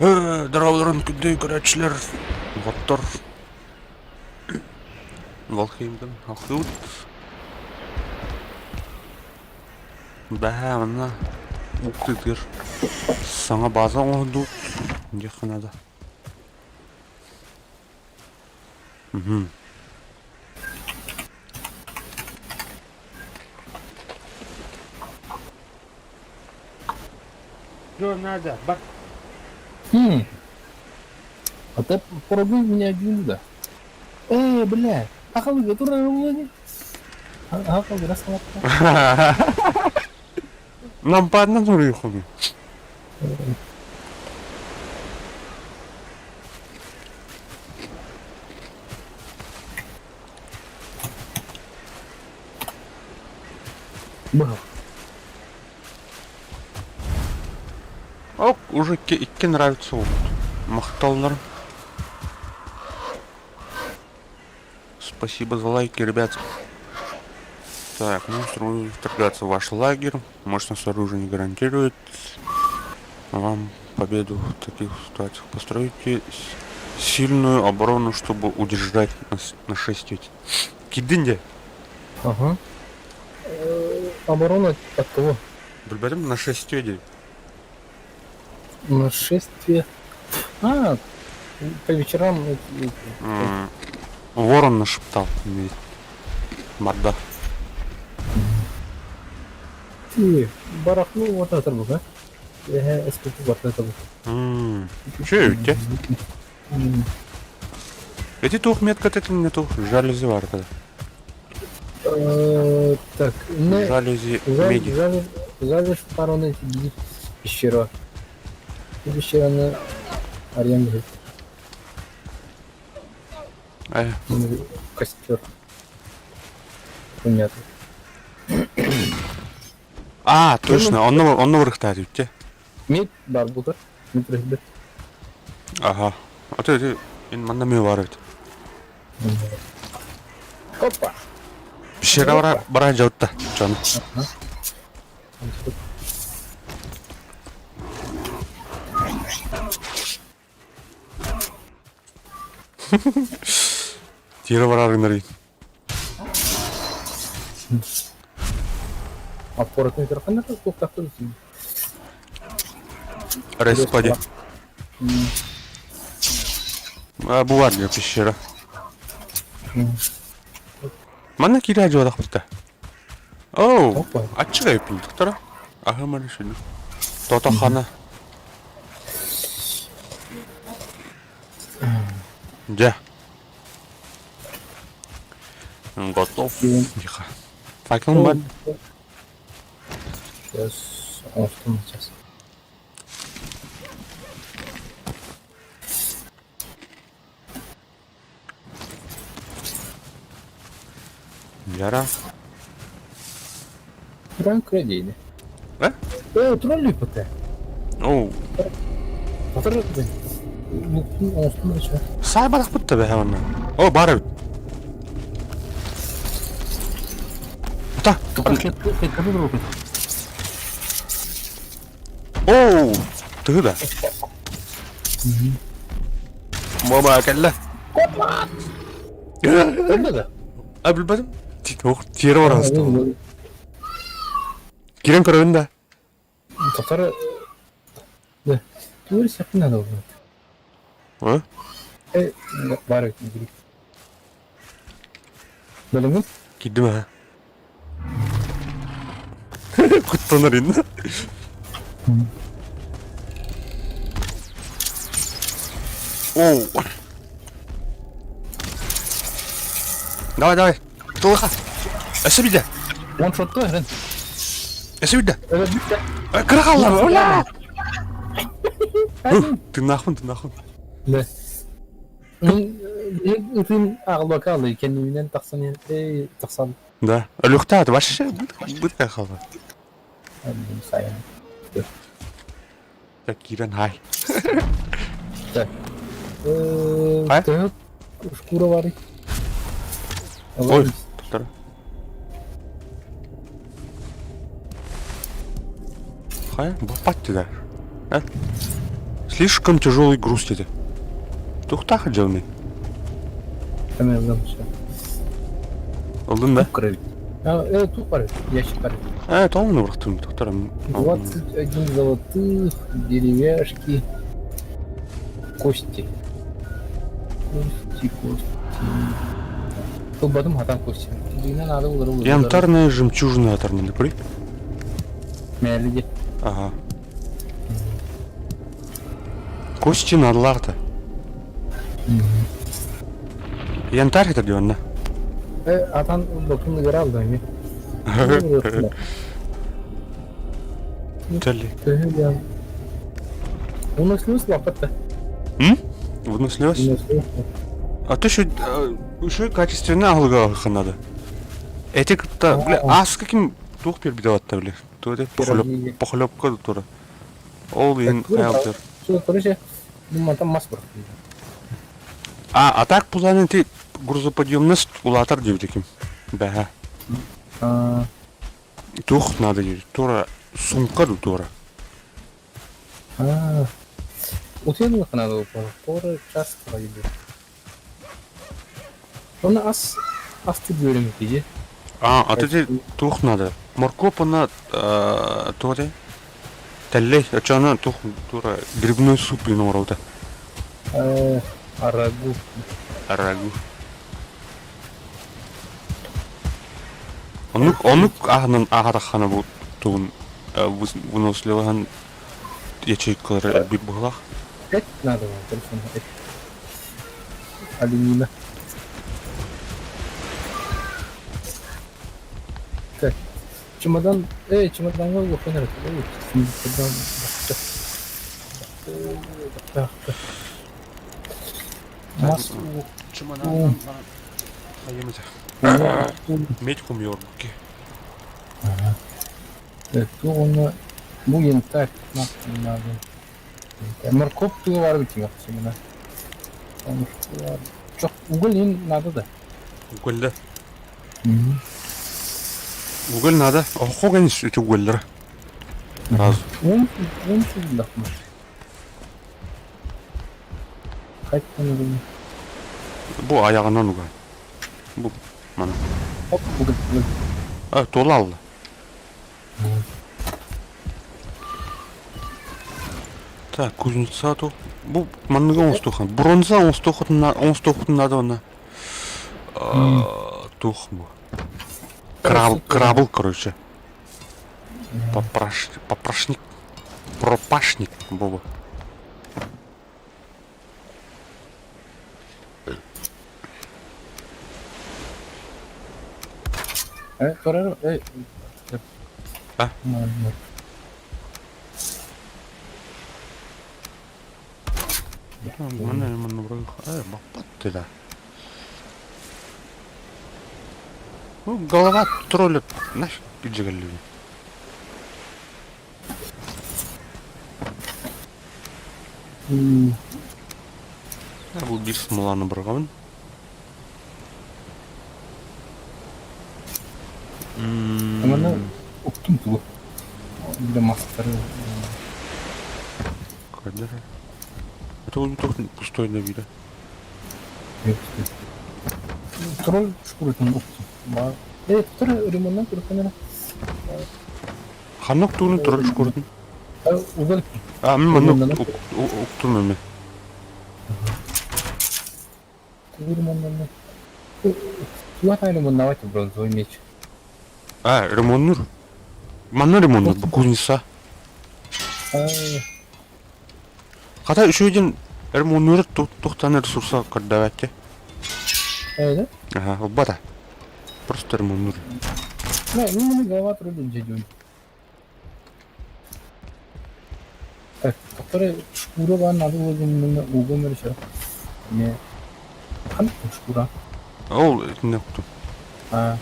Дорооболорун күндү көрөөччүлэр, доҕоттор. Волхеймтан халхыыбыт. Бэһээ манна уктыытыгар саҥа база оҥоһуллубут диэххэ наада. Мгм. Что надо? Бак. Хм. А ты пробуй меня один да. Бля, ахалыга турар улани. Ахалыга расхалатта. Нампаадынан суруйуоххун. Быһах. Ок, уже икки нравится опыт. Махталлар. Спасибо за лайки, ребят. Так, ну, вторгаться в ваш лагерь. Мощность оружия не гарантирует вам победу в таких ситуациях. Постройте сильную оборону, чтобы удержать нас нашествие. Кидинде. Ага. Оборона от кого? Билбэтим нашествие. Нашествие. А, по вечерам эти. Ворон нашептал. Морда. Ты барахло вот это был, да? СПП вот это был. Че үтте? Эти туох метка не туох жалюзи бар тогда. Так, Жалюзи меди. Жалюз пароны пещера. Пещераны аренда. Костер. Понятно. А, точно, онно онно вырыхтаат үтте. Мид бар бута. Мид рехбет. Ага. А то это манна ми бар эбит. Опа. Пещера бара бара жаутта. Чон. Тире барар гынар Аппаратын көрөххүнэ туохтаахтын Респади. А, бу бар пещера. Манна киирэ дьуодахпыта. Оу, аччыгай пултуктара. Аһымар шүнү. Тото хана. Дьэ. Готов. Тихо. Факел бар. Сейчас, сейчас. Яра. Туран кредини. Э? Туран лүппэтэ. Оу. Батыр оҥостун эрэ Саайбатахпыт да бэһэ манна. О, баар эбит. Ата! Оу! Тыһы да. Мама кэллэ. Кэллэ да? А билбэтим. Тиэрэ баран Кирен көрөбүн да. Тохтор да. Тугу сеппин надо было. А? Э, бар Бөлүҥүн? Киирдим аа. Куттанар инна. Оу. Давай, давай. Тулаха. Өссө биде. One shot эрэн. Өссө биде. Өлө бүттэ. Кыра хааллар. Оля! Тынаахпын, тынаахпын. Да. Мин ытым аҕалбакаалый кэннибинэн тахсан тахсан. Да. Өлүөхтээх вообще бытка хаалла. Сайын. Так, киирэн хай. Так. Төһө шкура барый? Ой, тоқтар. Хай, баппат да. А? Слишком тяжелый груз диэтэ. Туохтаах дьыаланый? Ыллым все. Ыллын да? Тук Тук бар, ящик бар. Тоҕо бырахтым, доктор. 21 золотых, деревяшки, кости. Кости, кости. Ылбатым хатан кости. Дина надо было. Янтарная жемчужина атармын, көрей? Мэлиди. Ага. Кости надыларты. Янтарь это дион Атан ылбатын ыгыра алды эми. Тали. Выносливость лаппат да. М? Выносливость? А ты еще, еще качественно аһылыга надо. Эти кытта, бля, а с каким туох перебивать-то, бля? То это похлебка тура. Ол иһин хайалтыр. Короче, мантан мас бар. А, а так пуланын ти грузоподъемность улаатар диэбит Бэһэ. Туох надо диэбит. Тура сумка ду тура. А, утуйан надо пора час пройдет. Оны ас ас бөлім дейді. А, а ты туох надо. Морковь она туох Тэллэй, очоно тух тура грибной суп блин оҥоробута. Рагу. Рагу. Оннук оннук аһынан аһатаххана бу тугун выносливаһан ячейкалары элбик быһылаах. Эт надо вам, телефон. Эт. Оленина. Так. Чемодан, чемоданга улахан эрэ чемодан Мас Чемодан Медь хумьорбуки. Туох бу янтарь Морковь туга бар бит чемодан. Уголь им надо да. Уголь да. Уголь надо. Охо конечно эти угольлары. Сразу. Ун ун Бу айаҕынан угай. Бу мана. Оп, уголь, уголь. А, туола алла. Так, кузнеца ту. Бу манныга оҥостуохан. Бронза оҥостуохутун надо онно. Туох бу. Краб, крабл, короче. Попраш, попрошник. Пропашник, Боба. Көрөр, А? Манна манна баппат да. Ну, голова тролля нафиг иджигалли. Бу биир смоланы бырҕабын. Манна уктум тугу. Для мастера. Когда? Это вот только пустой на вида. Тролль шкуратын уктум. Тролль ремонтан көрүккэнэ. Ханнык тугун тролль шкуратын? Угол. А, мин маннык уктум эми. Тугу ремонтан. Туга ремонтовать бронзовый меч. А, ремоннур. Манна ремоннур, бу кузнеца. Хата үчүгэй ремоннуур туохтан ресурса көрдөөбөттө. Да? Ага, ылбата. Просто ремоннуур. Ну, голова трудно дядюнь. Так, который шкура бар, надо было именно угол еще. Не. Ханнык шкура. Ол итиннэ уктум. А.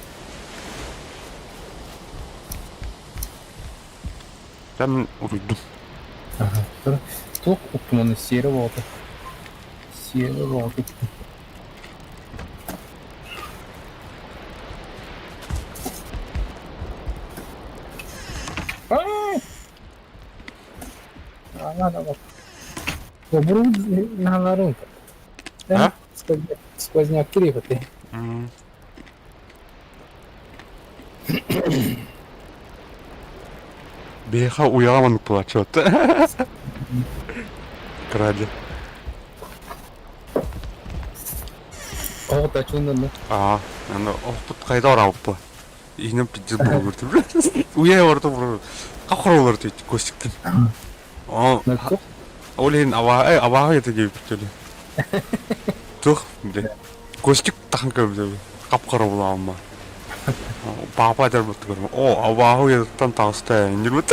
Там уруйдум. Ага. Туох уктум оны серый болду. Серый болду. А, надо вот. Оборудование А? Сквозняк кириэхэ Биһиэхэ уйаҕа маннык буолааччы Кради. Оҕо тачыннанна. Аа, аны охпут хайда ораабыппа. Иһинэн пиздец буолур Уйа орто буолур. Хахор олор түйт костиктан. О, ол иһин абааһы абааһы это диэбит Туох блин. Костик тахан көрбүтэ хап-хара булаама. Папа этэр буттугар. О, абааһы уйатыттан таҕыста иннирбит.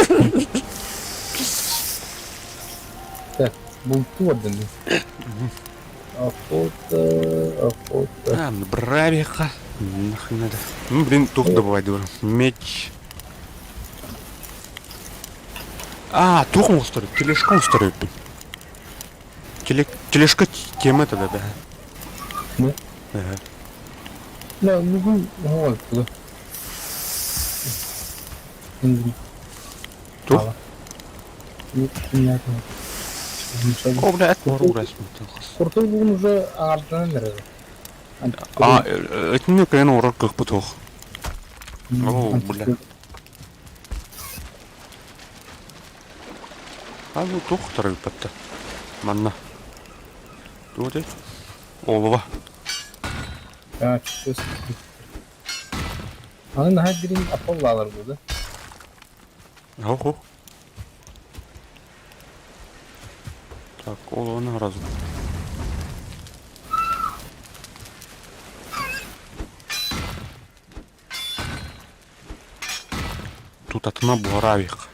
Так, бултуу орден. Охота, охота. А, бравиха. Нахрен надо. Ну, блин, тух добывать должен. Меч. А, тух устроить, тележку устроить. Тележка тема тогда, да. Да? Ага. Да, бүгүн оһоҕой туга. Тух? О, блядь, Куртуй бүгүн уже аҥарданан эрэр. А, этини кыайан оҥорор кыахпыт суох. О, бля. А ну туох тарыйбатта. Манна. Туох этэй? Олова. А, Аны наһаа дириҥ аппаллаалар буолла. Ого. Так, олованы разу. Тутатына буһараабыйык.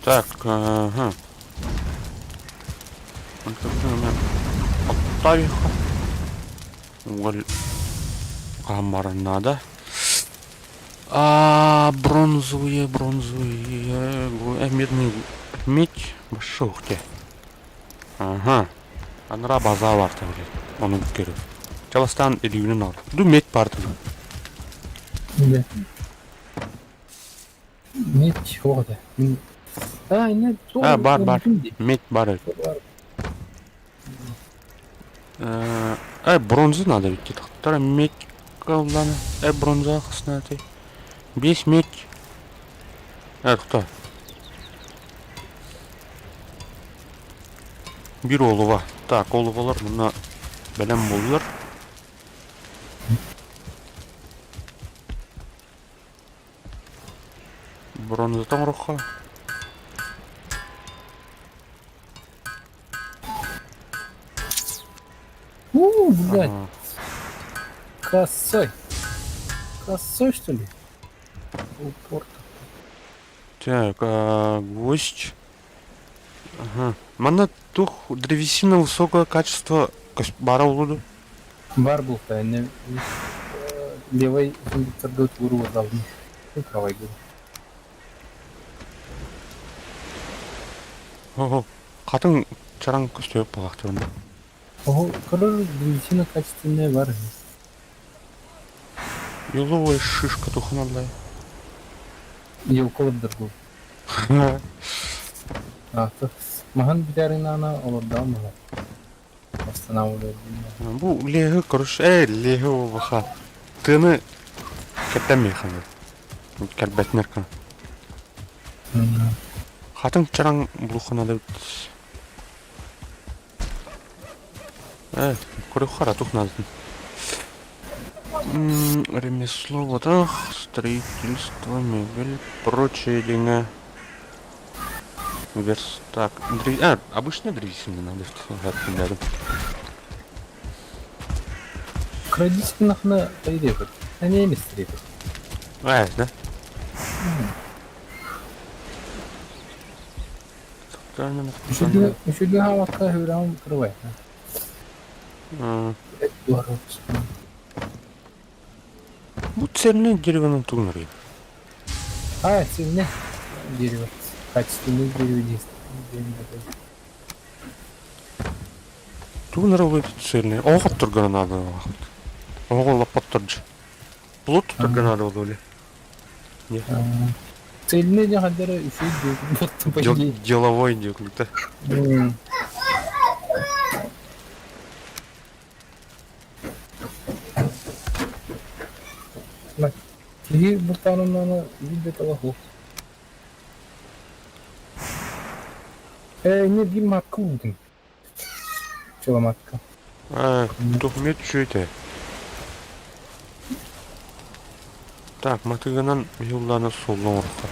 Так, ага. Оттавиха. Уголь камара надо. А, бронзовые, бронзовые, медный медь, большой Ага. Анараа база бар блядь. Ону көрү. Чаластаан илиибинэн ор. Ду медь баар дуу. Да. Медь суох этэ. А, инне А, бар, бар. Медь бар эбит. Э, бронза надо ведь. Тахтара медь каллана. Э, бронза хаснааты. Биэс медь. Э, кто? Биир олуба. Так, олубалар мына бэлэм буоллулар. Бронзата оҥороххо. У, блядь, Ага. косой. Косой, что ли? Упорто. Так, а, гвоздь. Ага. Манна тух древесина высокого качества бара улуду. Бар булта, не левой кондукторга тууру бардаҕым. Правой был. Ого, хатыҥ чараҥ көстүбэт буолаахтарын. Ого, көрөр древесина качественная бар. Еловая шишка туханаллай. Елкалардар был. Аата маһын бүтэрин олордоҕум маһа. Восстанавливать. Бу леһы короче, леһы баха. Тыны кэптэн миэхэ. Кэлбэтинэр кына. Хатыҥ чараҥ булухханада Көрүөххэ тух наадатын. Ремесло вот строительство, мебель, прочее диҥэ. Верстак. А, обычная древесина надо рядом. Крадистинахна поедет. Они не стрелят. А, да? Үчүгэй хаалакка үрэҕин кырбай. Бу цельное дерево тугнары. А, цельное дерево. Качественное дерево действует. Тугун эрэ цельный. Оҕо хотторго наада Оҕо лаппаттар дьэ. Плот тутарга наада буолуо Не. Цельный диэн ханна үчүгэй диэки Деловой диэки Киһи бултаанын билбэт олох Ээ, инньэ биир маакка уурдум. Чуламаакка. А, документ үчүгэй Так, матыгынан юлланы суоллан оҥороххо.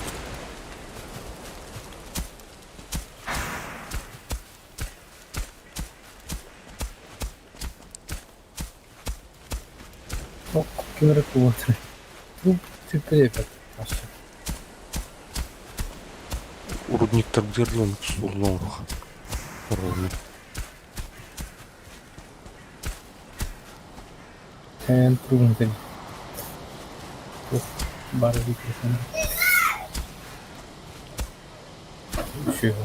Ким эрэ куотар. Бу сүппүт Рудниктарбытыгар суоллан оҥоруохха. Ровно. Эн туругун Бары микрофон. Чего?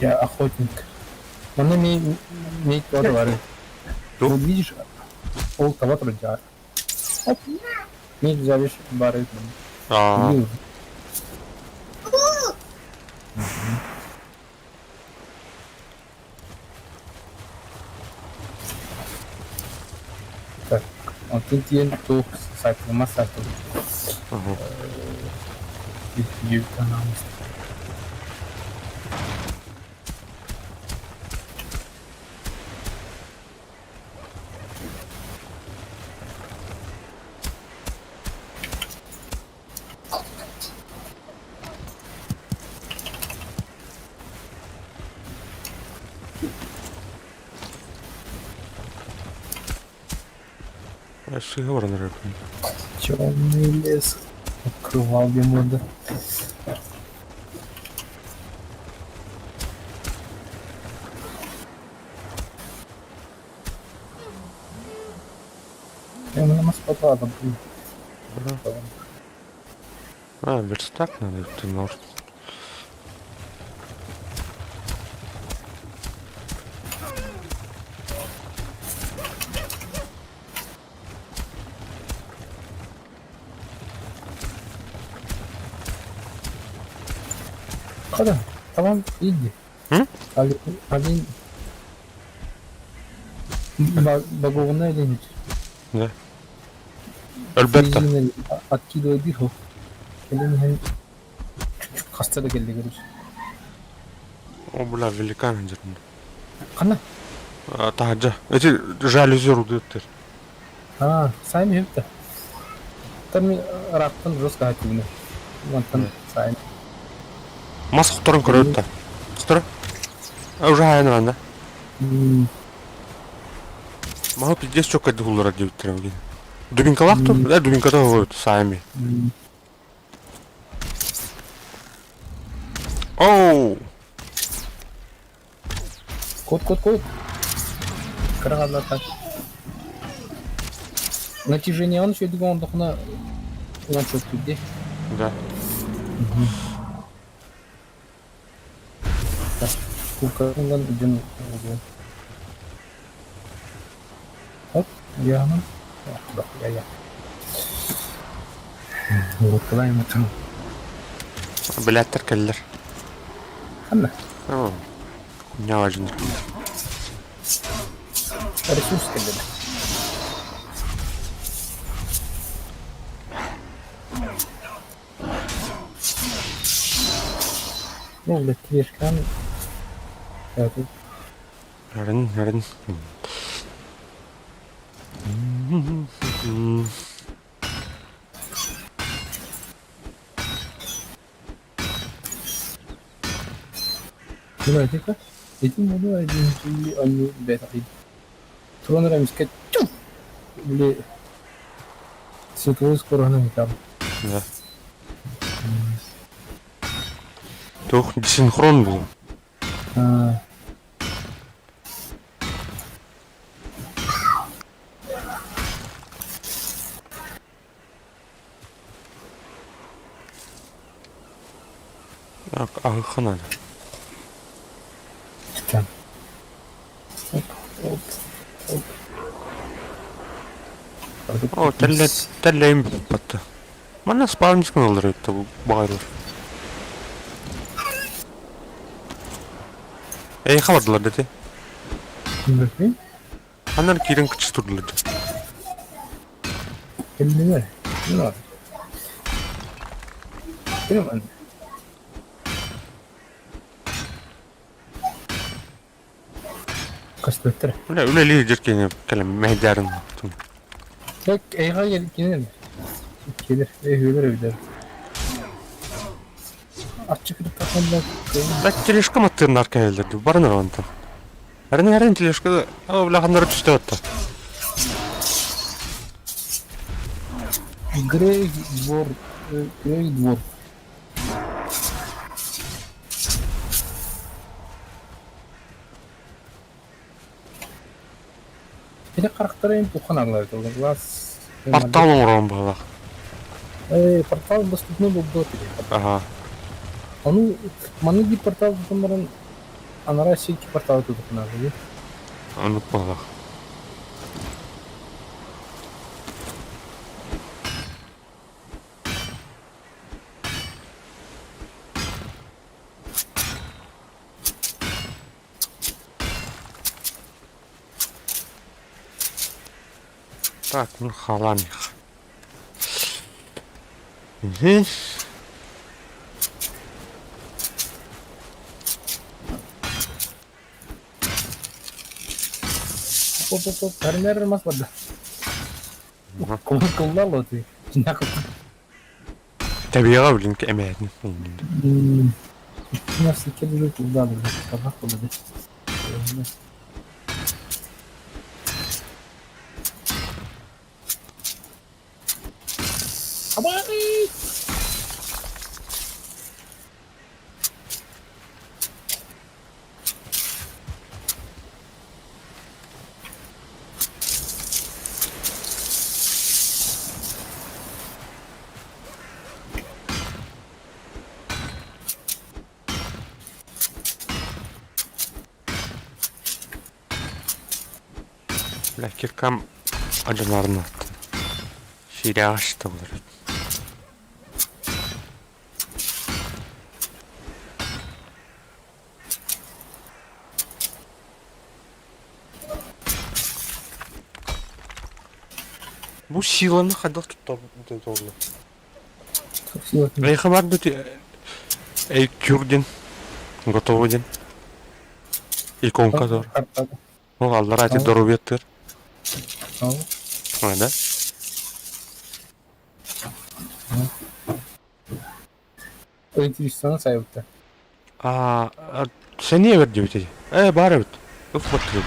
Я охотник. Манна мей бар. Вот видишь, ол того трудя. Оп. Мей взялись бары. Аа. Так, онтон тиийэн туох саатылымас саатыл. Сыһа баран эрэр. Темный лес укрывал Бемонда. Я на блин. А, верстак надо, ты может. Хада, tamam иди. М? Олень. Багованный олень. Да. Альберта. Откидывай бирху. Олень хаста да кэллэ короче. О, бля, великан дернул. Ханна? Таһырдьа. Эти жалюзи рудыттыр. А, сами это. Там рактан жестко активно. Мантан сами. Мас хотторон көрөт да. Хотторо. Уже хайан да. Маһы пиздец чокка духуллара диэбиттэрэ Дубинкалаах тур? Да, дубинката вот сами. Оу! Кот, кот, кот. Кыраҕаллар Натяжение үчүгэйдик оҥордоххуна уончуктуур дии. Да. Кууккатынан дьон Оп, яһынан. Я Уотталаайым Билээттэр кэллэр. Ханна? Оо, Ньаажын. Ресурс кэллэ. Ну, блядь, тележкам. Рын, рын. Давай-ка. Этим буду один они бета. Туран эмискэ били световой скороһынан там. Да. Туох десинхрон буолуо. Аһыхха наада. О, тэллэйим батта. Манна спавнискын ыллар эбит баҕайылар. Эйиэхэ бардылар да ти. Ханна киирэн кыччы турдулар да. Кэллилэр. Ким Көстүбэттэр. Үлэ үлэлиир дьиркиҥэ кэлэн мэһэйдээрин. Так эйиэхэ кэлин кэлэр өйүөлэр эбитэр. Аччык кытта Да тележка маттыырнар кэлэллэр дуу баран ырантан. Эрин эрин тележка улаханнары түстэ отта. Грей двор, Грей двор. Ити харахтарын тухан арылар глаз. Портал оҥорон баҕалаах. Портал доступный булду Ага. Ону маннык биир портал тутан баран анараа икки порталы тутухунаабыт. Оннук баҕалаах. Так, ну халам их. Угу. Оп, оп, оп, Кармер мас барда. Куллал ты. Табиҕа блин эмээтин. Бля, киркам адьынарын аттын. Сиирээҕэ буолар. Бу силаны хайдах туттар Эйиэхэ баар дуу Эйкюр диэн готово диэн иконка дор. Ол аллараа ити доруобуйаттыыр. А, да? Интересно сайбыта. А, сэниэ бэрдибит Ээ, баар эбит. Ыф баттырбыт.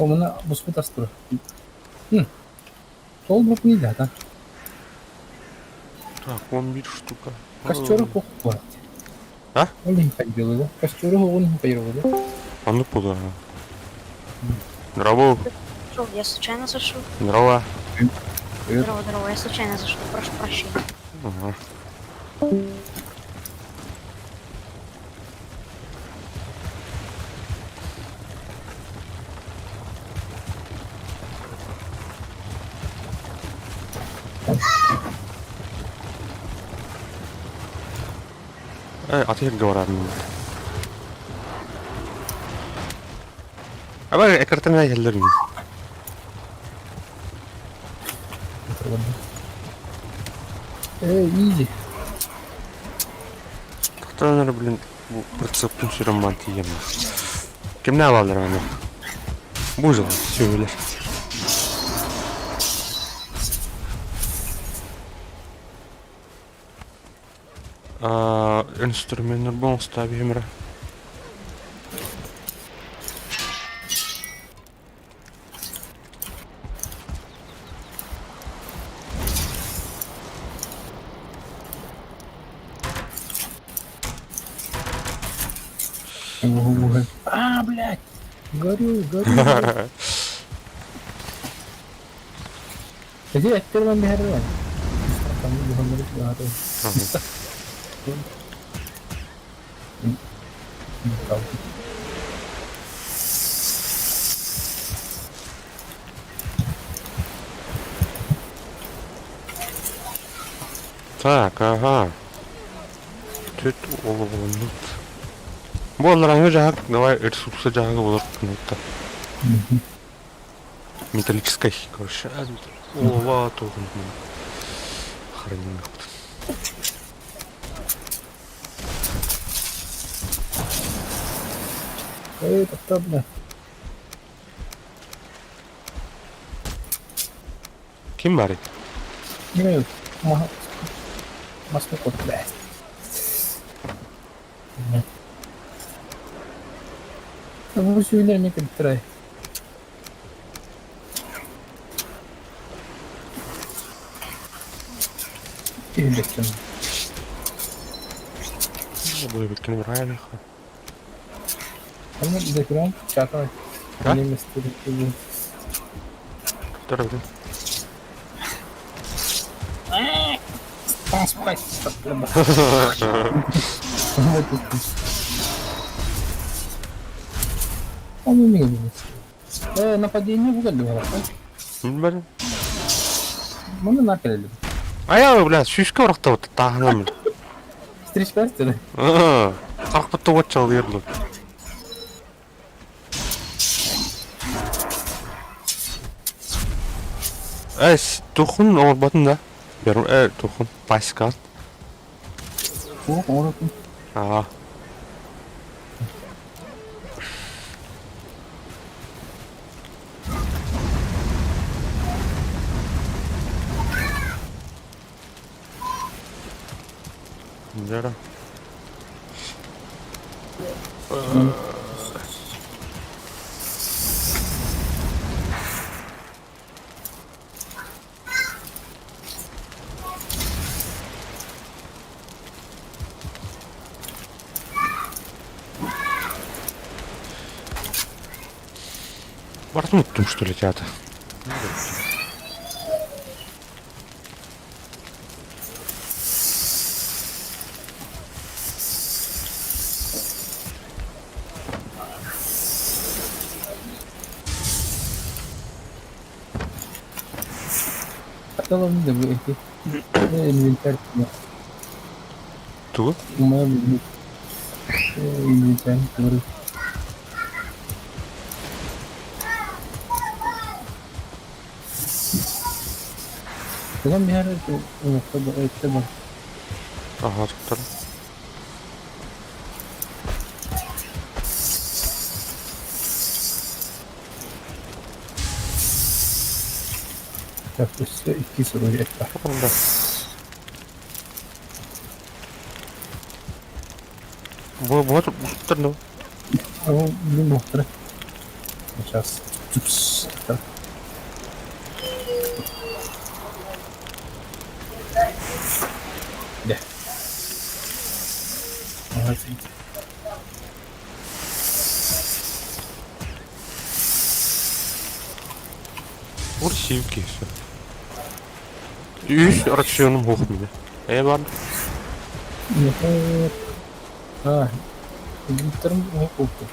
Омуна буспут ас турар. Сол да да. Так, вон бир штука. Костеры пох бар. А? Ол иһин хайдыылы да. Костеры оҕун иһин хайдыылы да. Оннук буолуо. Здорово. Шел, я случайно зашел. Здорово. Привет. Здорово, здорово, я случайно зашел, прошу прощения. Ага. Аты говорят. Аба экартана келдер. Э, изи. Тохтонор, блин. Бу прицептин сүрүн бан тиийэммин. Кимнээх бааллар аны? Бу дьыл сүөһүлэр. Инструменнар бу оҥостоо биһимирэ. А, блядь! Горю, горю, горю. Ити эттэр биһэрбэн. Так, ага. Тут олоҕуннут. Бу алларааҥҥы дьаһак давай ресурсы дьаһага болор кынытта. Металлическай, короче. Олова тугун храним. Эй, таптабына. Ким барый? Нет, маска кот, блядь. Бу сүүнэр эмиэ кэлтэрэй. Иһиллэттим. Бу правильно. Ama dekran çakal. А? Benim Который, блин. Нападение бугелли Билбэтим. Маны нар кэлэллэр. Айа, бля, сүүскэ орохтообут тааһынан. Стричкастер. Харахпыт тугу чалыыр дуу. Эс, тухун оҥорботун да? Э, тухун, паська. О, оҥоротун. Аа. Дьэ Барытын уттум что ли театр? Хатылым да бу эти. Инвентарь. Тугу? Умам инвентарь. Ulan bir yerde nokta bak. Аха, туттар. Так, өссө икки суруйetta. Да. Бу вот туттар ну. Ama bir nokta. Сейчас. Упс. Так. Да. Молодцы. Урсивки все. Үс рационум хух мине. Э бар. Нет. А, Гиптерм не купил.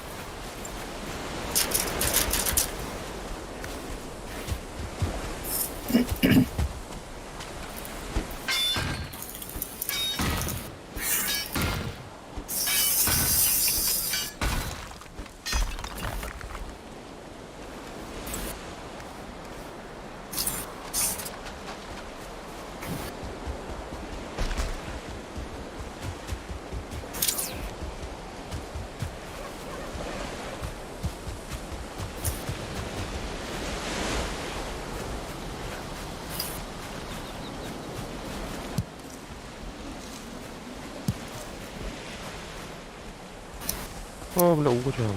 О, бля, ууга түһэн.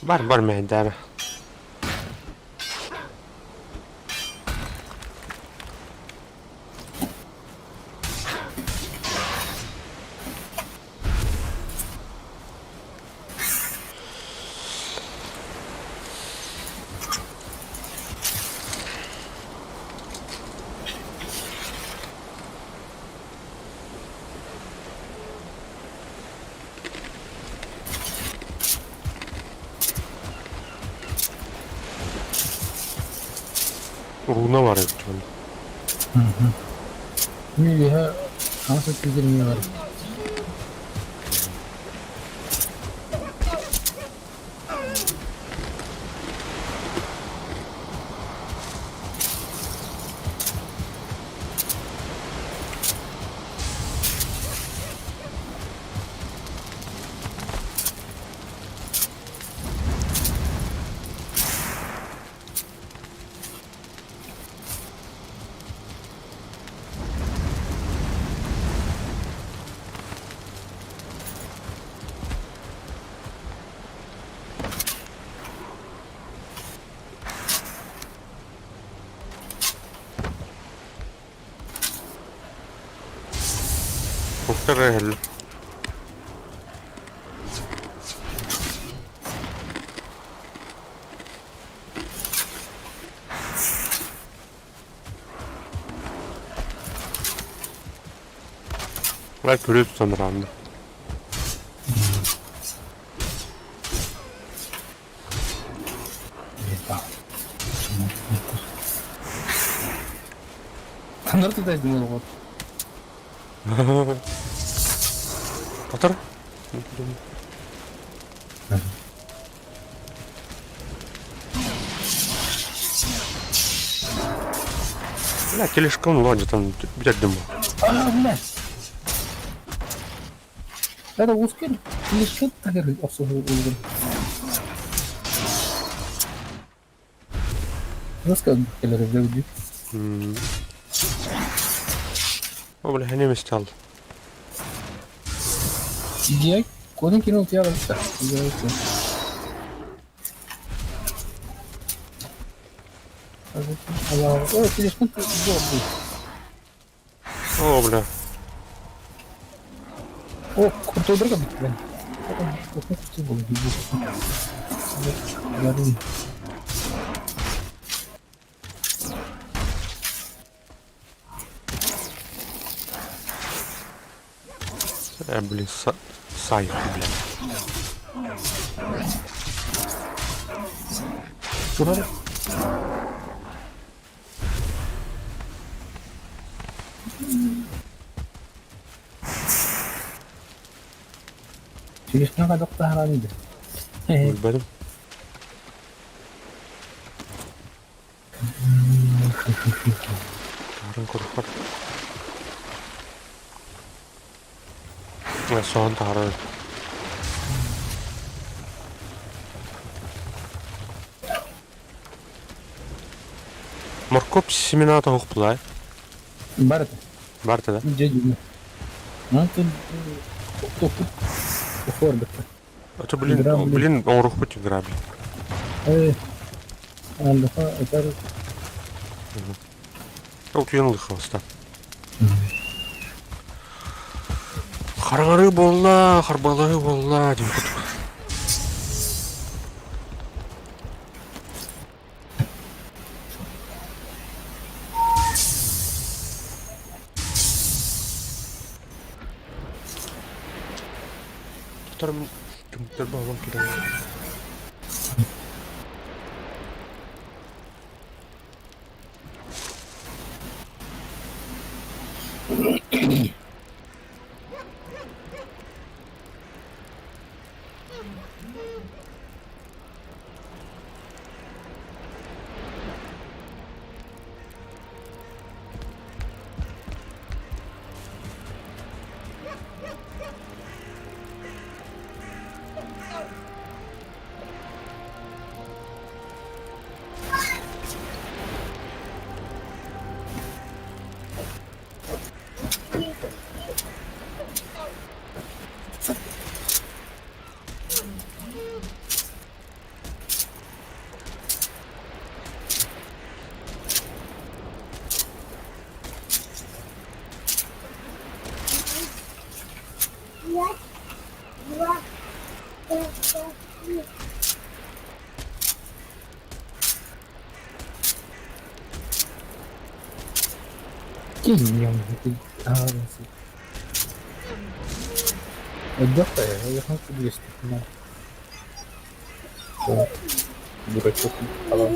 Бар, бар мэһэйдээмэ. Руна бар эбит онно. Үөһэ хаҥас өттүгэр эмиэ бар. Повторяю. Бля, күрүө тутан ыраанна. Ханнары тутайдың олоҕор? Татар? Бля, тележка ладно, там бүтэрдим. А, бля! Это узкий, тележка тагыр охсуһу улгун. Наска келер дии. О, бля, не стал. Дьиэ кодун кино утуйа барбыта. О, тележка О, бля. О, куртуйдарга бүттүбүн. Блин, сайху, бля. Турар. Тележка хайдах таһааран Билбэтим. Тарын курхар. Соһон таһаарар. Моркоп семената суох буолай. Бар этэ. Бар да? Дьэ дьэ. Антон тохтоппут. Оформбыт. Это, блин, Грабли. блин, оҥоруохпут грабли. Э, андыха этэр Ол күйен ылыхыбыста. Хараҥары буолла, харбалаһыы буолла диэн курдук. Тутар түмүктэр баалан киирэн. Дурачок талан.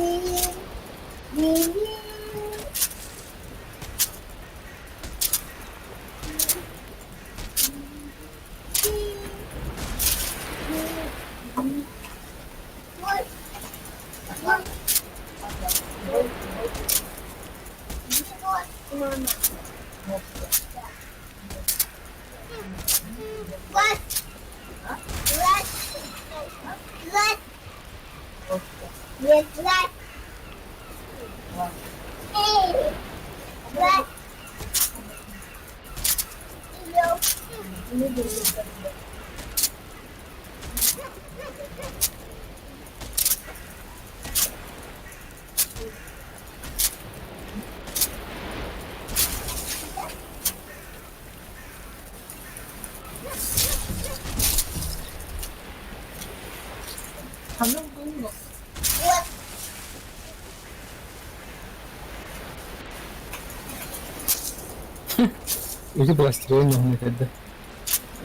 Ити пластилин оһон этэрдэ.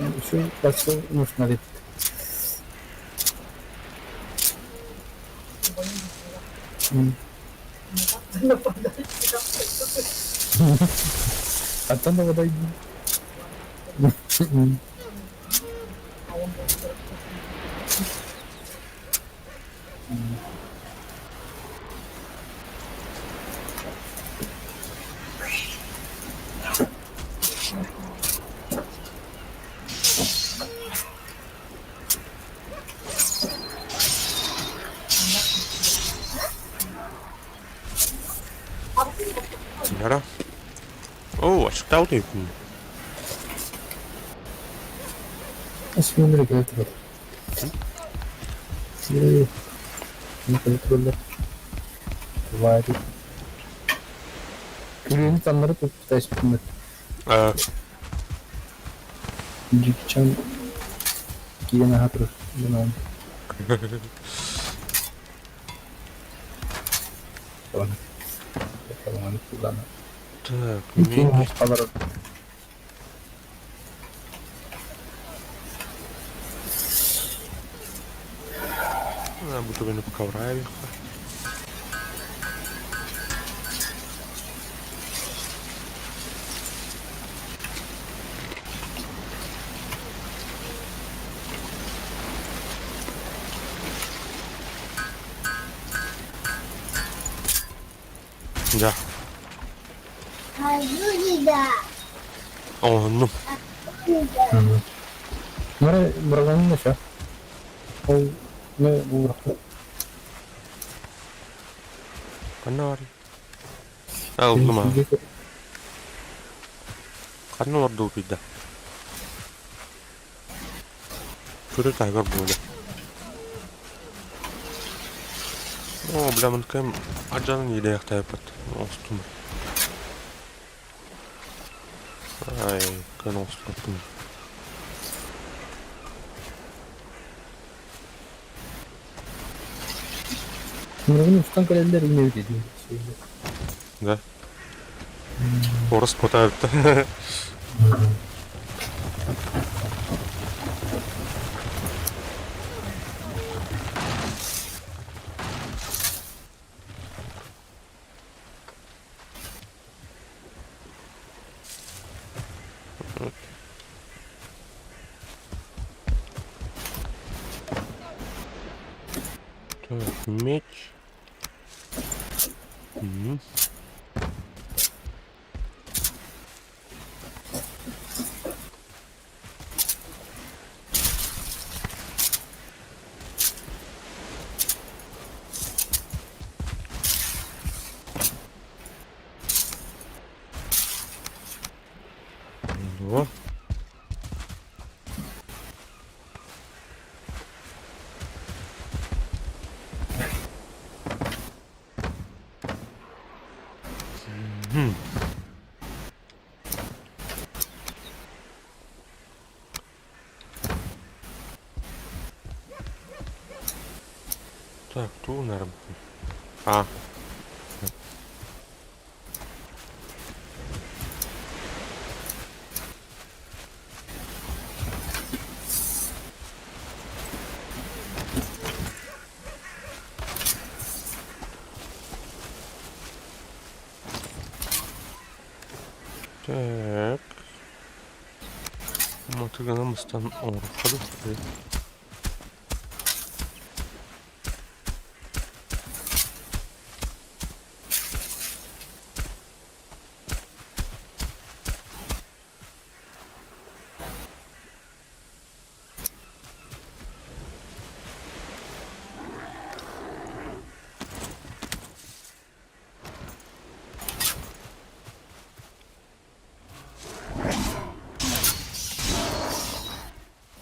Үчүгэй пластилин нужна эбит. Аттан да бодойдун. Yara. Оо, аччыктаабыт эбиппин. Сүүнүрэ кэлэ турар. Кэлэ тураллар. Твари. Күрүөнү таҥнары туппута испитиммит. Дьикчан киирэн аһа турар дьонугун. Так, меч. Бу түгэни поковраевихха. Дьэ. Ооннум. Мара быраланна ша. Ол не буурахта. Ханна барый? Ыллым аа. Ханна олордуу утуйда? Көрө таһыгар буолла. Оо, бля, мынкайым ардьанын иилээхтээбиппит. Оҥостум. Ай, кыан оҥостубаппын. Мурун устан кэлэллэр иннибит дии. Да. Орус потаабыт. Так, меч. Мгм. Во. Так, тугун А. Так. Мотыгана мыстан оҥороххо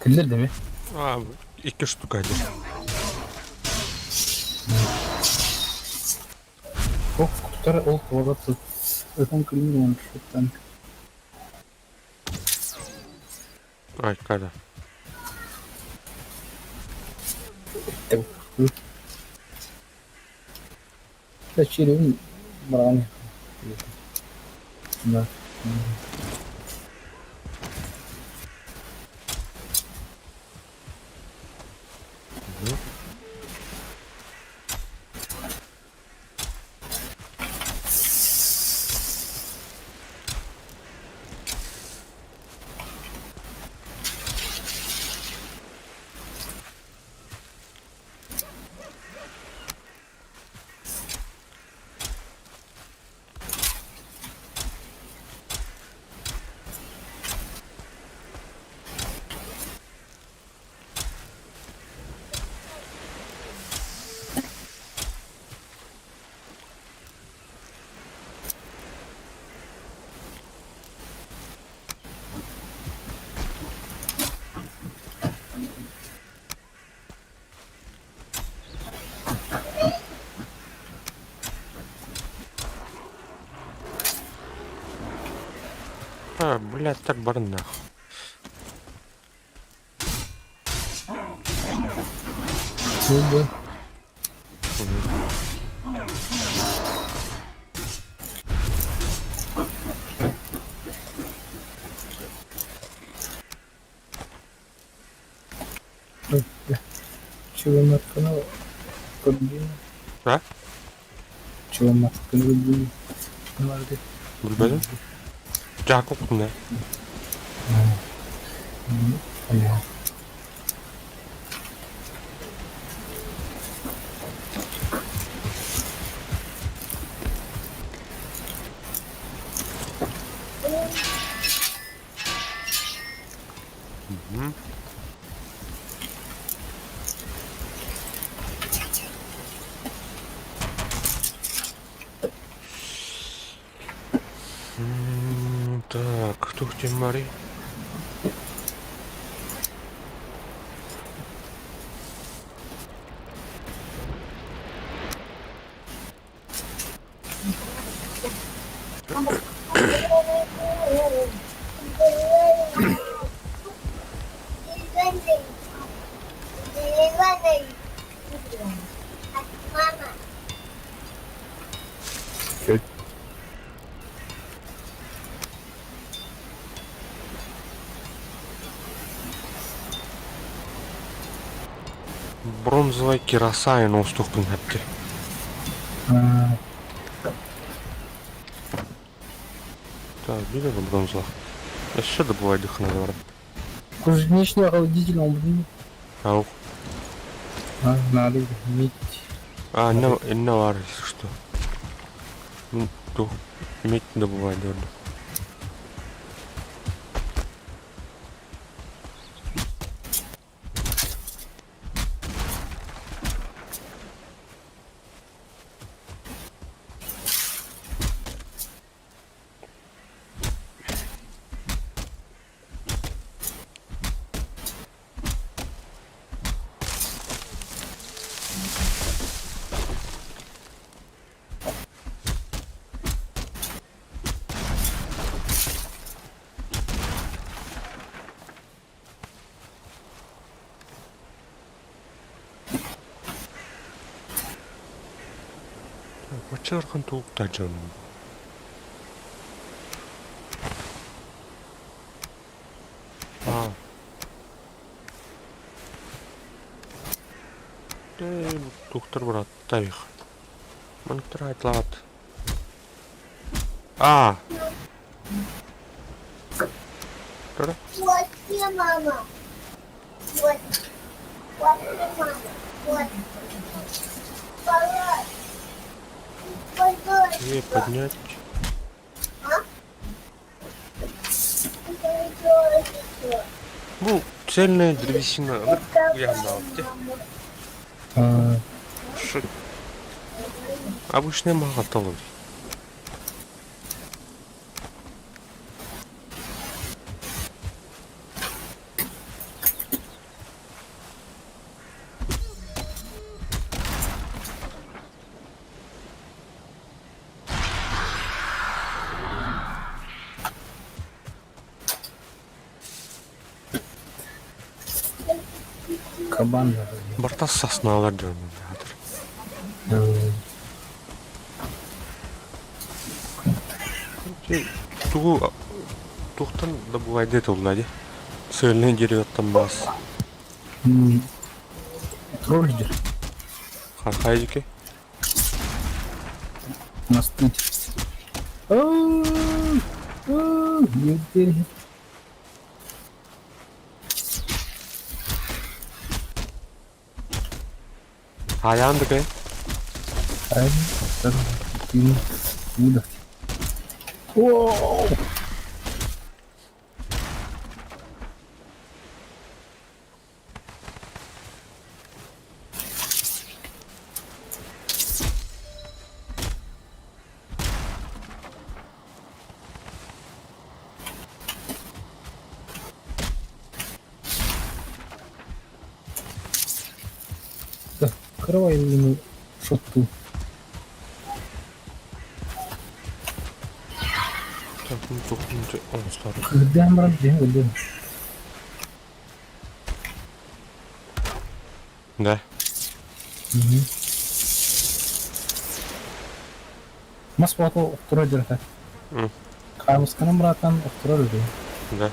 Кэллэр А, икки штука один. Ох, куттар ол куорат ытан күлүн уончуттан. Ай, когда? Чирин баран. Да. А, блядь, так бар нахуй. Болды. Чего маткана көрдүм. А? Чего маткана көрдүм. Барды. Билбедим. Жакып не? Ая. Так, кто где Мари? Бронзовая кираса и уступын хәпте. Так, видели бронза? Еще добывай дыхание бар. Кузнечный холодитель он блин. Ау. А, надо иметь. А, на, на бар, если что. Ну, то, иметь добывай, да. Бачча ыарахан тулуктаах дьон. Аа. Тухтар бырааттаах. Манныктар айтылаат. Аа. Тура. Вот где мама. Вот. Вот где мама. Вот. Пора. Тебе поднять. Бу цельная древесина. Обычная мага Кабан. Барта сосналар диэн Тугу туохтан да бывает тулла дии. Сыальнай деревяттан баас. Тролль диир. Хархайдики. Мастыть. Хайаан дыкай? Воу! Закрывай ему шотту. Так, ну тухнути он Кырдьан баран диэн көрдүм. Да. Мас буолата охторо дьарыта. Хаамысканан быраатан охторор үһү. Да.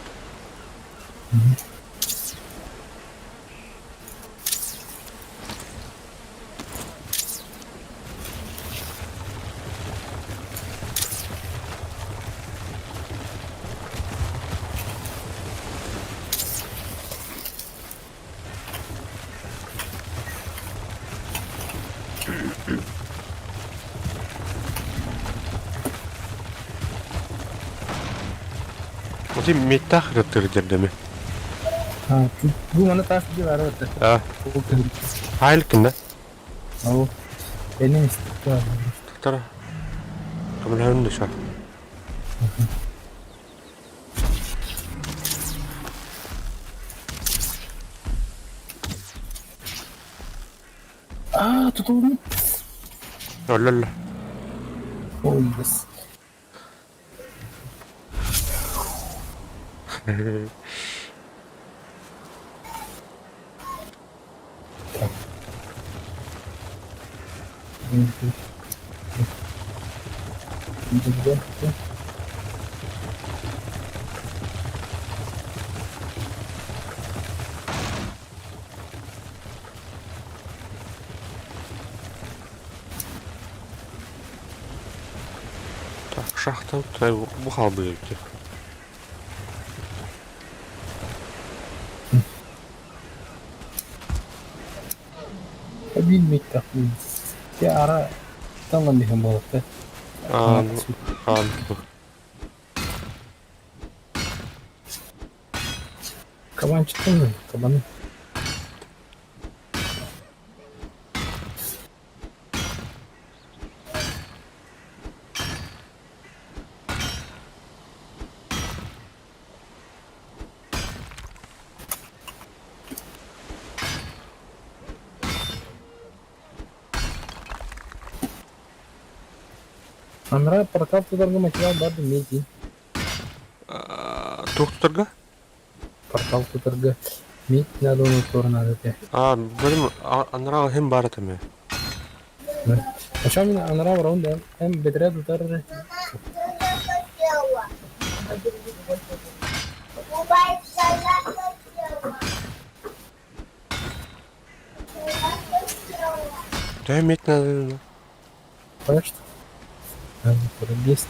Оти меттах рыттыр дердеми. Бу маны таас дии баара бата. А, хайлыкын да? Ол энин истэ. Тара. Көмөлөһүн да шар. Аа тутулун. Оллолла. Ой, yes. Так. Так, шахта бу хаалбыт эбит. Билбэтэхпин. Дьэ ара талан иһэн буолуохта. Аа, аа, Кабанчиктан кабаны. Анараа портал тутарга материал бар дии Туох тутарга? Портал тутарга медь надо оны туора наада этэ. Аа, били анараа иһин баар этэ эмиэ. Оччоҕо мин анараа барабын да, эн бэтэрээ тутар эрэ. Да иметь надо. Конечно. Есть.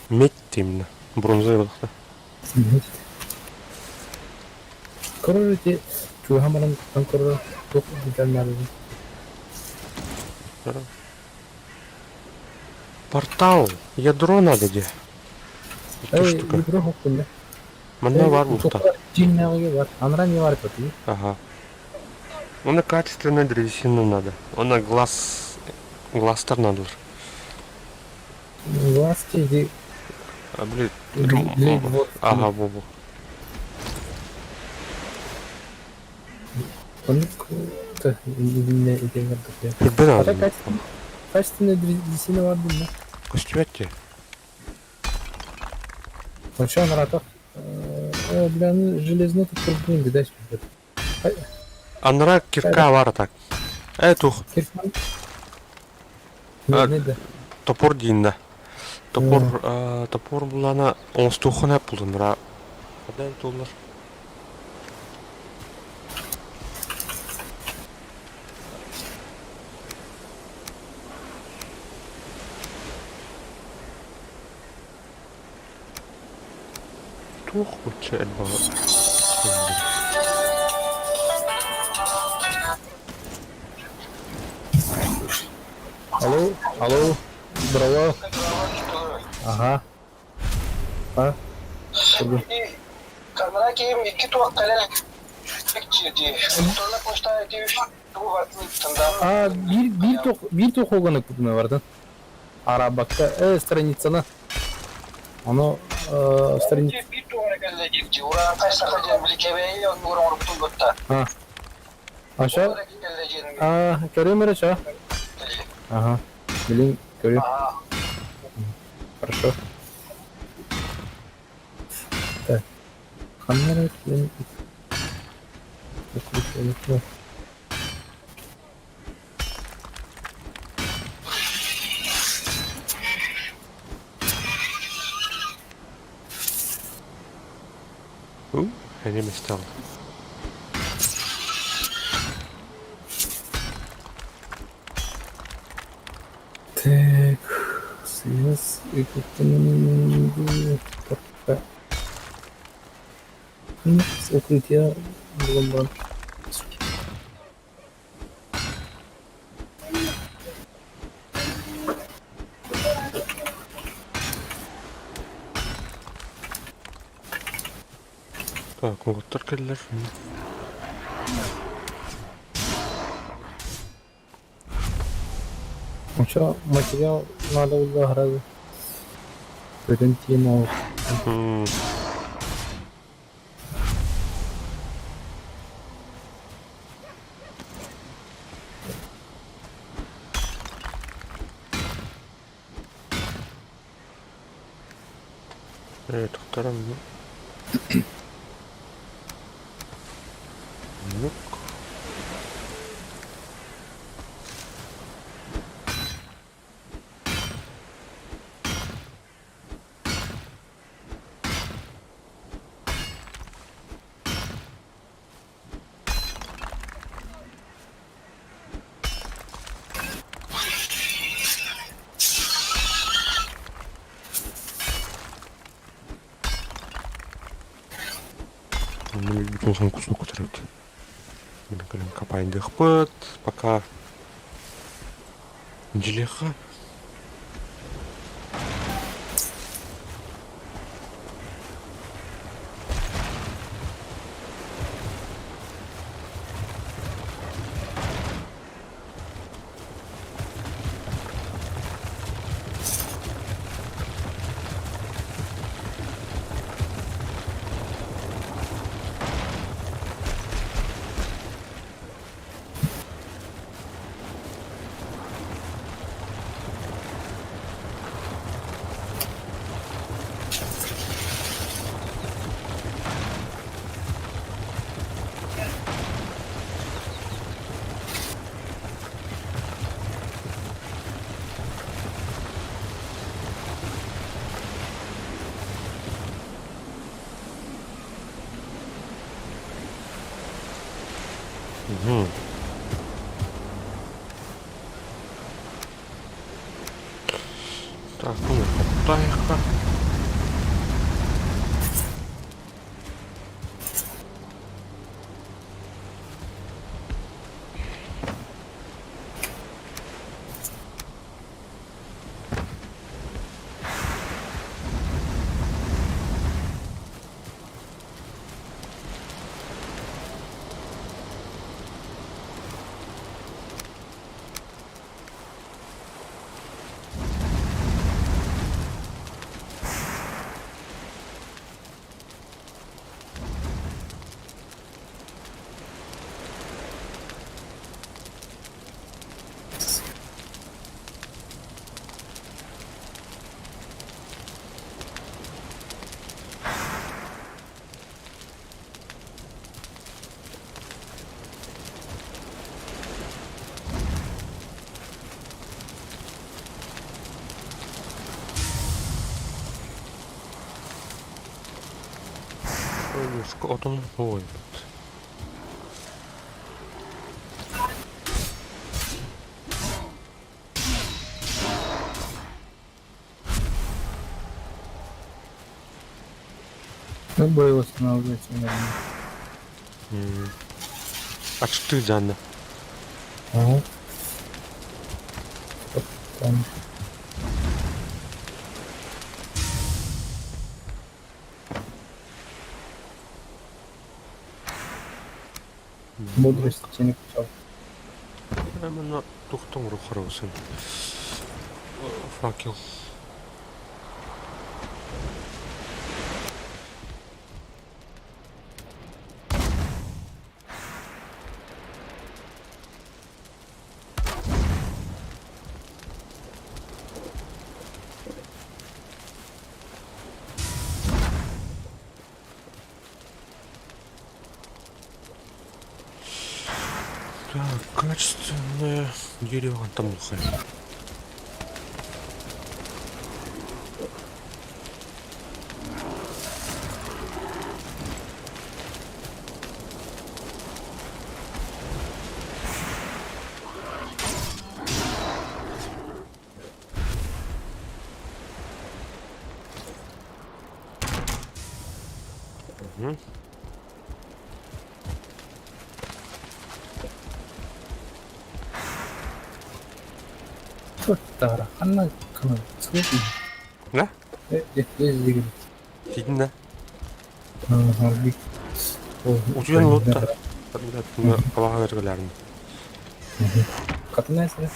Медь именно. Бронза было. Көрөр чугаһаан баран тутан көрөр туох деталь наадатын. Портал. Ядро надо где? Это Эй, штука. ядро хоккунна. Манна бар бухта. Дьиҥнээҕигэ бар. Анараа не бар этэ Ага. Она качественная древесина надо. Она глаз... Глазтар надо. Глазки иди А, блин. для вот. Ага, бобу. Оннук иннэ итиҥ ордук. Хүрбен Ата алдым. качественная качественная древесина бар динна. Көстүбэт Вообще анаратах бля, ну, железно тут турбин дедәс. Анара кирка бар так. Э, тух. Киркан. А, Не да. Топор диин да. Топор, топор булана оҥостуоххун булунра. Хадан туллар. Туох бучча элбэҕи Алло, алло, здорово. Ага. А? Камера киһим икки туох кэлэн дии. почта тугу бартын ыыттында. А, биир биир туох биир туох уганы кутуна бардын. Арабакка э страницаны. Ону э, страница Биир тугана кэллэ диир. Ура кайсаха диэн били кэбэйи оннугар оҥоруптун кытта. А. Аша Кэллэ диэн. а көрүм эрэ ча. Ага. Блин, көрүм. Хорошо. Так. Ханна блин. У, время стало. Так, связь укрытие булан Так, уолаттар кэллэр. Что, материал надо было гораздо. Превентивного. Э, тохтором. Ну. Бүтүн кусок көтөрөт. Мин копайдыхпыт, пока дьиэлиэххэ. Угу. Так, ну, тайха. Отон ой. Ну, бой восстанавливается, наверное. А что ты, Жанна? Ага. Там. Бодрость не качал. Именно тухтом рухаросын. Факел. Так, качественное дерево там лухай. Угу. Туттара. Ханна кына сылып. Да? Тидин да? Утуйан лотта. Катынайсың.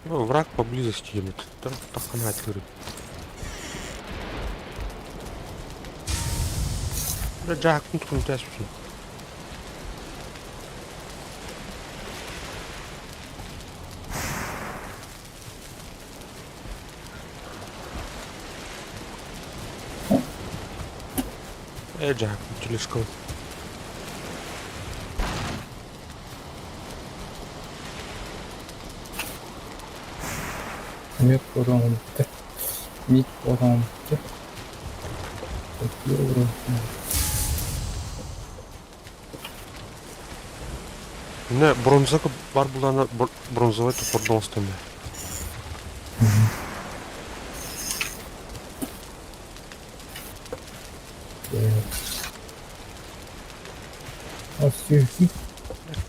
Ну, враг поблизости едет. Там тахана говорит. Да Джак, ну тут не Джак, тележка. Мет борон. Мит борон. Не, бронза бар булана бронзовый топордон стене.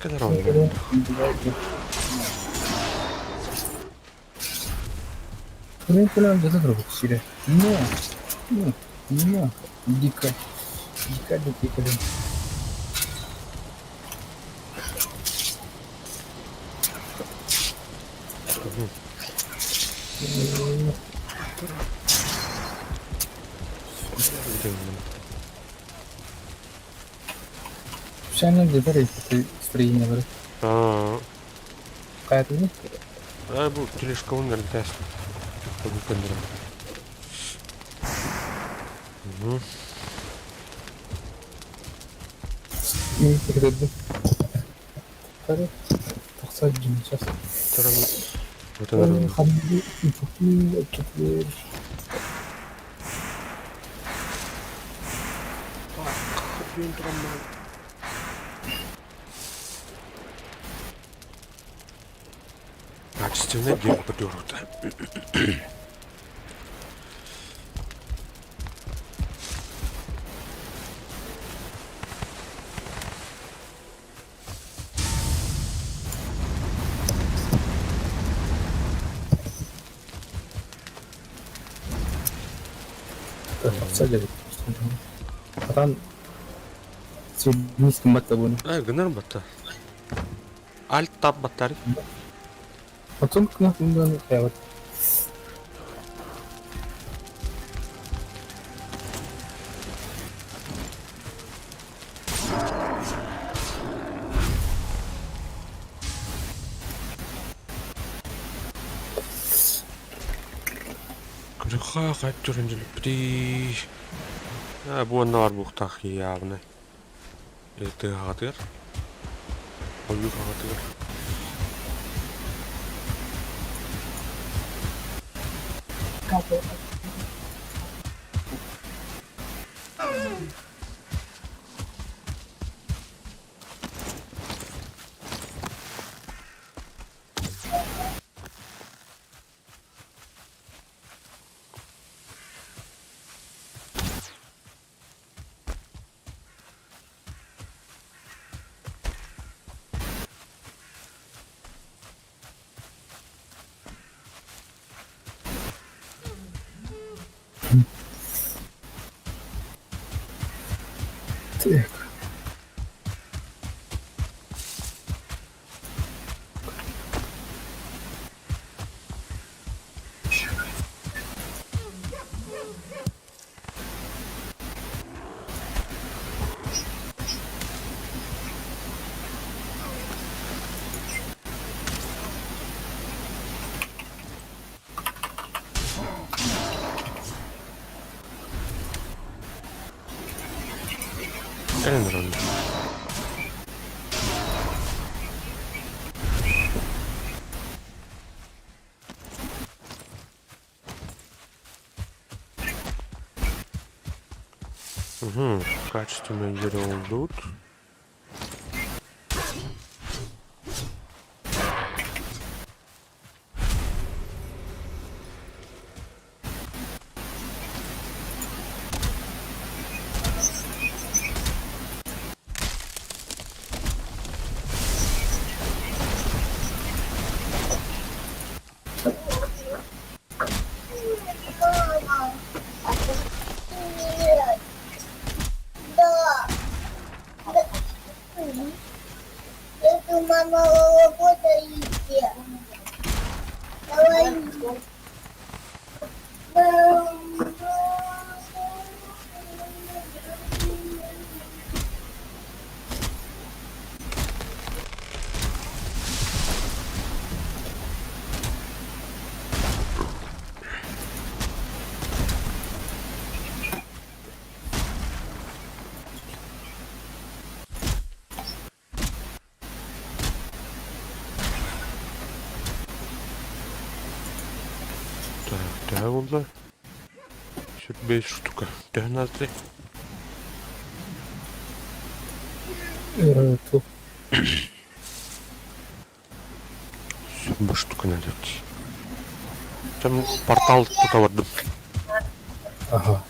Кадar Ну, ну, дико. Дико, дико, дико. Специально где-то строение бар. А, Каятыны? а бу тележка он тест. Угу. Мен кирдим. Кары. Тақса сейчас. Тарам. Вот это. Хамды, четыре. Качественное дерево подёрнуто. Тахса дьэ Атан сирдиис гыммат да буолуо. Э, гынар батта. Альт тап баттары. Отун кынатын хайабат. Күрүхха хайттырын дьүлүппүтий. Э, бу онно бар буохтаах явно. Тыаҕатыгар, ойуур аҕатыгар. Так. Кэлэн Угу, качественное дерево лут. Мама, а ты нет. Да. Да. Это мама работаете. Давай. Так, төһө буолла? Сүрбэс штука. Төһө наадый? Туох Сүрбэ штука надо. Там портал тута бардым. Аха.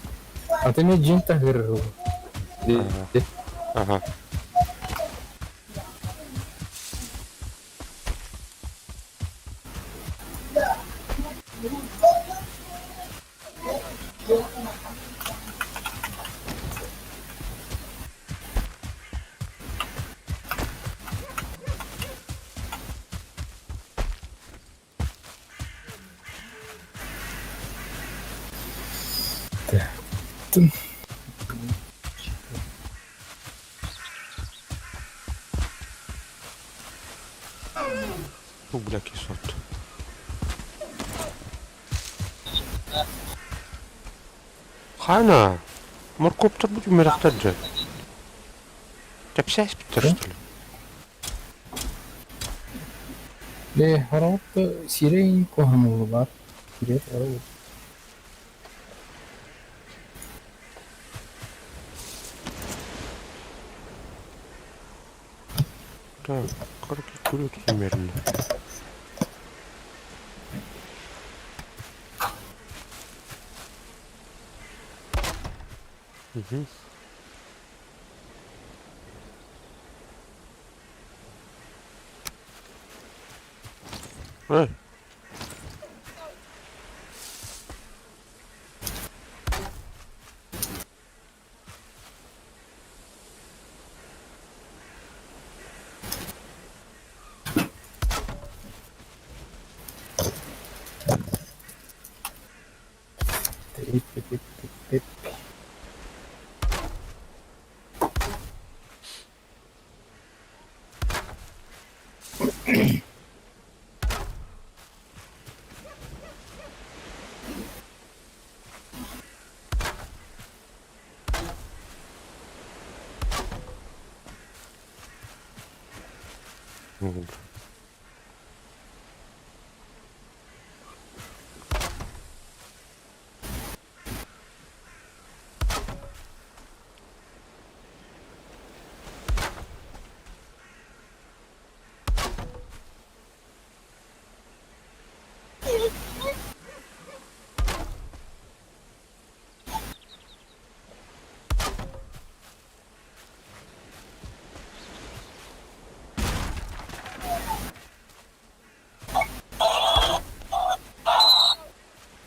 А ты мне дьиҥ таһыр Ага. Тын. Фу, бля, кислот. Хана, моркоптор будет мирахтар же. Кэпсээспиттэр что ли? Ле, хараҕыт сирэй куһаҥыллыбат. Сирэй хараҕыт. Так, короче, курю примерно. Мгм. Эй!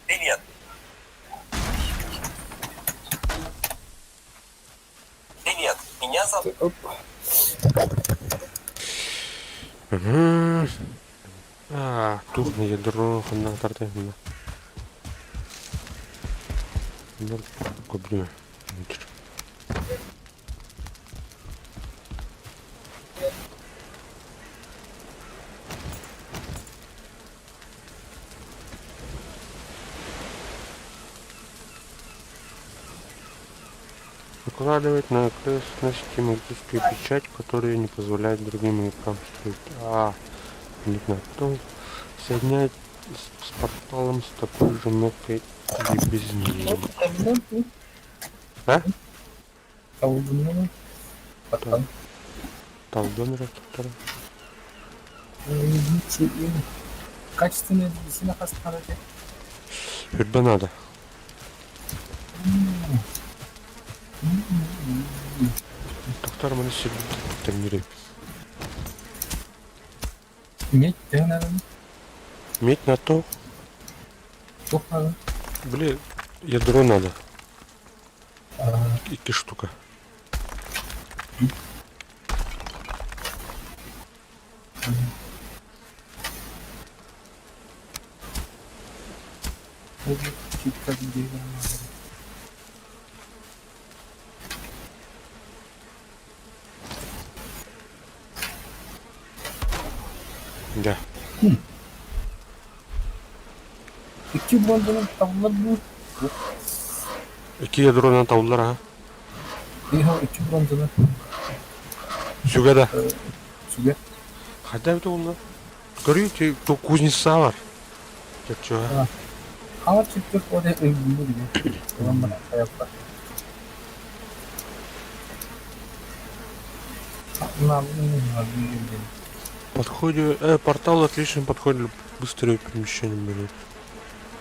Привет. Привет, меня зовут... Мгм. Аа, туох ядро ханна тартайм. Көбүнэ. Выкладывать на окрестности магическую печать, которая не позволяет другим игрокам строить. А, понятно. Потом соединять с порталом с такой же меткой или без нее. А? Талдомера, который. Качественная медицина хастарате. Судьба надо. Доктор маны сирбит Медь төһө надо? Медь на то. Туох надо? Били ядро надо. Икки штука. Да. Икки бронзанан табыллар дуу? Икки ядронан табыллар аха. Иһо икки бронзаны Сүгэ да. сүгэ. Хайда эбитэ буолла? Көрүүй, кузница бар. Чаччуга. Хаҥар чиркэх оде өйбүннү диэн. Ылан баран хайаппар. Подходит, портал отлично подходит для быстрого перемещения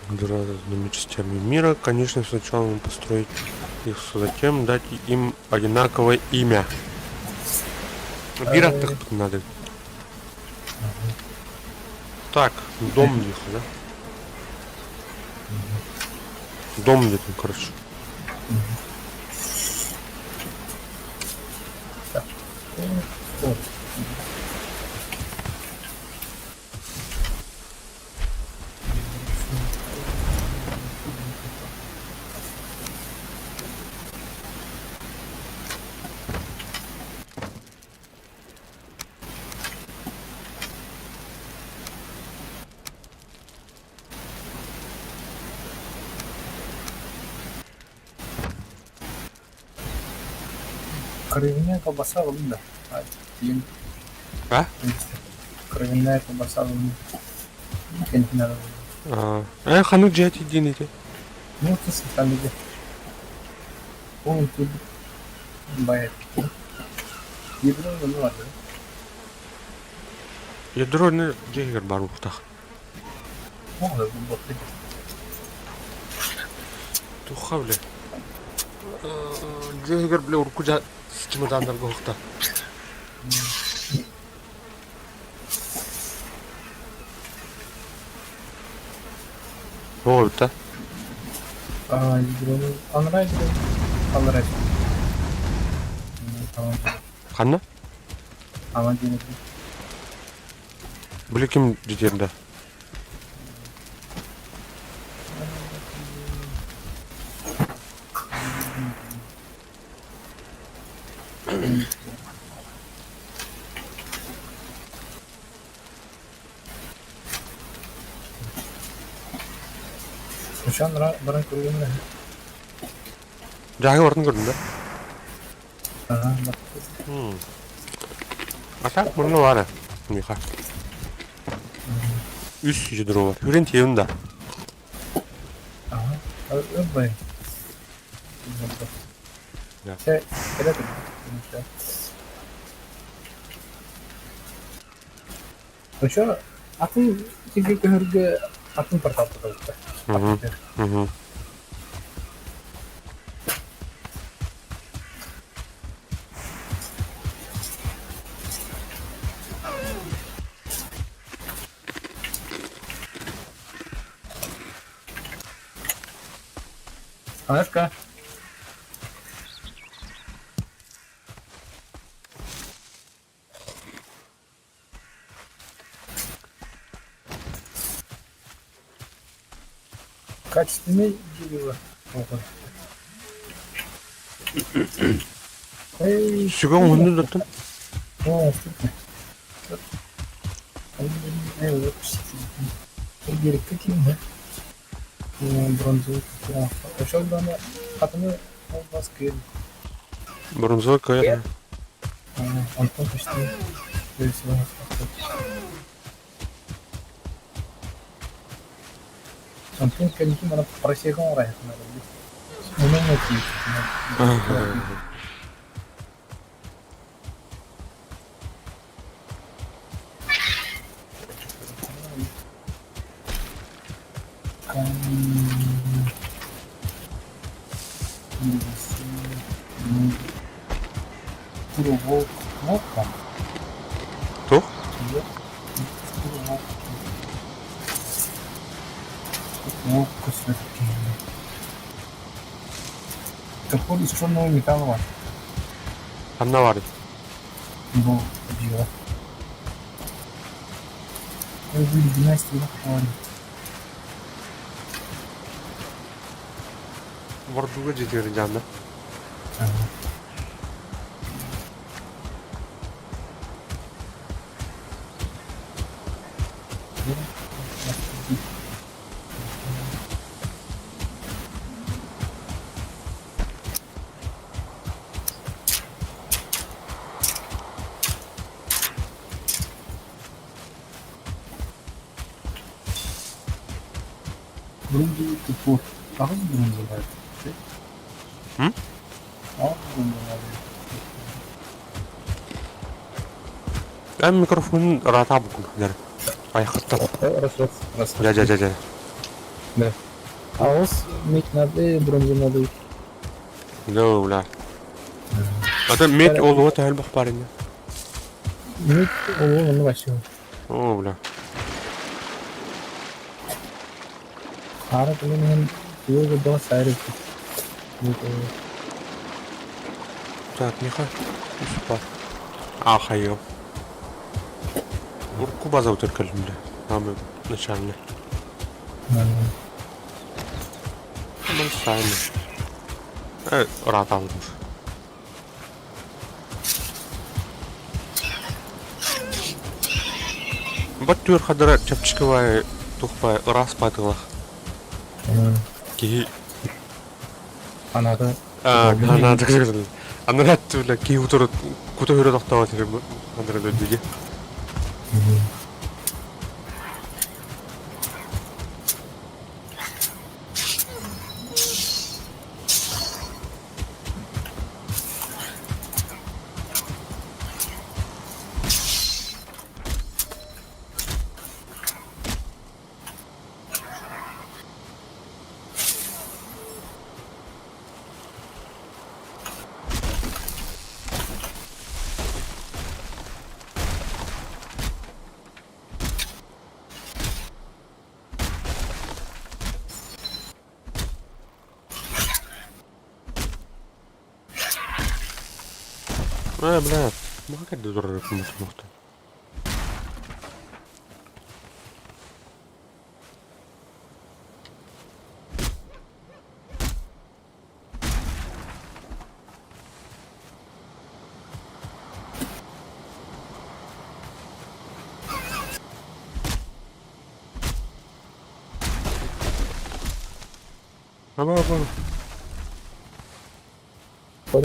между разными частями мира. Конечно, сначала построить их, затем дать им одинаковое имя. Биир аттык надо. Так, дом их, да? Дом где-то, короче. Кровяная колбаса ыллым да. А? Кровяная колбаса ыллым. Кэнтин Э, ханнык дьиэ диэн ити? Ну, ты сам иди. Он тут байт. Ядро ну ладно. Ядро дьиэгэр баар буолуохтаах. О, да, вот Туха, бля. Дьиэ иһигэр бile урукку чымадааннарга уһукта. Тоҕо эбит да? Анараа аллараа Ханна? Ама диэн Били ким дьиэтиэрдэ? Учан баран көргөн да. Дьааһы бартын көрдүм да? А так мурну баар Миха. Үс ядро бар. Хүрен тиевин да. Ага. Ырбай. Се, кэлэ Еще атын сиргэ көһөргө атын портал тутуллар. Угу. Анашка. Качественный дерево. Сүгэн уһуннун даттан. О, Бронзовый кыайар. Антон почти Антон кэнники мана просека оҥорайахтанар Умение Туох? Топор из черного металла. Ханна баарый? Бу дьиэҕэ. Династия Бордууга дьиэтигэр дьаанна. Бронзовый топор. Аҕыс бронзовай. М? Аҕыс бронзовай. Эн микрофонун ыраатаабыккын дэр. Айхаттан. Раз, раз, раз. Дьэ, дьэ, дьэ, дьэ. Да. Аҕыс медь надо, бронза надо. Да, бля. Ата медь олуга төһөл баар ини. Медь олуга онно вообще. О, бля. Хаара кэлэн иһэн туга сайры. Так, Миха, үс А, хайы. Урукку база өтөр кэллим Самый начальный. Ну, сами. Ыраатаалым. Бат түөр хадара чэпчэки тухпай ыраас баатылах. Киһи Анааты анааты Анарат бля киһи утары кута хүрэ тохтообот хадара дойдуги. Э, бля, маҕа турар мохто. Аба, аба. Бар.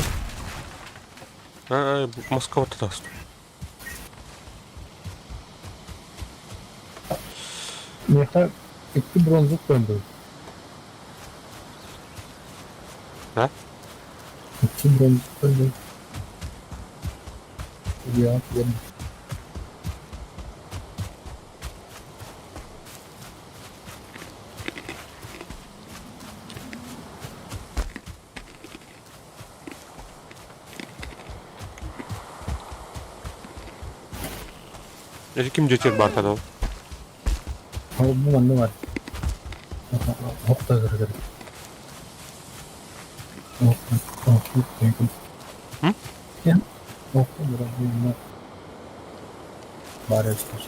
Э, Москва таст. Миэхэ икки бронза көндүм. Да? Икки бронза көндүм. Я я Эти ким жетер бар тогда? Бу манна бар. Охта кыргыр. М? Охта бир Бар эстер.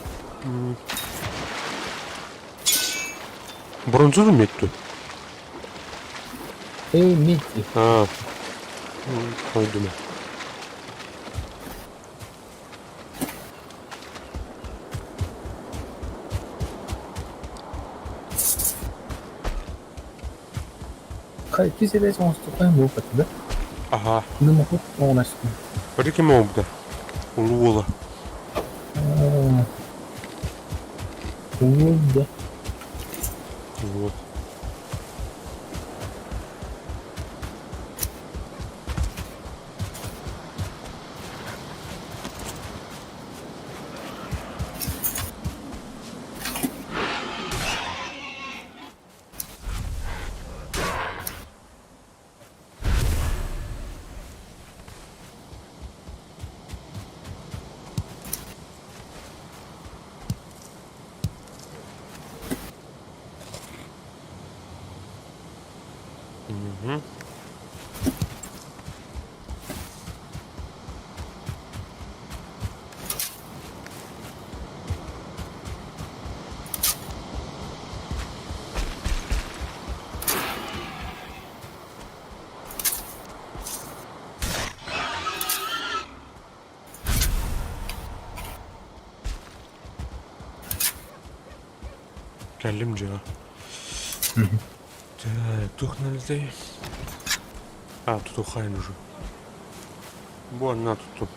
Бронзовый медь Эй, медь. А. Ой, думаю. Ки сирээс оҥостуохха буолбат да? Ага. Ну, оҥостум. Парики мобда. Улуула. Да. Вот. Угу. Кэллим дьэ. Так, туох налетай? А, тут ухайн уже. Бу она тут.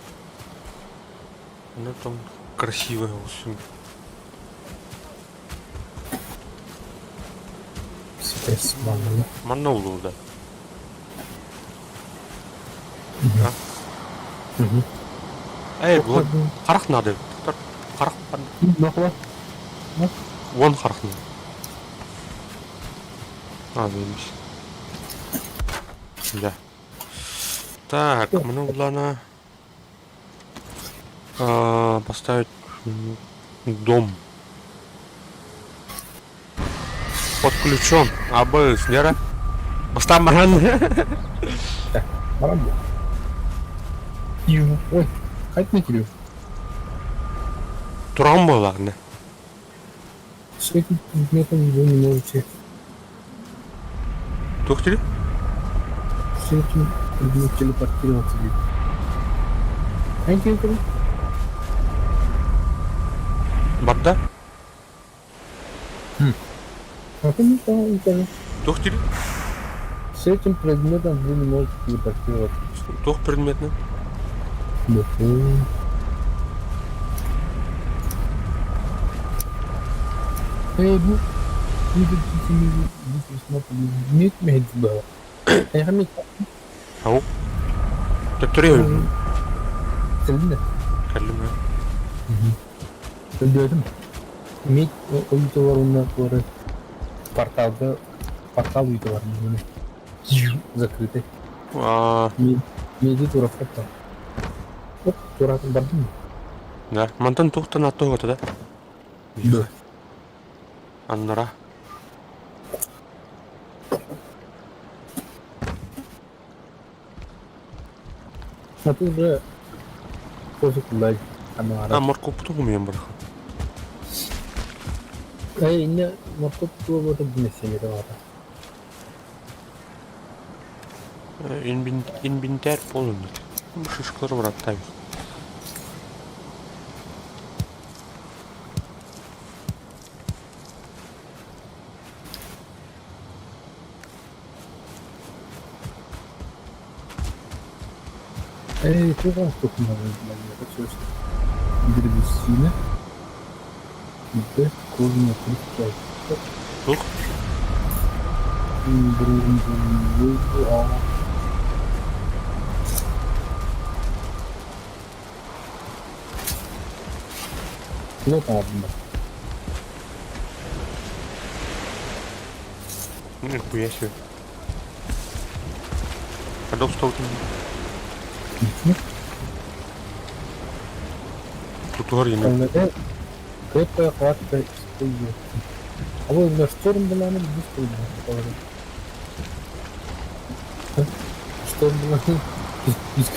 Она там красивая, в общем. Стресс манна. Манна улуу да. Мгм. Эй, бұл харах надо. Харах Нохла. вон харах надо. А, заебись. Да. Так, мне главное поставить дом. Подключен. АБС, Лера. Бастан баран. Баран Ю. Ой, хайт не килю. Туран буоллаҕына. С этим предметом вы не можете. Туох дири? С этим предметом телепортироваться. Эн ким Барда? Ким? Туох дири? С этим предметом вы не можете телепортироваться. Туох предметный? Да. Эй, бу Ау. Төттөрү. Кэллим. Өйдөөтүм. Мит ойута бар уонна туора порталга портал уйта бар. Закрытый. А, Меди тура портал. Оп, туратын бардым. да. Мантан туохтан аттуга да? Да. Аннара. А тут уже Козукулай А анаарар. моркуоппутун хомуйан барах. Ээ инньэ моркуоп туга буолта билмэссэҥҥэ баҕата. Инвентарь полный. Шишкалар бараттаабыт. Ээ туох оҥостуохпун Древесина. Б. Кожаная куртка. Туох? Тула оҥордум ба. Нихуя себе. Когда устал Тутуар еме. Крепкая хватка используется. А вот для шторм была быстро Шторм была из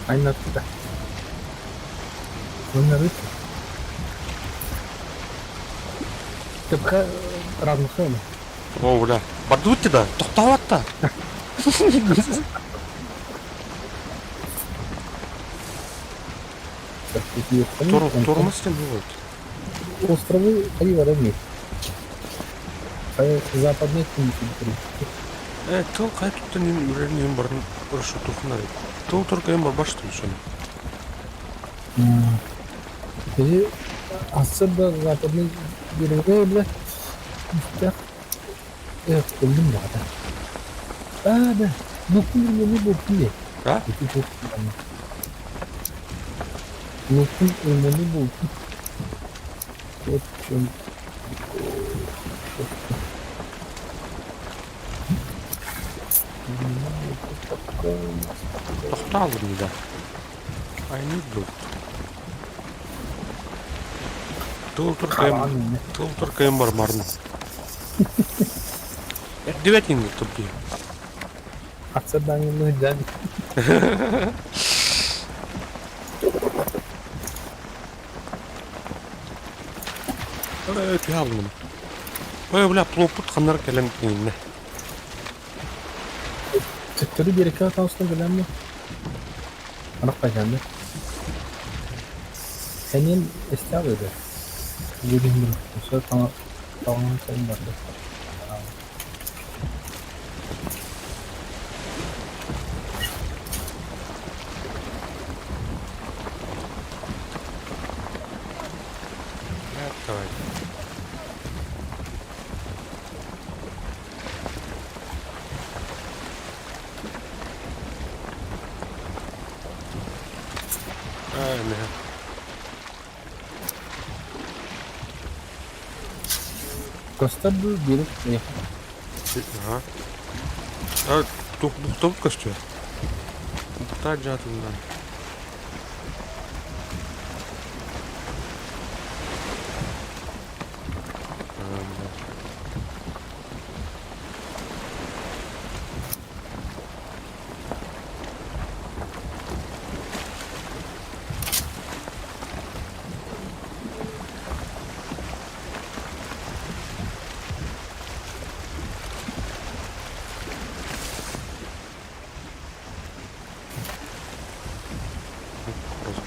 Айнатта. Оннары Тепка размахана. О, бля. Бардут тебя, тохтоотта. Тормоз тем бывает. Островы Ариварами. Западный Э, тыл кай туттан үрерин барын ыршы тухнар. Тыл только эм бар баштым шын. Или особо западный берега, бля. Эх, өлдүм баҕата. Аа, да. Луктун ырманы бултун дии. А? Ити бултун. Луктун ырманы бултун. Вот в чем Тохтоолум да. I need loot. Тыл только эм тыл только эм бар марны. Эрдибэт инник тупи. Ацадаҥҥын дьан. Э, түһэ Ой, бля, плоппут ханнар кэлэн иҥиннэ. Төттөрү биэрэккэ таҕыстым билэммин. Арах хайаанды. Сэниэн эстээх этэ. Үөрүһүн өссө таҥаһын сайын барда. Давай. Ай, бля. Көстөр дуу биэрик Ага. А, тух бухтов көстүө. Бухта жаатынан.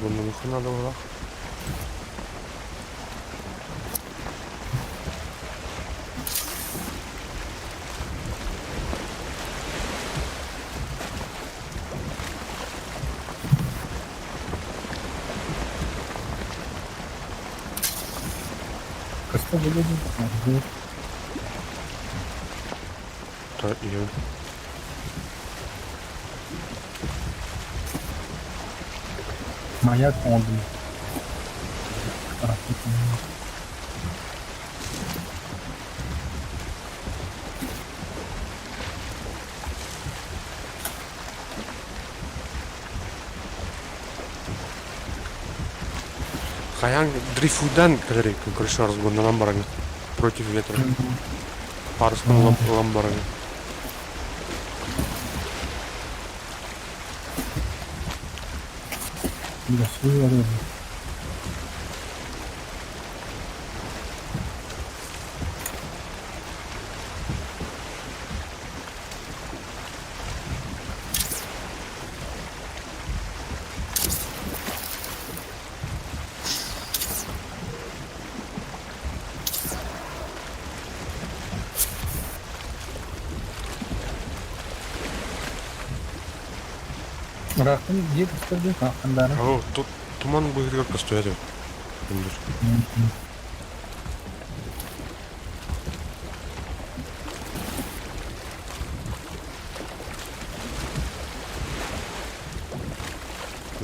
Разгонных надо было. Көстөр дуу Та и Маяк оҥордум. Хайаан дрейфуйдан кэлэр крыша разгоннанан бараҥ против ветра. Парустан ылан бараҥ. Ыраахтан дьиэ көстөр дии, хандаара. Оо, тут туман быыһыгар көстүбэт эбит. Үндүр.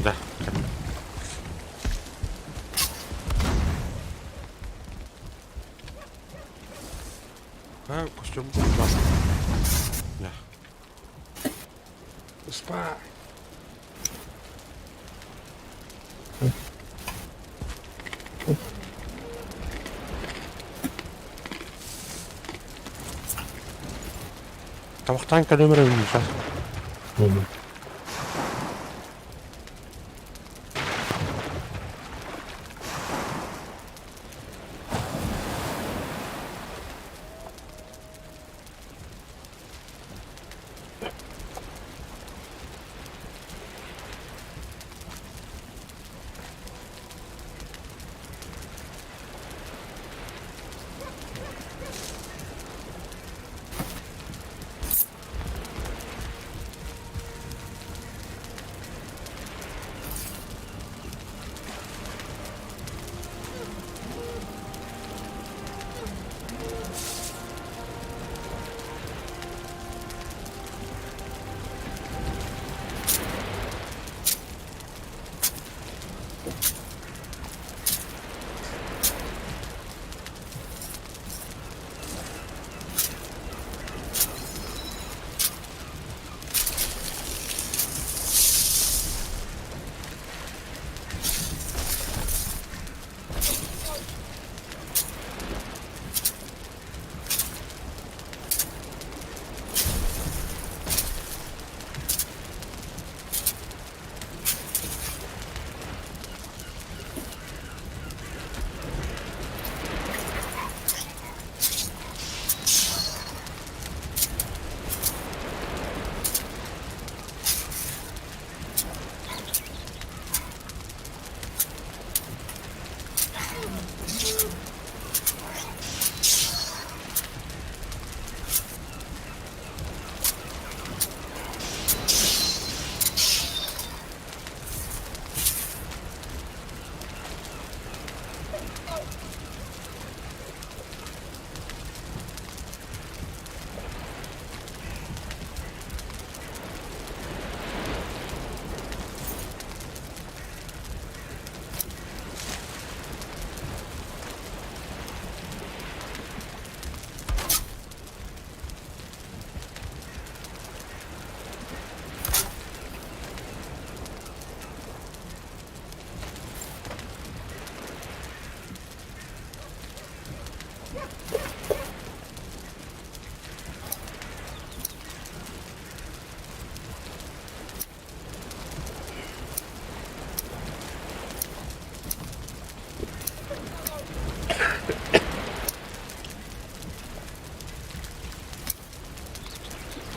Да, А, костюм Да. Спай. Табахтаан кэлэмэр эбин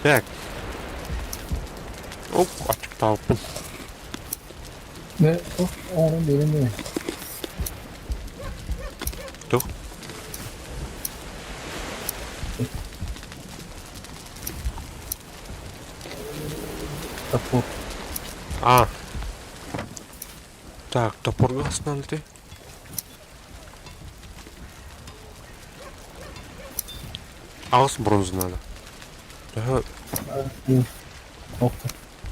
Так. Оп, ачыктаабыппын. Дьэ, туох оҥорон биэрэн диэн. Туох? Топор. А. Так, топорга хасынан ты. Аҕыс бронза надо. Төһө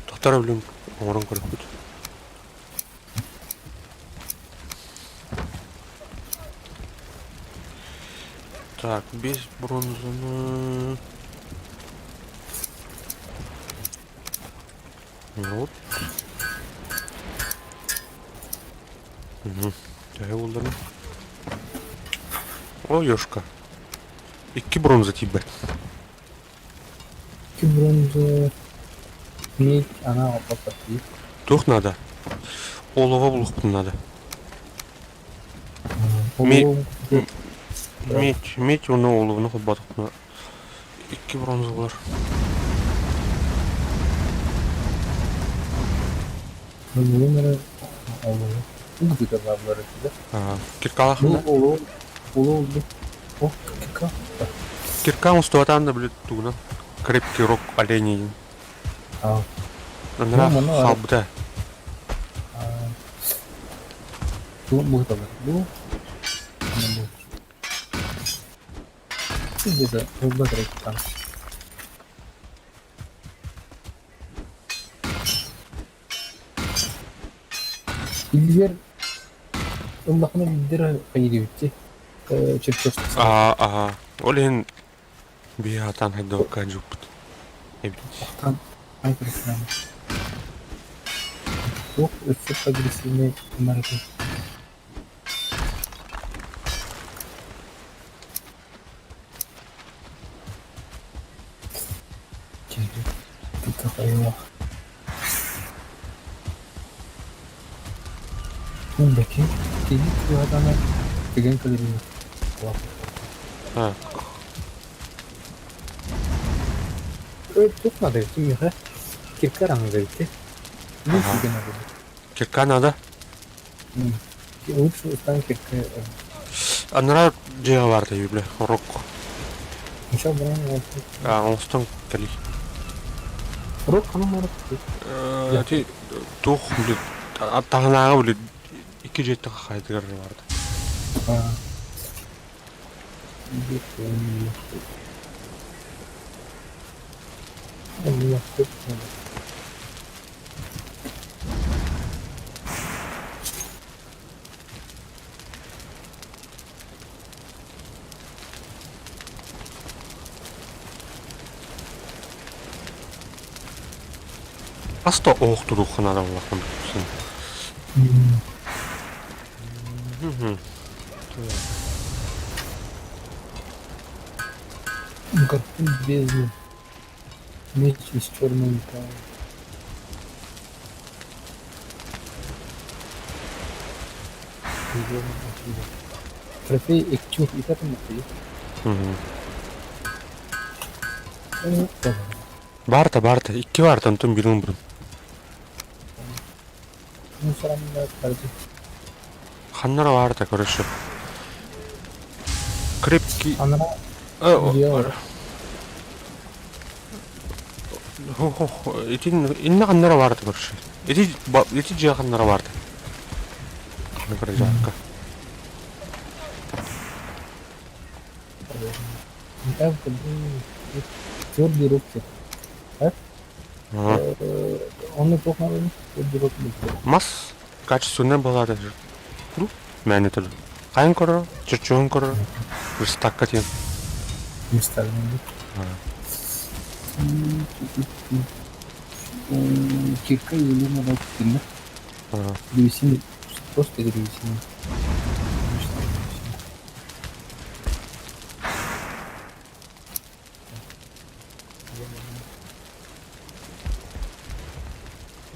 Тохтор өлүм оҥорон көрөхпүт. Так, без бронзаны... Вот. Угу. Төһө булларым? О, ёшка. Икки бронза тиийбэт. Икки бронза медь, она опа Туох надо? Олово булуохпун наада. Меч, меч уонна оловну холбоотохпуна икки бронза булар. Киркалаах Кирка устубатаан да били тугунан крепкий рог оленей Анараа хаалбыта. Илдьэр ыллахына илдьэр хайдыбытти Аа аа ол иһин биһи сатаан хайдыбакка дьуппут эбит. Туох өссө прогрессивнай гынар этэй? Бэки киһи кыһатана тыгын кэлэрин А, Туох надо кимиэхэ кирка араҥа эбит Ага. Кирка надо? Лучше устан кирка. Анараа дьиэҕэ баар дии бля, рок. Ничего брон. А, оҥостон кэлий. Рок ханан барар? Ити туох били таһынааҕы били икки дьиэттэн хахайдыгар баарда. Хас да оһох туруохха наада буоллахпын син. Гарпун бездны. Меч из черного металла. Трофей Экчух и Баарта, баарта, икки баарта, онтон биир ылбытым. Ханна эрэ баарта, короче. Крепкий... Ити инна ханна эрэ баарта, короче. Ити, ити дьиэ ханна эрэ баарта. Короче, Твердые руки. Онно туох нааданы? Твердый руки. Мас качественная была даже. Ну, мээнэ турар. Хайын көрөр, чочуһун көрөр, верстакка тиэн. Верстагын. Кирка Елена Лапкина. Древесины. Просто древесина.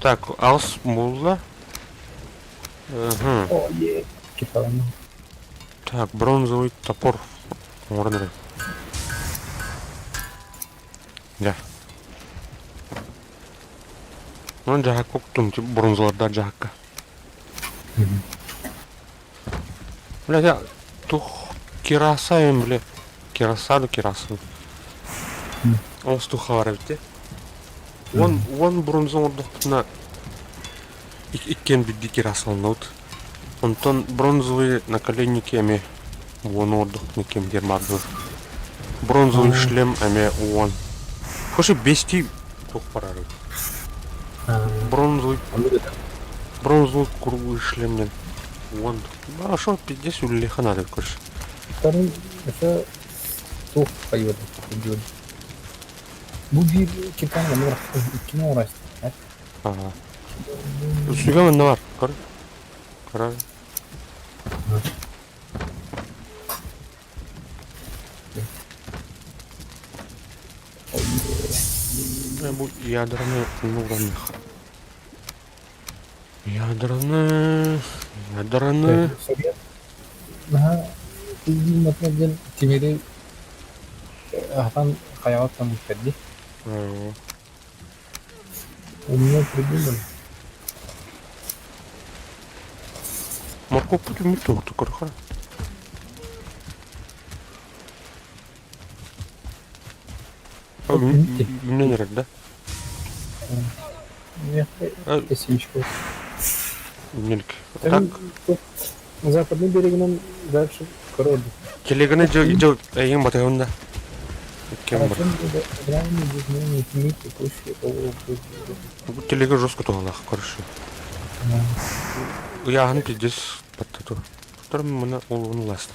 Так, аҕыс буолла. О, е, киркаланным. Так, бронзовый топор. Оҥорон эрэ. Дьэ. Онон дьаһакка уктум, бронзалардаах дьаһакка. Бля, я тух кираса им, бля. Кирасаду кирасу. Оҥостуохха баар эбит дии. Уон уон бронза оҥордохпутуна иккиэн биирдии кирасаланныбыт. Онтон бронзовые наколенники эмиэ уон оҥордохпутуна иккиэн биир баардылар. Бронзовый шлем эмиэ уон. Короче, бестии туох барар эбит. Бронзовый бронзовый круглый шлем диэн уон. Хорошо, пиздец үлэлиэххэ наада короче. Второй это туох хайыыр Бу биир кирканы манна бырахтым, иккини оҥорооччу. Ага. Үсүгэ манна бар. Көр. Көрөр. Бу ядраны нуранных. Ядерны, ядерны. Совет наһаа тиийиммэтинэ диэн тимири аһатан хайаҕа оттоммуттар дии. Умно придумали. Моркуоппут үүммүт туохтук көрөхө. Үүнэн эрэр да? Так. Западный берегинен дальше король. Телеганы жыл эйин батыгын да. Бу телега жестко туһалаах короче. Ыйааһын пиздец баттату. Вторым мына улуун ласт.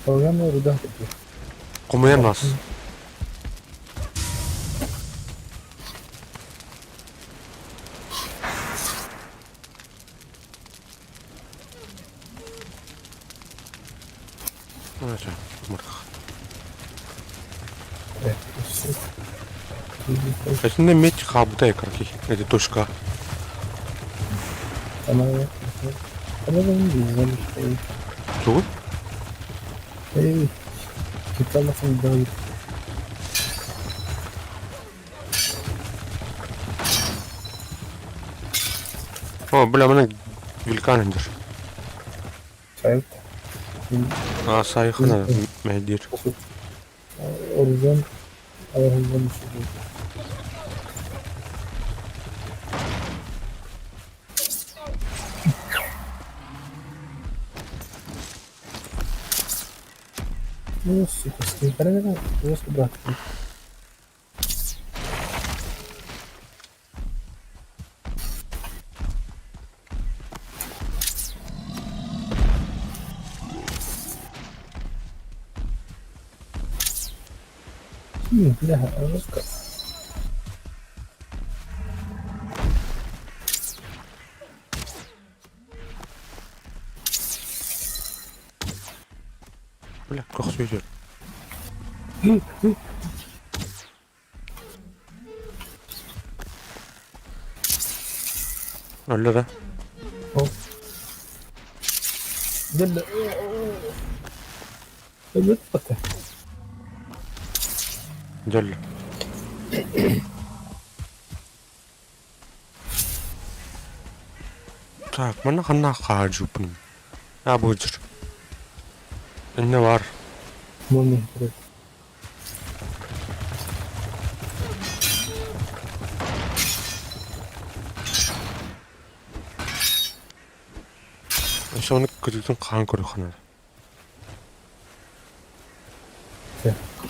Программа руда. Хомуйан нас. Итиннэ медь хаалбыта экраки, эти точка. Тугун? О, бля, мына великан индир. А, сайхана мәдир. Оружен Ну, сука, скрипарена, просто брат. Бля, жестко. Бля, көхсүйдер. Өллө да. Дьэ, өлбөт Дьөллө. Так, манна ханна хаажыппын. А, быдьыр. Инне бар. Муми. Өссө ону кытыытын хаан көрүөххэ наада.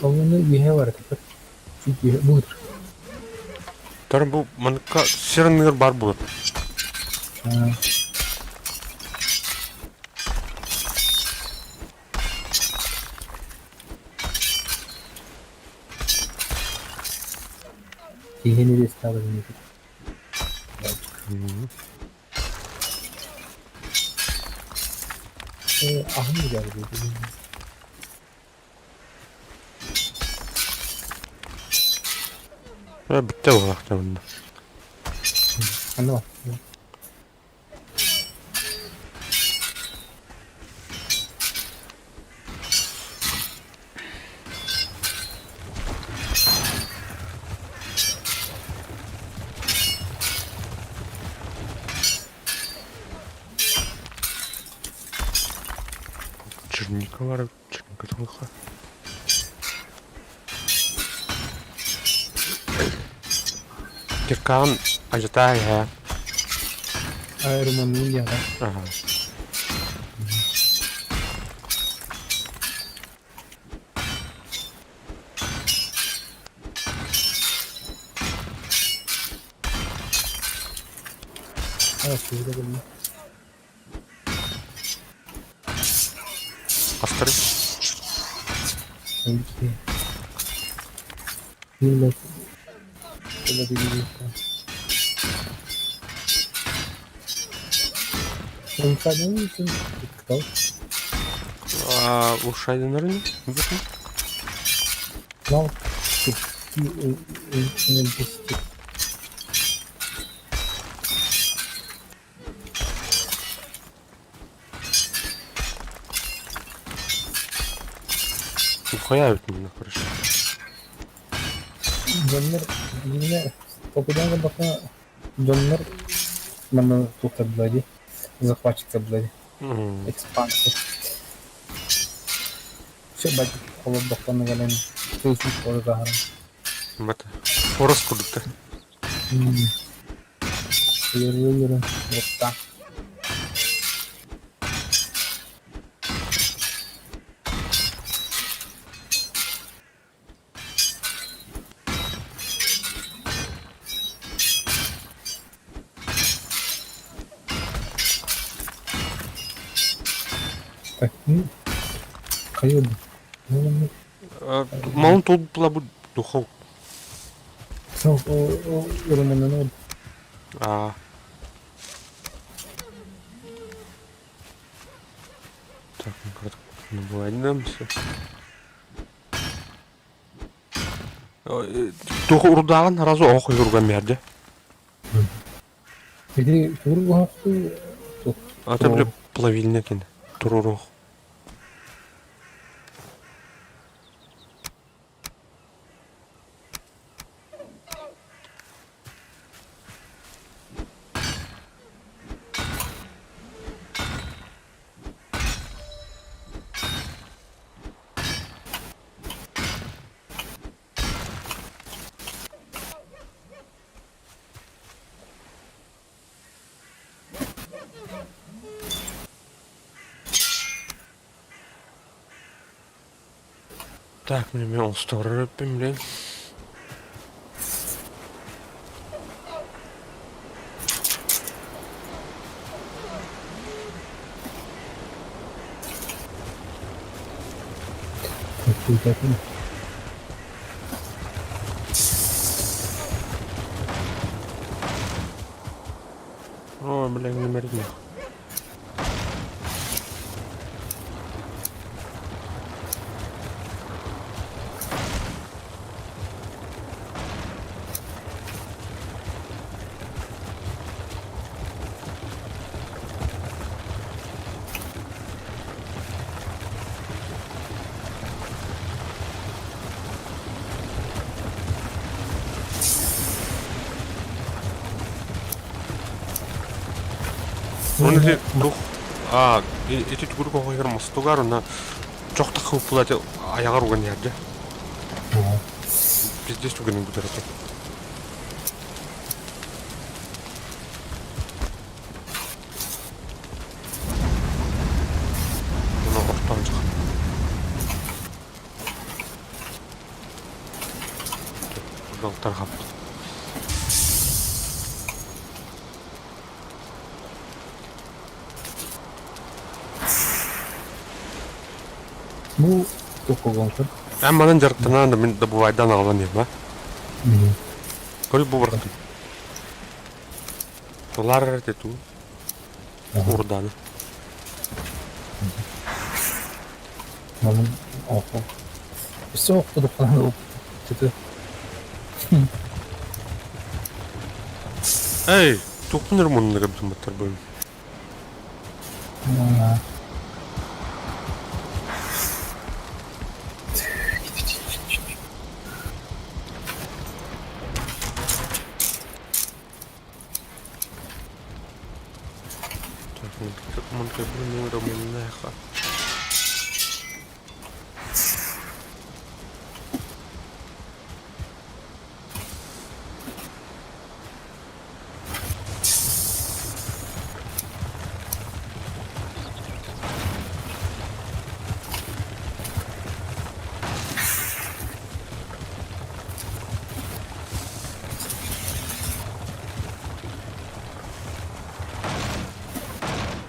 Ону үөһэ бар этэ. Үөһэ быыр. Тар бу маныкка сир анныгар баар буолар. Киһини де стало заметить. Аһын geldi. Бүттэ буолаахтар манна. Ханна бар? Черника бар, черника туһуха. Киркаан ажатаа иһэ. Iron Man Аха. Астары. Ушайдынарын Хайа эбит манна, короче. Дьоннор билиҥҥэ толкуйдаан көрдөххө, дьоннор манна туохтардылар дии, захватчиктардылар дии, экспансия. Все бать олордохтон кэлэн тыысык орутаһан. Бата. Орос курдуктар. Ыарыы уоттаах. Так, ну, хайа Малын толбулабыт духов. Ырыманан Аа. Так, ну бывает Туох урдааҕын сразу оһох уйгурган биэрдэ. Ити турук оһохтуу Ата били плавильня кини туруруох. Так, мне мен устарыр блин. О, блин, не моргни. Оны ити тух а ити тугур коҕойор мостугар уна чох тахыппыла айаҕар уган иһэрдэ. Пиздец тугунун бүтэрэтэ. Уна ортоон чах. Тархаппыт. Бу туохха Эн манан дьарыктанаан да мин добывайдаан аҕалан иһэм, а? Көрү бу барахтым. Тулар тету. Урданы. Манын оохо. Өссө охтудуххана тету. Эй, туохпун эрэ муннуга бутумматтар бу.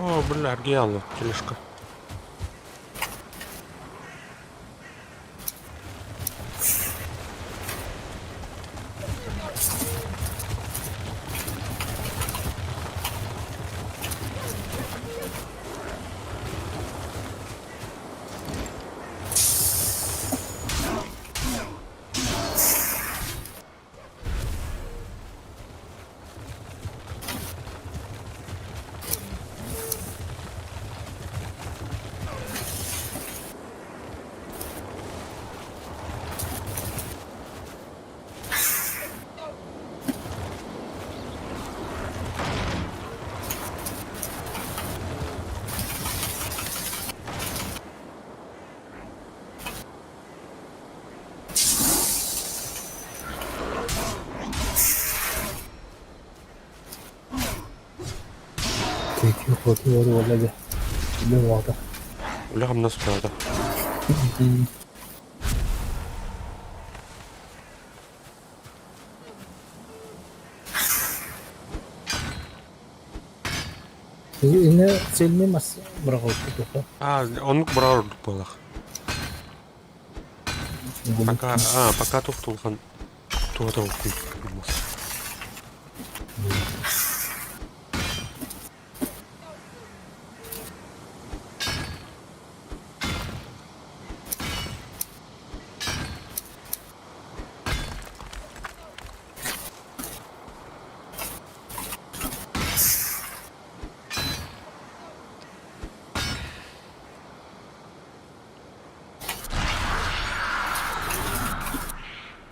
О, бля, аргиала, тележка. Киһи хоту уолу уола дьэ. Үлэ уота. Үлэ-хамнас бөҕөтө. Иннэ цельный мас быраҕылыппыт дуо? Аа, оннук быраҕар ордук буоллах. Пока, а, пока туох улахан туота мас.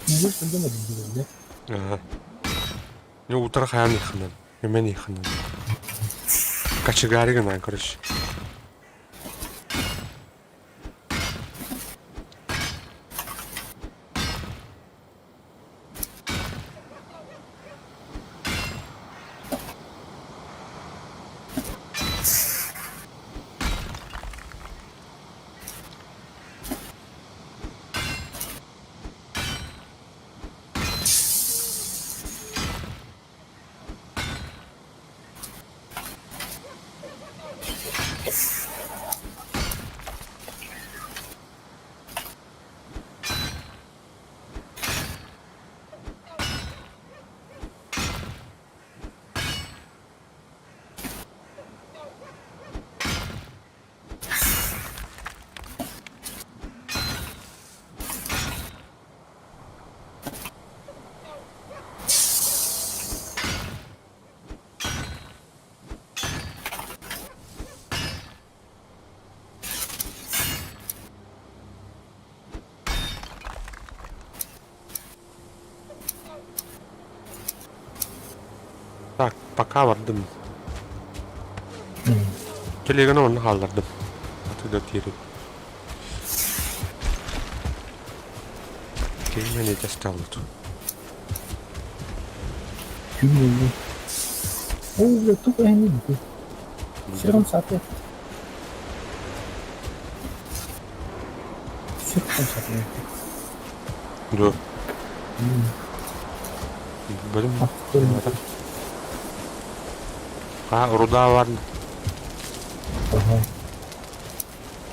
Биир сылдьан эргийдилэр. Аа. Не утары хайаан ыйханан, эмэн ыйханан. Кочегары гынан, короче. Так, пока бардым. Телеганы онно хааллардым. Атыыда тиэрим. Киһи не сталут. Күн Оо, тук эһини Сиром саты. Сиром саты. Дуо. Бөлүм. А, руда бар. Ага.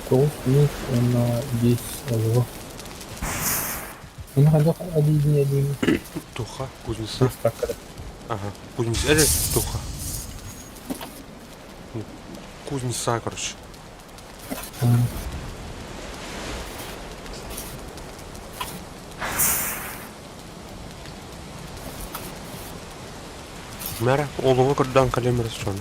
Тоҕус минут уонна биэс олуга. Мин хайдах адиибин эдиим? Туха, кузнеца. Ага, кузнеца. Это туха. Кузнеца, короче. Мэра, олуга көрдөөн кэлиэм эрэ сону.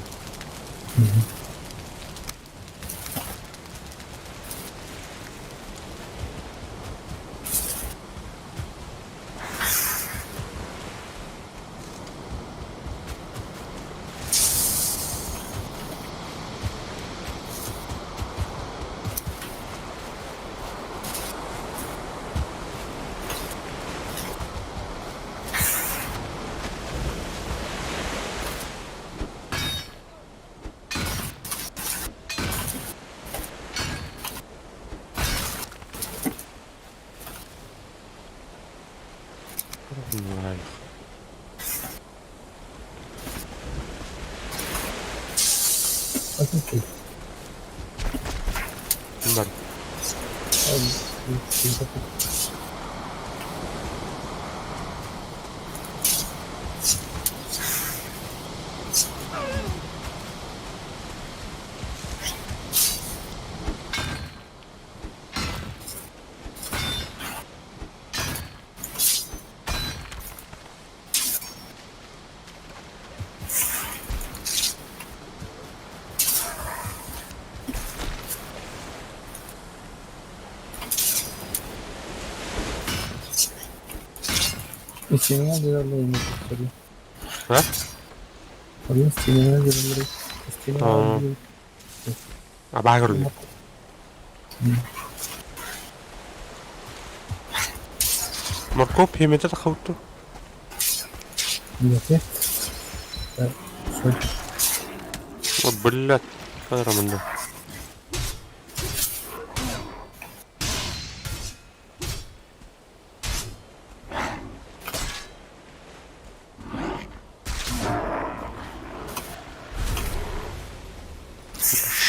Бар. Истинно деревянный А? Истинно деревянный. Истинно. Абаа көрдүм. Моркуоп хиэмэтэ тахабыт дуо? Нет. О, блядь, манна.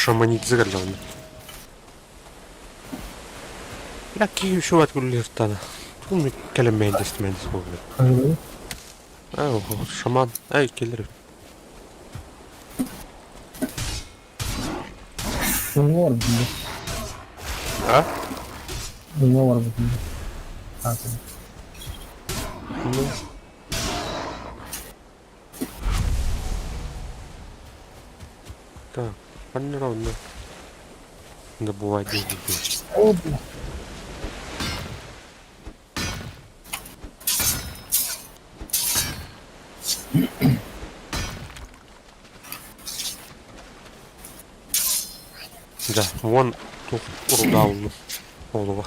Шаманидзе кэллэҕинэ. Бля, киһи үчүгэй күллүһүртана. Тугун кэлэн мэйдэстимэн суолу. Ай, шаман. Ай, кэлэр. Уҥа барбытым дуу? А? Уҥа барбытым дуу? Аатын. Ну. Так, ханна ровно. Добывать деньги. О, бля. Да, вон тух урдаулу олуга.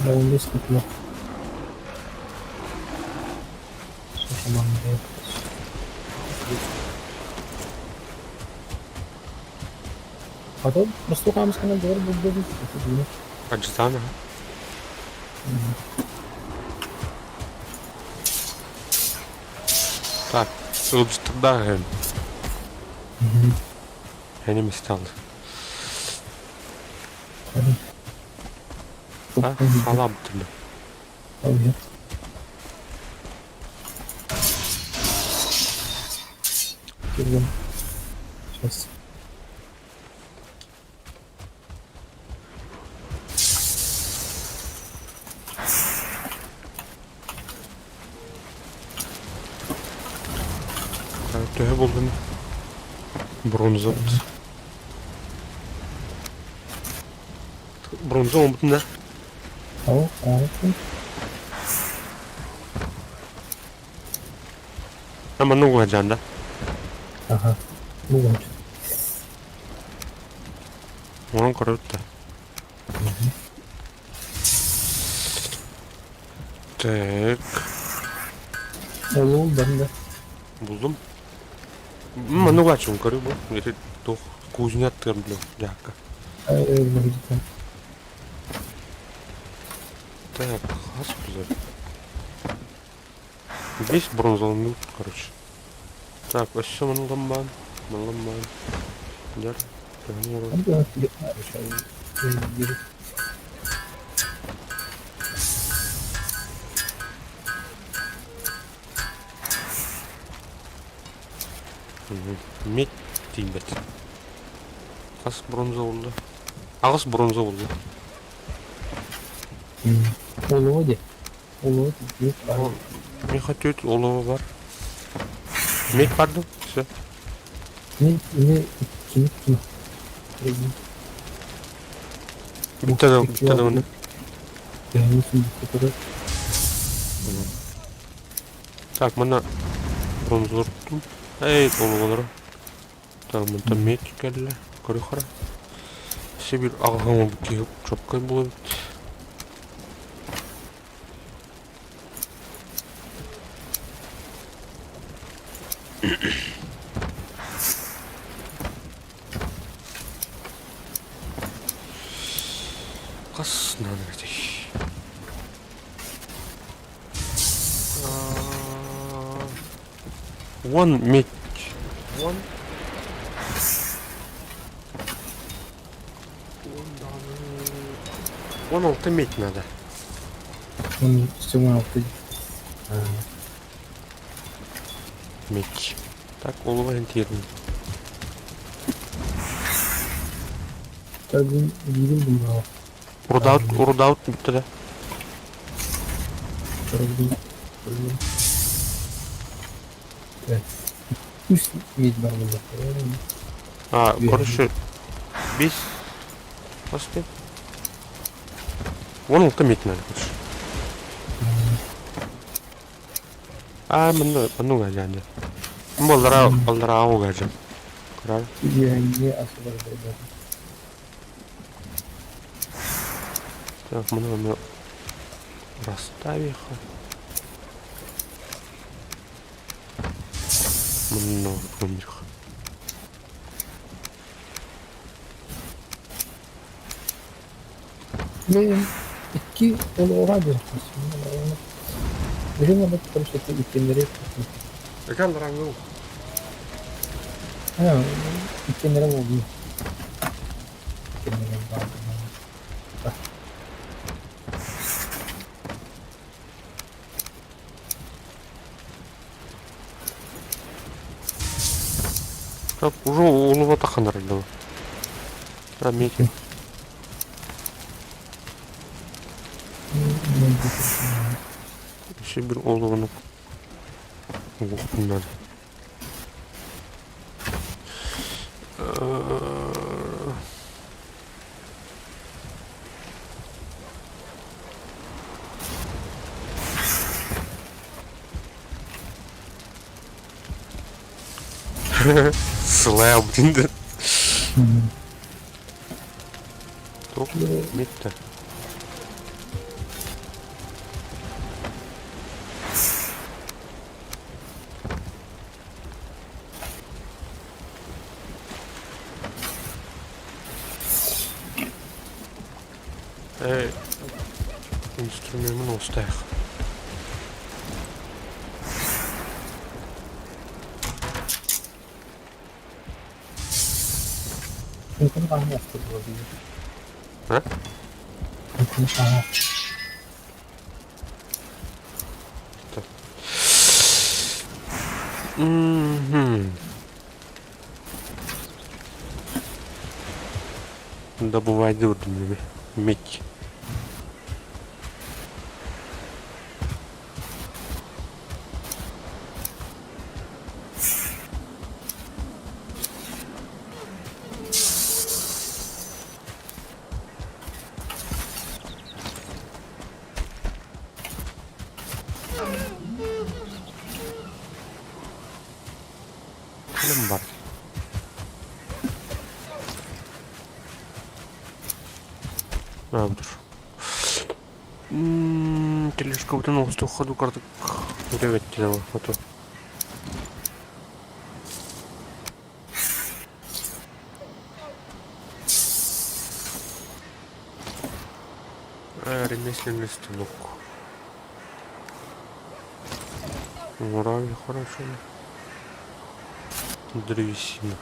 Давно куплю. Слушай, мам, Потом просто хаамысканан доҕор булдубут. Аджитана. Так, ыалдьыттардаах Эни стал. А, халабытына. Сейчас. Төһө булдун? Бронза. Бронза оҥорбутун да? О, оҥорбутун. А манна угаһдьаан да? Аха. Угаһдьан. Оҥорон көрөбүт да. Так. Ол да. Булдум. Манна угааччыбын көрүү бу. Ити туох кузня аттыгар билем дьаакка. Так, хас булар? Весь бронзовый мют, короче. Так, өссө мылламмаан, мылламмаан. Дьэр, төһөнү Медь тиийбэт. Хас бронза булла? Аҕыс бронза булла. Олоо де. Олоо де. Миэхэ түөрт олоҕо бар. Медь бар дуу? Все. Мен не кини кини. Бүттэ да бүттэ да уонна. Так, манна бронзалар туттум. Эй, олоҕолоро. Так, мантан медь кэллэ. Көрүөххэ. Сибир аҕаһын киһи чопкай буолбут. Хас наада этэй? Уон медь. Уон. Уон даҕаны. 16 медь надо. 16. Медь. Так, олуга тиэрдим. Видим бумагу. Урдаут, урдаут бүттэ да. Үс медь бар буолла. А, короче, бес Посты. Вон 6 медь надо, короче. А, манна, манна угаадьаан. Боллара, боллара угаадьан. Правильно? Я не освобождаю. Так, много расставиха. Много них. Блин, икки олоҕо Билим ону короче иккиэннэри Экран рангыл. иккиэннэрэ буолуу. Иккиэннэрэ баар. Так, уже улуба таханар Заметил. Еще бір олығыны надо. Слэм, блин. Тоқ метті. Инструментын остайық. А? Мгм. Добывай дурными. Медь. Калым бар. А, бұдыр. Тележка бүтін оғысты ходу картык. Ревет деді ото. Ремесленный станок. Муравьи хорошо. Древесина.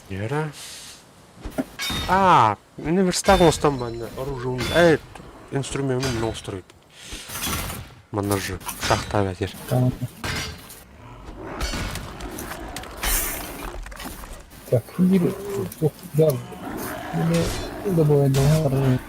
Нера. А, университет там оружие. Эй, инструмент нострой. Манажы, шахта ветер. Так, или да, или добавить оружие.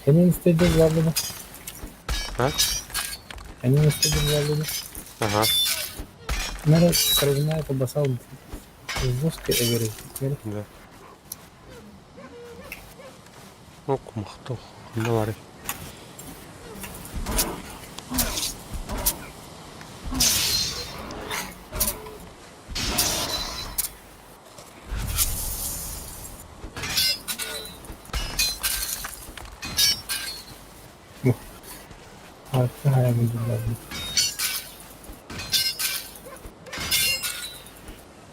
Кэнин истэйдэр буоллугу. А? Кэнин истэйдэр буоллугу. Ага. Мэрэ кровяная колбаса жестко эбэрий. Да. О, кумахтал. Давай.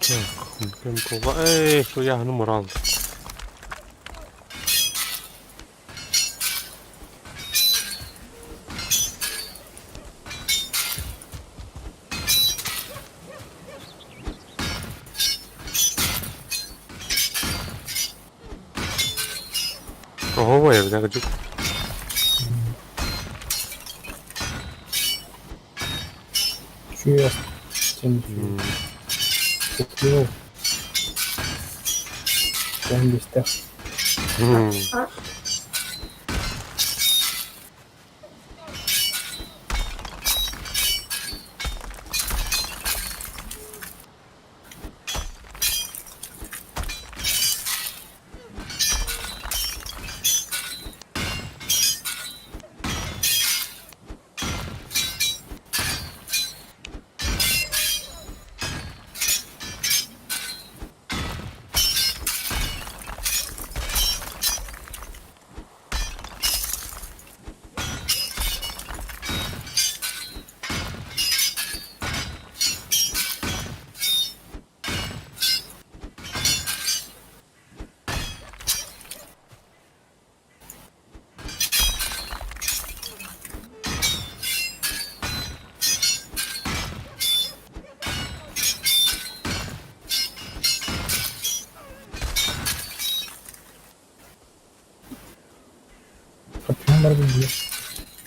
Так, Эй, я ну мурал. Оһуобай эбит кырдьык. Үчүгэй ас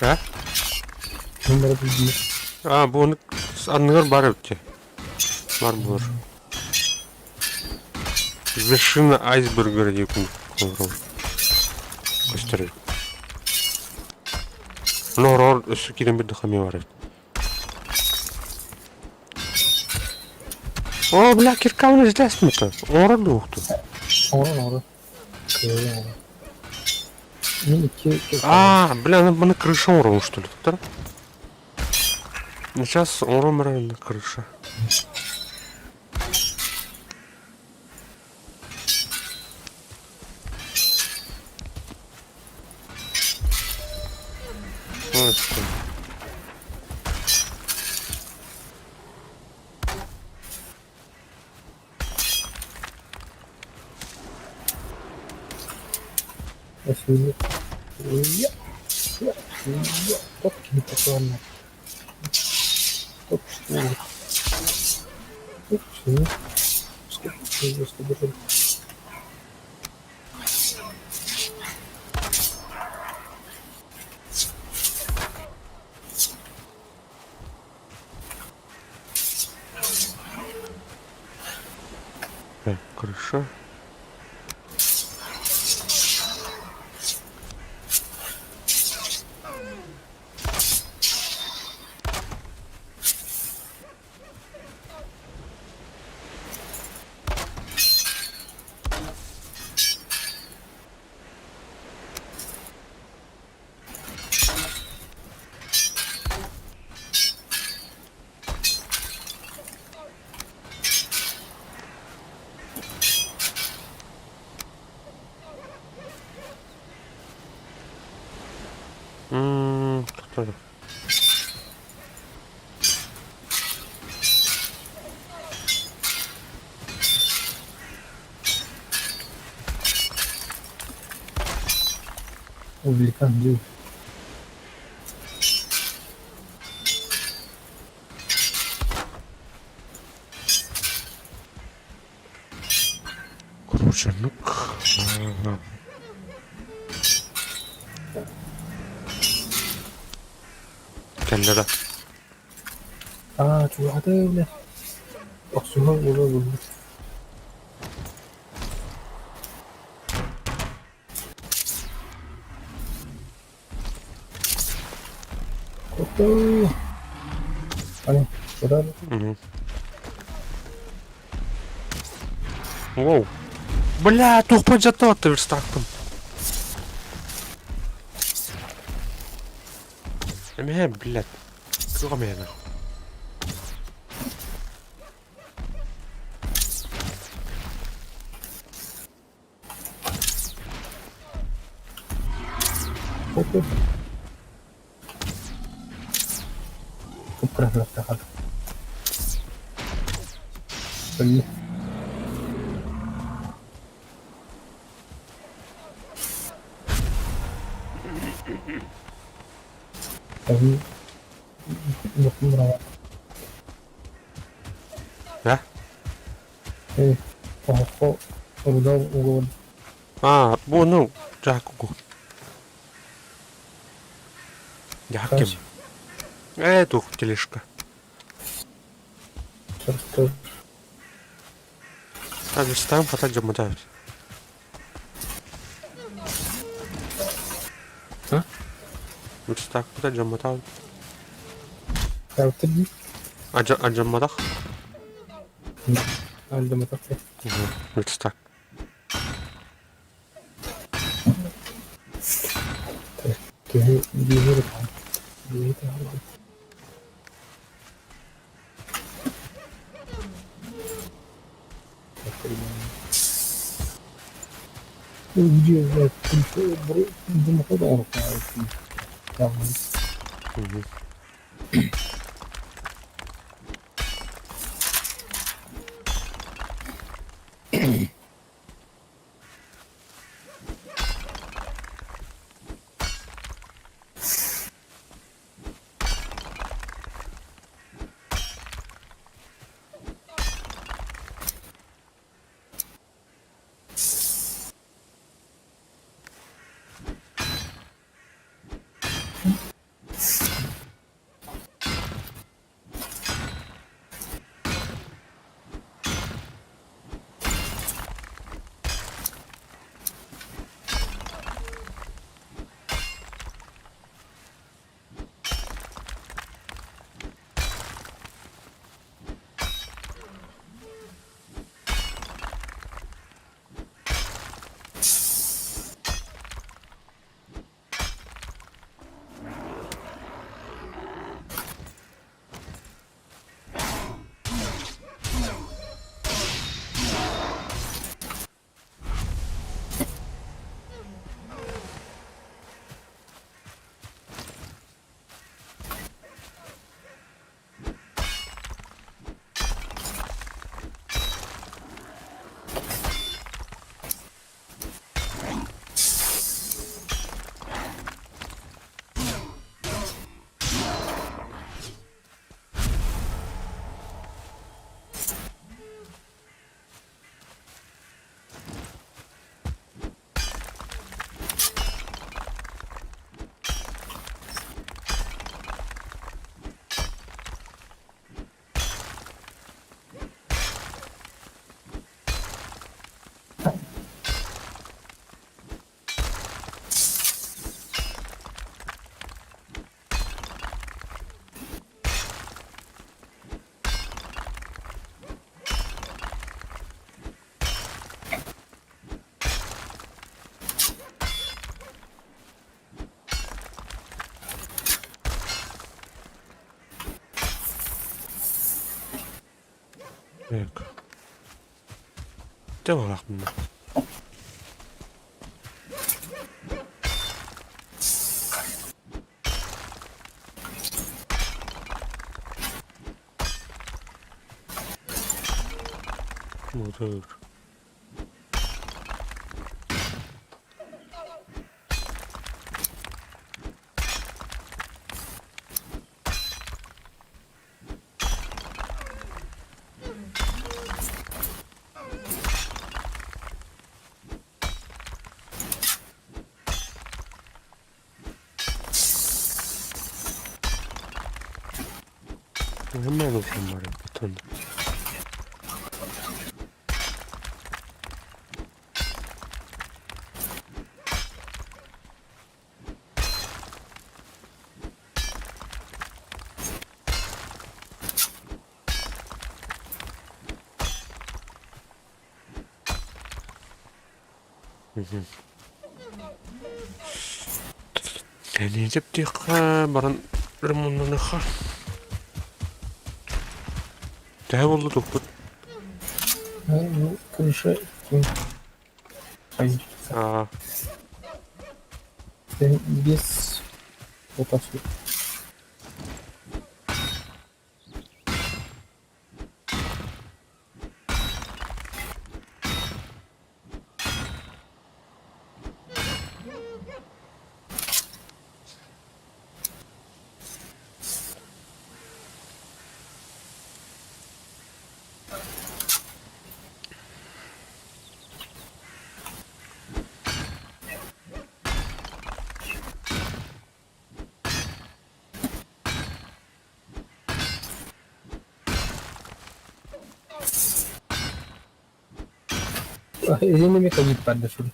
А? А, бу ону анныгар бар эбит дии. Бар буолар. Вершина айсберга диye көстөр. Норор өссө киирэн бирде хамия бар эбит. О, бля, кирканы издәсме-то? Оҥорор дуохту. Оҥорон оҥорон. Кыайан оҥорон. Мин икки А, бля, ну маны крыша оҥоробун что ли, туттар? Сейчас оҥорон баран крыша. Ой, что? Так, крыша. Кто Увлекан дии. Короче, ну ага. Кэллэ да. Аа, чугаһата бile. Охсуһар уола булбут. Ани, куда? Угу. Воу. Бля, туох дьаттаатта верстакпын. Эмиэ, блядь. Туох эмиэ Да? А, бу ну, Жакугу. Яким. Тух тележка. Так, ставим, хватать замотают. А? Так, хватать замотают. Аджамматах? Так. Угу. Так. Тэ барахмын. Мотор. Hemen var bütün. Кэлиитип диэххэ баран ремоннаныахха. Төһө буолла туппут? Ну, крыша Аа. Без отасу. Эзин эмиэ кэлиит барда сүр.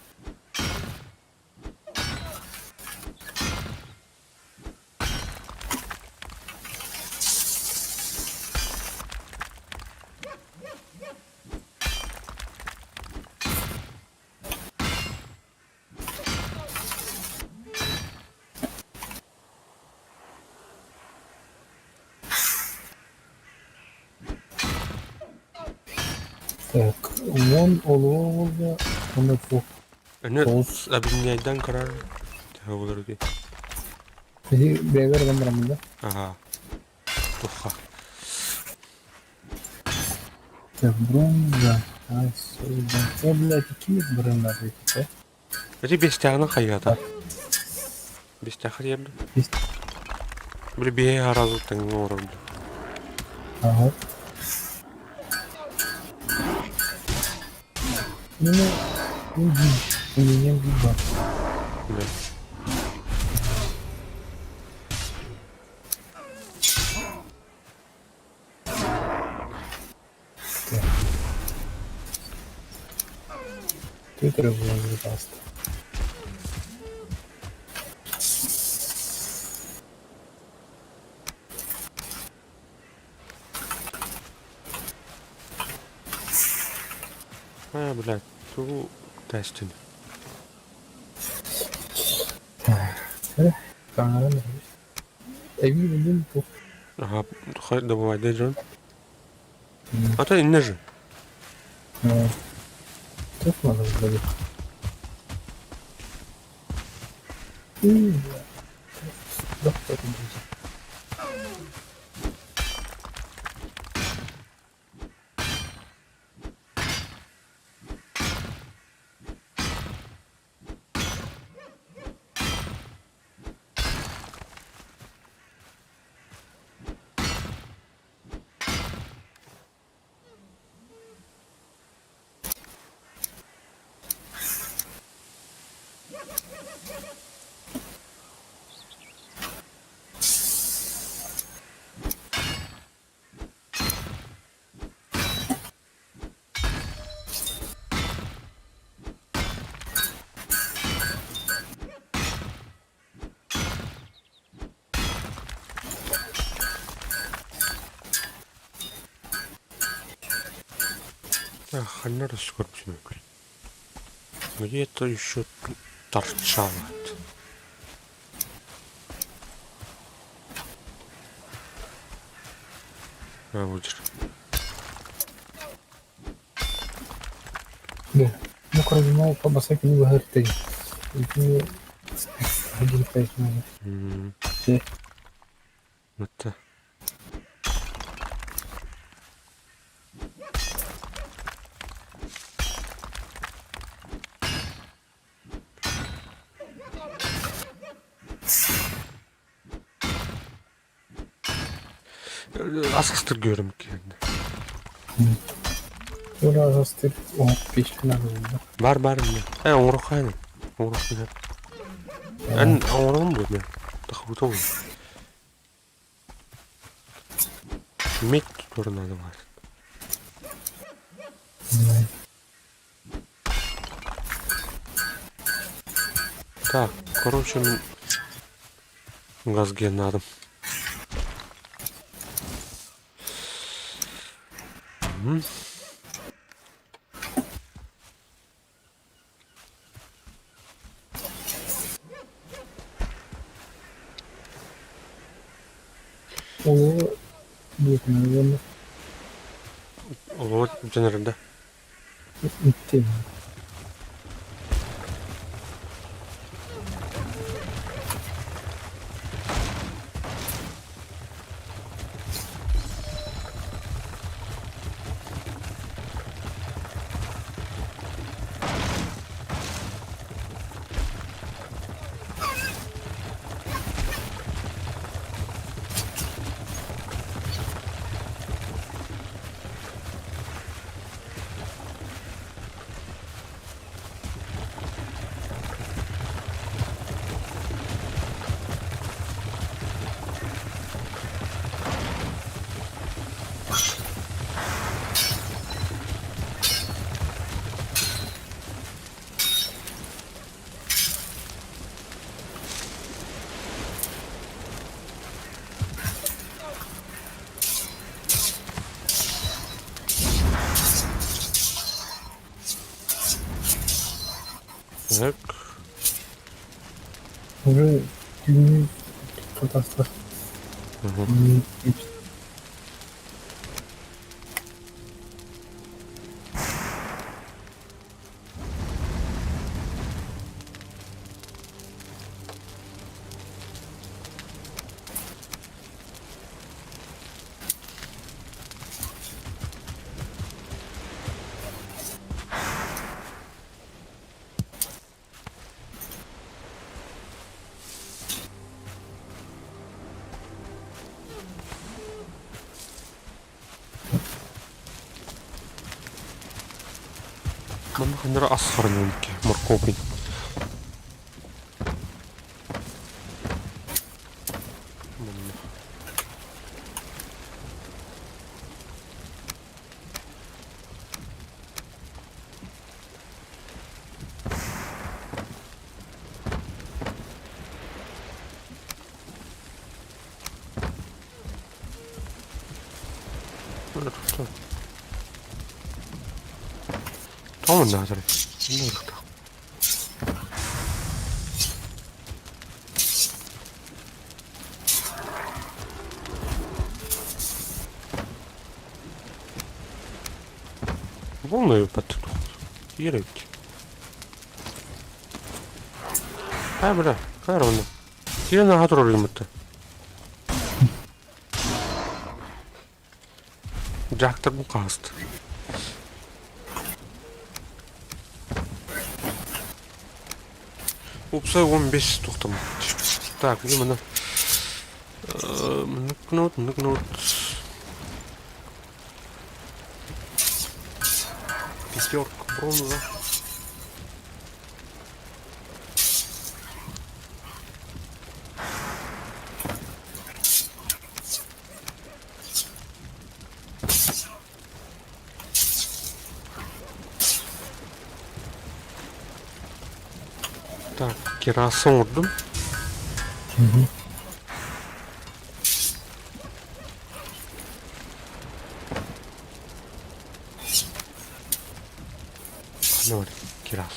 Так, уон олуо буолла уонна туох Аны тоҕус объединяйдан көрөр төһө буолар дии. Биһи бэйэбэр ылан бараммын да? Аhaa. Туха. Так, бронза. Ай, Э, блядь, какие бронза эти, Ити биэстээҕинэн хайыата. Биэстээххэ тиийэрдим. Биэс. Били биэһи аразы тэҥҥэ оҥорордум. Ага. Ну, ну, у меня губа. Да. Твиттер было даст. А, блядь, ту тестин. Таҥаран эбии билим туох Ага, добывай дьон. А то иннэ же. Туох надо было? Ханна эрэ көрбүтүм Где-то еще торчало. А, вот. Ну, короче, по басаки не выгорты. Итини один пять. Это. Асастыр көрүм киэннэ. Ура астыр о печка надо было. Бар бар эмне. Э оҥоруохха оҥоруохпун Эн оҥороҕун дуо мен? Тахыбыта буолуо. Медь тоже надо баар. Так, короче, мин газген надо. Олоҕу диэтинэ уонна Олоҕу дьанарда. икки Так. Уже түүнү хатастар. Мгм. Манна ханнара ас харанылки морковный. Манна. Тоҕо наадалый? Полную подтирать. А, бля, корона. Тебе на троллимата. Дьахтар бу хаһыста. Уопсай 15 туохтаммыт. Так, били манна маннык гынабыт, маннык гынабыт. Пятерка бронза. Так, кираса оҥордум. Ханна бар кирас?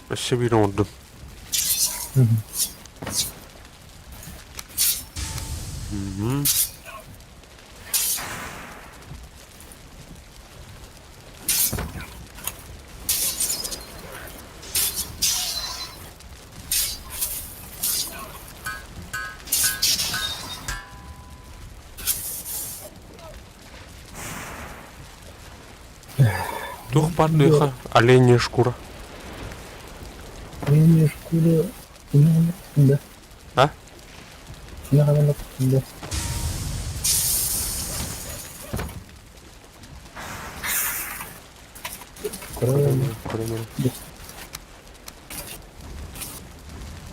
Өссө биир оҥордум. Мгм. Туох баар оленья шкура? Оленья шкура да. А? Да.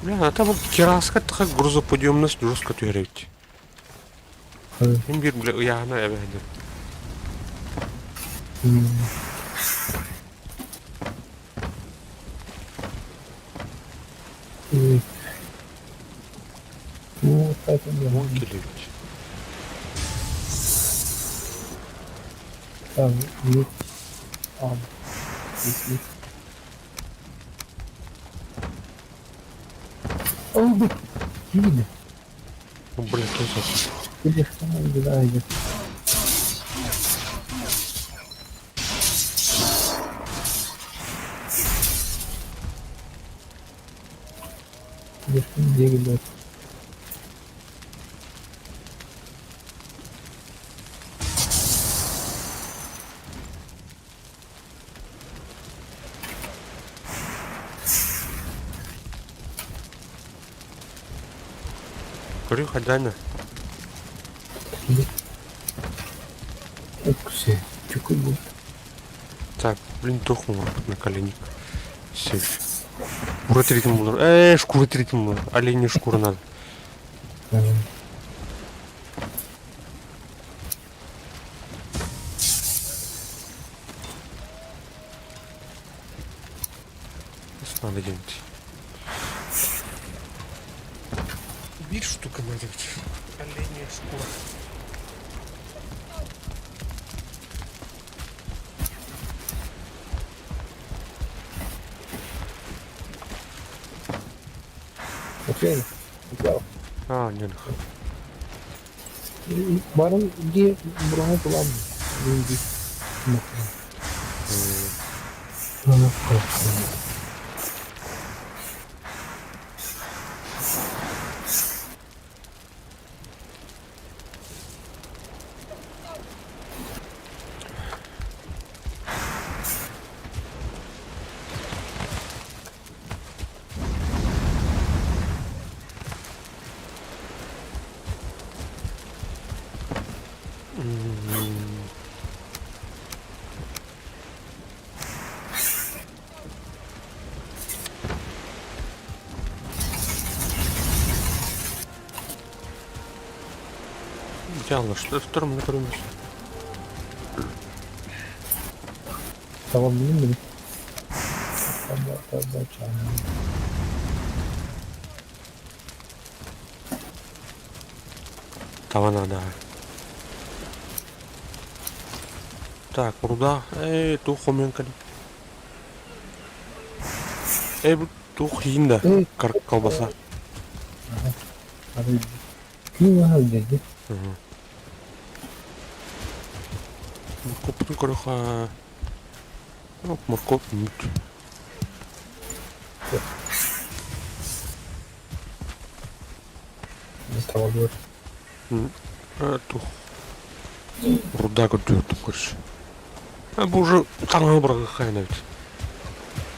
Бля, а там кираска такая грузоподъемность жестко түһэрээбит. Мин биир бля ыйааһына эбэһэдим. Уон килэбит. Там лук. А, если. Oldu. Yine. Блин, тут Или да, или. Değil. Крюха Даня. Өксе, чукуй бу. Так, блин, тухму на коленник. Все. Шкура третьему булар. Шкура третьему булар. Оленья шкура надо. Что надо делать? Бир штука надо. Оленья шкура. Окей. А, нет. Баран ди бураны булам. Инди. Идеально, что втором накормишь? Tamam bilin mi? Allah Allah Того надо. Так, руда. Эй, тух уменкали. Эй, тух хинда. Колбаса. Ким dedi? Морковь, короче. Ну, морковь, нет. Tamam. Тух. Руда көрдүрдүм короче. А бу уже таҥаһы быраҕыаххайын эбит.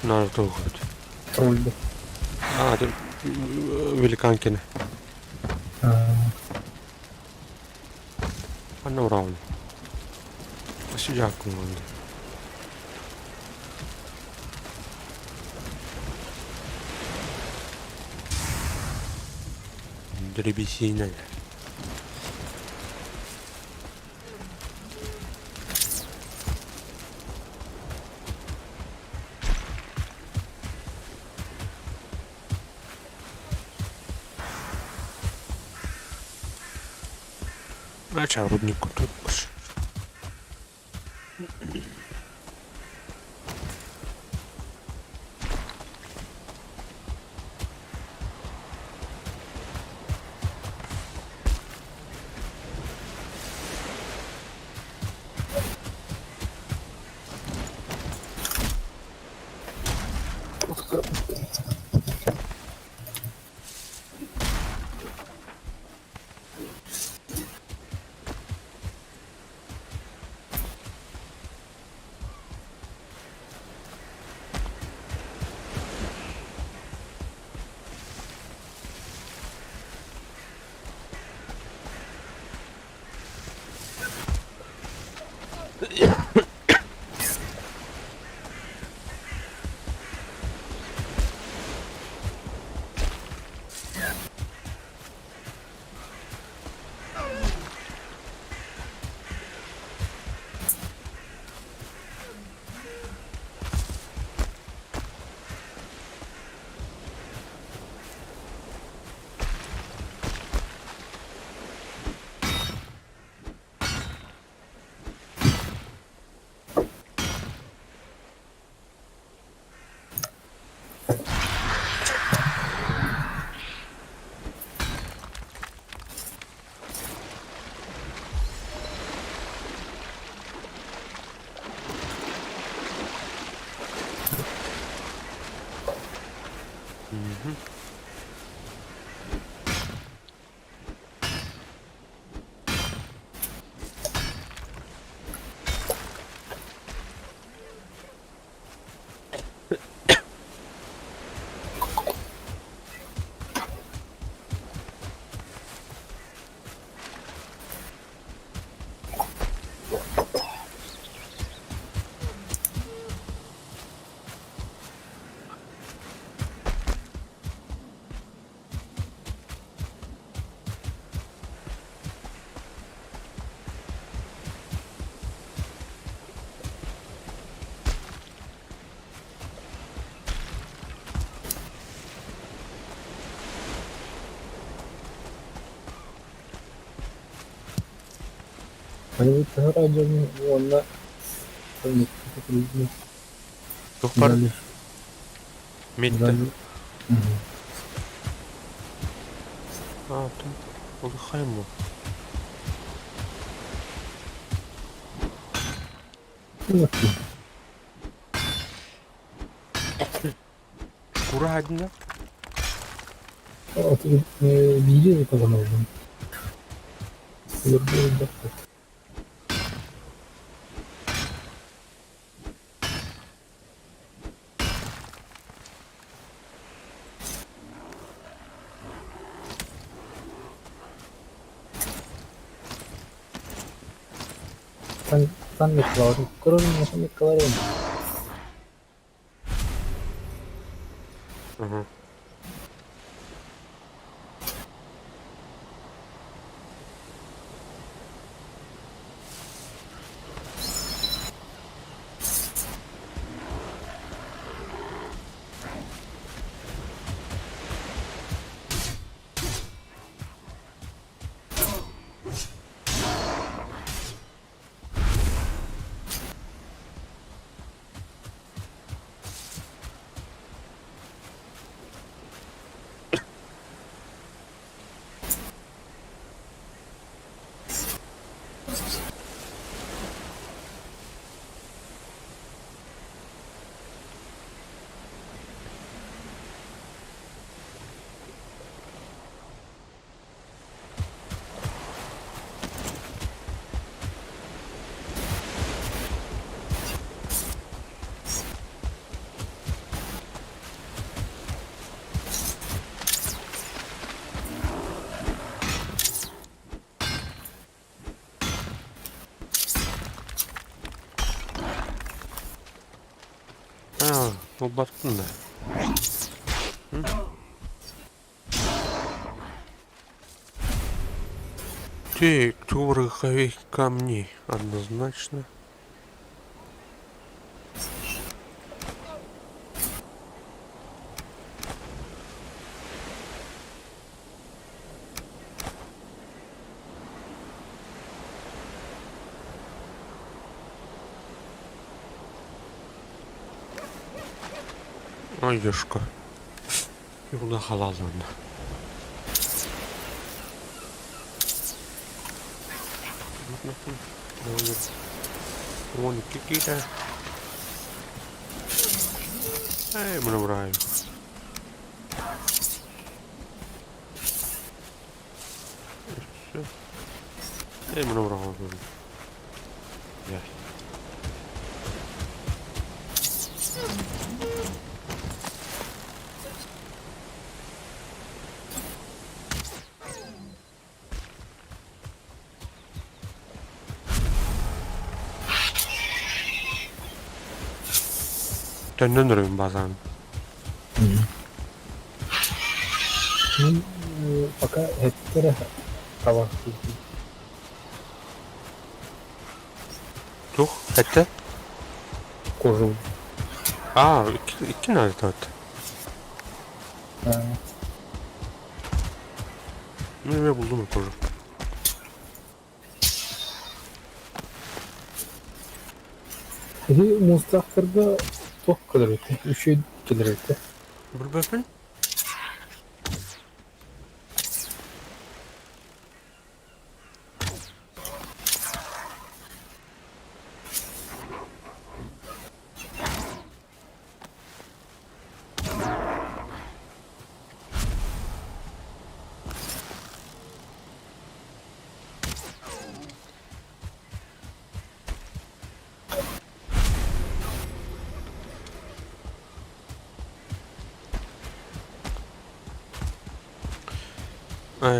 Надо туох эбит. Тролль. А, это великанкины. Анна уравны. Сидяк Дребесина. Начало рудник тут. Мгм. Аны төһө дьону уонна Туох бар? Митта. А, там улахаймо. Шкура одна? Биири казанылдым. Сан Николай, Угу. А, улбаттын да. Так, тур камней однозначно. Ой, ешка. Юрда халалланна. Вон какие-то. Эй, мы Все. Эй, мы Я. Төннөн өрөбүн базан. Пока эттере таба. Тух, этте? Кожу. А, икки надо тут. Ну, я булдум кожу. Эти мустахтарга туох кэлэр Үчүй кэлэр Билбэппин?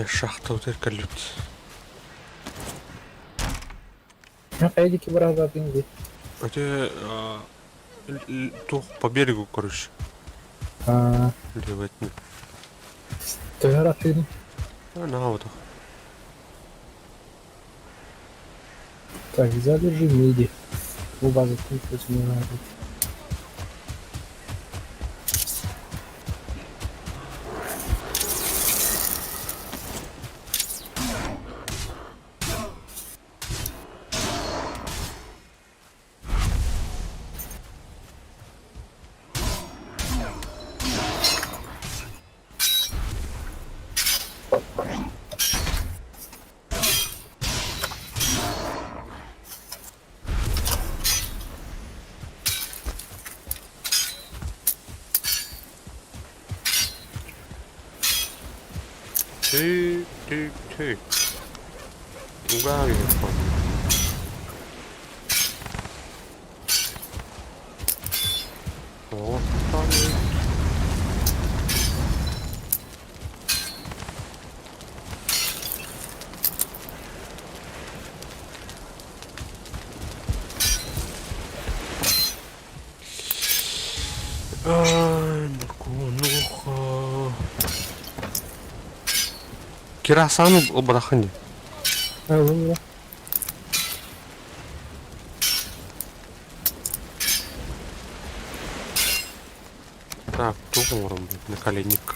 Шахта утыр кэллибит. Хайа диэки быраҕаатын дии? Ити туох по берегу, короче. Аа, Левый от төһө ырааттыгын? На вот. Так, залежи меди. Бу базаттан көтүнү Ты, ты, ты. Угар О, Ай, морковнуха. Кирасану обрахани. Ылла. Так, тугором, наколенник.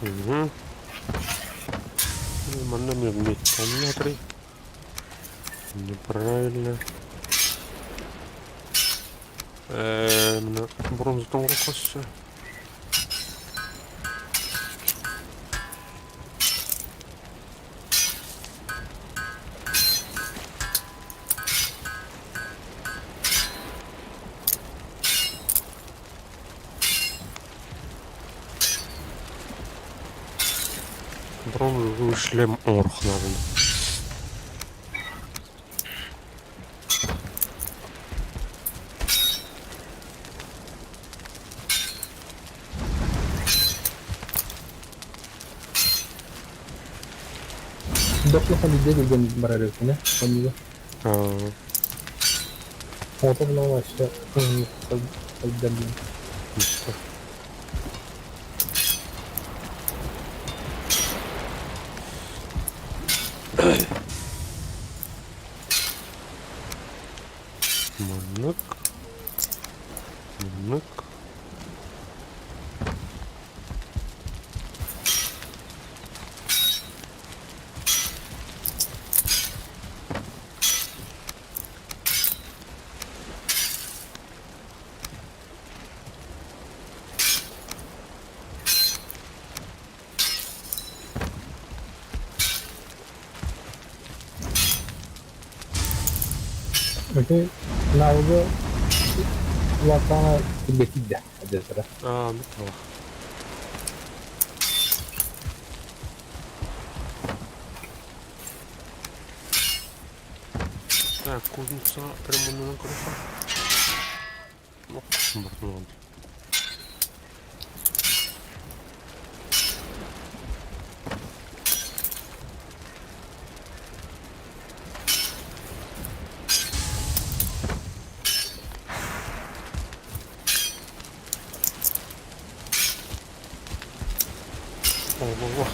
Угу. Манна метри. Неправильно. Бронза там рукосы. Бронзовый шлем орх надо. Доклахан илдьэ кэлгэн барар эбиккин ээ, оннуга. Оҕото булан өссө сылдьар диэн. Маннык. Маннык. Ити навыгы улаатаҕына түргэтик да адьасара. Аа, ну права. Так, кузница прямо на крыша. Ну, Ого.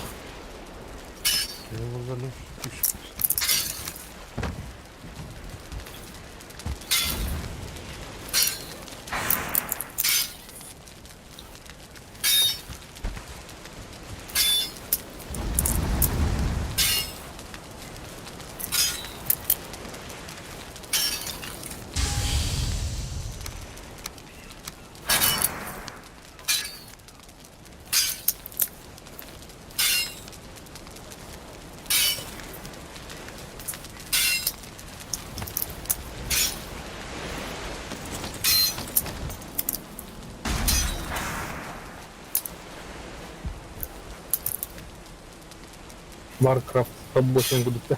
Warcraft рабочим курдук да.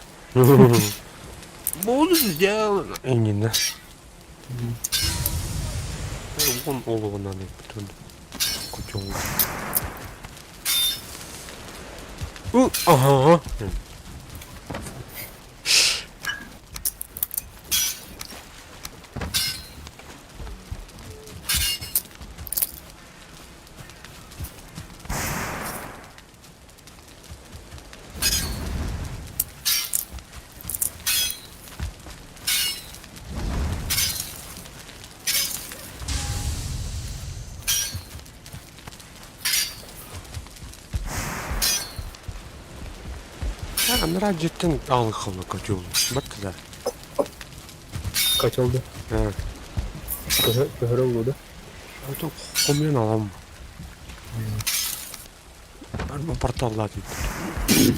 Буду сделано. Иннинэ. Вон олугунан ыппытын. Котел. Ага. Анараа дьиэттэн аалы халла котел. Батта да. Котелду. Көһөрө улууда. Это хомуйан алам. Порталлаа диир.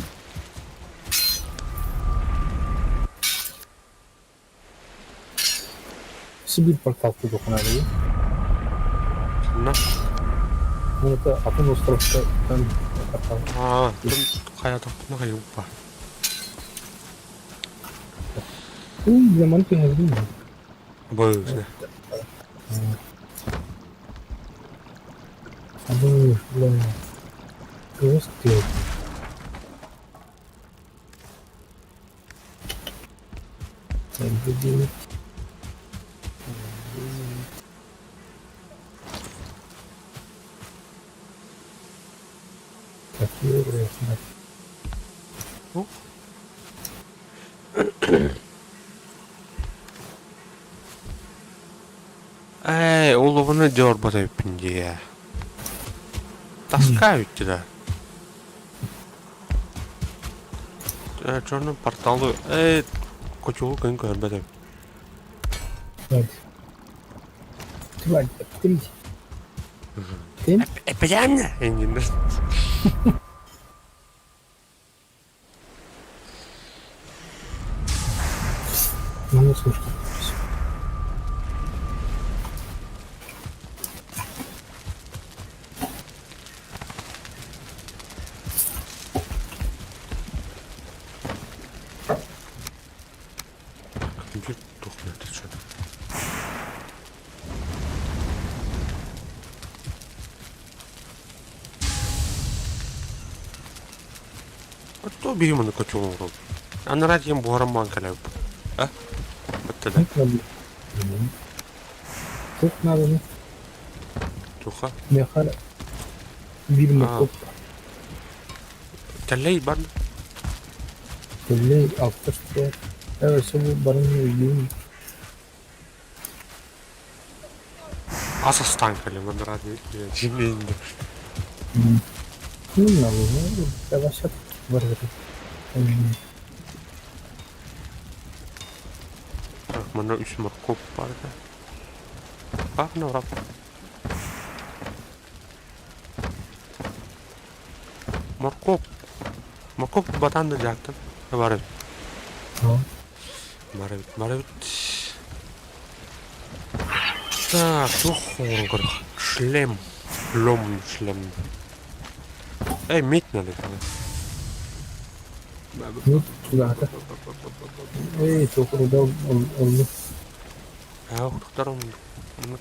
Сибирь портал кудухунаалыйы. Ханна? Ну это атын островка там портал. Аа, хайатахпына хайыппа. Заман түһэбин. Быыс. Абы, бля. Кыыс тыа. Ээ, олугуна дьорбот эбиппин дии. Таска эбит да. Э, черный порталы. Э, котелу кын көрбөт эбит. Тварь, три. Ты? Эппэтээннэ! Иннинэ. Ну, слушай. Компьютер тухнет, ты что? А то биһи маны котел оҥорон. Анараа диэн буһаран баан кэлэбит. А? Баттада. Туох нааданы? Туха. Миэхэ биир моркуоп. Тэллэй бар. Тэллэй алтыс туох. Ээ, өссө бу барын өйдүүм. Ас астаан кэлим анараа диэн Ну, надо, давай барбыт. Так, манна үс моркуоп баар этэ. Баар урап. Моркуоп. Моркуоп батаан да дьааттан. Бар эбит. Бар эбит, бар эбит. Так, туох оҥорон көрөх. Шлем. Лом шлем. Эй, медь надо. Ну, туда-то. Эй, туох руда олну. Аа, ухтар оннук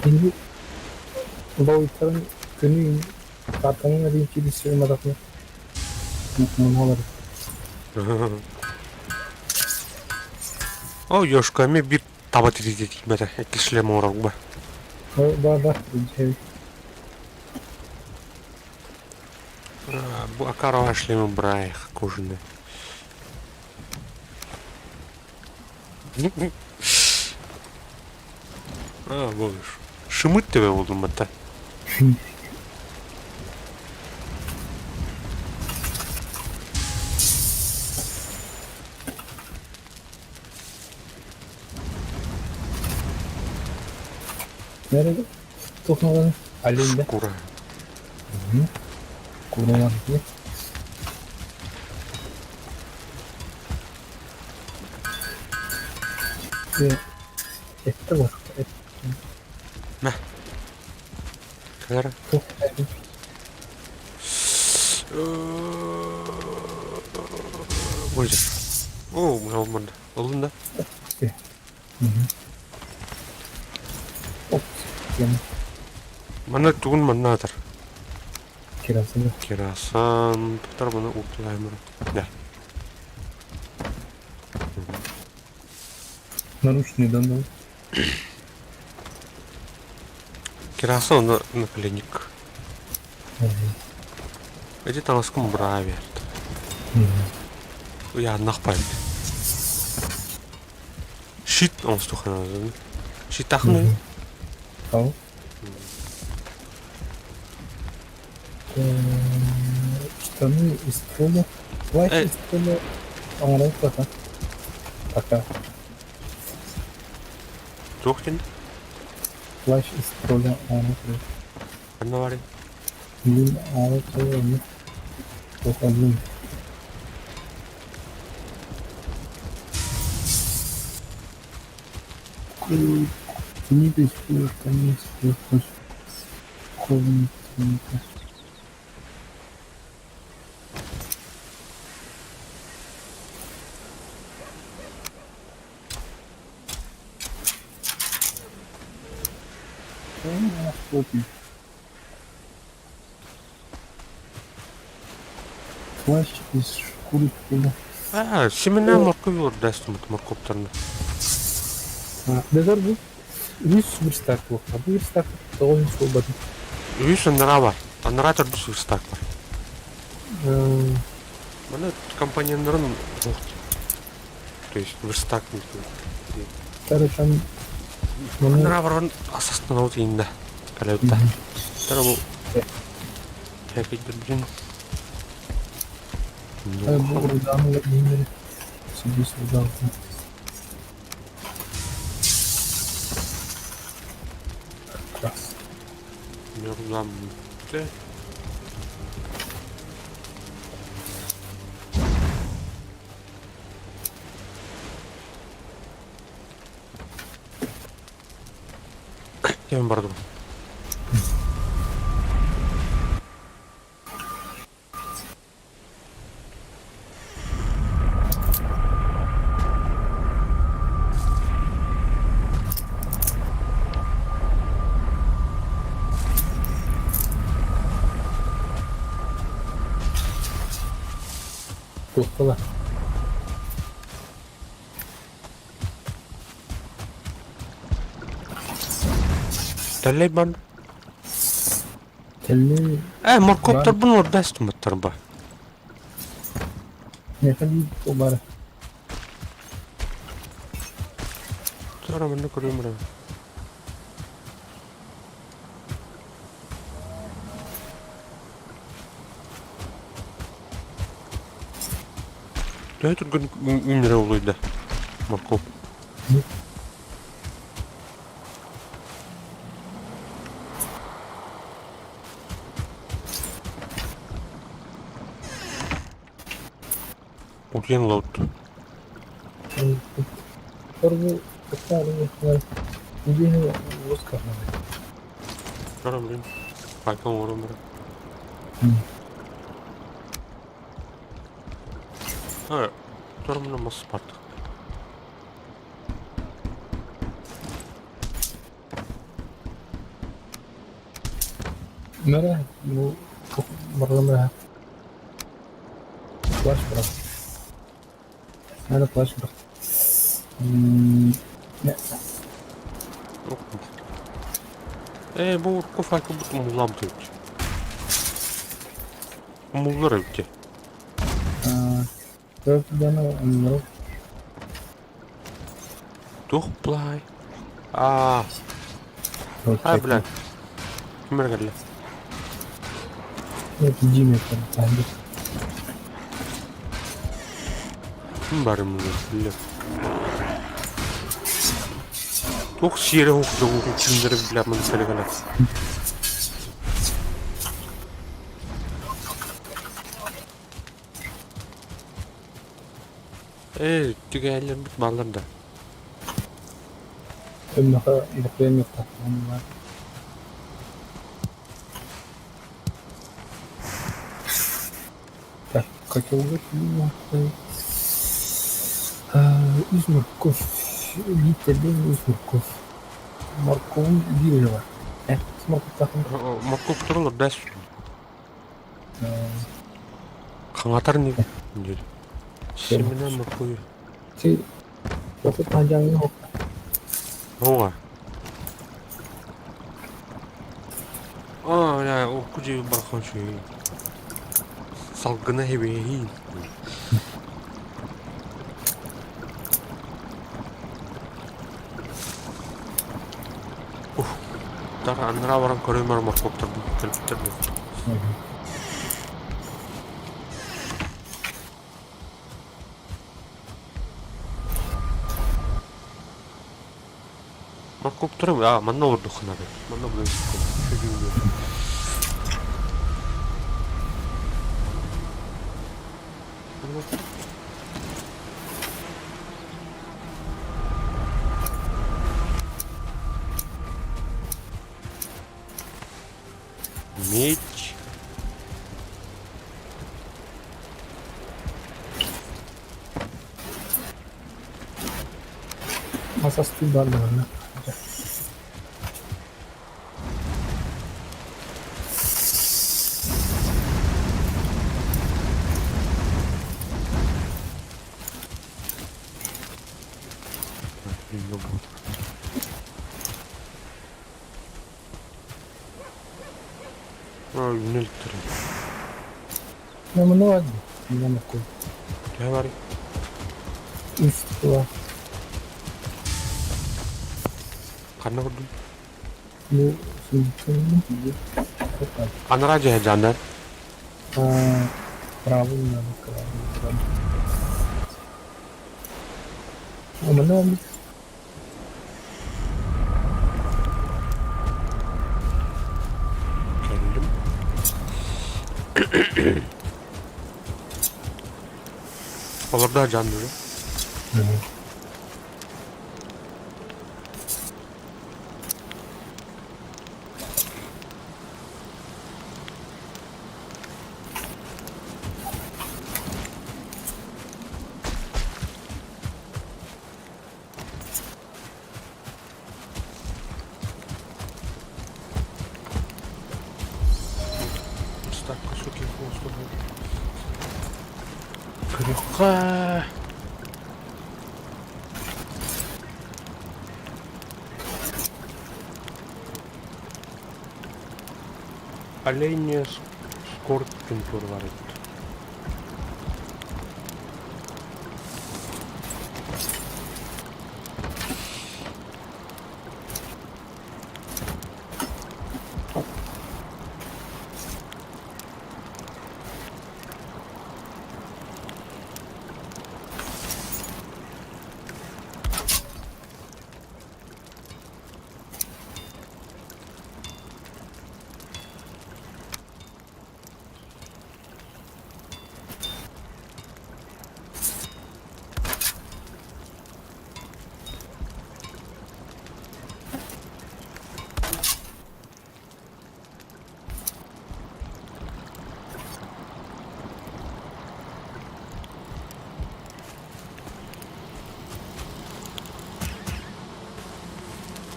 Кини балыктарын күнү картанын эбин кирисер матакны муналар. О, Ёшка, эми бир таба тиритетик бата, икки шлем оҥорорго. Да, да, Бу акарова шлемы браих кожаный. А, будешь. Шымыт тебе буоллум батта. Nerede? Тухнаганы. Алинде. Шкура. Курулар. Эттэ бар. Мэ. Кэлэр. Туох эбит? Боже. О, мына Ылын да. Оп. Диэн Манна тугун манна атар. Кирасаны. Кирасан. Туктар маны уктулаймыр. Да. Наручный да. Кираса оны напленник. Эти таҥаскын быраа биэрт. Ыйааннах байбыт. Щит оҥостуоххун Щитахны. Ал. Штаны из тролля. Плащ из тролля. Оҥорон пока. Пока. Туох диэн? Плащ из тролля оҥорон Ханна барый? Мин аалы тролля туох оннун. Плащ из шкуры тролля. Аа, семена морковь урдастымыт моркуоптарына. Дезор бу үс верстак буолла. Бу верстак тоҕо үс буолбатын. Үс анараа бар. Анараа төрдүс верстак бар. Маны компонентларын то есть верстак Там Анараа баран асастанау тииннэ. Кэлэбитэ. Тара бу Кэкэйдэрбин. Бу урдааны ииннэри сибис урдаалтын. Раз. Нюрлам. Кем бардым? Туохтала. Тэллэй бар. Тэллэй Ээ, моркуоптарбын ордоостуммуттар ба. Миэхэ биир баар. Тура манна көрүөм эрэ. Төһө түргэн үүнэрэ улуйда моркуоп? Утуйан ылабыт. Көрөн Факел оҥорон баран. Турамына мас бардык. Мөрө бу барламыра. Плащ брат. Надо плащ брат. Ээ, бу урукку факелбыт умуллаабыт эбит. Умуллар эбит. Туох плай? Аа, аа, блядь. Ким эрэ кэллэ? Ким баарым биллэр. Туох сиэрэ суох дьоҕурун күннэрэ бля маны кэлэ Ээ, түгээһэллэрбит бааллар да. Өммөхө букуйан юктахтаан Так, котелга Үс морковь, биир үс морковь. Морковун биир эрэ бар. Э, морковтаахпын. Морковь туралар да. Хаҥатар не диир. Семена моркови. Оҕа. Аа, бля, окку дьиэ барахан үчүгэй. Салгына хэбиэһин. Ух, тара анараа баран көрөмөр моркуоптарбын кэлбиттэр дуо? Моркуоптарым, аа, манна олордуххуна бай. Манна булан Меч. Мас астыы баар даҕаны. А, үүнэлтэр. Номнуо номоку. Төһө барый? Үс тула. Ханна көрдүм? Бу сумканы Анараа дьиэ дьааннар. Правильно Манна Кэллим. Олордо дьааннары. Ставка суки хвосту. Көрүөххэ. Оленья Скорпин турлар эбит.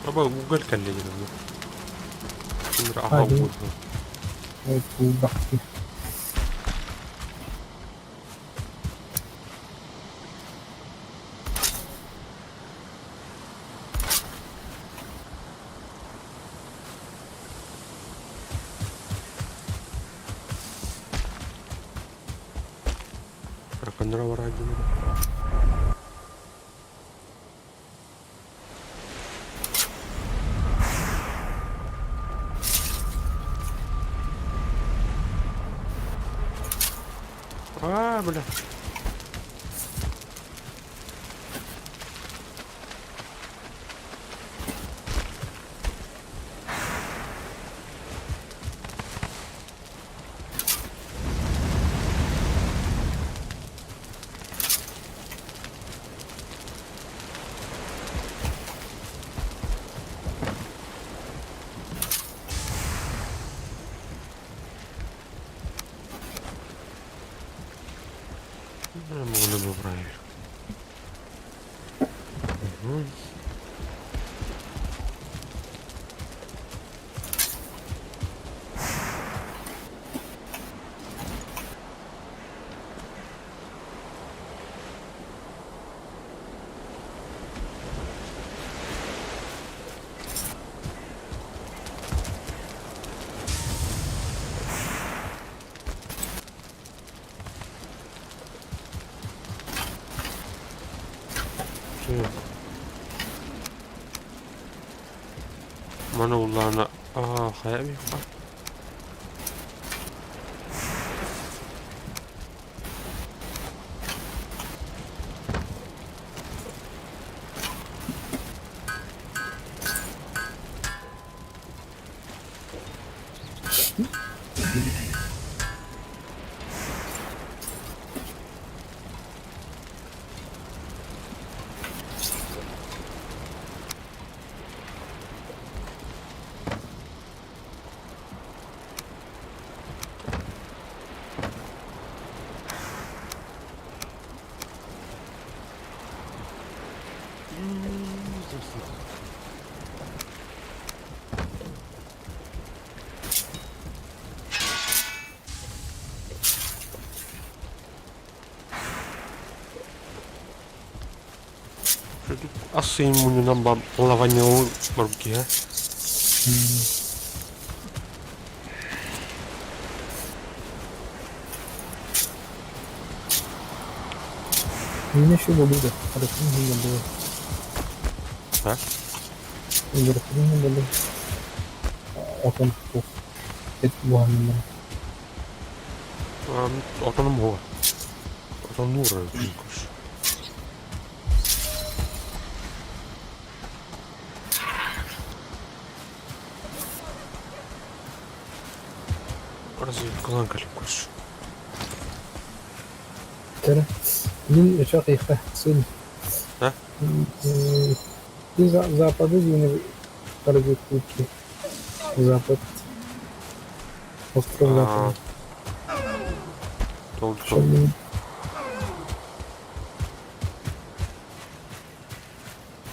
Аба уголь кэллэ диэн Аха уголь. Ракандра бараадьылар. А, бля. Муну быраайар. Маны буллаҕына аа хайа эбиэххэ Ас ыйын мунньунан лаванньалыы барбыт киһи Меня еще было, не было. А? Не было. Отон туох эт буһаннар. Отоном буолар. Отоннуур күн. Разведкалаан кэлэн көрс. Кэрэ, мин өчөх иһэ сын. А? Ты запады дьиэни разведки. Запад. Остров Запада. Толку.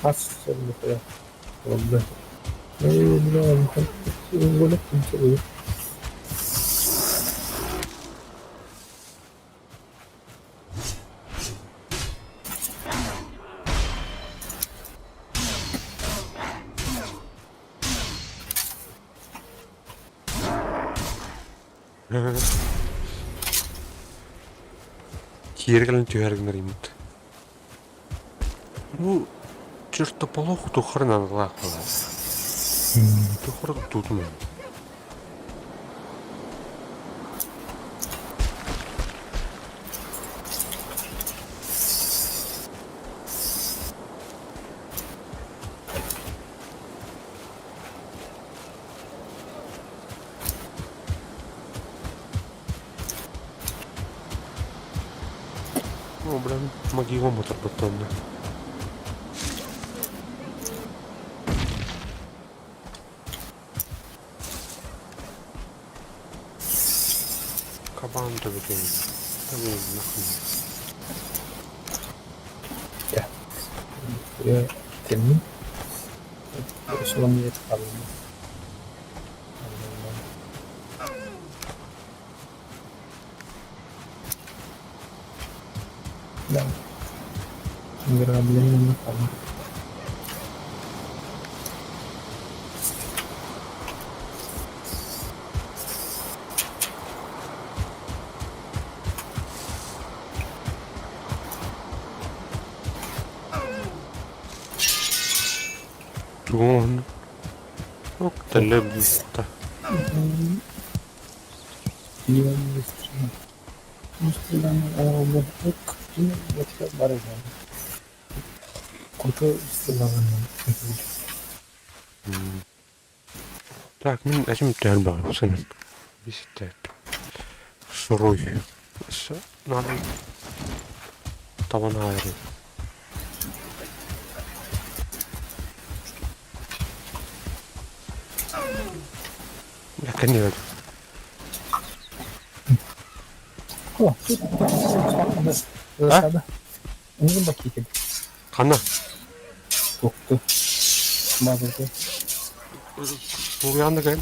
Хас сорбухая. Ладно. Бля, ну, Киэр кэлэн түһэр гынар иммит. Бу чертополох тухарын аналаах буолар. Тухары тутун. О, блин, могила мотор-бетонна. Кабан төбөтүн. Нахуй. Я темнин. Соломия kaldı. Да. Ограбление там. Тугун. Телебута. Так, мин этим тэлбэ сен. Биситэ. Суруй. Надо табан аайры. Наконец. О, тут засада. Нужен бакетик. Ханна? Ух ты. Мазалка. Тугуян да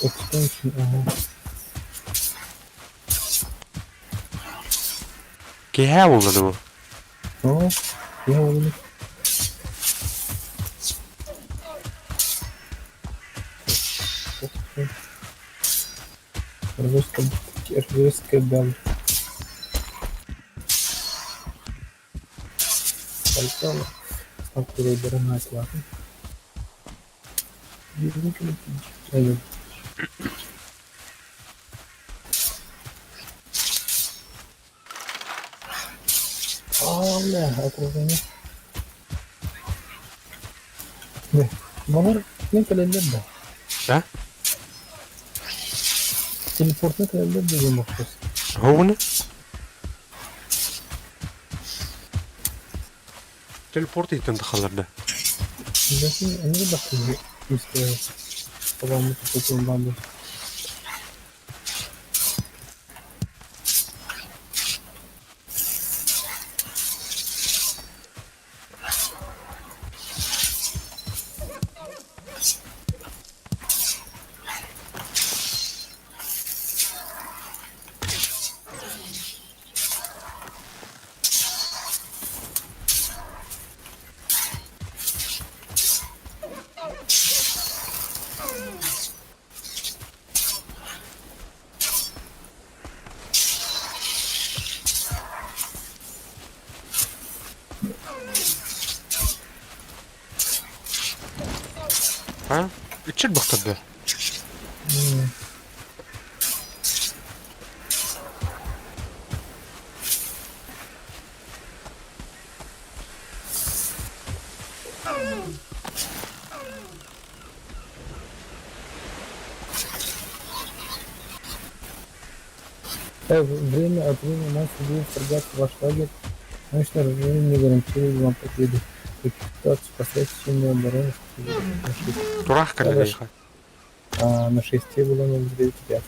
Extension, ага. Киһээ буолла дуу? О, я уйну. Русская бал. Бля, окружение. Балар не кэлэллэр да? Да? Телепортна кэлэллэр да диэн боппуруос. Оҕуну? Телепорт иитэн тахаллар да? Бэсин эмиэ да киһи күүстээх Обаммыт тутуллан А? Иччил бахтарда. Время от времени монстры будут вторгаться в ваш лагерь. Мощное оружие не гарантирует вам победу. В таких ситуациях поставьте сильную оборону, чтобы на шесть. Турах кэллэриэхэ. А на шесте было 0,9.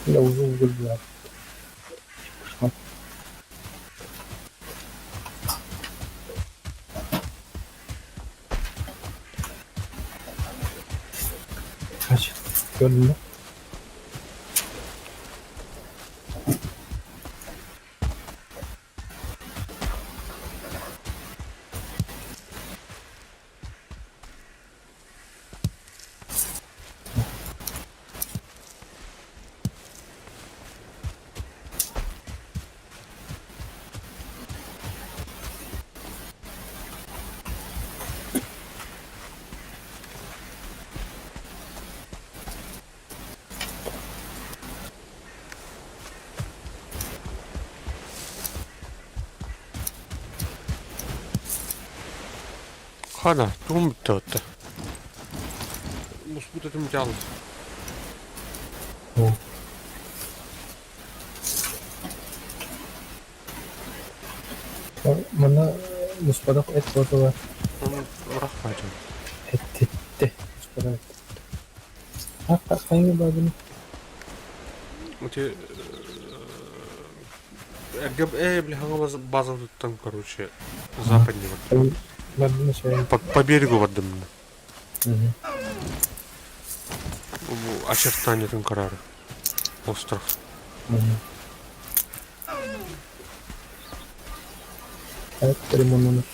Я уже угодила. Kaç? Gördün mü? Хана, тугум бүттэ отто. Муспут этим дьаалыс. Манна муспадах эт буолла. Урах баадьан. Эттетте. Муспадах эт. Хайы баадын? Эти РГБ, бля, база там, короче, западнее. Бардын По, по берегу бардым. Очертания Танкарары. Остров. Так, ремонт.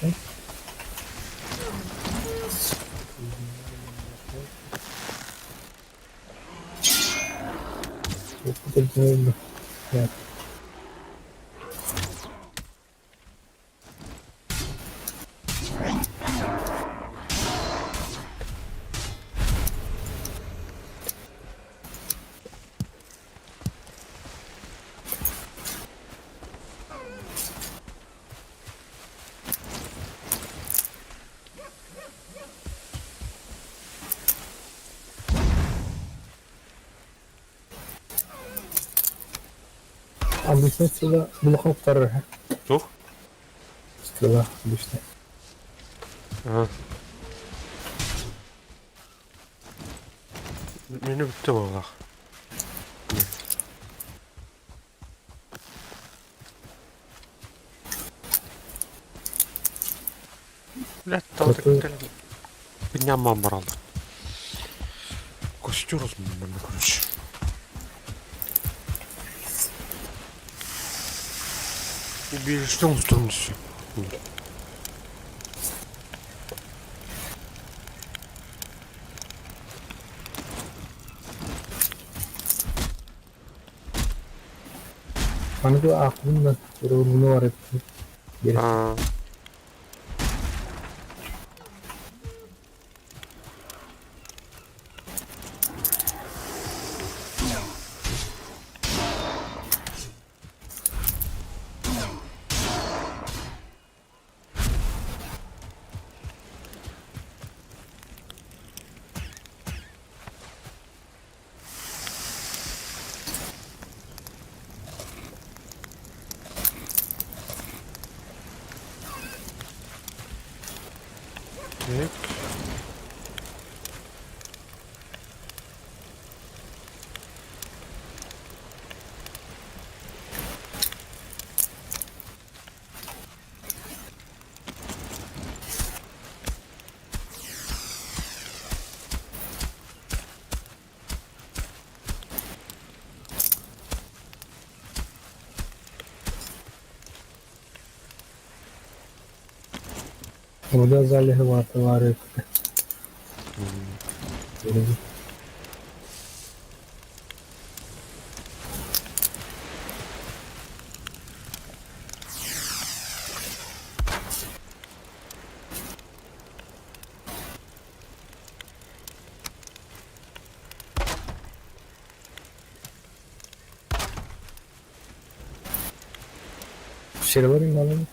Обычно стрела улахан кутарар. Туох? Стрела обычно. Ага. Мені бүттэ буоллах. Блядь, Поднямам брал. Костер короче. Убежище устроился. Аныгы аахпын да, урууну барыппын. А, так. Руда залегла товари. Серверин алын.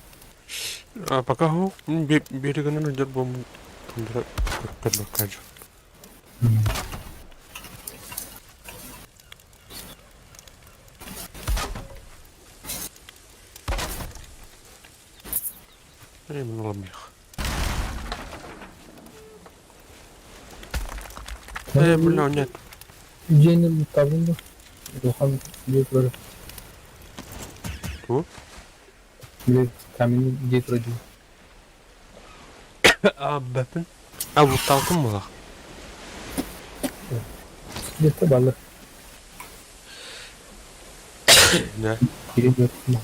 А пока берегінен өдер бом тундра көрбөккажы. Мен аламых. Бля, нет. Дьиэни табын да. Улахан дьиэ турар. Ту? Били каменный дьиэ турар дии. А, бәпін. А, бұл талқын болақ. Дьиэтэ баллар. Да. Киирэн көрдүм.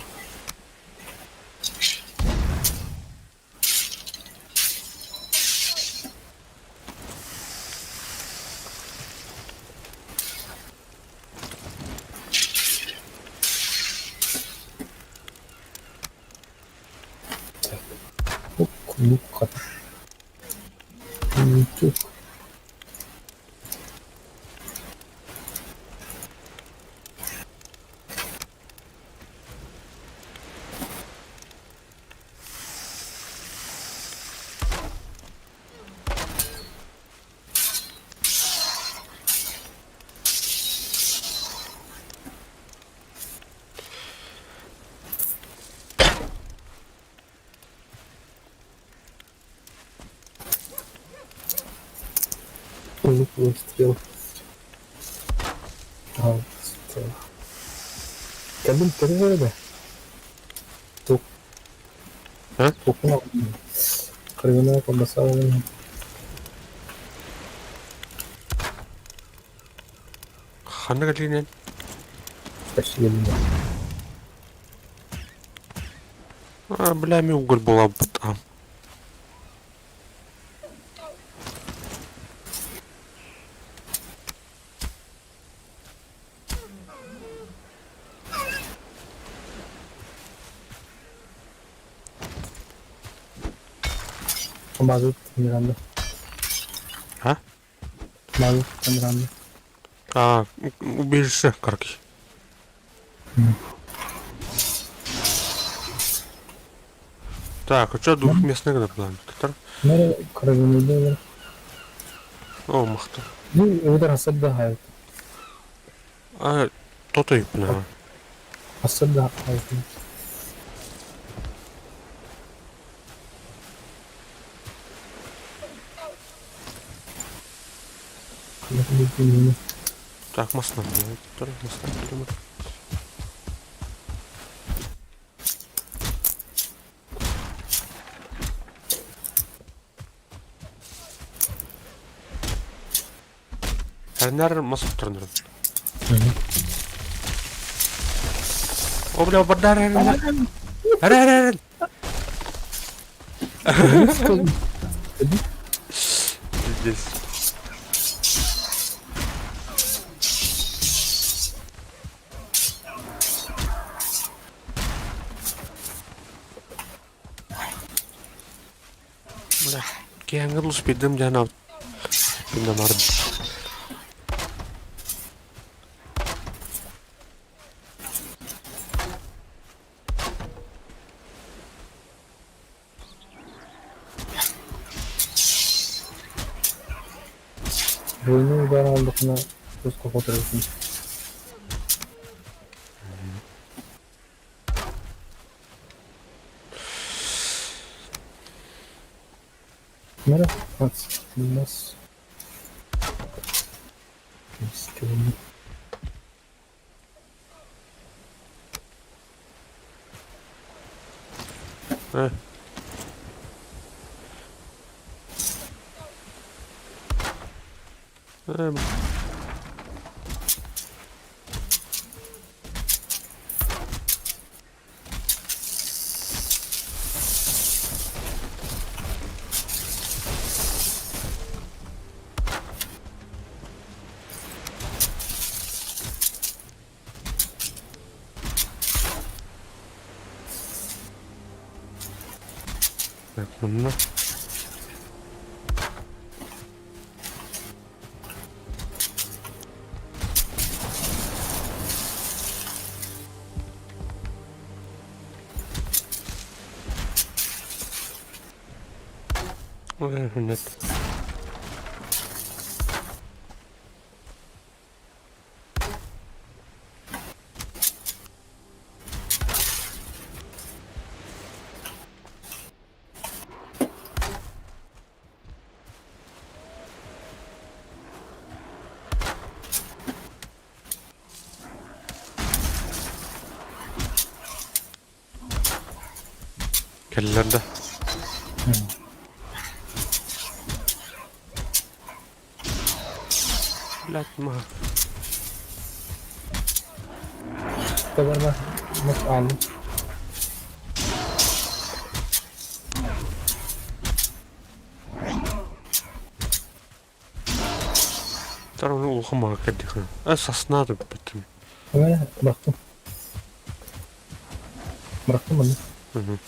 Лук, лук, Лучок. Лук стрел. А, стрел. Кэлин көрү Тук. А? Тукуна. Кыргына колбаса. Ханна кэлинен? Почти кэлин. А, бля, мен уголь була там. Мазут Миранда. А? Мазут Миранда. А, убежище карки. Так, а что двухместный когда план? Мэр кыргына. О, махта. Ну, өдөр хасадда хайт. А, то-то и бля. Хасадда хайт. Так, масна масна Эрнэр мас охторунар. О, бля, бардар эрнэр. Эрэр эрэр. Пиздец. Бля, киһиҥҥэ успейдым диэн Пиндамар. Двойной удар алдахына туска хоторбутун. Мера нас Э. Э, Так, манна. Ой, нет. Кэллэр да. Блядь, ма. Табарма мас ааллым. Тар оны улахан маҕа кэрдиэххин. Э, сосна да бүттүм. Эмэ бырахтым. Бырахтым манна. Мгм.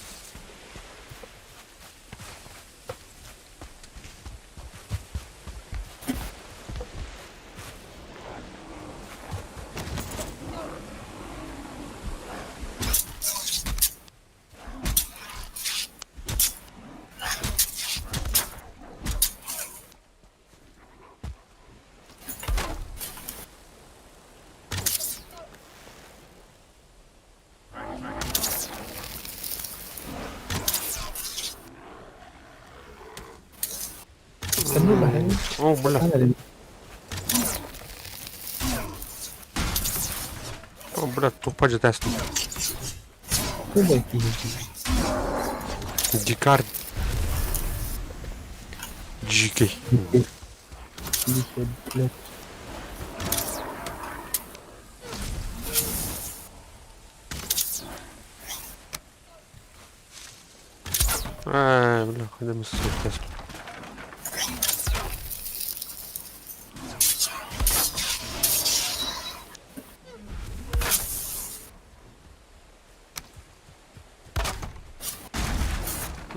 О, бля. О, бля, тупо дьэ Дикарь. Дикий. Дикий, блядь. Ай, бля, ходим с тест.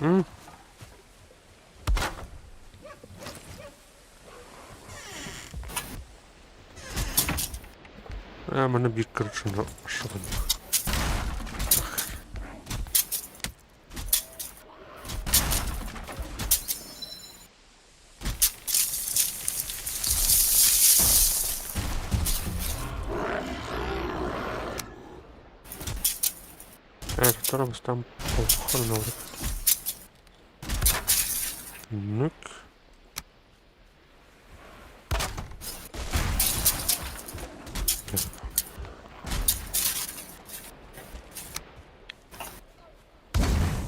М? А, маны биир короче, шоҕун. Э, которого там полхона. Ну-ка.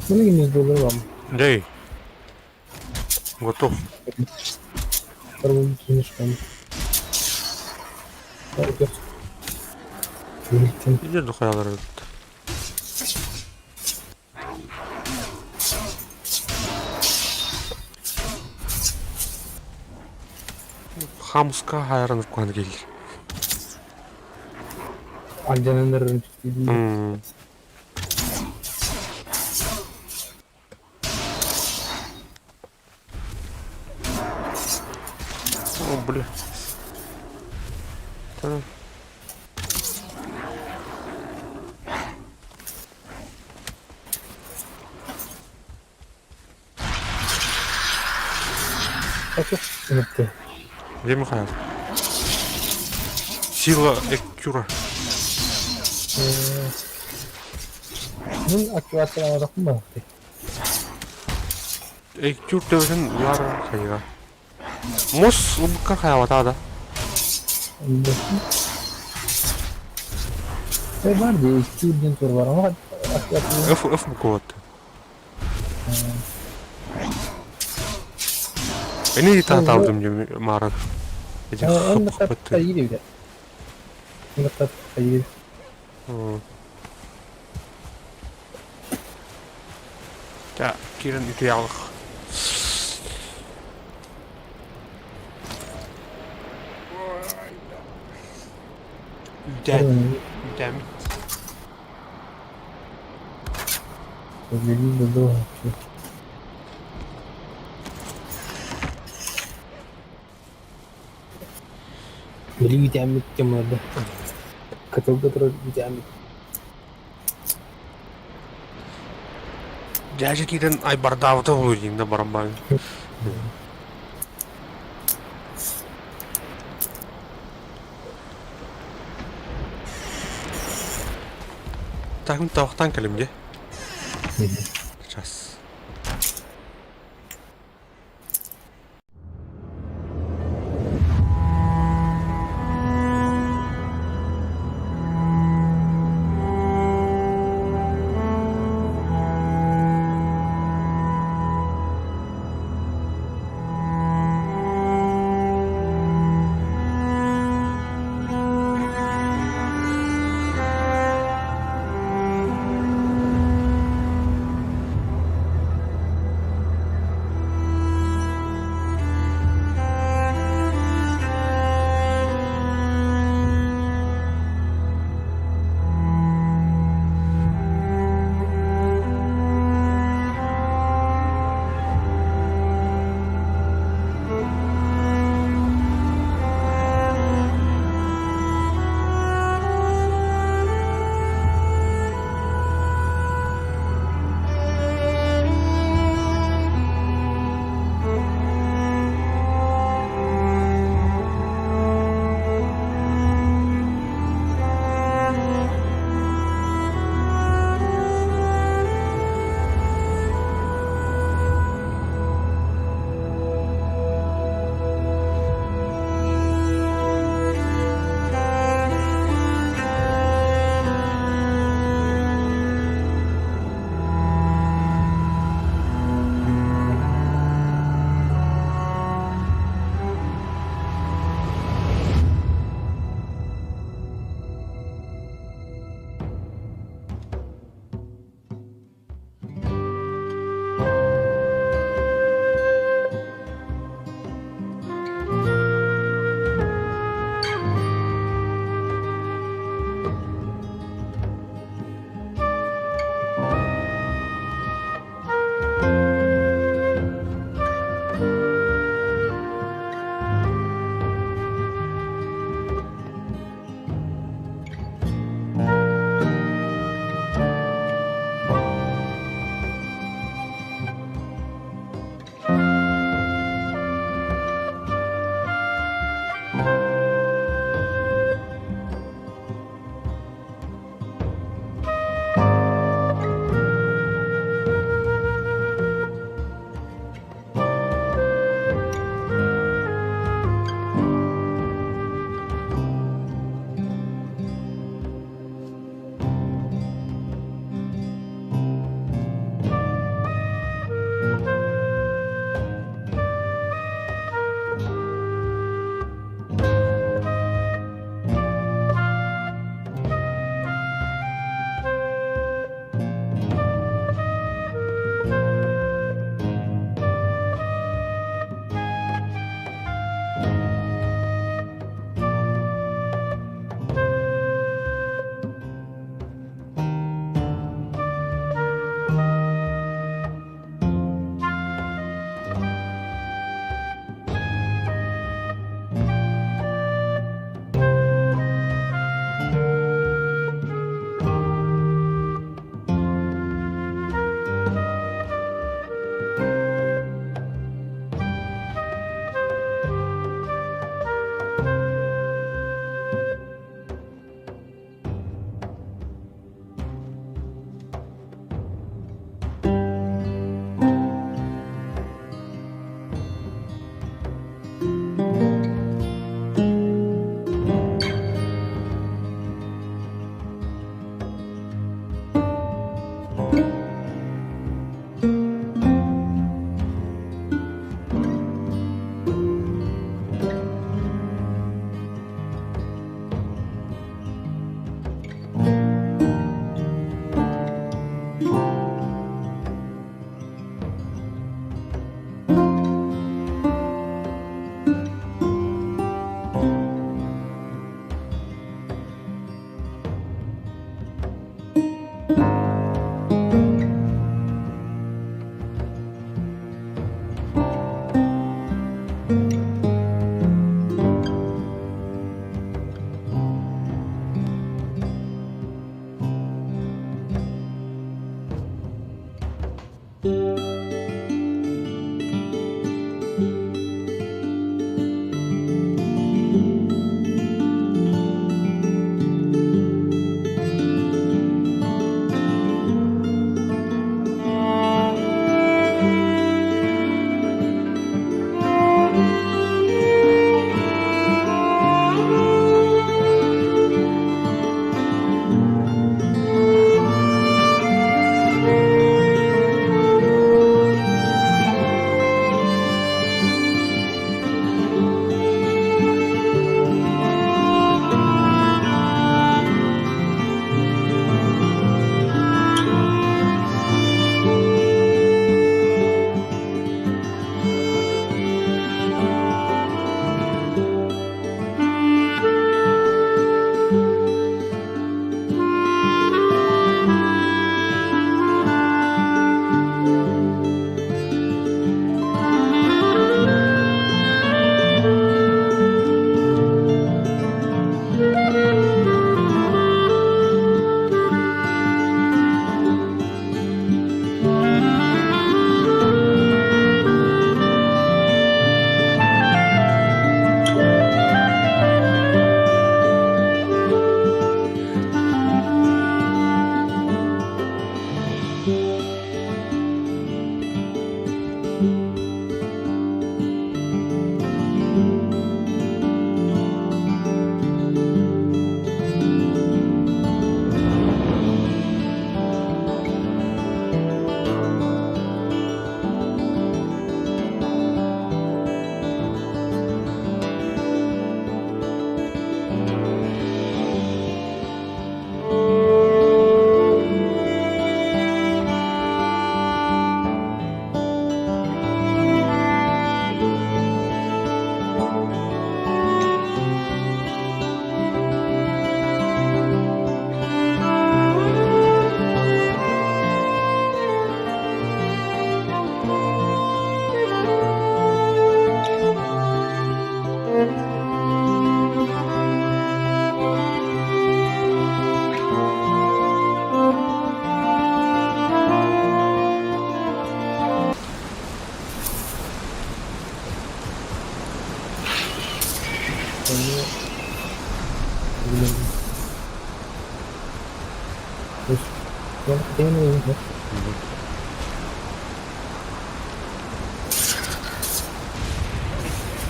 Билигин доллар вам. Дэй. Готов. Второй кинешкам. Иди духаялар эбит. Хамска хайран кухан келдер. Алдьанан О, бля. Та. Где Михаил? Сила Экюра. Мин активациялаабатахпын баҕар. Экюр төбөтүн улар хайыга. Мус ылбыкка хайабата да. Э бар дии, Экюр диэн тур бар. Ону активация Ф Ф букваты. Эни таатаабытым дьэ мааран. Ити Онно хаппыт. хайыы Онно хайыы. Та киирэн утуйаҕых. Үүтээн. Үүтээммит. Били үүтээммит кэмнэрдэ. Кытылга турар үүтээммит. Дьээдьэ киирэн айбардаабыта буолуо диэн да баран баайым. Так мин табахтаан кэлим дии. Сейчас.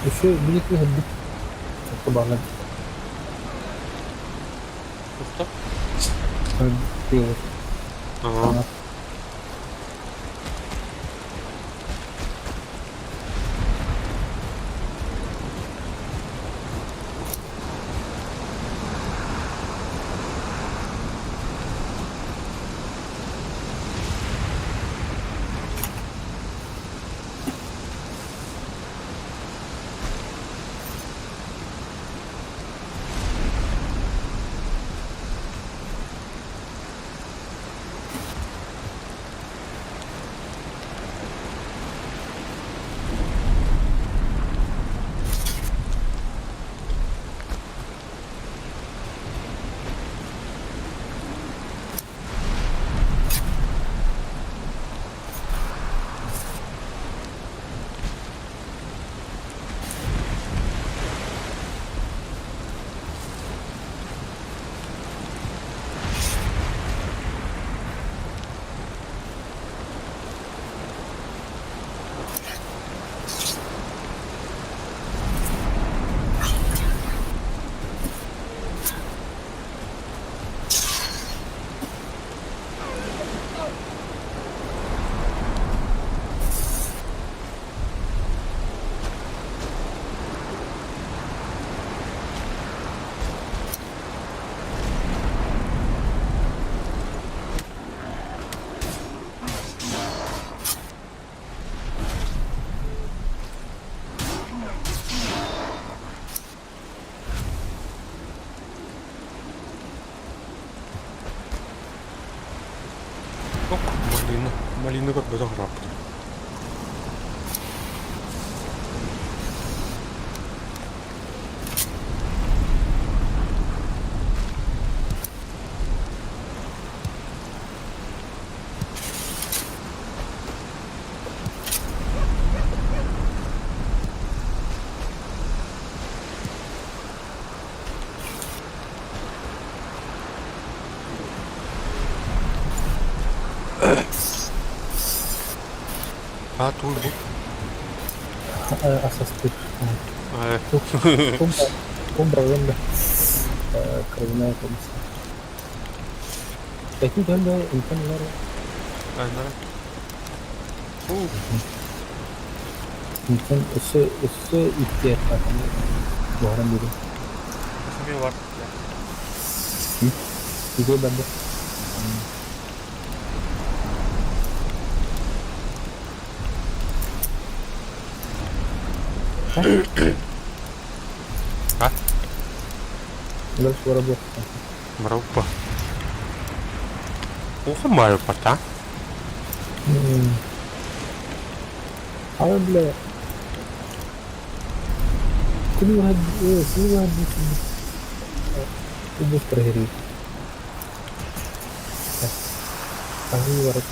Еще били кыһырбыт кыбаҕа Что? Ага. Ага. Ок, малина. Малина көрбөтөх ырааппыт. А туй бу. Асастык. Тумбра уонна кровяная колбаса. Такие тендер интеннер. Интен өссө өссө икки буһаран биэрин. Бар. Үгүй барда. А? Дальше воробок. Бараппа. Уха бараппа, А бля. كل واحد إيه كل واحد يبص غريب. هو ورق.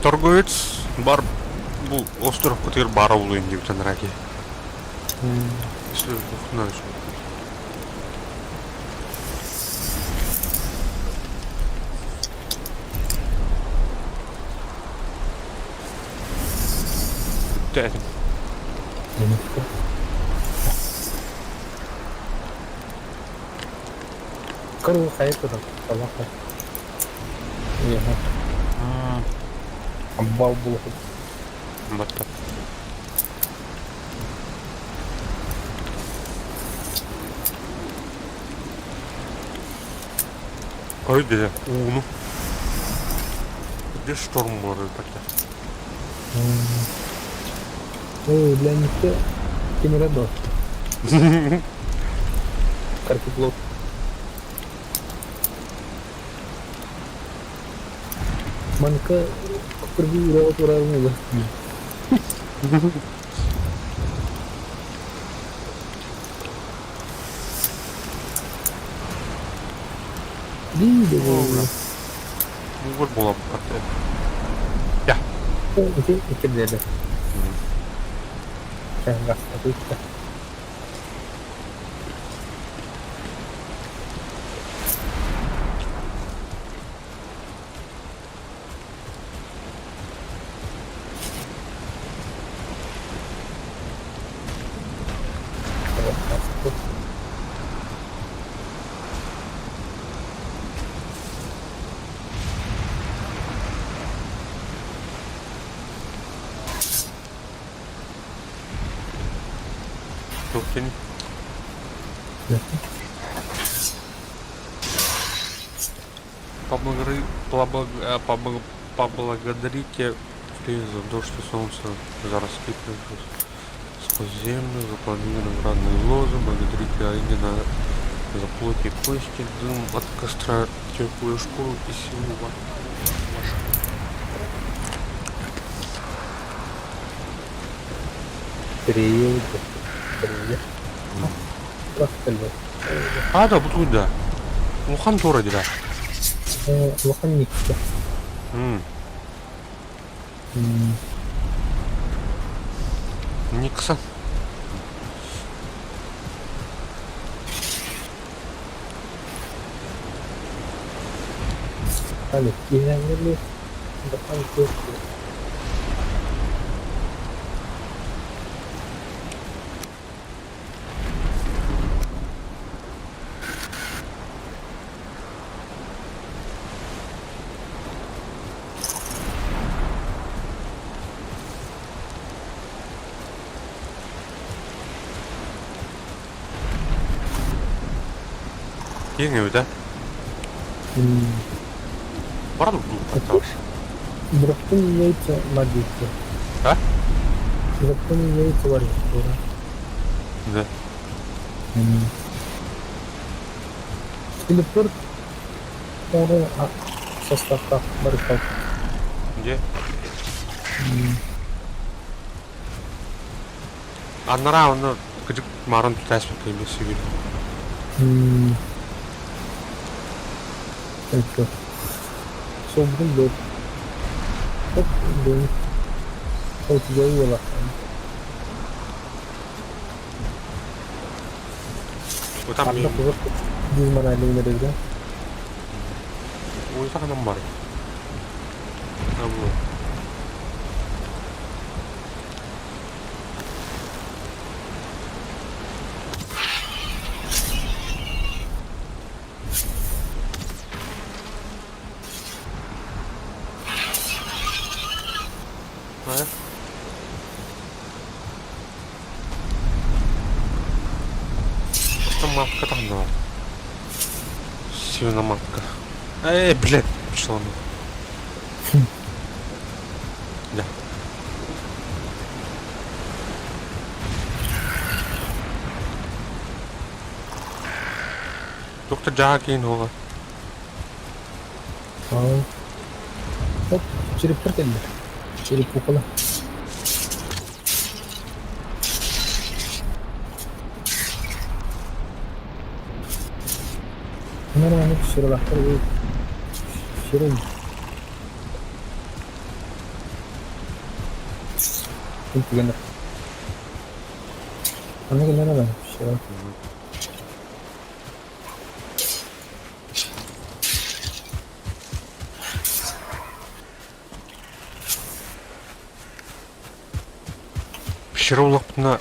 Торговец бар бу остров кытыыр бара булуйун диэбитин раки. Если надо. Бүттэ этим. Короче, хайа турар, талаха. Иэхэ. Амбал булуһун. Батта. Ой, где? Уну. Где шторм был тогда? Ой, бля, не те. Кемере до. Карпиплот. Манка курби ура тура муга. Дии Муҥур буолан барда. Я. Ити иккирдэрэ. Чаҥҥастатыытта. Туох диэн Поблагодарите за то, что солнце за ростки сквозь землю, за плоды виноградной лозы, благодарите Айгена за плоть и кости, дым от костра, теплую шкуру и силу вашу. Приедет. Приедет. А, да, бу да. Улахан туора дira. Улахан Никита. Никсон. Али, киһиэҥҥэ улахан кыыс Киэҥ эбит ээ. Баран бултаабыт. Дракон яйца магики. А? Дракон яйца варикура. Да. Телепорт оҥорон составтаах барыкал. Где? Анараа онно кыдьык маарын түтээспэккэ эмиэ сибил. Это Собрун бэт. Оп, день. Ол Ытам Ханна мин куруук дизморализм уйсаҕынан бар. Абы. А? Там матка там давай. Свиноматка. Эй, блядь, пошла она. Да. Доктор Джакин хола. Оп, череппер кэллэ. Черепухала. Нормально пещералахтар пещера Түгэнэр. Аны кэлэн аны пещера. Пещера улахпытына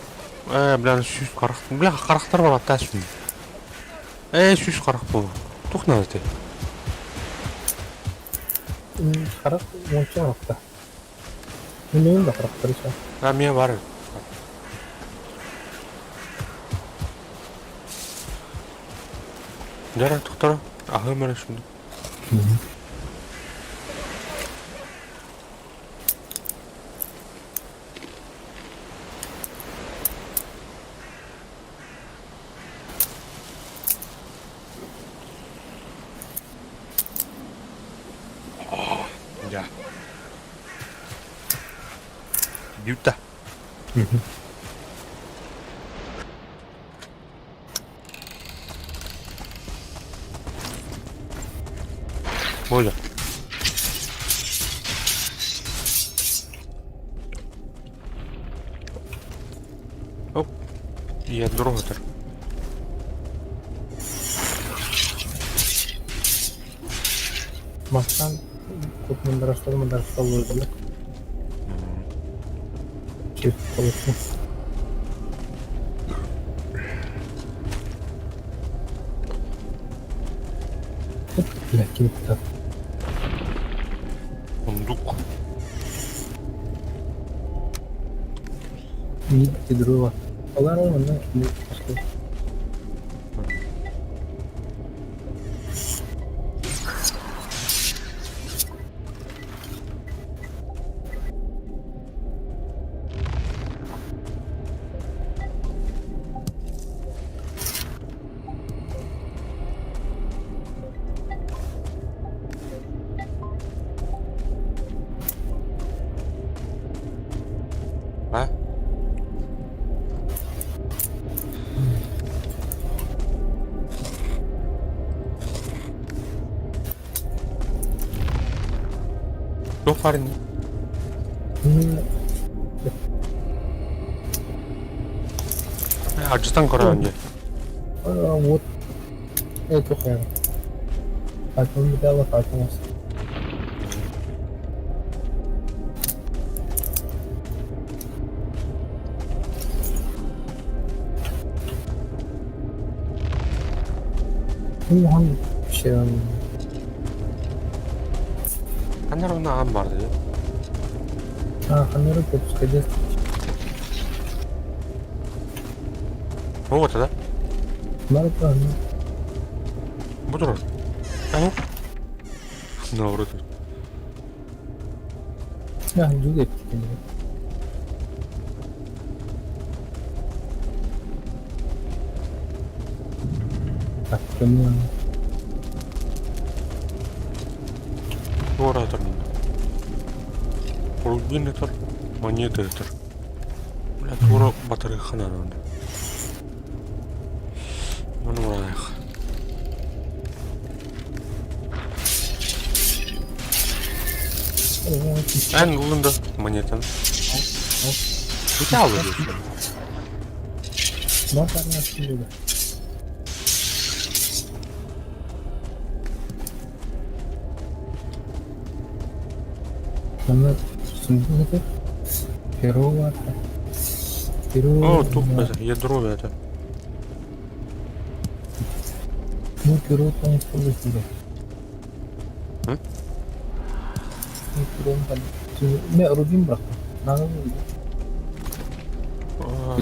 ээ бля сүүс харах бля харахтар бар аттаа сүн. Ээ сүүс харах буолла. Туох наада Харах уонча харахта. Мин да харахтар исэ. А миэ бар. Дьэ тохторо аһыам эрэ шунда. Дьэ. Бүттэ. Оля. Оп. Ядро этэр. Мастан кут мындарастар олордулар. Чип колосу. Бля, ким-то. Сундук. Дрова. Алар онно кини А? Что, парень? Алдьатан көрөҕүн дии. Вот это хайа. Файтон металла, файтон. Улахан Ханна эрэ онно аан баар дии. Ханна эрэ пропускайдыыр. Вот да? Баар Бу турар. А Наоборот. Дьүгэ Туора этэр Рубин этэр, монета этэр. Бля, туора батарыахха наада онно. Ону ураайах. Эн ыллын да монетаны. Кути алды диэххин. О, тух это, ядро это. Ну, перо там используют. М? Ну, перо там. Не, рубин брат. Надо А,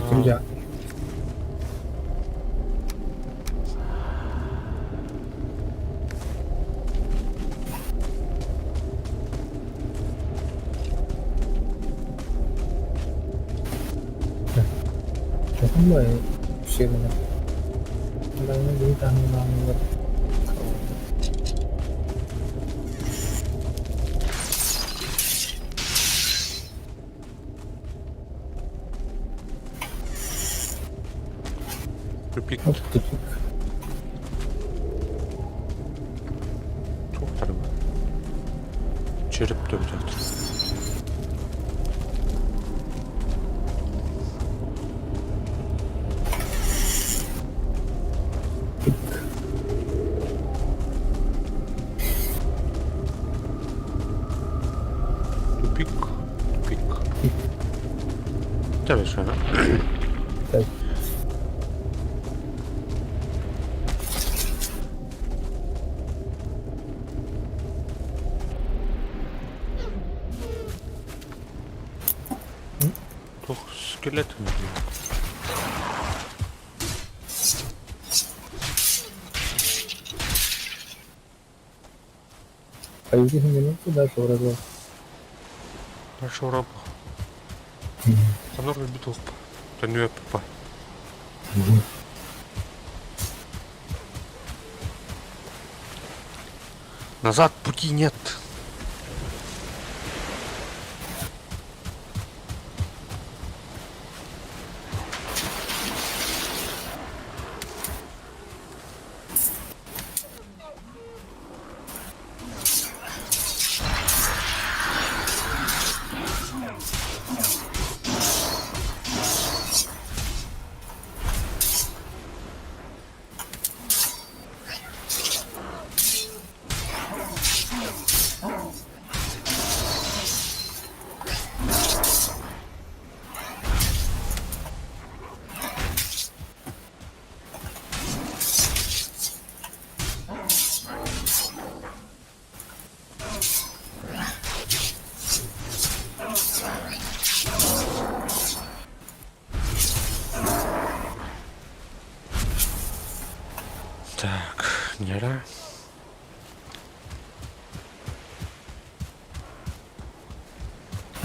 Тупик. Тупик. Туохтар Череп төбөтө. Тупик. Тупик. Интересно. Так. Туох скелет. А минуту дальше вроде. Дальше ура. Ханор битул. Төнүө папа. Назад пути нет.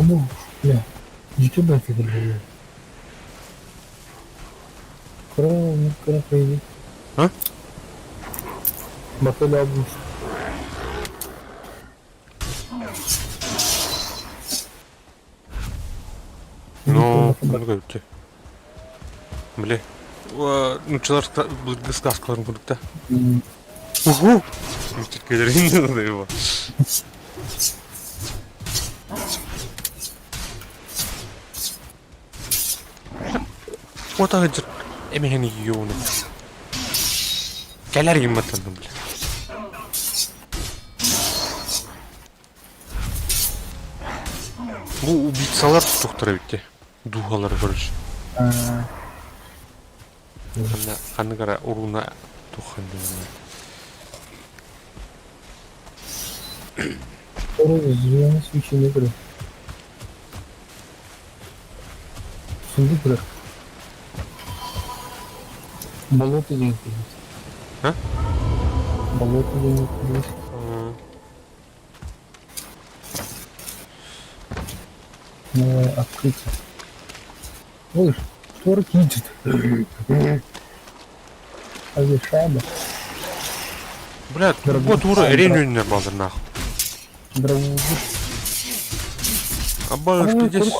Кому? Бля, ютубер кэлбит. Кыра кыра А? Бакалавр. Ну, ну как Бля. Нучалар былыргы сказкаларын курдук да. Уху! Его. Вот ага эмэһини юуну. Кэлэр гимматтанным, бля. Бу убийцалар тутуктара битте. Духалары, короче. Ханна ханныгара уруна тухан Зеленый свечи не Сундук бля. Болото денег А? Болото денег Новое открытие. Ой, что ракитит? А здесь шайба. Бля, вот ура, ренюнер базар нахуй. Дрову. Аба, что здесь?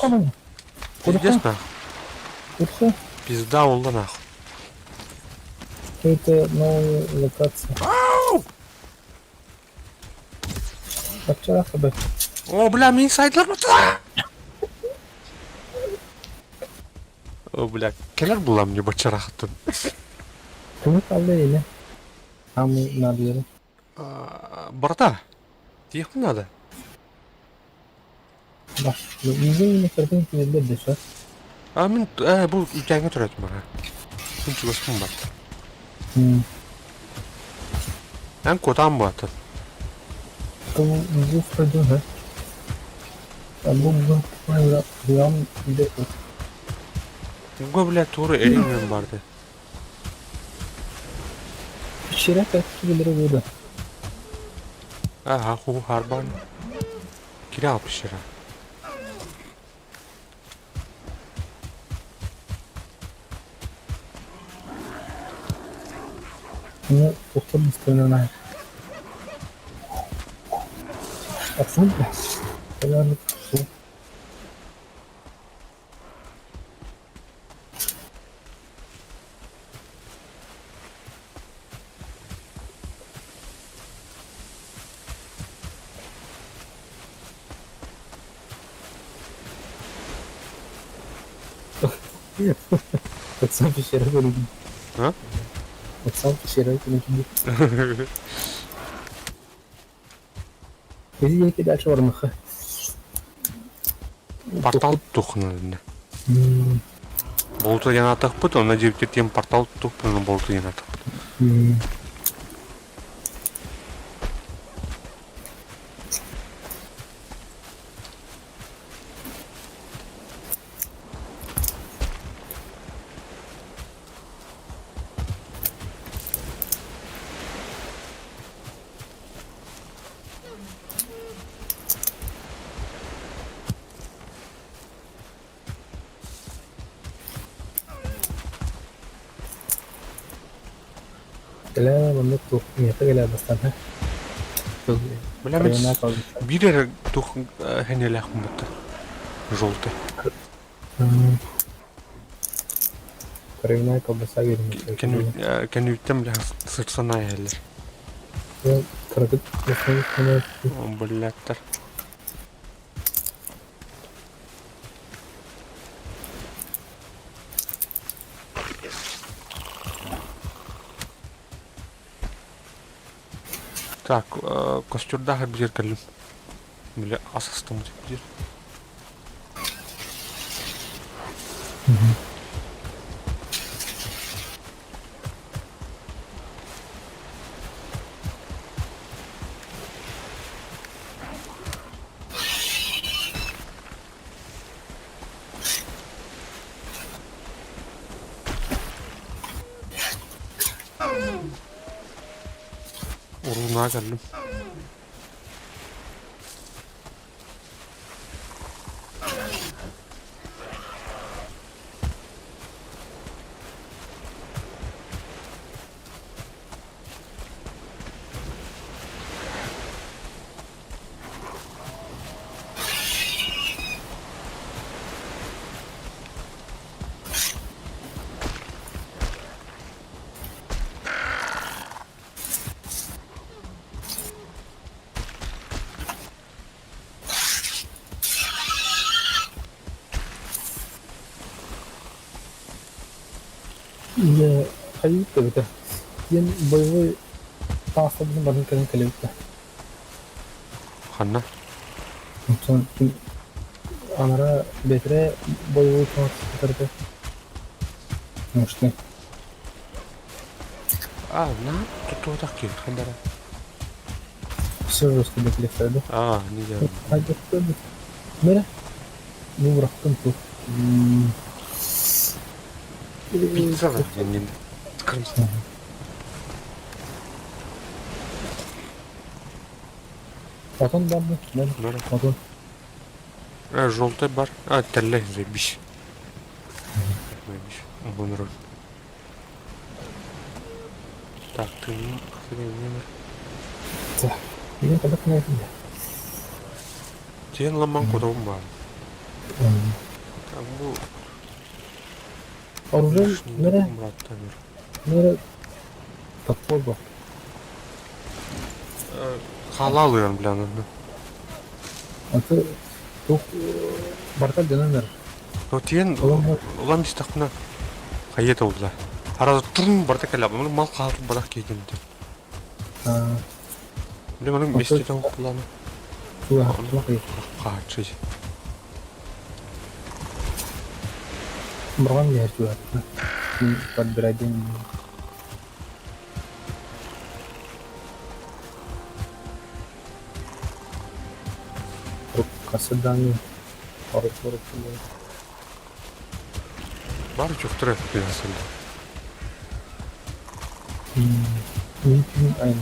Пиздец нахуй. Пизда олла нахуй. Это новая локация. Так вчера хабе. О, бля, мин сайтлар О, бля, кэлэр була мне бачарахтын. Кымы kaldı или? А мы надо ели. Барта, ехать надо. Баш, үйге кірдің келді деші. А мен бу үтәңе турат мага. Күн чугаспын бар. Эн котам баты. Бұл үйге кірді, ха? А бұл бұл прям үйде Уга, бля, туры эринген барды. Пещера как келері болды. Ага, ху харбан. Кире алып пещера. Ну, тоқтап үстіне Атсын бля. Бля, Пацан пещера говорит. А? Пацан пещера говорит. Иди дальше бармаха. Портал тухнады. Болту яна тахпыт, он надеюсь, тем портал тухпыт, но болту яна тахпыт. Кэлэ маннык туох миэхэ кэлэ бастан Бля, мен бирер тух хенелях мутта. Желтый. Кровяная колбаса видимо. Кенүттен бля сырсана әлер. Кыргыт Бляттар. Так, костюрдаха бир кэллим. Бля, асастым бир. Уруна кэллим. Дьэ, хайыыбыт да эбитэ. Диэн боевой таҥастарбытын барытын кэлэн кэлэбит да. Ханна? Оттон анараа бэтэрээ боевой таҥас кытарыта. Мощный. А, на, тут так киһи хандара. Все жестко бэкилэхтэрэ да. А, не знаю. Хайдахтан Мэрэ, бу бырахтым туох. Пицца диэн Крымский. Отон бар да? Мэрэ, Мэрэ. отон. А, желтый бар. А, тэллэй, заебись. Заебись. Бонроль. Так, ты номер. Так, мен когда кнопки. Тен ламан кодом бар. Так, бу Оружие мэрэ, мэрэ топор бар. Халал бля, ну. Аты тух барта дөнөнөр. Но тиен улам истахна хайет oldular. Арада турун барда кэлэ, маны мал хаалып барах кейдим деп. Биле маны местетен куланы. Хаачый. Мурган лер чугатты. Подбирать. Касыдан арып Бар чухтыры пиясында. Митинг айны.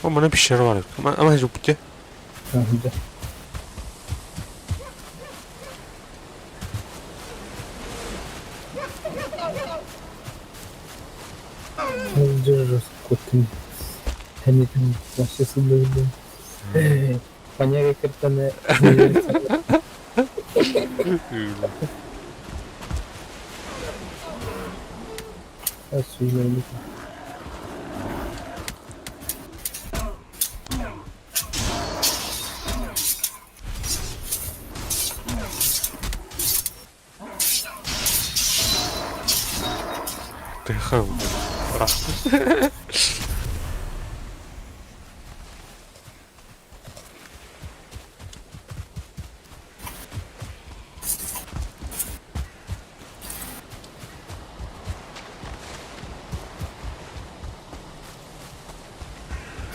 О, мана пещера бар. Ама жупте. Да. Держу скотин. Хәнитин вообще сылдырды. Паняга кертане. Сүйләйлек. Тыха. Рах.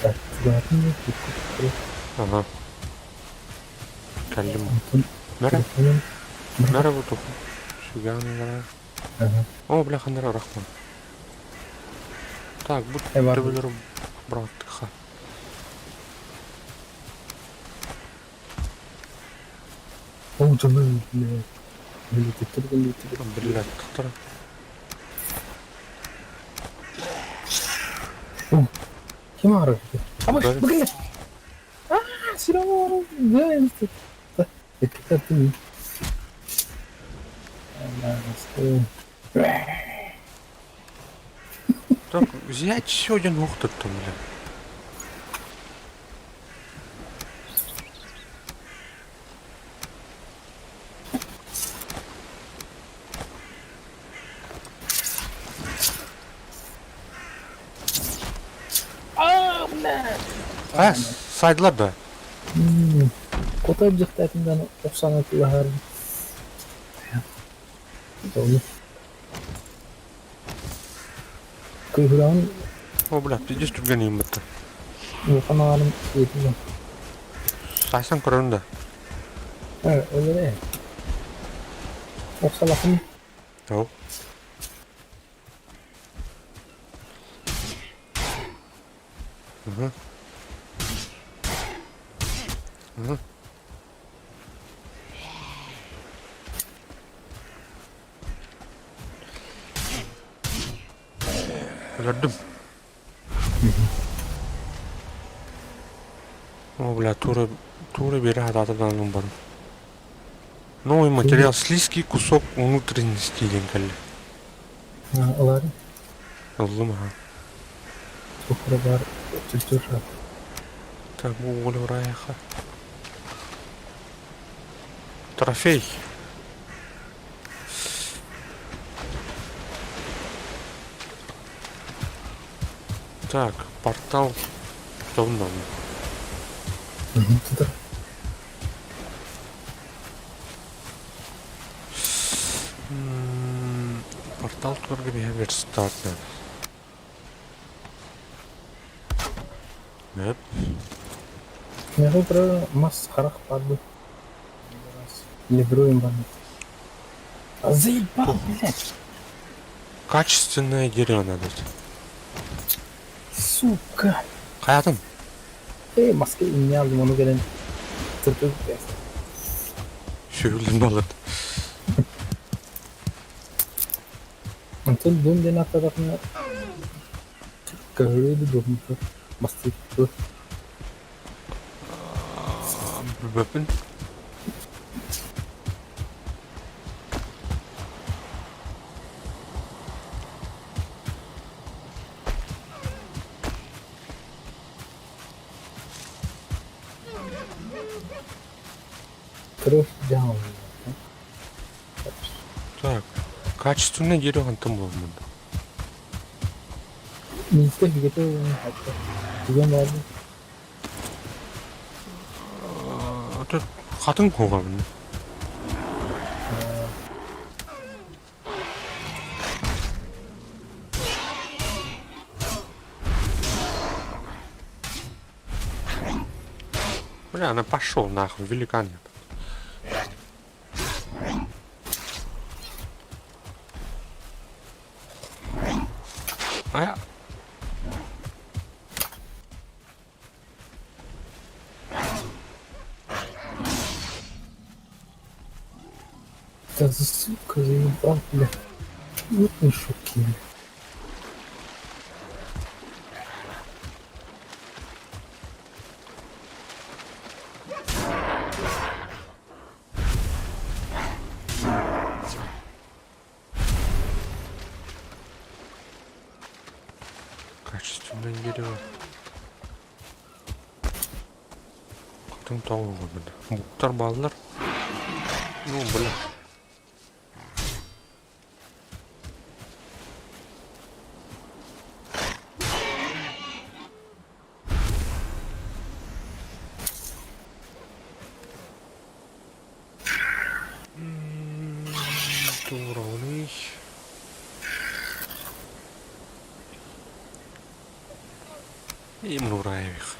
Так, Ага. Каллим. Мәрә? Мәрә бу туху. Сүгән мәрә. Ага. О, бля, ханнара рахман. Так, бу төбелер браттыха. О, жаным, бля. Бля, тоқтар. О, ким арыр? Ama bakın. Aa, silah var. Ne? Dikkat edin. Так, взять еще один ух ты там, бля. А, сайдлар да. Кота дьахтаатынан охсаана тулаһар. Кыһыраан О, бля, пиздец түрген ең бітті. улахан етилен. Сайсан көрін да. Э, өлере. Охсалахын. Ау. Угу. Угу. Өлөрдүм. О, бля, тура, тура бери хататадан бар. Новый материал, слизкий кусок внутренности диэн кэллэ. Ылары. Ыллым аха. Сухара бар. Чүчүр. Так, уголь Трофей. Так, портал давно. Портал турга биһэ верстак Нэп. Миэхэ турар мас харах баар дуу? Левруем бар. Заебал, блядь! Качественное дерево надо. Сука! Хайатын? Эй, маска инне алдым, ону кэлэн сыртык Сүһүллүн балыт. Онтон дум диэн ааттаатахына көһөрүө да дуоһуммута бастыыр Бөппүн. Кровь down. Так, качественное дерево антон буолбут. Миискэ бигэтэ хатта. Түгэн баарды. Тут хатын кугабын. Бля, она пошел нахуй, великан. А я... Да за сука заебал, бля. Вот мешок кинули. Качественное дерево. Хатын тоҕо Буктар бааллар. Ну, бля. Тууралый. Имнураевих.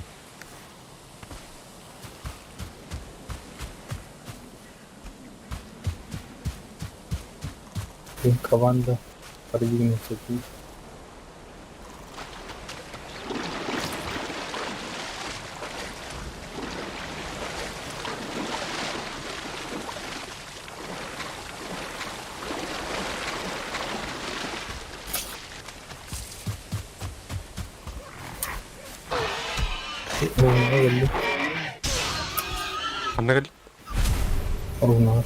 Команда продвинуться. Ханна кэллим? Ровно.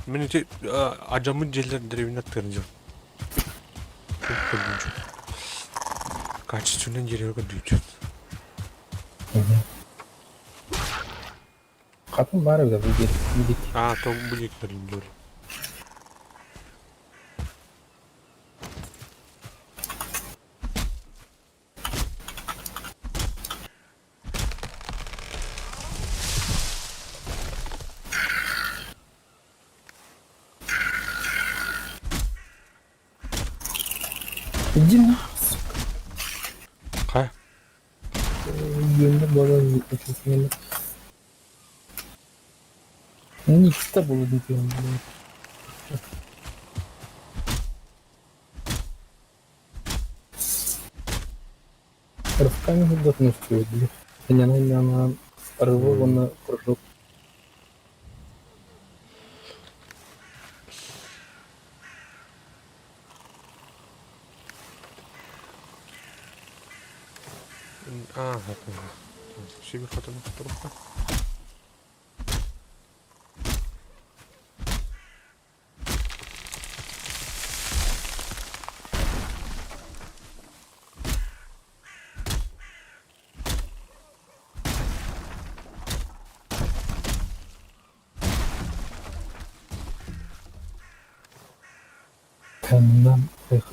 Мин ити адьаммыт дьиэлэр дэриэбинэ аттыгар дьон. Качественный дерево көрдүүтүн. Хатын баар эбит бу диэки. А, то бу диэки көрүллүөр. Иди на, сука. Хайа? Үөннэр буолан үчүгэй. Никто было не пил. Рывками вдохнуть блин. Она рывок на прыжок. А, Сибирь хотел трубка. Каннам.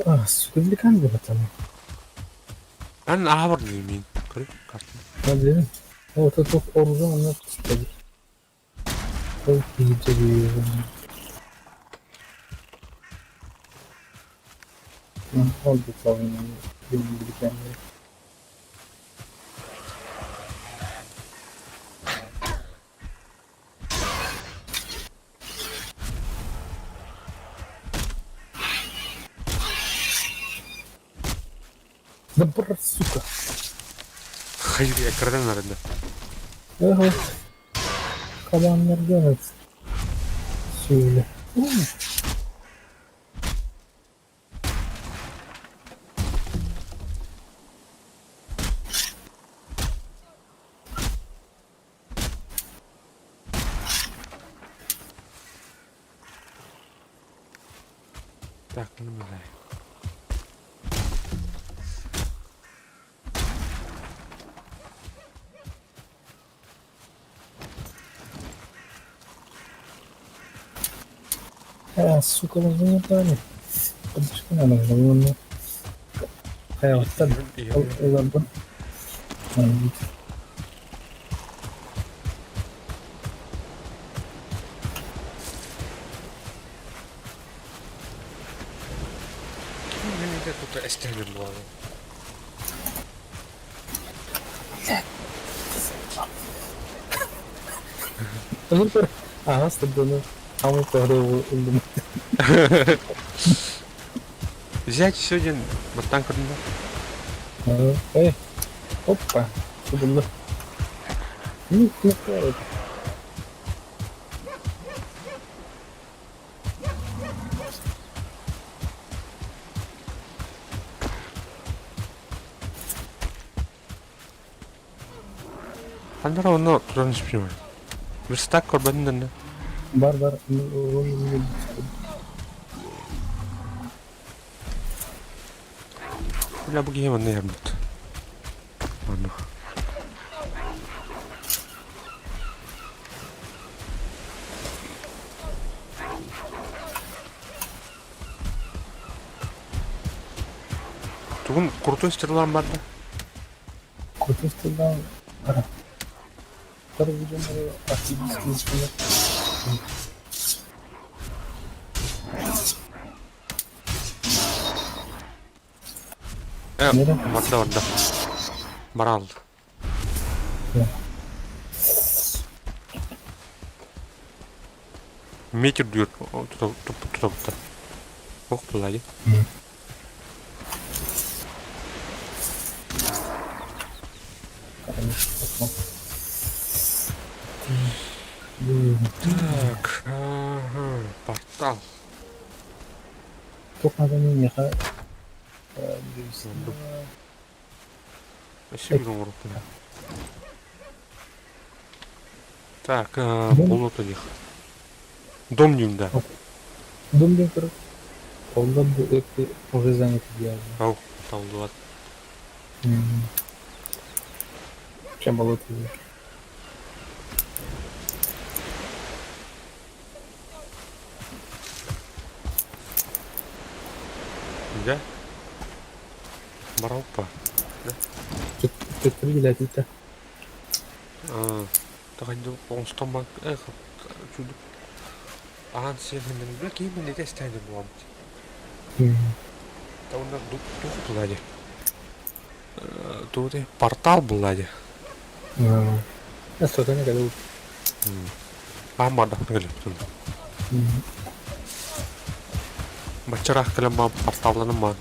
А, сука, великан где пацаны? Эн аабар диимин. Көрү картын. Hadi. Вот это оружие она стоит. Ой, Великан. Да брат, сука. Хайыр экрадан арында. Ага. Кабан мерденец. Сюля. Так, ну не А, сука, мы заебали. Подожди, надо, ну. Хайа, вот так. Оларбын. Тут эстелер буолар. Аҕас турдуну ама тоһоро ыллым. Взять сегодня баттан көрдүм Эй, опа, булла. Ну, ну, Андара онно туран испиме. Верстак көрбөтүн Бар бар. Бля, бу киһи манна иһэрбит. Манна. Тугун крутой стрелан бар да? Крутой стрелан бар. Второй видео Барда барда. Барал. Метр дүйөр тута Ох, булади. Так, ага, портал. Туох миэхэ Спасибо, Так, болото них. Дом ним, да. Дом диэн көрөр. Онно бу өттө уже занят идеально. Ау, талдылар. Чем болото Да? Баралпа. Төттөрү билэтитэ. Тагайды оңстон банк эх чуду. Аан сиэхиннен бля киһи мен эте буламт. Та онна тух булади. Туте портал булади. Сотоне кэлэ. Аан барда кэлэ. Бачарах кэлэ ма порталланы ма.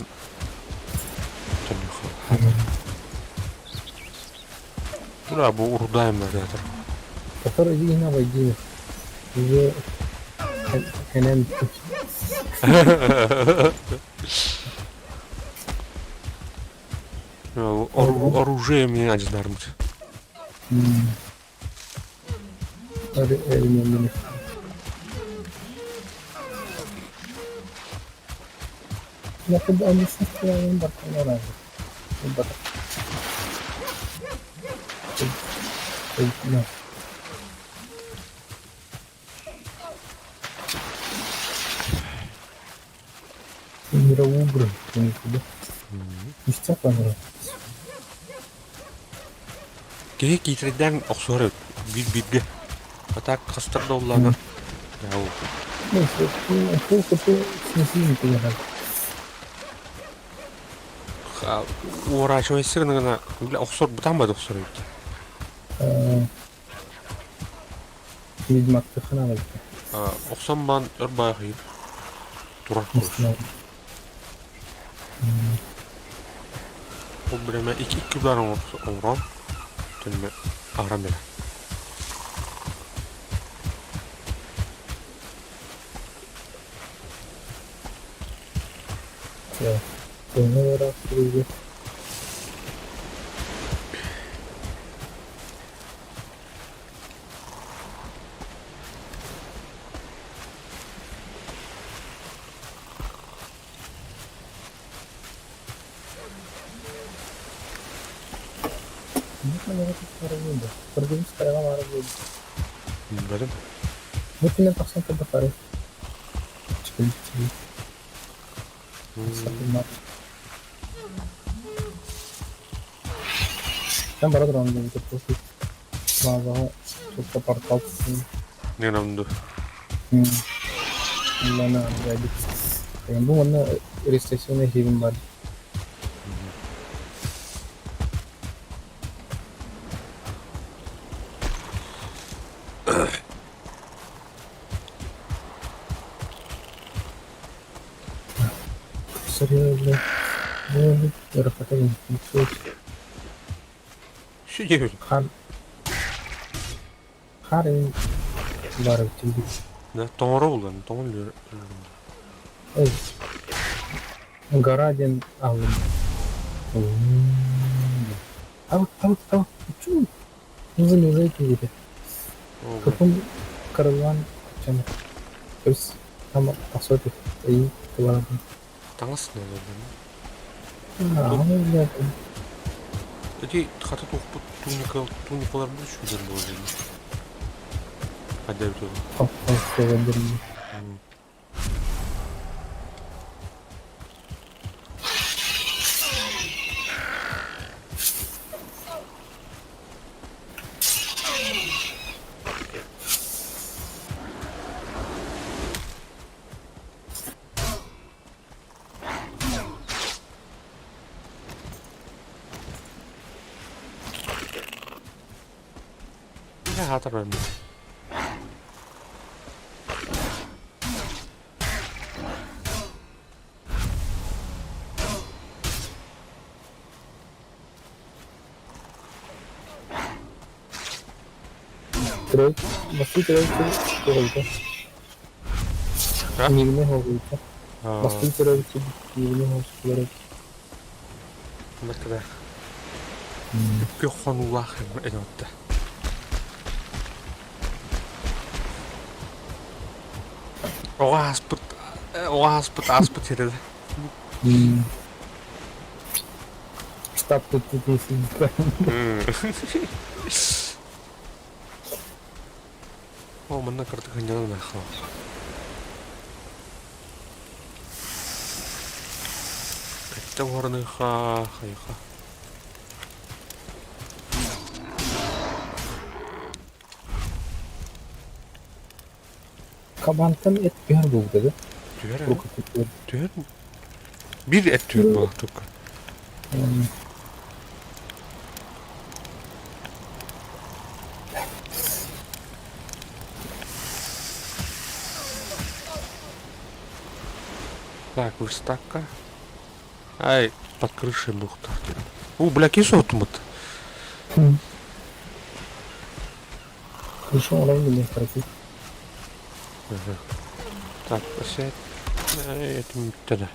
Тура бу урдаем это. Который иди на войди. Уже хэнэн. Оружие мне один армут. لكن أنا برا نعم. Мировую да. Ништяк понравилось. Киһи киитэрдээн охсуһар эбит биир-бииргэ. А так хастар да уллаана. Ну, пол хп снесли не понимаю. Уворачивайся гына бля охсор бытаан бады охсор эбит. Ведьмак хана Охсон баан өр баайхайып турар курус. Ол бирэме икки удар оҥорон төннө аһаран бэрэ. Билбэтим. Ненамды. Şu Тоҥоро булан, тоҥон Гора диэн аһыллыбыт. Узун киһитэ. Кыпым кырыллан Өс тахса Таҥас Эти хата туохпут туникаларбыт үчүгэй буолар Хайда эбит Хаатар Күөх хонуулаах этэ. Оҕо ааспыт оҕо ааспыт ааспыт сирэ. Штаб тут О, манна кырдык хынньанан ахла. Кэттэ уһарыныха хайха. Кабантан эт түһэр буолбута да? Түһэр Түһэр. Биир эт түһэр буолуохтукка. Так, выставка. Ай, под крышей бухта. У, бля, кису отмут. Крыша уравнение хорошо. Так, посядь. Это тогда.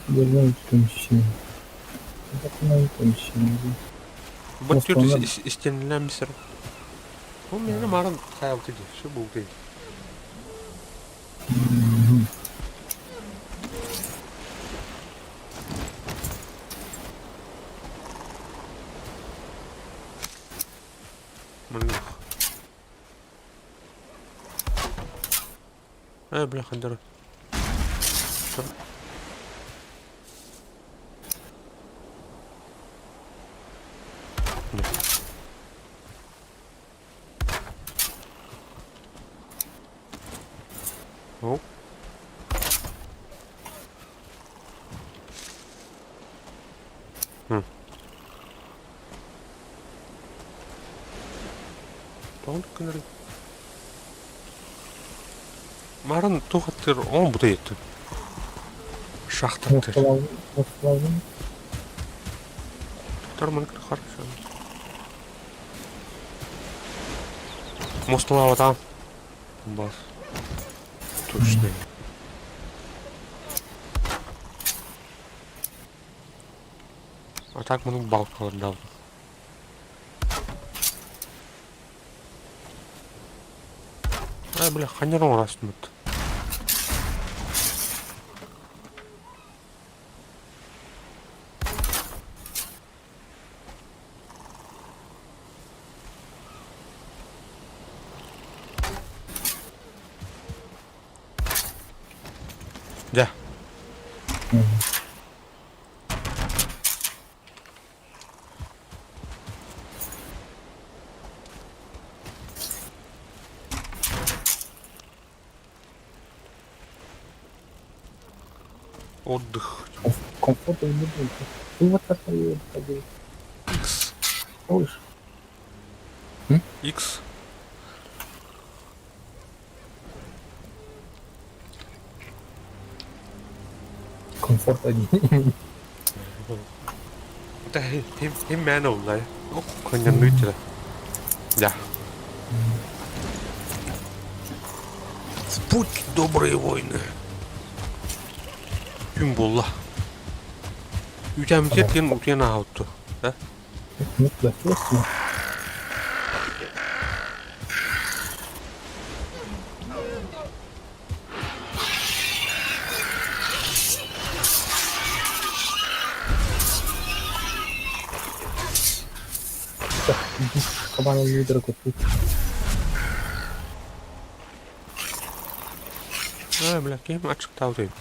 Должно быть помещение. Баттүр истэнилэмсэр. Ол мені марын хаялты ди, все болды. Э, бля, хандара. О. Тоҕо гынарый? Марын туох аттыыр оон бута еттин. Шахтаттыр. Тор маны хорошо. Мостолаабатаам. Бас. Точно. А так муну балкаларда. Ай, бля, ханьяр оҥоростубут. Дьэ. Отдых. Комфорт не будет. Ну вот так и ходил. X. Слышь? X. Комфорт один. Him man oldu. Коньяны Да. В путь, добрые войны. Күн буолла. Үтэммитигэр диэн утуйан ааһыбыт да? Ээ, бля, ким ачыктаабыт эбит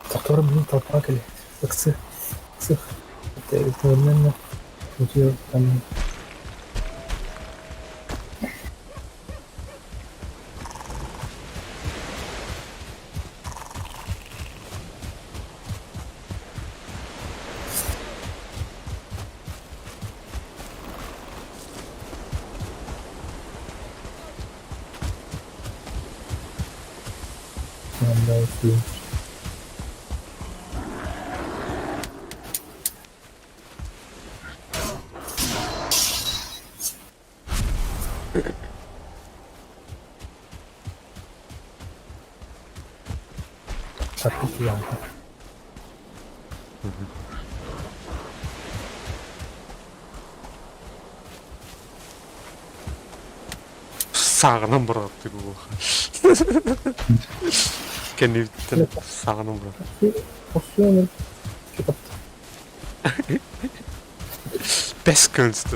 Который, блин, толпа кэлэ. Ыксы. Ыксы. Это одновременно. Там Да, окей. Так, я. Саҕынан быраҕаттыы буолуох. Кэннибиттэн саҕынан быраҕат. Best kunst.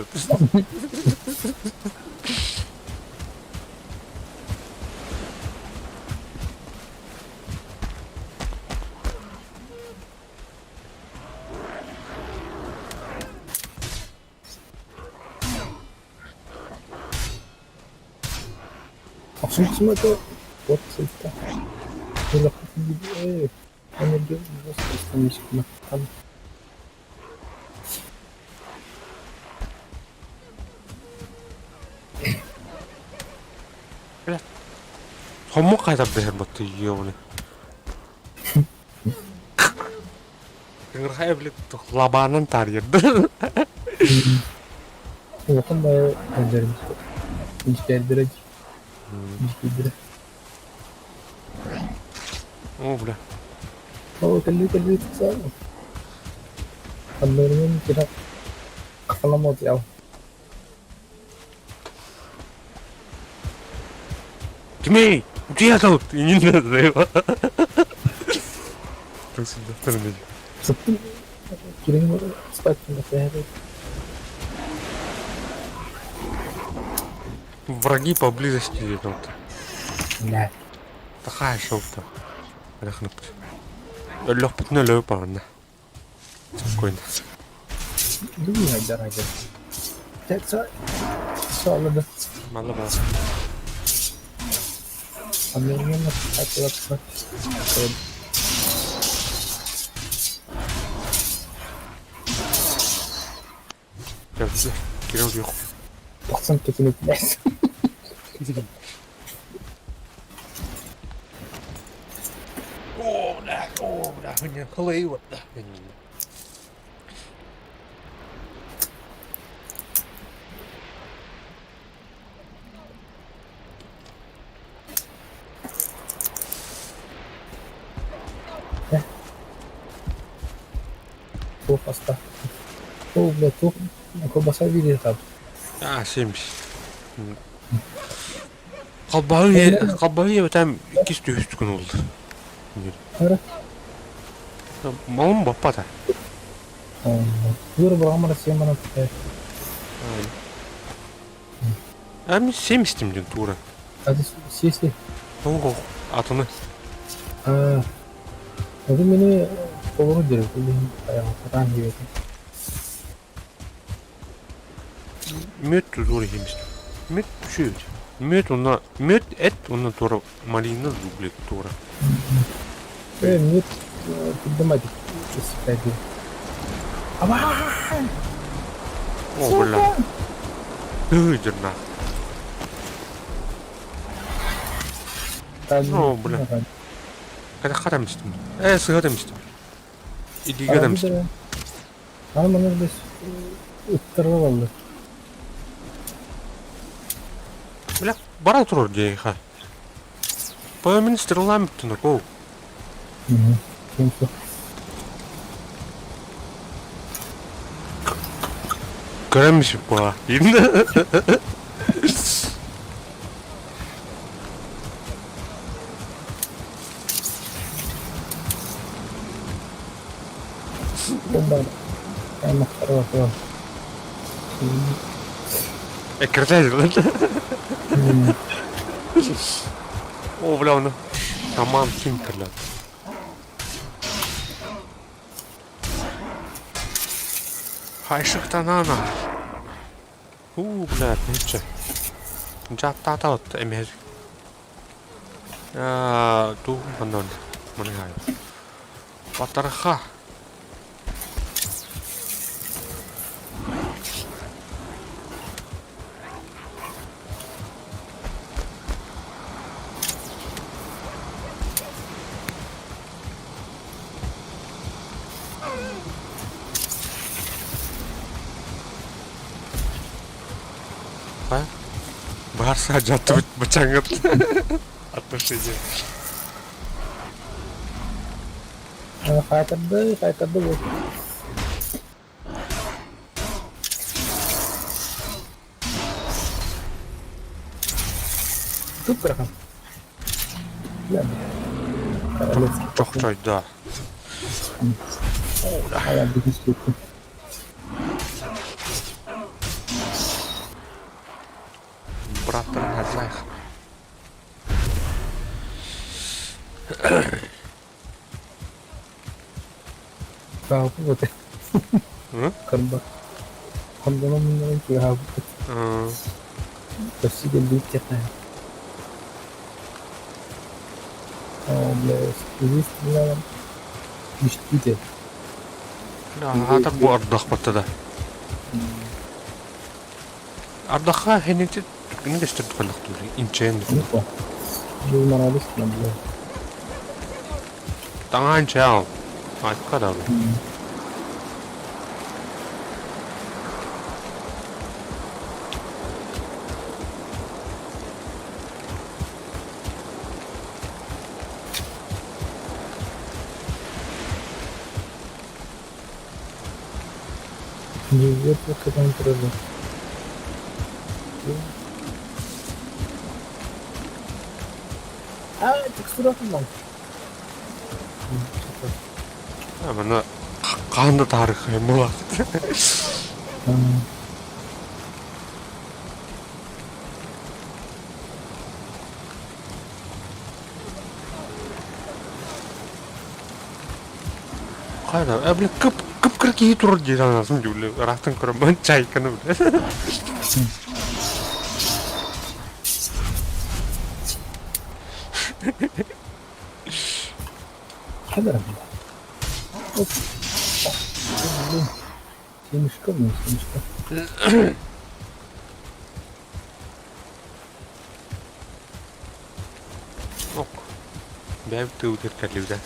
Хоммук хайдар дэһэр батты ёбаны. Ыҥырхай блин лабаанан таарыйарда. Улахан баайы элдэрин дьиккэрдэрэ. О, бля. О, кэллии кэллии тахсаа. Ханныгынан кира халамот ял. Тимей! Где тут? И не надо его. Так всегда второй. Сыттым. Кирин спать на Враги поблизости идут. Бля. Такая шоу-то. Рахнут. Өлөхпүтүнэ өлөбү баҕанна. Спокойно. Дуй дорогой. Солода. Мало баар. Одновременно хотела Кирилл yok. Тохсон төкүнүк О, бля, о, бля, мне хлыво. Туох аста. О, бля, туох колбаса видит там. А, 70. Халбаһы халбаһы там иккис түһүс күн oldu. Ара. Малым баппата. Юра бырагамара семана. А мен 70 диэн тура. Ады сеси. Тоҥ атыны. А. Ады мени толору дерек. Аяҕатаан диэбитим. Мүөт тура жемис. Мүөт үчүгэй. Мүөт уонна мүөт эт уонна туора малина дублик туора. Э, мүөт поднимать испытать. О, бля. Дырна. О, бля. Хата мистим. Э, сыгата мистим. Идига да мистим. Аны маны біз ыттырып алды. Бля, бара турар дии ха. По министр ламптын кол. Кем суох. Көрөмүс була. Бомба. Аймақтарға қоямын. Эккиртэ О, бля, оны. Тамам ким кірлі. Хайшықтанана. У, бля, ниче. Жаттата от эмер. А, ту манон. Манхай. Батарха. Ба? Барса жатып бычаңыт. Отношения. Қайтарды, қайтарды бұл. Тут брахан. Бля. Королевский. Чохчой, да. Ая, бүгін сөйтті. Браттарын азайық. Бағы өте. Қырба. Қандана мұндан чуға Почти келдік тек. О, бля, здесь стреляла. Мечтите. Аатар бу ардах баттада. Ардахха хенити түргүнү көстөрдү каллахтуулар. Инчен. Ну, Жыл маралыс, бля. Таҥаан чаал. Айтка да. Дьиэбэр кэтэн турабын. Аа, текстура буллам. Маны хаһан да таарыхайым буолаат. Хайда, бля, кып кып киһи турар дии санаасым дии, бля, ыраахтан көрөн чайканы, бля. Хәбәрем. Оп. Блин. Семечка, блин, семечка. Ок. Бэйэм тыыбытыгар кэллибит ээ.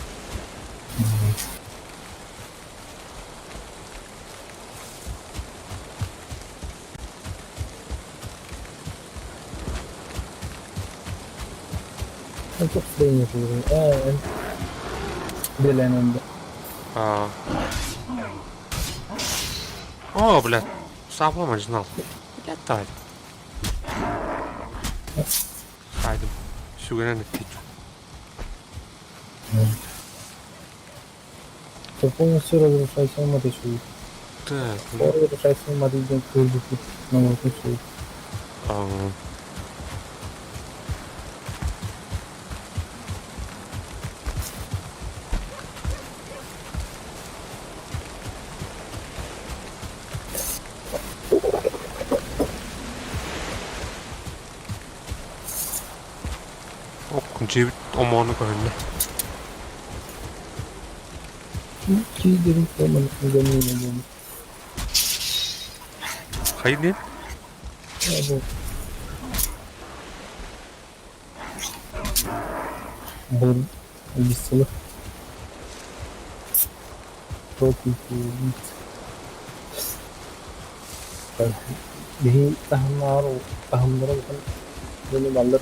Çok beğeniyorum. Bilen А. О, блядь, саблом знал. Блядь, тай. Хайдым. Сүгэнэн эттич. То полностью разрушайся маточу. Так. Разрушайся маточу курдуку. На маточу. Ок, дьиэбит омоону көһүннэ. Киидерин форманы көмөлөмөн. Хайы диэн? Бұл бесылы. Биһи таһымнаар таһымнара улахан дьону баллар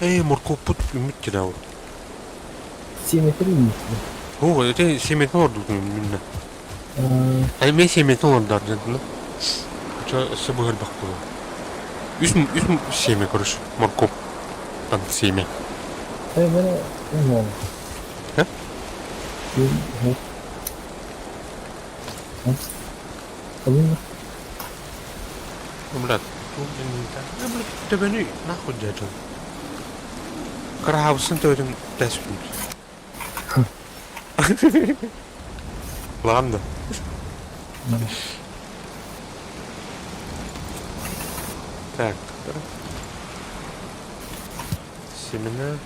Ээ, моркуоппут үммүт дьэ Сиэметр үүнүтүлэ. Оо, ити сиэмэтин олордубутун мүннэ. Эмиэ сиэмэтин олордор дьэ Чо өссө быһырбах буолуо. Үс үс сиэмэ көрүс моркуоп тан сиэмэ. Э, бene уон. Э? Блядь, блядь, төбөнү нахуй дьэ Кыраһабысын төбөтүн тэспит. Ладно. Так, семена.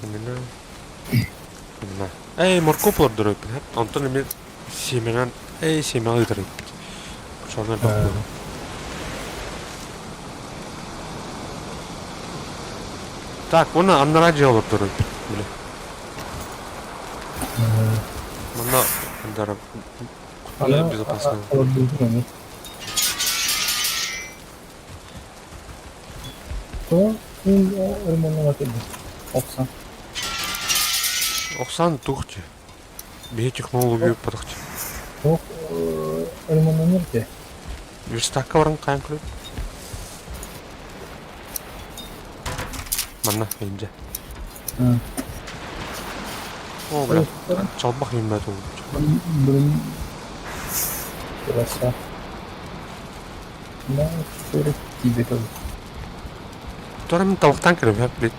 Семена. Семена. Эй, моркоп олордор эбиппин. Онтон эмиэ семенан, эй, семена ыытар эбиппит. Сонно элбэх Так, уонна аннараа дьиэ олордор эбиппит, били. Манна андара безопасно. То Оксан. Оксан туох дии? Биһи технологию патахчы. Туох ремонтанар дии? Верстакка баран хаан көрөт. Манна инде. О, бля, чалбах үүммэт Блин. Краса. На тебе тоже. Туора мин табахтаан кэлэм, блядь.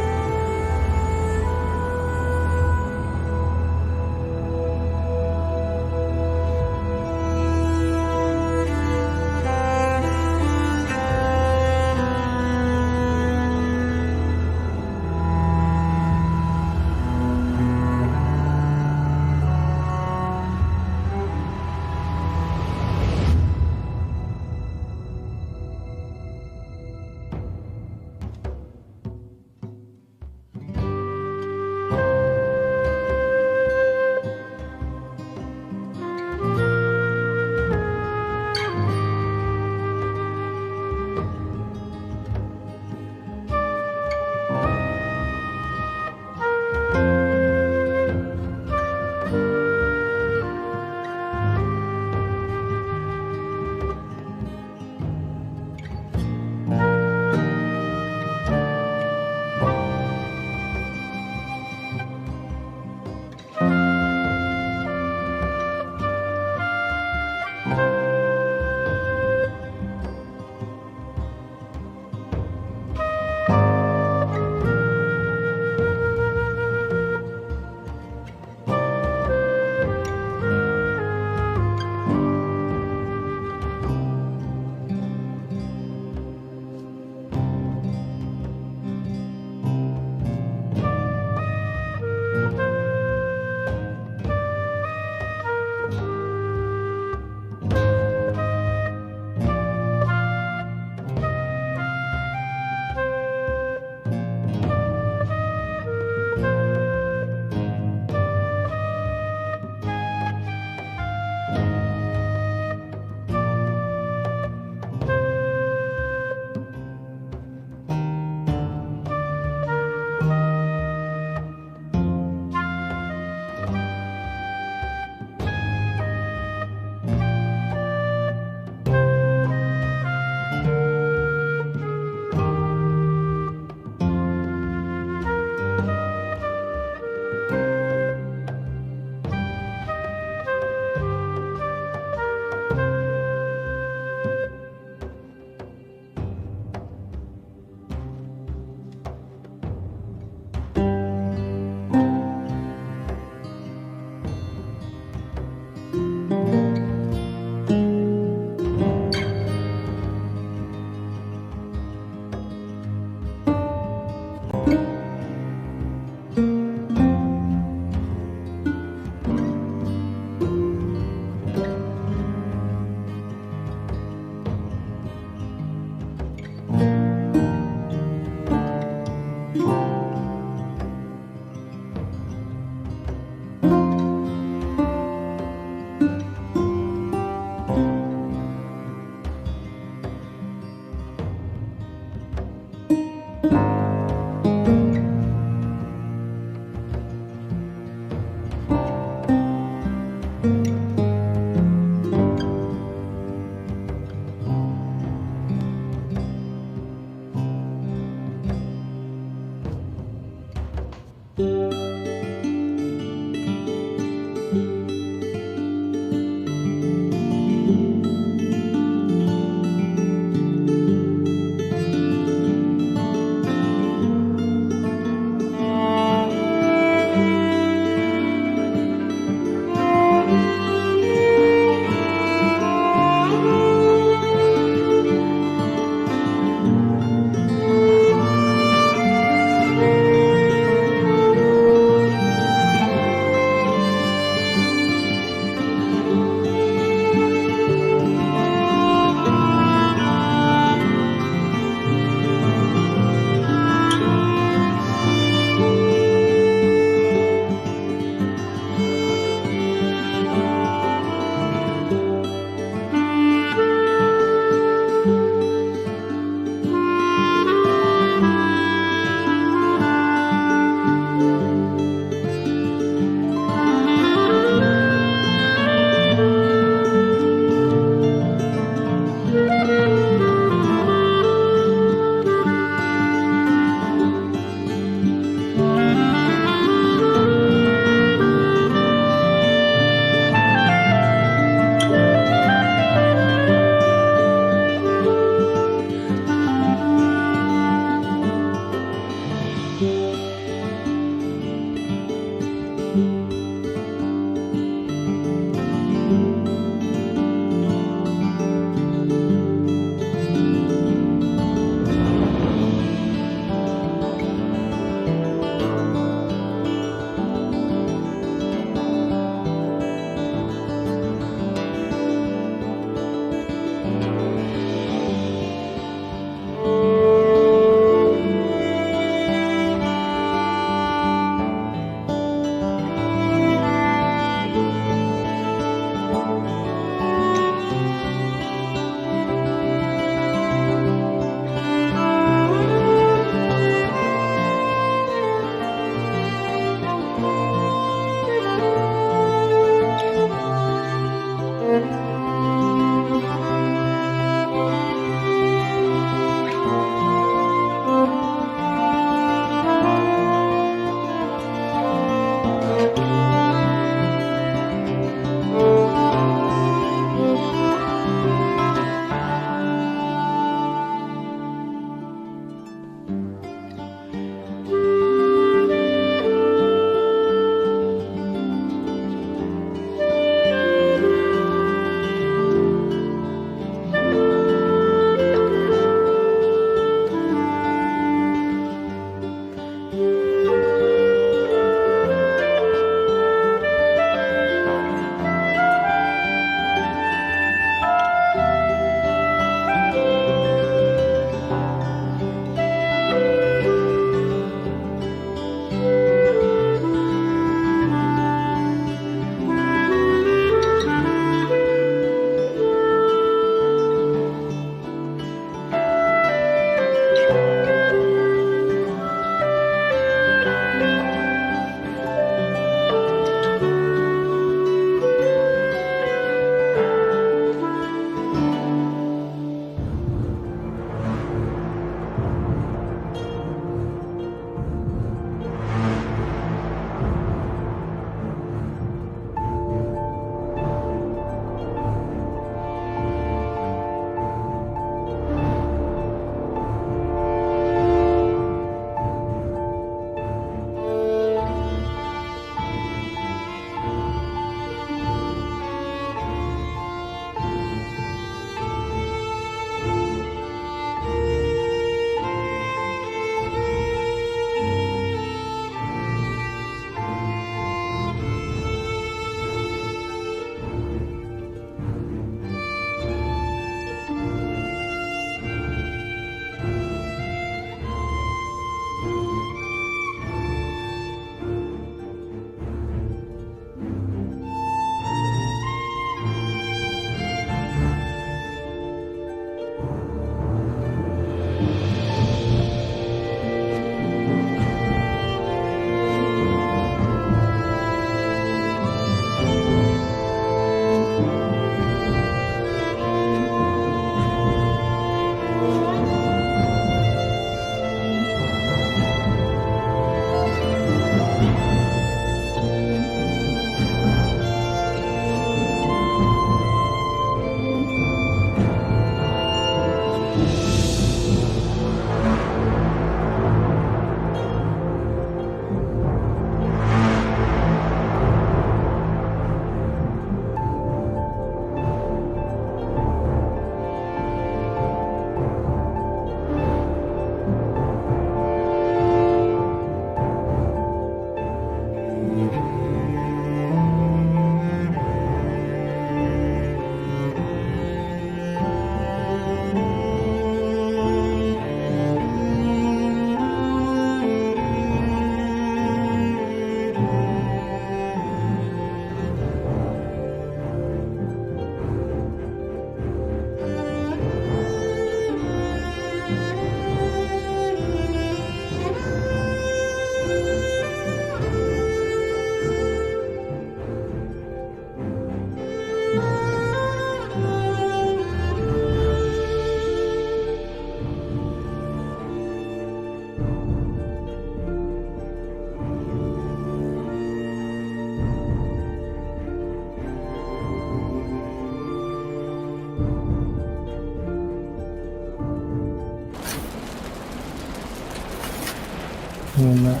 Уонна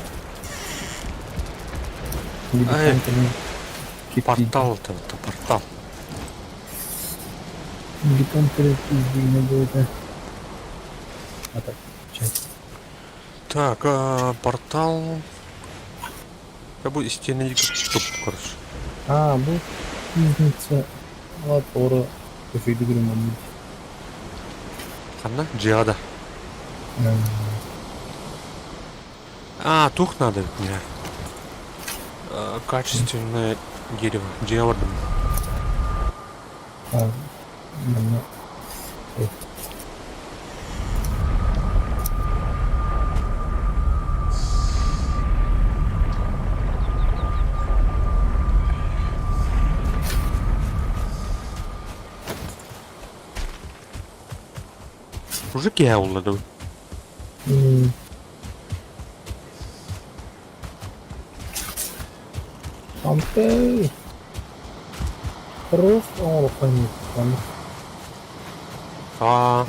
Ай, битон кэлин киртийдэ. портал это, это портал. Бетон кэлин киртийдиинэ буолта. А так, чай. Так, а, портал. Я буду стены туп, короче. А, бу кузница лапора көфөйдүгүрүм Ханна? Джиада. А, тух надо мне. А, качественное дерево. Дерево. А, манна Уже киһи Ампей Рус оҥоруохха Аа,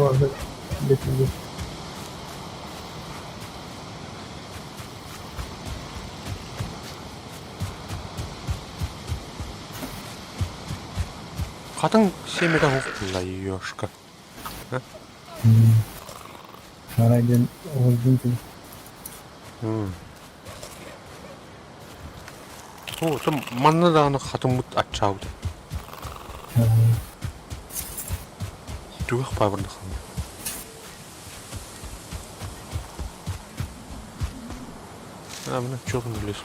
хатыҥ сиэмэтэ суох буолла ёшка. Арай диэн оҕолдун Оо, там манна даҕаны хатыммыт аччаабыт. Түгэх баабырдаххына. А, мына черный лес.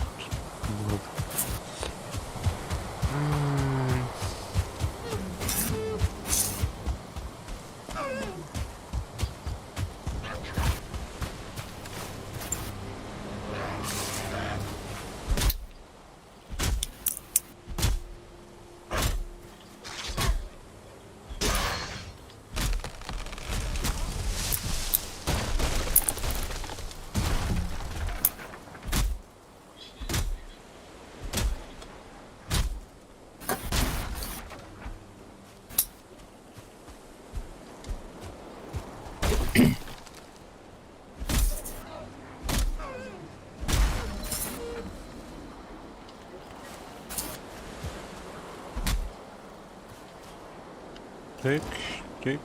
Так, так.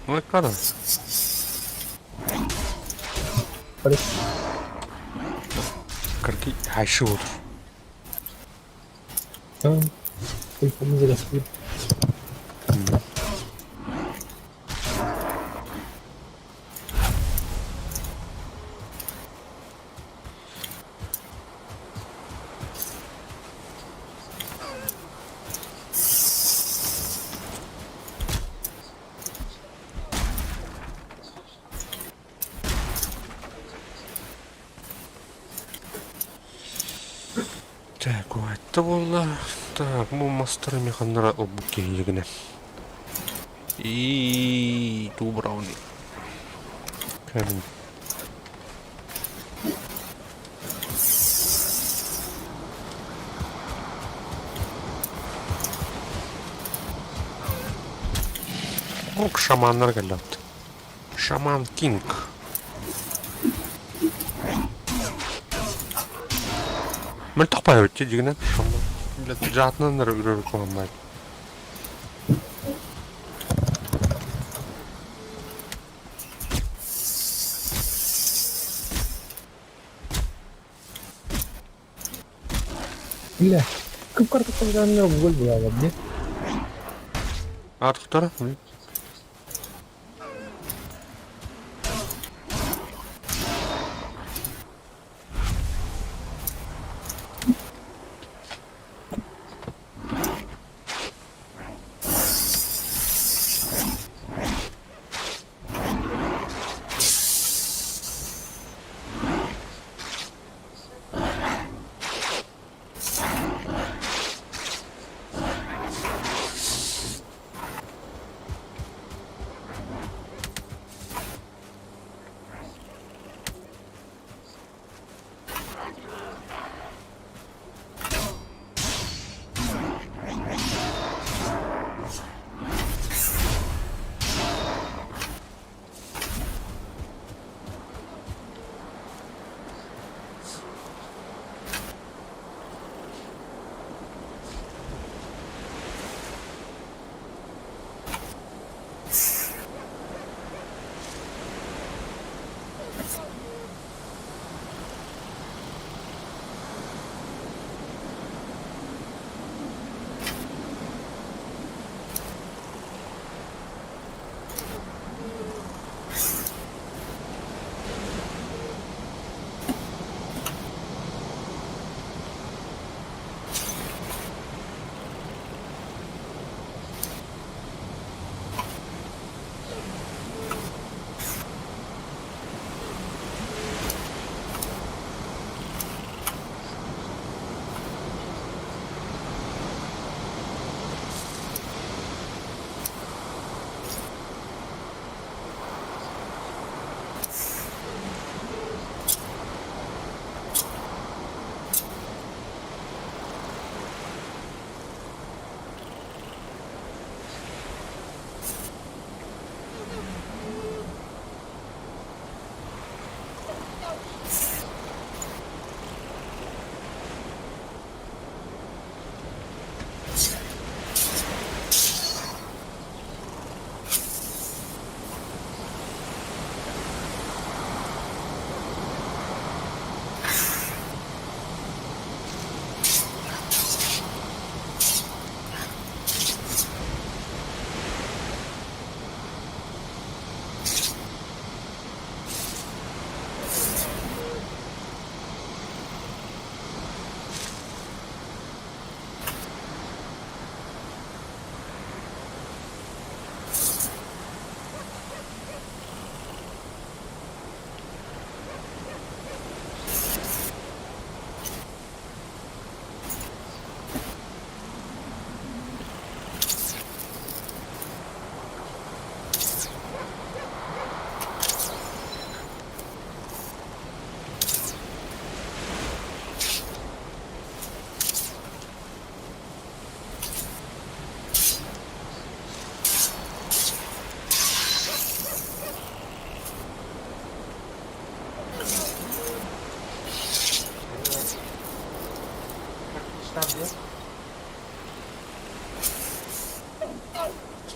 Ну, это Карки хайшы отыр. Телефону зараспыт. Так, это буолла. Так, бу мастер механнара ылбыт киһи И ту брауни. Камень. Ок, шаманнар кэллэт. Шаман Кинг. Мөлтөх баайбыт дии дьиҥинэн шаман. Дьаатынан эрэ үрэр куһаҕан Бля, кып-карту гол была где? Аатыктара?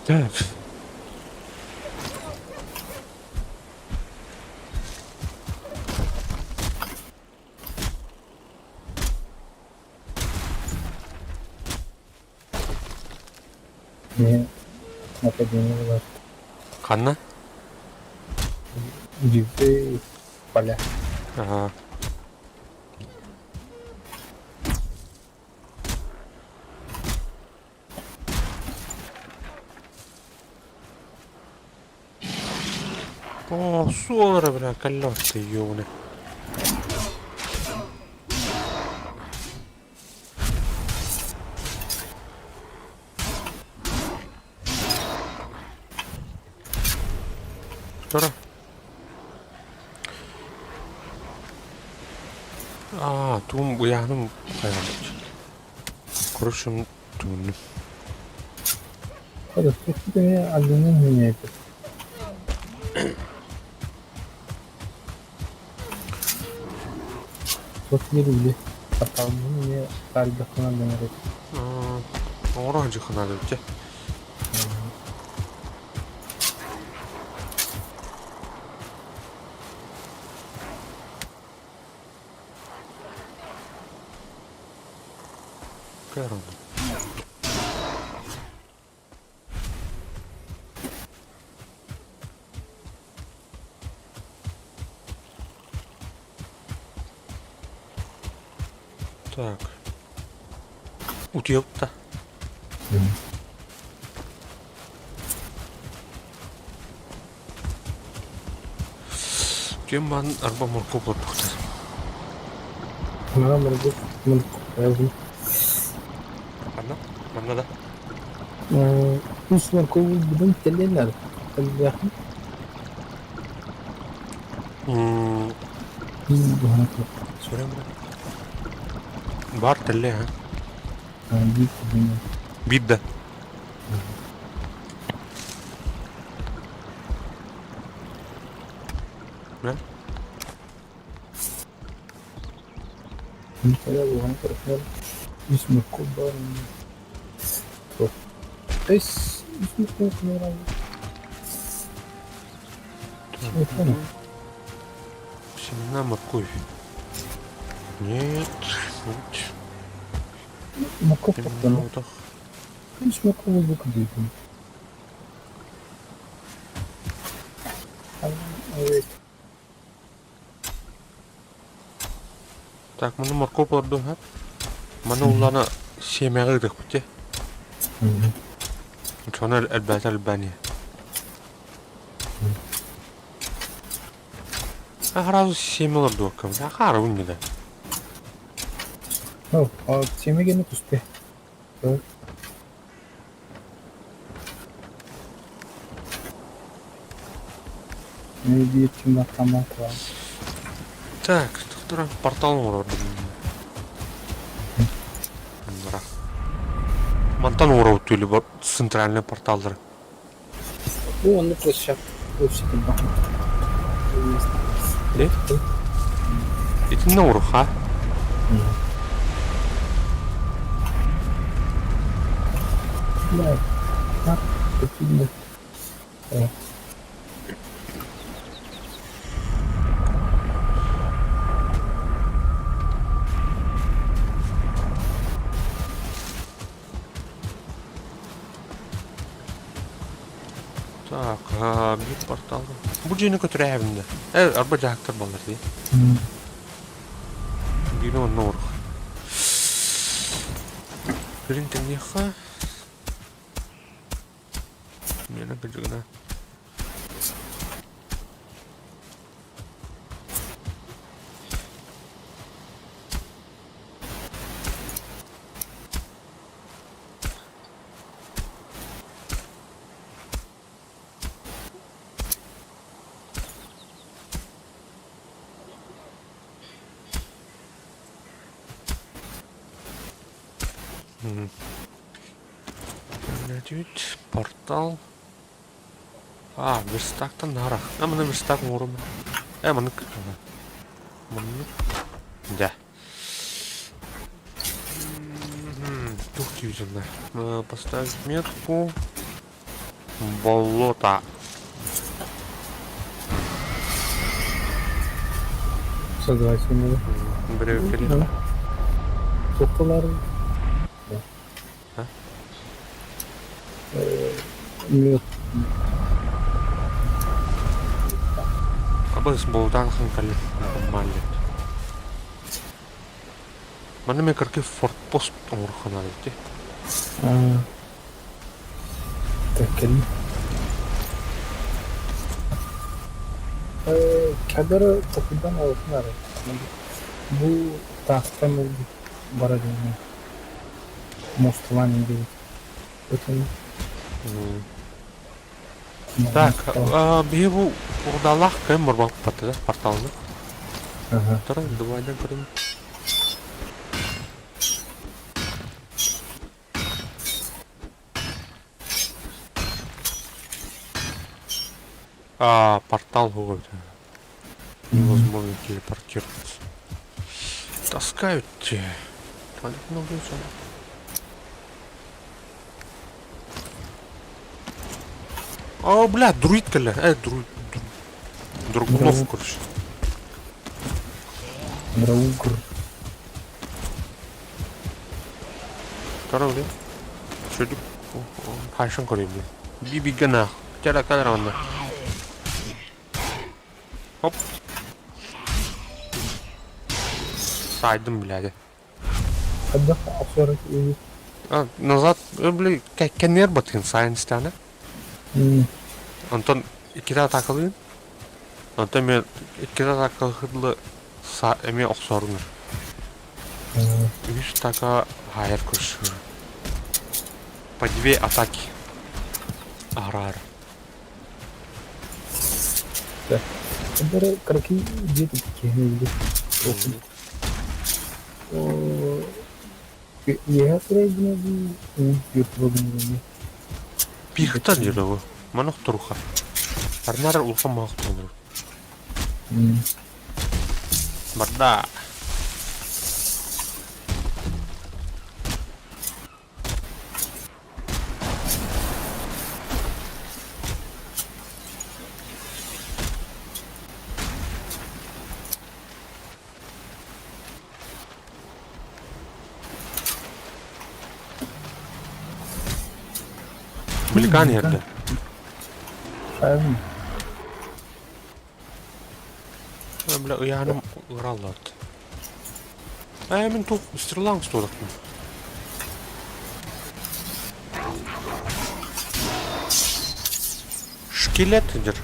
Так. Эмиэ нападение булар. Ханна? Дьикти поля. Ага. О, суолара, бля, колёса ёбаный. Тура. Аа, тугум быйааным хайаабыт. Короче, түҥүннүм. Хода, эмиэ алдьанан үүнээбит. Туох диэри били порталбын эмиэ таарыйдахпына алдьанар этим. Оҥоро сылдьыаххын наада эбит дьэ. Так. Утуйабыт да. Ким баан арба моркуоп олорбуттар. Манна моргуп моркуоп Ханна? Манна да? Үс моркуобу бүгүн тэллэннэр. Тэллиэхпин. Биир быһан Сүрэн Бар тэллэ ha. Биир тэллэ. Биир да. Үс моркуоп баар Үс моркуоп Семена морковь. Нет, вот. Морковь Семена вот Үс моркуоп бу Так, маны моркуоп олордум сөп. Маны уллана сиэмэҕэ ыытыахпыт дии. Сону элбээтэ элбээн иһэ. Сразу сиэмэ олордуохха хаарабын да. Сиэмэ гэнэ түстэ. Так, туран портал оҥорордум. Мантан оҥоробут түүлү центральный порталлары. Ну, онно площадка Итиннэ оҥоруха. Так, биир портал. Бу дьиэни көтүрээбин да. Э, арба дьаһактар баллар дии. Биири онно оҥоруох. Бирин тэҥниэххэ. Миэнэ кырдьыгына. Значит, портал. А, верстактан нарах. А, маны верстак оҥорум. Э, маннык. Маннык. Да. Удивительно. Поставить метку. Болото. Создавать надо. Бревкели. Тохтолар. А? Мед. Абыс болтан ханкали нормально. Манна мен кыргы форпост оҥороххо ити. Так, Кадары токуйдан олохун ары. Бу таастан ылбыт бара диэн мостулаан диэбит. Өтөн Так, биһи бу урдалаах кыайан барбаппат да порталны. Ага. Тора дубайдан көрүм. А, портал вот. Невозможно телепортироваться. Таскают те. О, бля, друид кэллэ. Друид. Драгунов, короче. Драугр. Второй, бля. Чудик. Хайшан көрейін, бля. Биби гана. Тяра камера онна. Хоп. Сайдым, блядь. Хайдах охсор А, назад, бля, кэннер батын сайынстаны. Онтон иккитэ атаакалыын. Онтон мен иккитэ атаакалыхыдлы эмиэ охсорунар. Үс атака хайар көрсөр. По две атаки. Арар. Бары кыракый дьиэ киһини Үөһэ турар гына дуу, түөрт турар гына дуу. Пихта диир ол. Манах туруха. Арнар улахан маах турур. Барда. Бликан иһэрдэ. Хайын. Бля, ыйааным ыраллаат. Ээ, мин туох стрелаң стуодахпын. Шкелет диир.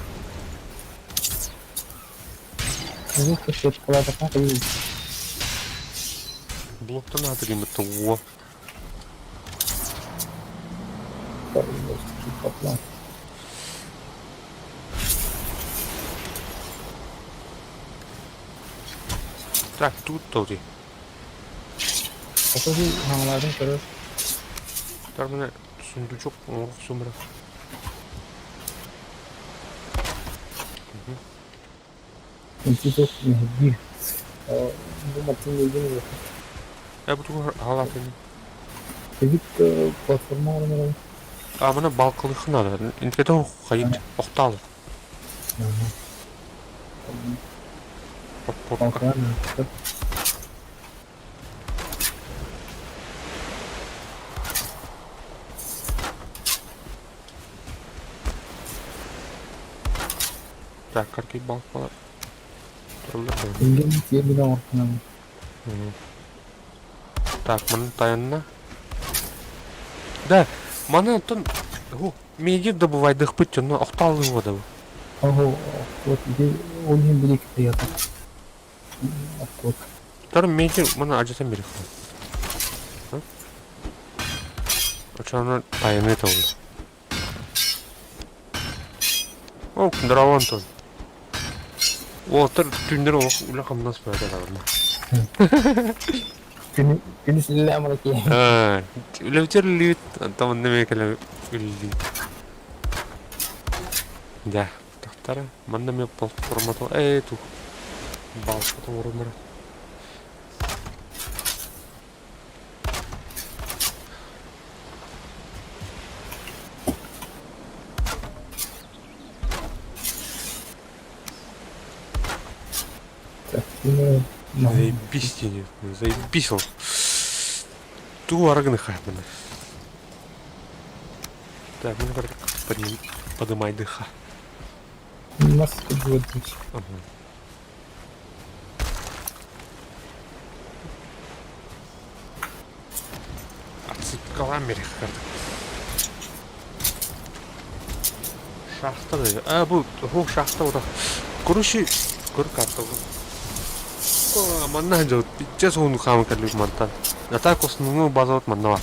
Блоктан ааты гиммит уо. Так, тут тоди. Тармына сундучок сумра. Э, бу тугу халатын. А, мына балкылыхын ада. Инткете хайыт охталы. Подпорка. Так, каркей балкалар. Так, маны тайынна. Да, маны оттон меди добывайдыхпыт, но охталы его да. Тар меди маны ажатан берих. Очана тайыны это О, здорово, Антон. О, тар түндер о, уля хамнас бәрі. Күнүс Үлэбитер үллүүт, онтон манна эмиэ кэлэ үллүүт. Дьэ, тахтара, манна эмиэ платформата, ээ тух, балка тоҥоруннара. Заебись тебе, заебись ол. Туу арыгыны хаһмына. Так, мин подним, подымай дыха. Нас подводить. Ага. Отсыпкалаан биэриэххэ Шахта да а бу оһох шахта утах короче көр карта манна сылдьабыт иччэ суһуннук хааман кэллибит мантан а так основной базабыт манна баар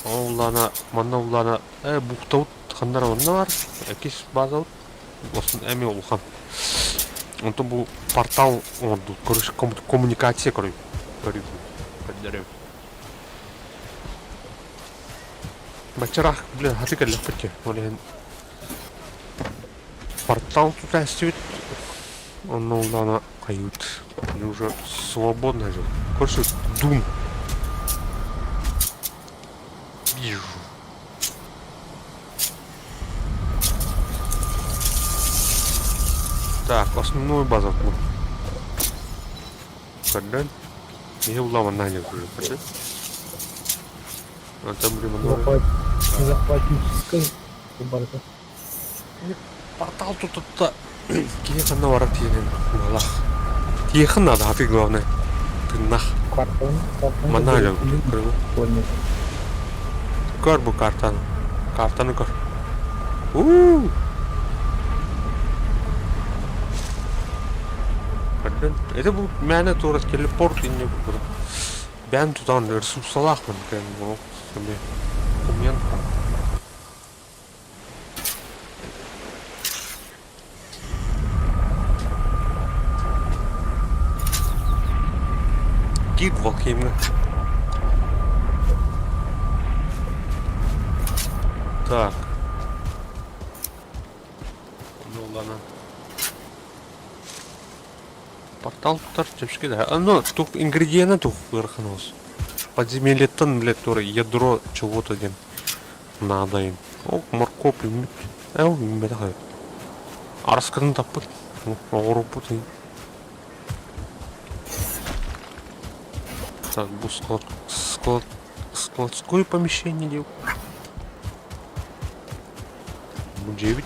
ол улаана манна улаана э бухтабыт ханна эрэ манна баар иккис базабыт эмиэ улахан онтон бу портал оҥордубут короче коммуникация көрү көрдөрөбүт Баччараах блин хаты кэллэхпит дии ол иһин портал тута эстибит онно улаана хайыыбыт уже свободно жил короче дум вижу Так, основную базу Көрдөн. Киһи улааманнаан дьэ Онтон Захват... Захватническай барыта. Портал тутутта киһи ханна барар тиийэн малах. Тиэхин надо, а ты главное. Тыннах. Картон, картон. Манна әлі Көр бу картаны. Картаны көр. Уу! Көрдүн? Это бу мээнэ туора телепорт инне курдук. Бэйэм тутан ресурсалаахпын документ. Киит Валхеймҥа. Так. Ну ладно. Портал тутар чэпчэки да. Ну, тух ингредиена тух ыарахан оҕус. Подземельеттан, блядь, тура ядро чего-то диэн наада им. Ол моркуоп үүммүт. Ээ, ол үүммэтэх эбит. Араскатын таппыт. Оҕуруппут. Так, бу склад, склад, складское помещение диэн. Бу дьиэбит.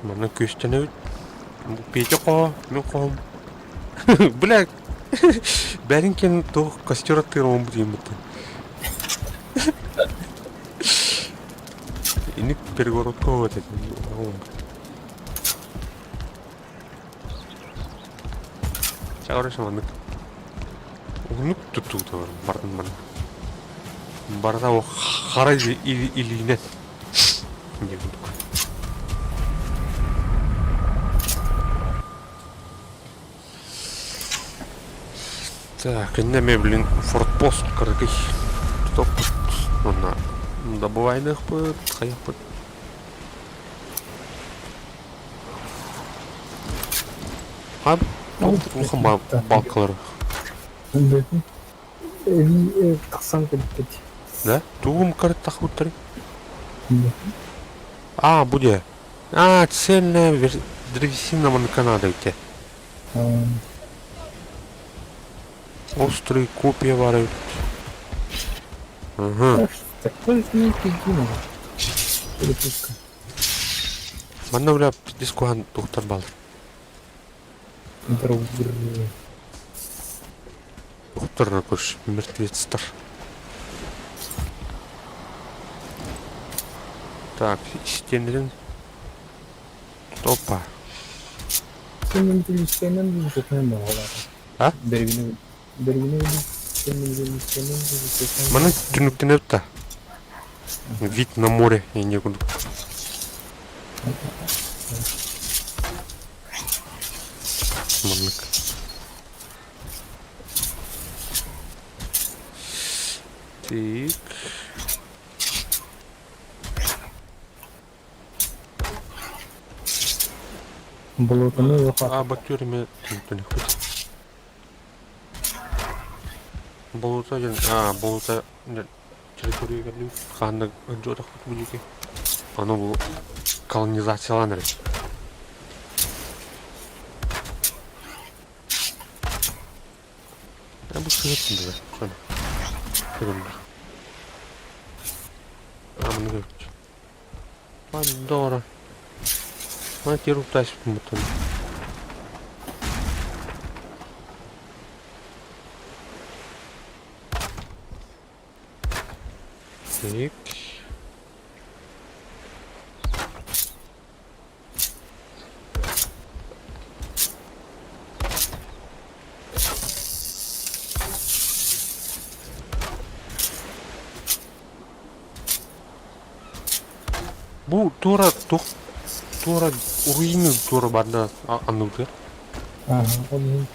Манна күөстэнэбит. Бу Петя хоһо, мин хоһум. Бля, бэрин кэн туох костер аттыгар оҥорбут диэммиттэн. Инник перегородка вот это. Ча короче маннык уһуннук туттубута бардым баран. Барыта о хара илиинэн диэн курдук. Так, иннэ эмиэ блин форпост кыргый тутуохпут уонна добывайныахпыт, хайыахпыт. Хам улахан балкалары. Тахсан кэлбит. Да? Тугум тахбыттарый? А, бу дьэ. А, цельная древесина Канады ите. Острые копья баар эбит. Ага. Такой же Переписка. Манна бля пиздец куһаҕан туохтар бааллар. Туохтар көрүш мертвецтар. Так, истиэннэрин Опа. Сен билистенен А? Бергини Маны түнүктэнэбит да. Вид на море инньэ курдук. Маннык. Так. Болотаны А, бактер эмэ түнүктэнэхпит. Болута диэн а болута диэн территория кэллибит хаһан да ыдьыатахпыт бу диэки. Аны бу колонизациялаан эрэр. Бу сыһыт да. Соны. Көрүллэр. Амны көрчү. Пандора. Мана тируктаспын бутун. Так. Бу туора туох туора руины туора барда анныбытыгар. Ага, ол иһин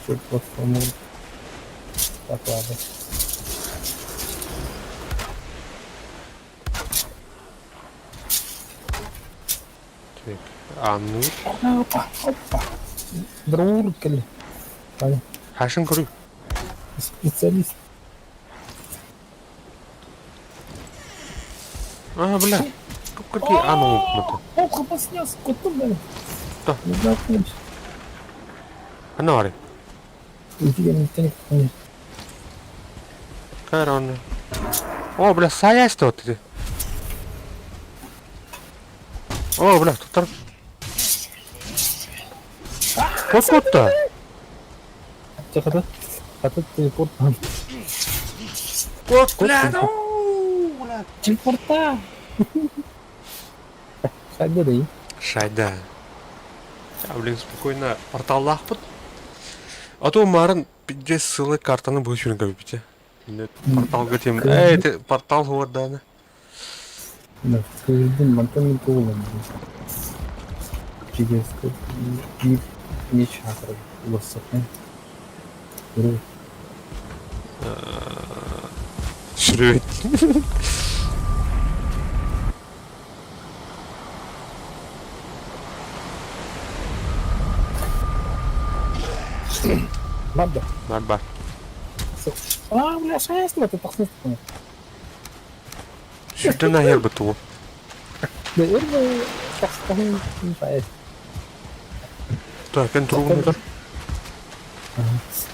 чуть платформа доклады. Так, анныбыт. Опа, опа. Друг кэлли. Таня, Хашын көрүй. специалист. А, бля. Какие ану мата. Ох, обоснялся, кутум, да. Да. Не знаю, помнишь. Анары. Иди, я никто не помню. Корона. О, бля, саясты вот ты. О, бля, тут Кот-кот-то. Хата, хата телепорт. Кот, бля, ну, бля. Телепорта! Шайда да и. Шайда. Я, блин, спокойно порталлаахпыт. А то марын пиздец сылы картаны бу сүрүн көбүпүтэ. Порталга тем. Эй, ты портал хуордааны. Да, скажи, мантан не полон. Чигерская. Ничего, лосопен. Сүрүбүт. Бабда. Бар бар. А, бля, шайство, ты тахсыз. Сүрдэн аһыар бутугу. Да, эрбэ тахсытын шайст. Так, эн туругун утар.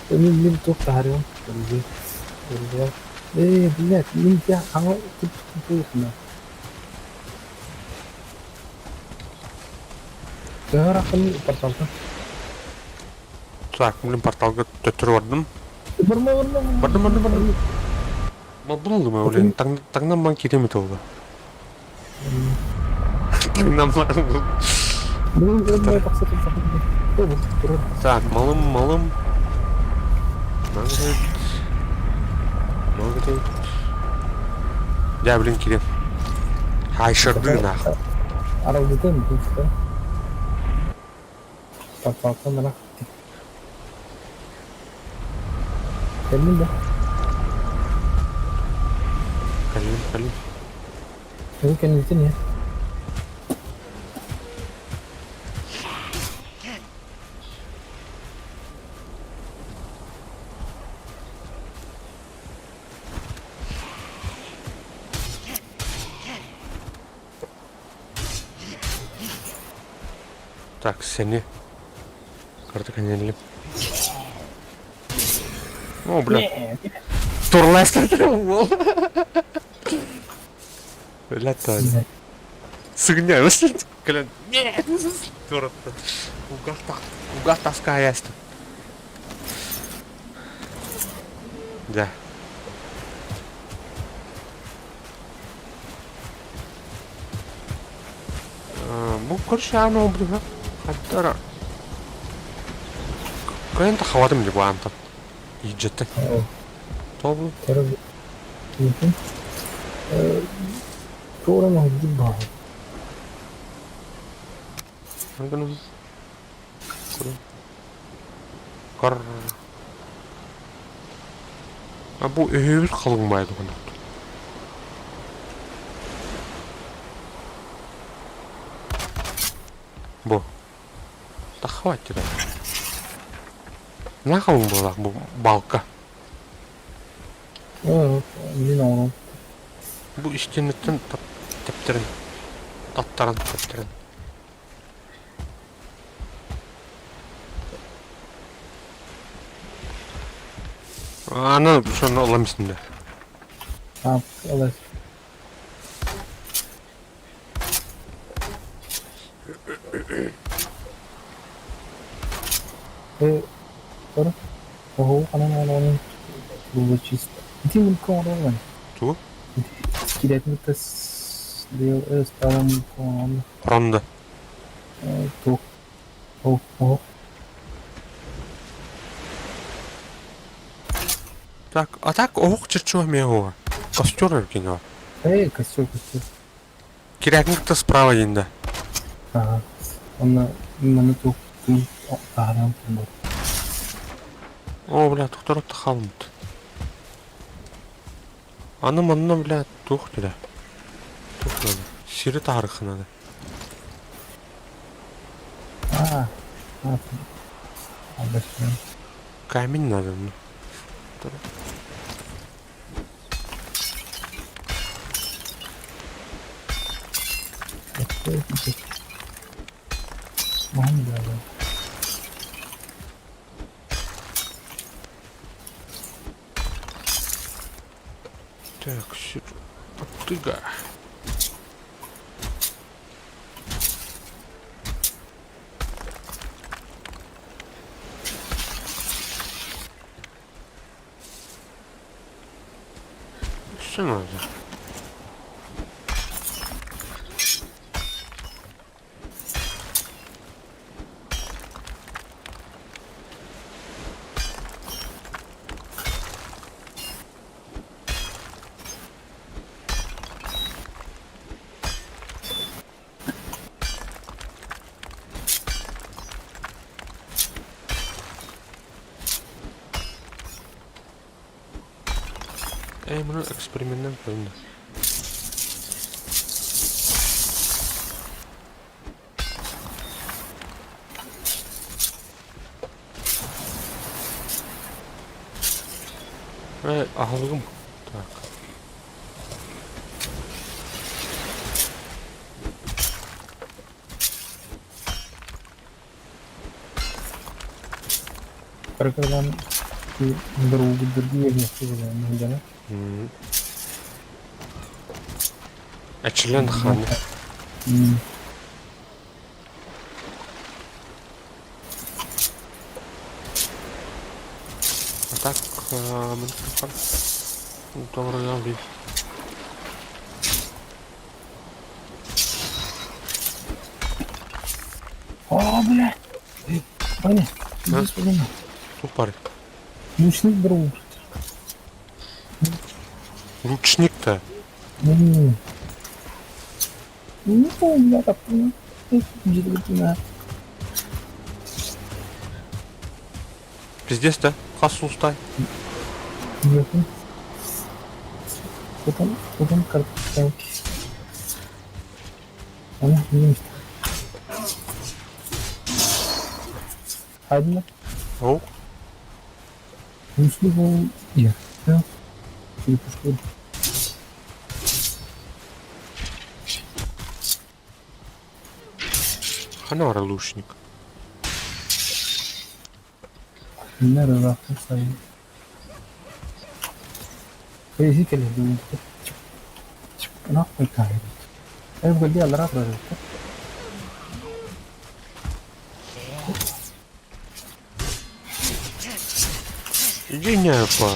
Мин мин туох таһарыам. Э, блядь, мин я аңа туохна. Төһөр порталта. Так, блин, порталга төттөрү бардым. Барма, барма. Бардым, бардым, бардым. Булдум, блин, таҥнан бан киирем этэ буолла. Таҥнан бан. Так, малым, малым. Магнит. Магнит. Дьэ, блин, киирем. Хайшырдыы нах. Аралдытым, принципе. Порталтан ырах. Кэллим да. Кэллим, кэллим. Бу кэнниттэн иһэ. Так, сени. Карта кэннилим. О, бля. Турластер уол. Бля, Таня. Сыгняй, Кэлэн. Нет! Туратта. Угар угар таска ясно. Да. Бу короче аана оҥорбутум хаттара кыайан таххабатым дии бу аантан иһдьэттэн тоҕо Туора маһдьыт баар. Кар А бу өһүөбүт халыҥ баайы туһунан. Бу. Таххабат дии. Наһаа халыҥ буоллаах бу балка. Мин оҥорон. Бу истиэнэттэн тэптэрэн, таттаран тэптэрэн. Аны сонно ылам истинде. А, ылар. Э, көр, оһоҕу ханан оҥороҕунуй? Было чисто. Ити мунка оҥороҕун. Тугу? Киирэтин кытта стала мунка оҥороҕун. Ронда. Туох? Оһох. Оһох. Так, а так оһох чертеж мега. Костер эргине. Эй, костер, костер. Кирякник кытта справа диэн да. Ага. Онно маны туох тыын таһааран турбут. О, бля, тохторот хаалбыт. Аны манна, бля, туох дире? Туох надо? Сири таһарыхха надо. А, а, а, Камень надо. Ну. Так, тыга. Что надо? Эй, мұны эксперименттен көрінді. Эй, аһылыгым. Так. Кыргыздан другие Эчилен хан. А так, мы О, бля! Ваня, иди сюда. Тупарь. Лучник друг. Лучник-то? Ну, ну, я так понял. Пиздец, да? Хас устай. Потом, потом картинки. Она не Одна. О. Лучник я. Да. Черепушку. Ханара лучник. Наверное, Иди не по.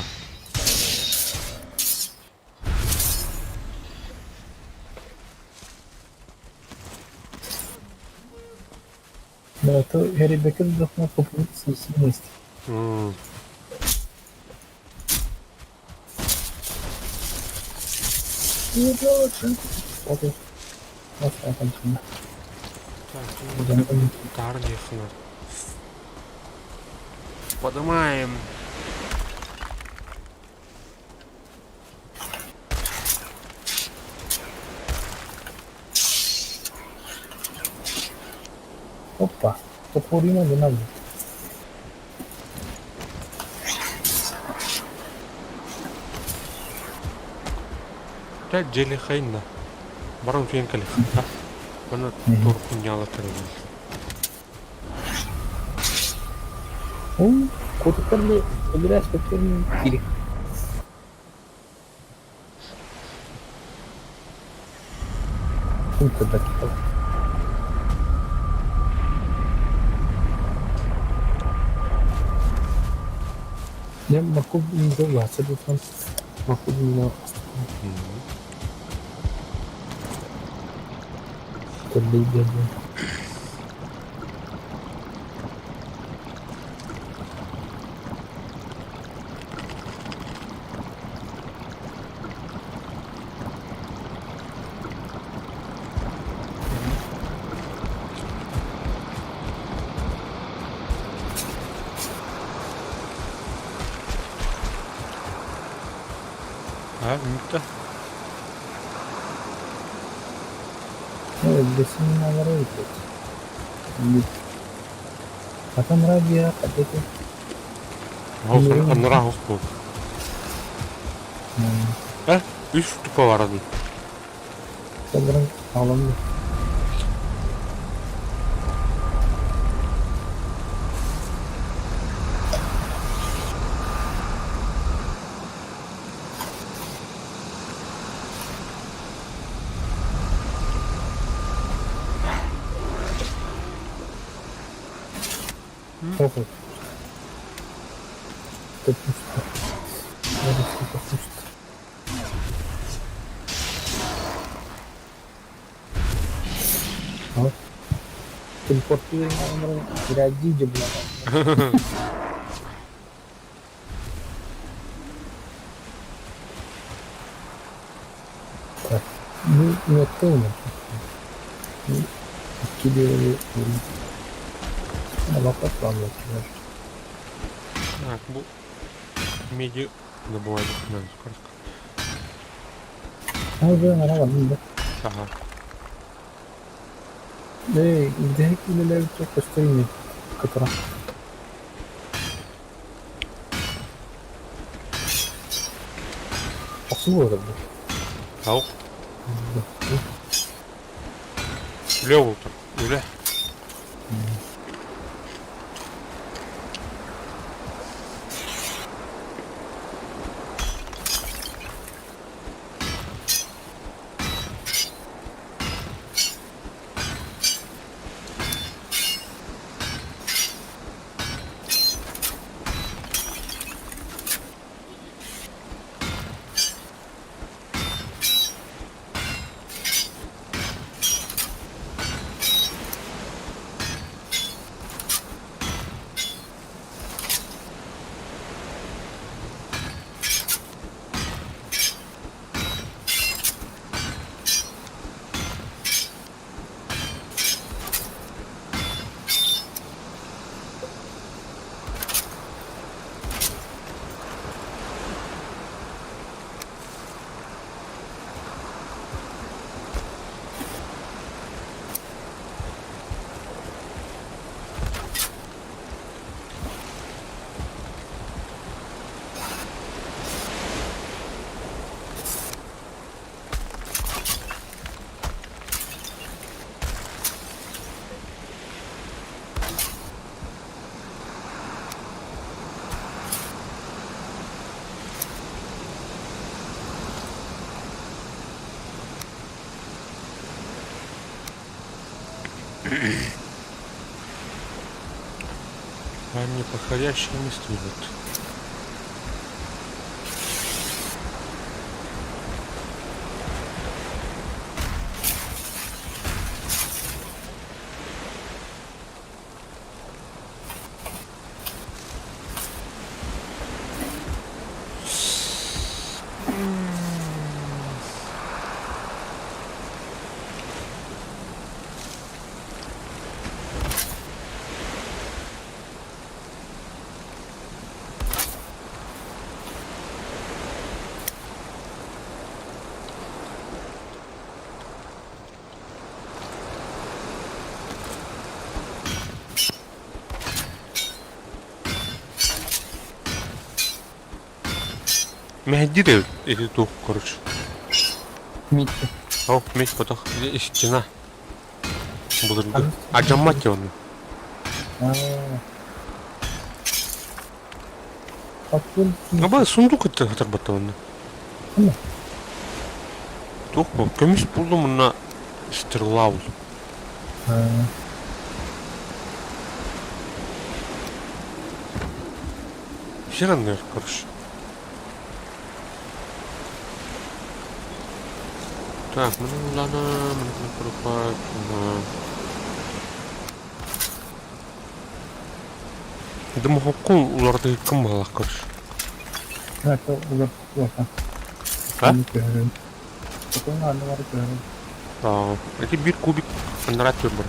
Да, то Гарри должна попытаться вместе. Поднимаем. Опа, топорина не надо. Дьэ дьиэлиэхэйин да. Баран утуйан кэлиэххэ. Уонна туоркунньаалар кэлэллэр. О, Кутуктар өлөрөөспөттөрүн кири. Ким көрбөт Дьэ, моркуоп улаатса дутан моркуоп миинэ Көрдөйдө А, мүттэ. Анараа оһох буол. Э, үс тупа барадын. Так, бу меди добывать Ага. Таук. Үлэ буолтар. Үлэ. А неподходящее место идет. Мэһэйдиир эбит ити туох короче. Митя. Ол мин потох стена. Былыргы. Адьаммат оны. Хаппын Аба сундук это хатарбаттабынна. Ханна? Туох бу? Көмүс булдум уонна стрела булдум. Хер анныгар короче. Так, маны ладно, маны покупать. Дымохокку улардыыккын баҕалаах короче. Это улар А? Көһөрөн. Потом анны бары көһөрөн. Эти биир кубик анараа түөр бар.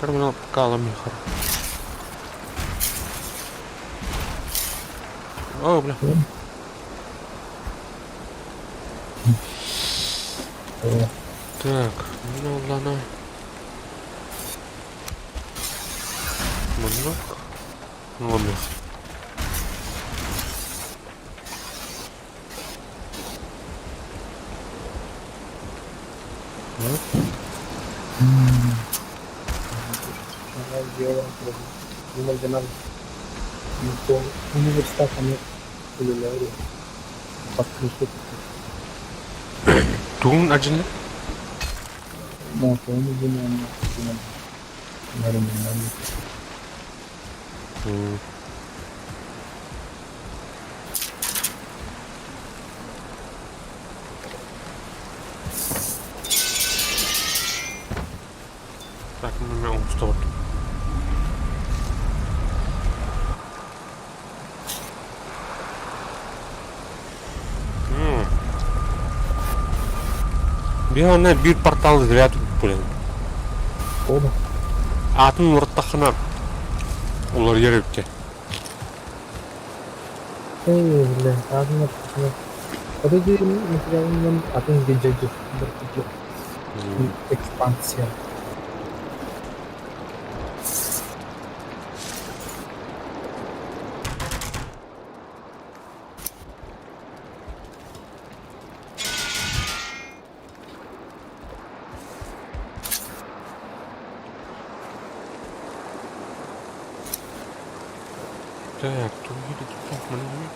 Терминал пока михар. О, бля. Так, ну ладно. Маннык. Ладно. Тугун адьынна? Так, мин оҥостобут. Биһи онно биир портал зря туппулен. Аатын уларыттаххына уларыйар эбит. Экспансия. Так, тут маннык.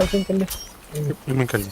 Хантан кэллэ? Мин кэллим.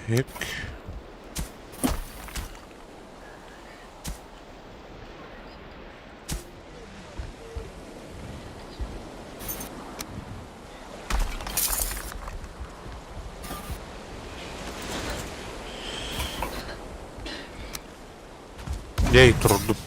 Бүтэһик. Дьэ турдум.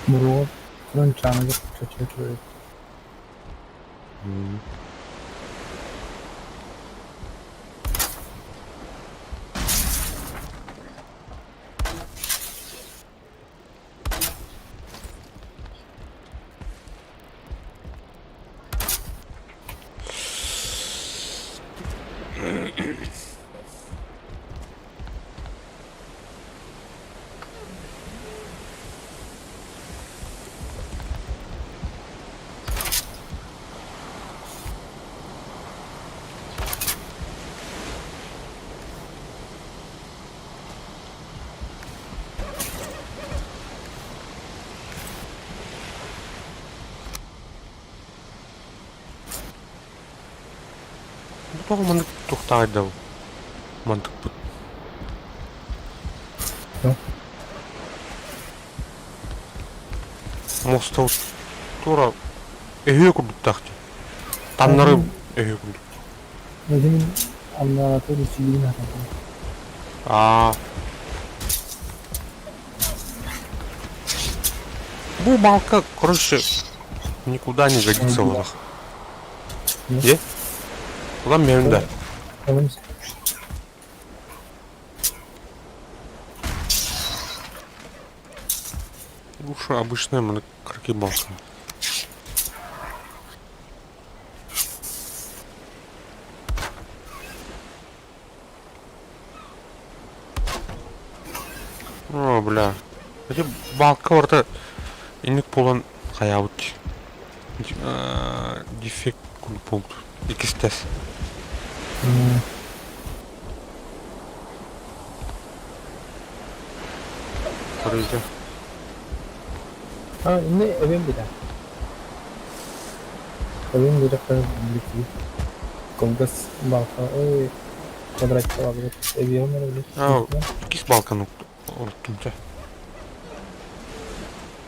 Буруо туран чааныгар чочуйа турар эбит. Бу тоҕо маннык туохтааҕый да мантыкпыт? Муоста туора өһүө курдуктаах дии. Таннары өһүө курдук. Өзүм аннаата үчүгүн ататым. Аа. Бу балка, короче, никуда не годится олох. Где? Куда мне да? Лучше обычная краки балка. О, бля. Эти балка барыта инник буолан хайаабыт дефект пункт иккистэс. Короче. А, инне эбэм битэ. Эбэм диэтэххэ биликкий. Кылгас балка, ой, квадратик алабыт. Эбиэм эрэ билик. А, иккис балканы уруттум чэ.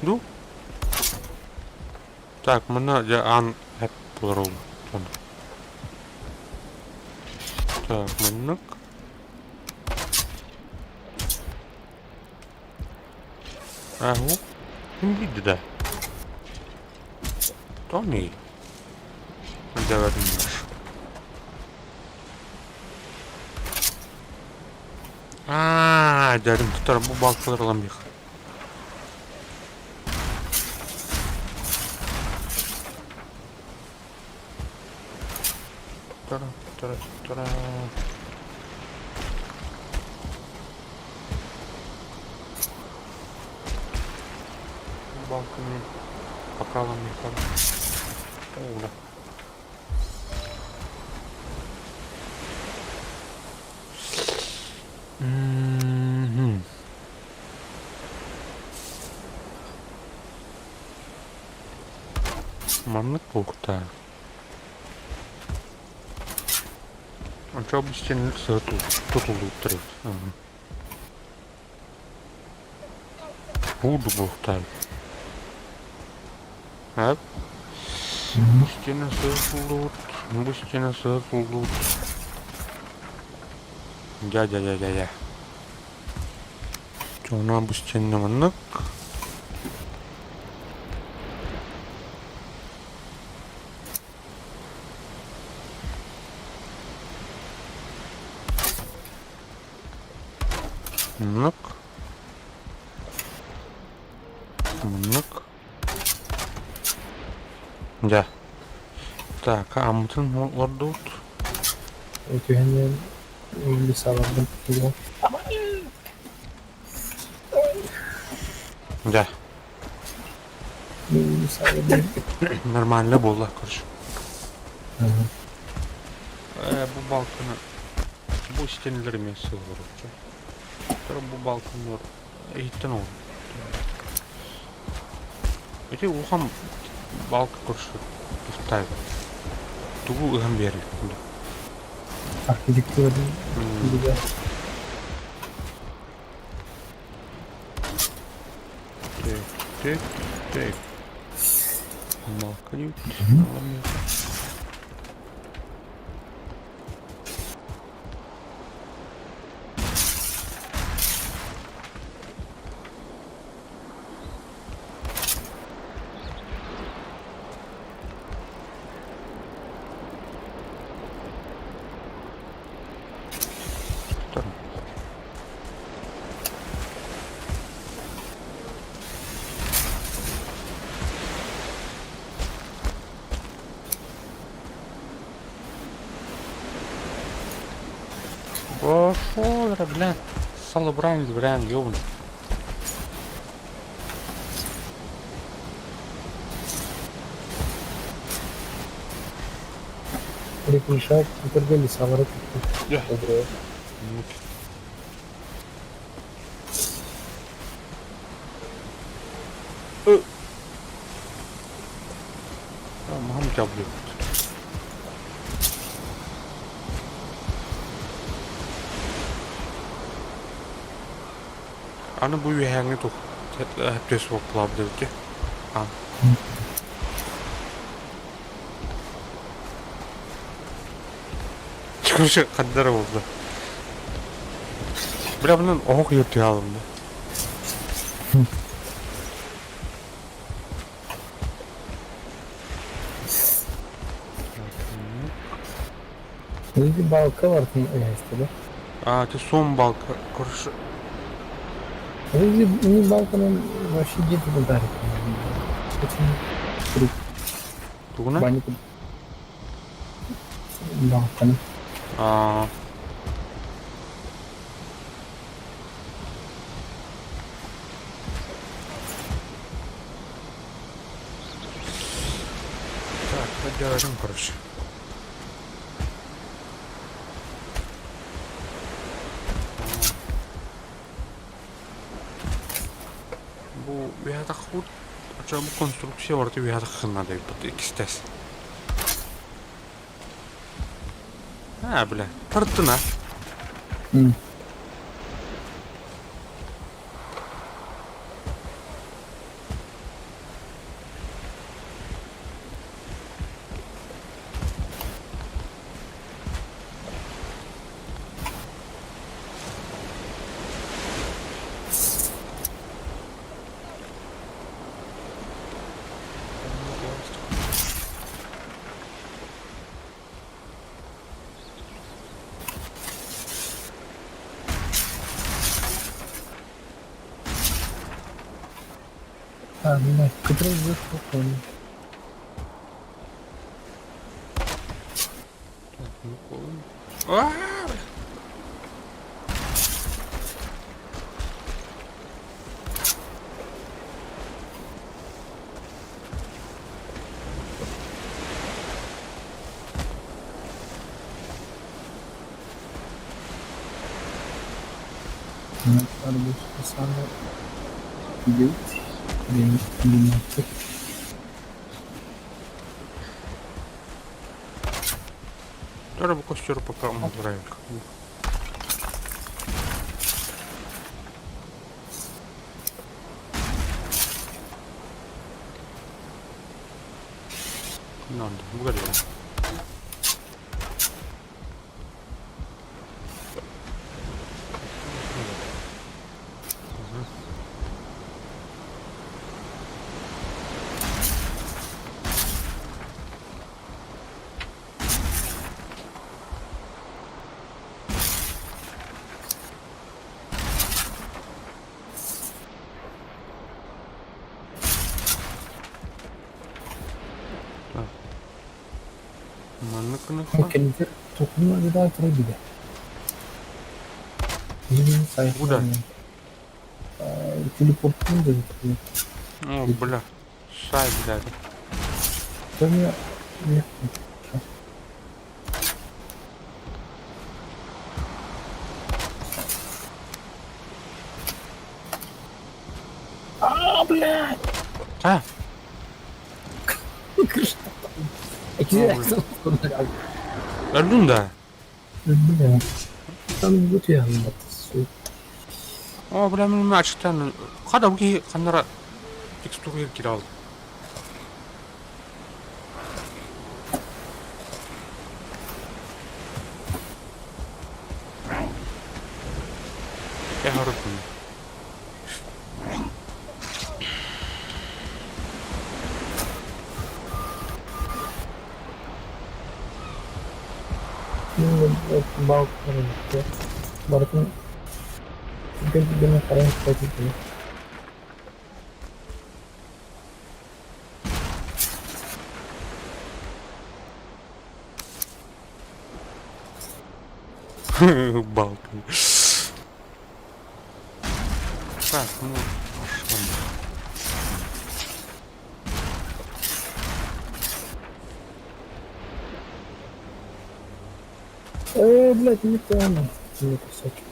Ду? Так, манна дьэ аан эп буолар ол. Так, маннык. Аһу, ким билди да? Тони. Дьэбэриннэр. Аа, дьэрим тутар бу балкалар ылан биэх. Тара, тара, тара. Балками пока вам не О, да. Мгм. Маннык буолуохтаах. Ончо бу стенник сыа тутуллубуттар эбит. Буурдук буолуохтаах. Эп. Бу стена сыа тутуллубут, бу стена сыа тутуллубут. Дя-дя-дя-дя-дя. Чоҥноон бу стена маннык. Оннук. Оннук. Дьэ. Так, ааммытын олордубут. Түһэн лесаларбын туттугу. Дьэ. Нормально буолла, короче. Бу балканы бу стенелер эмиэ сыһыарыччы. Бу балконнор иһиттэн ол. Ити улахан балка короче туфтайбыт. Тугу ыһан биэрэр Архитектура Так, так, так. Балка Пошел, бля, салабран, блин, ёбаный. Переключать лесалары Дьэ. Маһым дьаблы. Аны бу үөһээҥҥи тух суох буолабыт А. Короче, ханна буолла. Бля, мунан оһох үөртүү хаалым да. Эти балка бартын ыйаста да? А, ты сом балка, короче. Эти не балканан вообще где-то дарит. Очень Тугуна? банька. Балканы. А. Так, поддержим, короче. Бу үһэ Оччо бу конструкция барыта үөһэ таххынна диэбиппит иккистэс. Аа, бля, тартына. А, ну, который спокойно. А, Ну, надо будет самое 9, 12. Τώρα bu костер пока умираем. Надо, угорел. Маннык гыныахха. Кэлитэр тохуну ожидает бile. Куда? Телепортун да О, бля. Сай, блядь. Там я... А, блядь! А! Өллүн да? Бля. Там бутуйаһын О, бля, мин ачыктан хада бу киһи ханнара текстура киирэ алды. Я говорю, Барытын түргэн-түргэнник харайан кэпсэтиэ Балка. Так, ну, пошла. Э, блядь, не там. Не кусочек.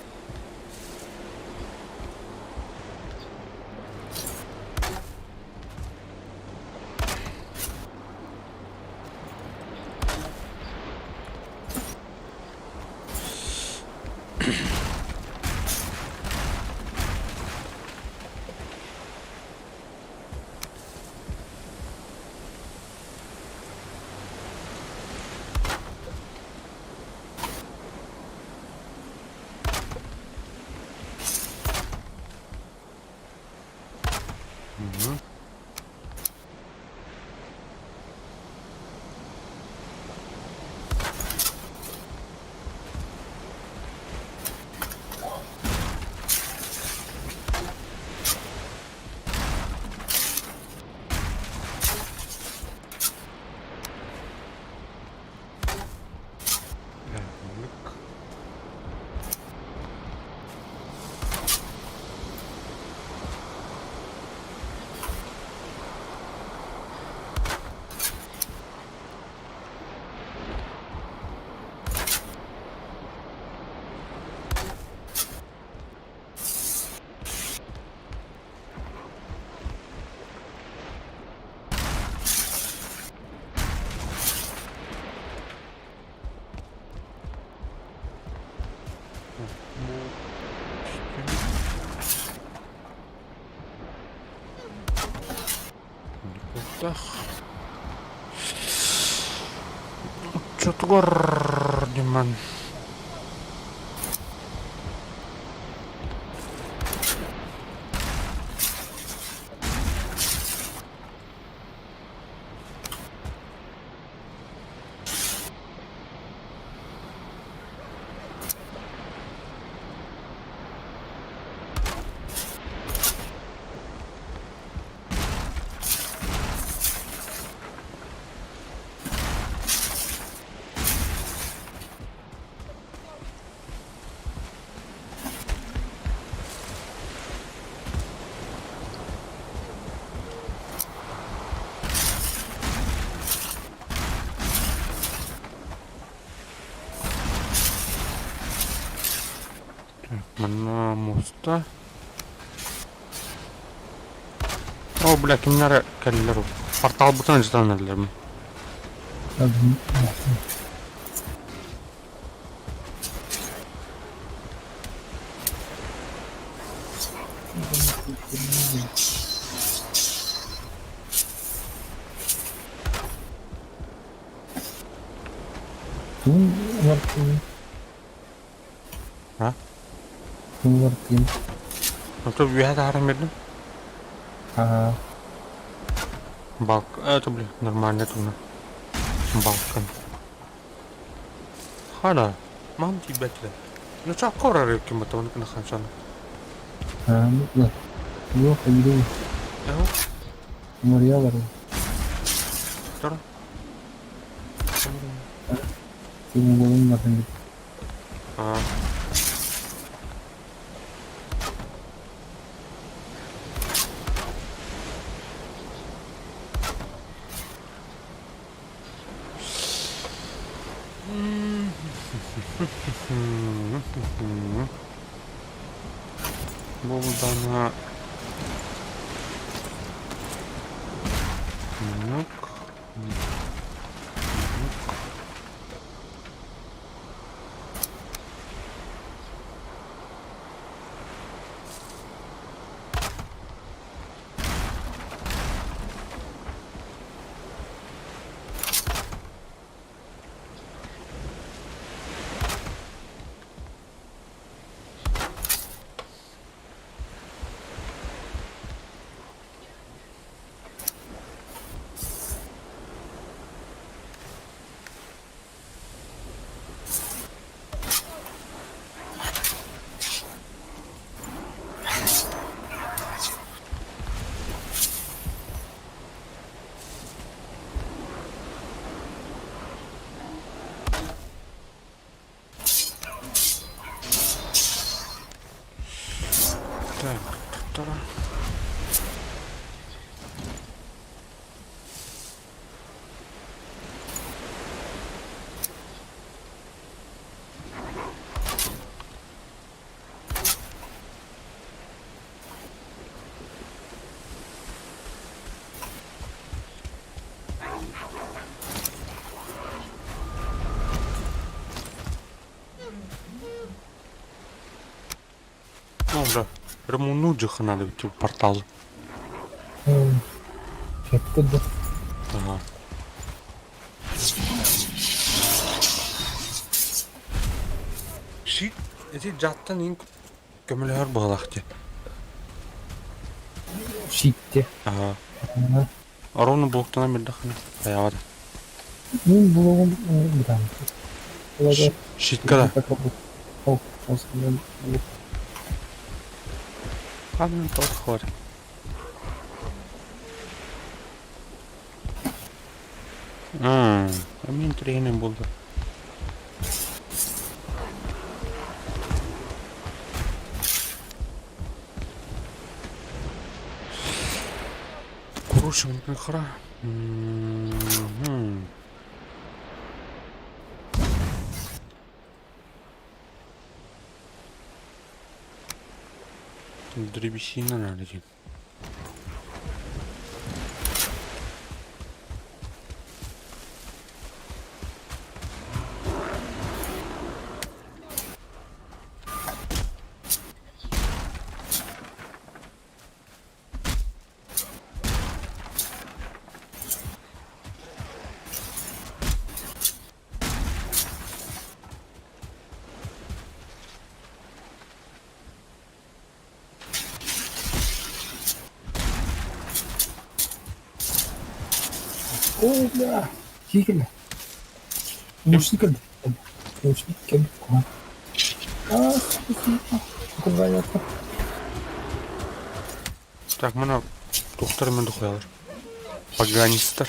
Мгм. Так. Кутах. Чотгор Диман. Так, манна муста. О, бля, кимнэр кэллилэр порталбытын ыытан эрэллэр. Тун вартын. А? Тун вартын. Это үөһэ таһааран биэрдим. Аа. Балк. Это, бля, нормально туна. Балкан. Хана. Мам тебя тебя. Ну ча кора кем это он на ханшан. Аа, ну, Yok, gidiyorum. Эу, Numarayı alırım. второй. Символун барытын Аа. Буоллаҕына Маннык маннык Так, доктора. Ну да, Рамунуджиха надо идти в портал. Сөпкө да. Ага. Щит, эти жаттан ин көмөлөһөр быһалаах дии. Щитте. Ага. Ровно блоктанан бирдэххинэ хайаҕа да. Мин блогум бытаан. Щитка да. Ол ол Ладно, тоже хватит. Мин тренинг буолла. Короче, хара. Древесина надо. Оо, бля! Киирдэ. Мужик кэлбит. Мужик кэлбит куһаҕан. Аа, куһаҕан. Так, мына доктор мен духуялар. Поганистар.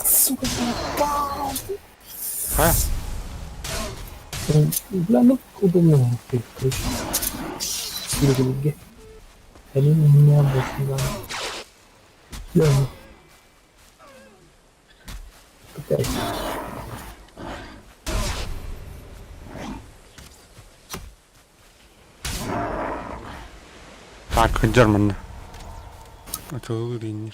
Сука, А? Бля, ну удобно короче. Силгилге. Они меня больше Я пытаюсь. Так, Герман. Это нет.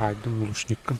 Айдым лучниккын.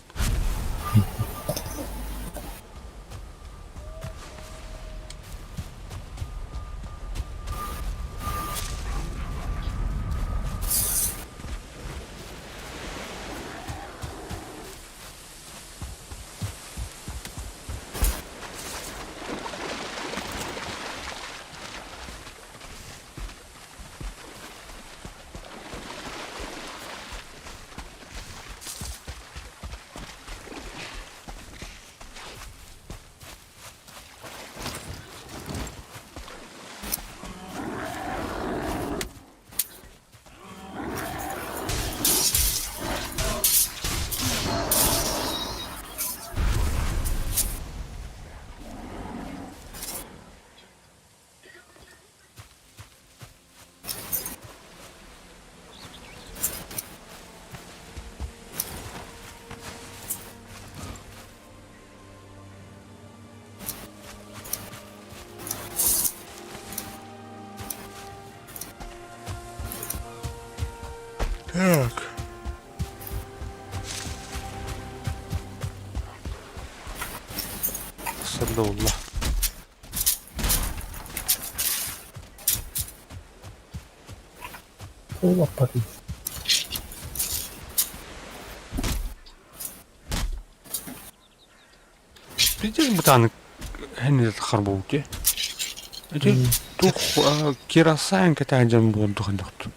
да булла. Туолаппатый. Пиздец бытааны хэннэ харбоути. Ити тух кирасаан кэтээ дьон буолдух ындахту.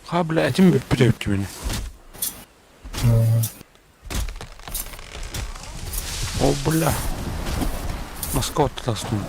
Ха бля этим бүппүт эбит мини. О бля. Москва таснут.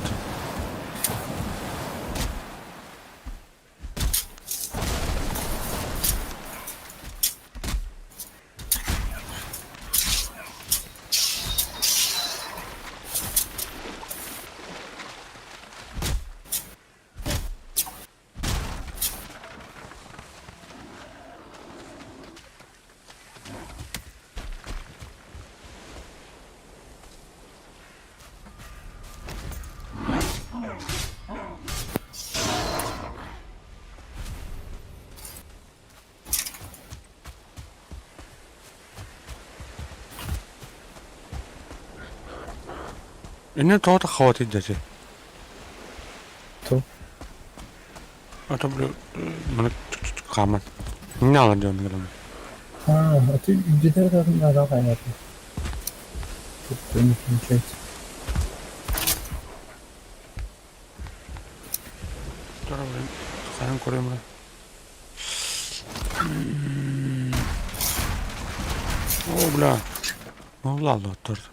Иннэ тоҕо таххабатый да ити? То. А то бля маны хааман. Не алар дьон гынан. А, а ты где-то надо понятно. Тут не получается. Тура блин, хаһан көрөм бля. О бля. Ну ладно, торт.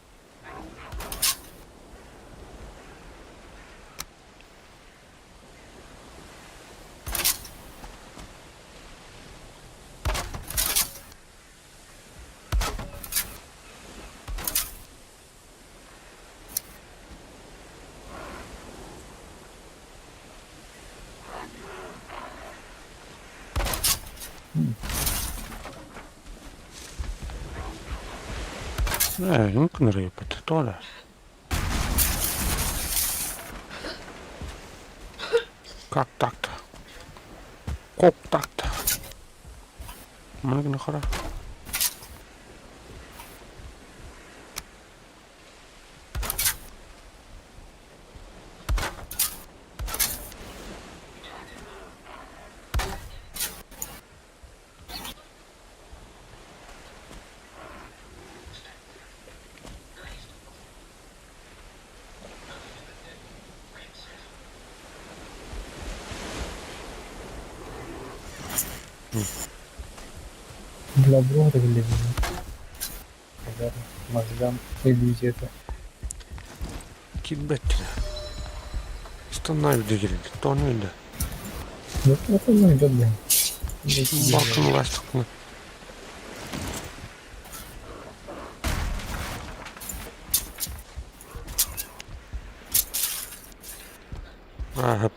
Ээ, гынырыйбыт, тоҕо Как так-то? Как так-то? Маны гына хара. Для блога или мозгам иллюзия-то. Килбэттилэр. Станна үрдэ тону илэ. Ну, это ну идет, блин. Балкын уластыкпын. Ага.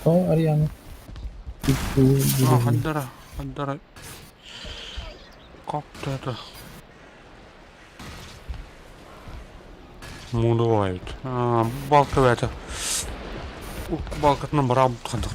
О, Ариана. А, хандара, хандара. Как-то это... Мудывают. А, балка это. Балкатынан барабыт хандык.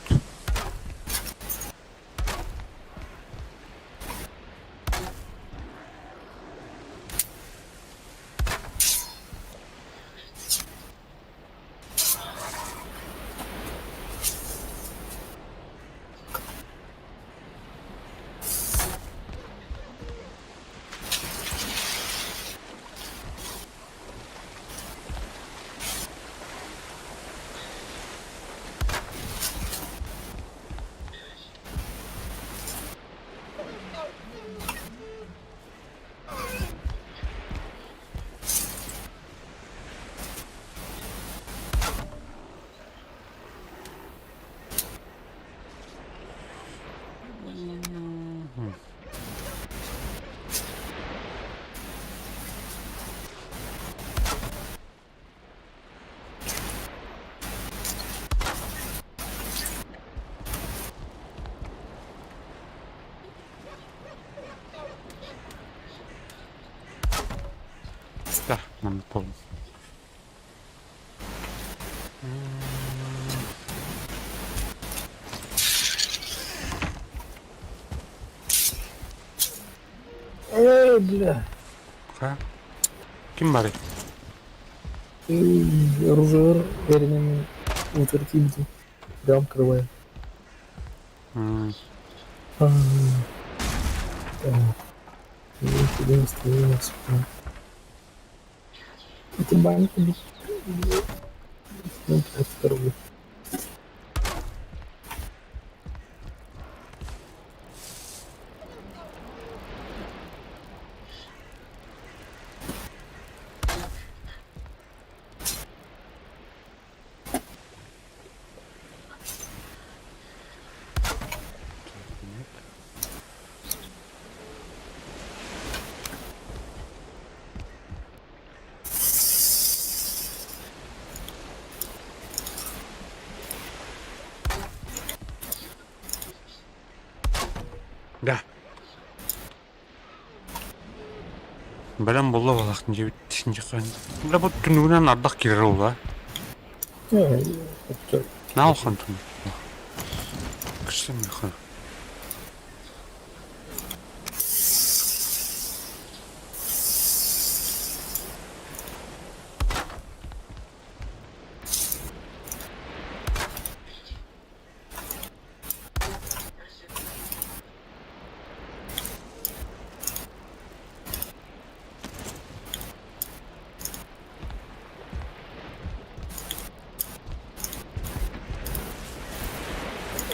Да, маннык буоллум. Эй, бля. Ха? Ким барый? Оружие эринэн утары тиийбитим. Прям крывая. Так. Эти банки ну, вторую. Да. Бэлэм буолла балахтын дьиэбит Бля бу түннүгүнэн ардах киирэр ула. Наал хантын. Кырсын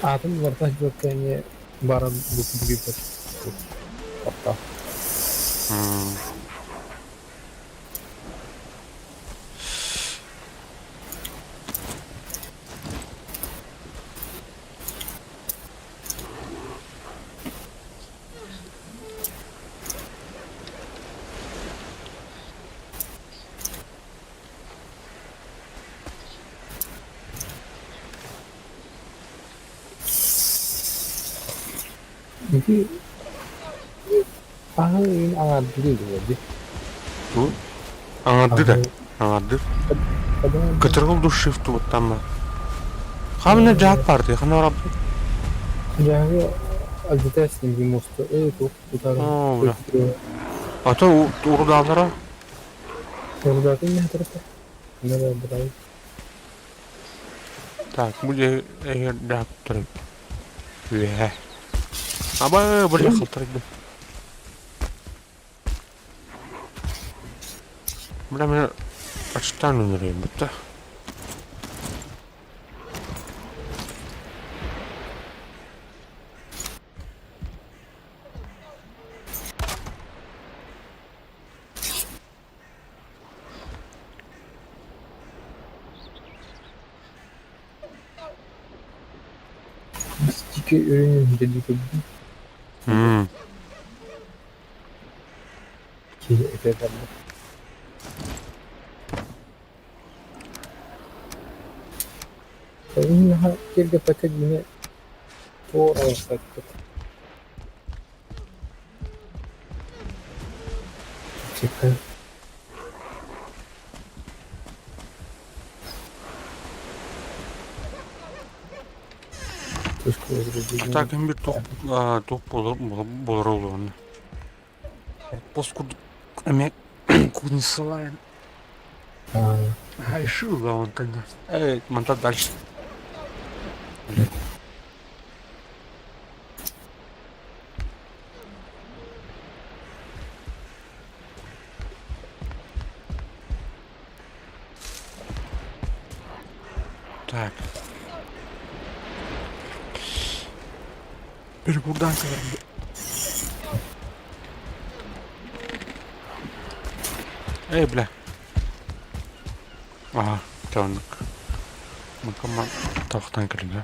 Аатын уларыта сылдьыбакка эмиэ баран бу Орто. Ити аһы ыйын аҥаардыы дуо дии? Ту? Аҥардыр ээ. Аҥардыр. Кытыргыл душив туттамма. Хамна дьаат бар дии, хана барабын? Дьааһы алдьатар син муста эй туох тутар. Оо, бля. А то урудаалара? Урудаатын мэхэтэрэтэ. Хана барабын. Так, бу дьэ эгер дьааттар үөһэ. Аба, бу халтарыйдым. Бля, мен ачтан өлөрөйүм бутта. Мистика ürünün dedikodu Киһи этэ барда. Наһаа киэргэппэккэ диэни туох оҥостоппут. Типа Так биир туох туох буолар буолуон Пос курдук эмиэ кузнецалаан решил он тогда. Эй, монтаж дальше. Так. Перекурдан Эй, бля. Ага, тонк. Макама тохтан кэллэ.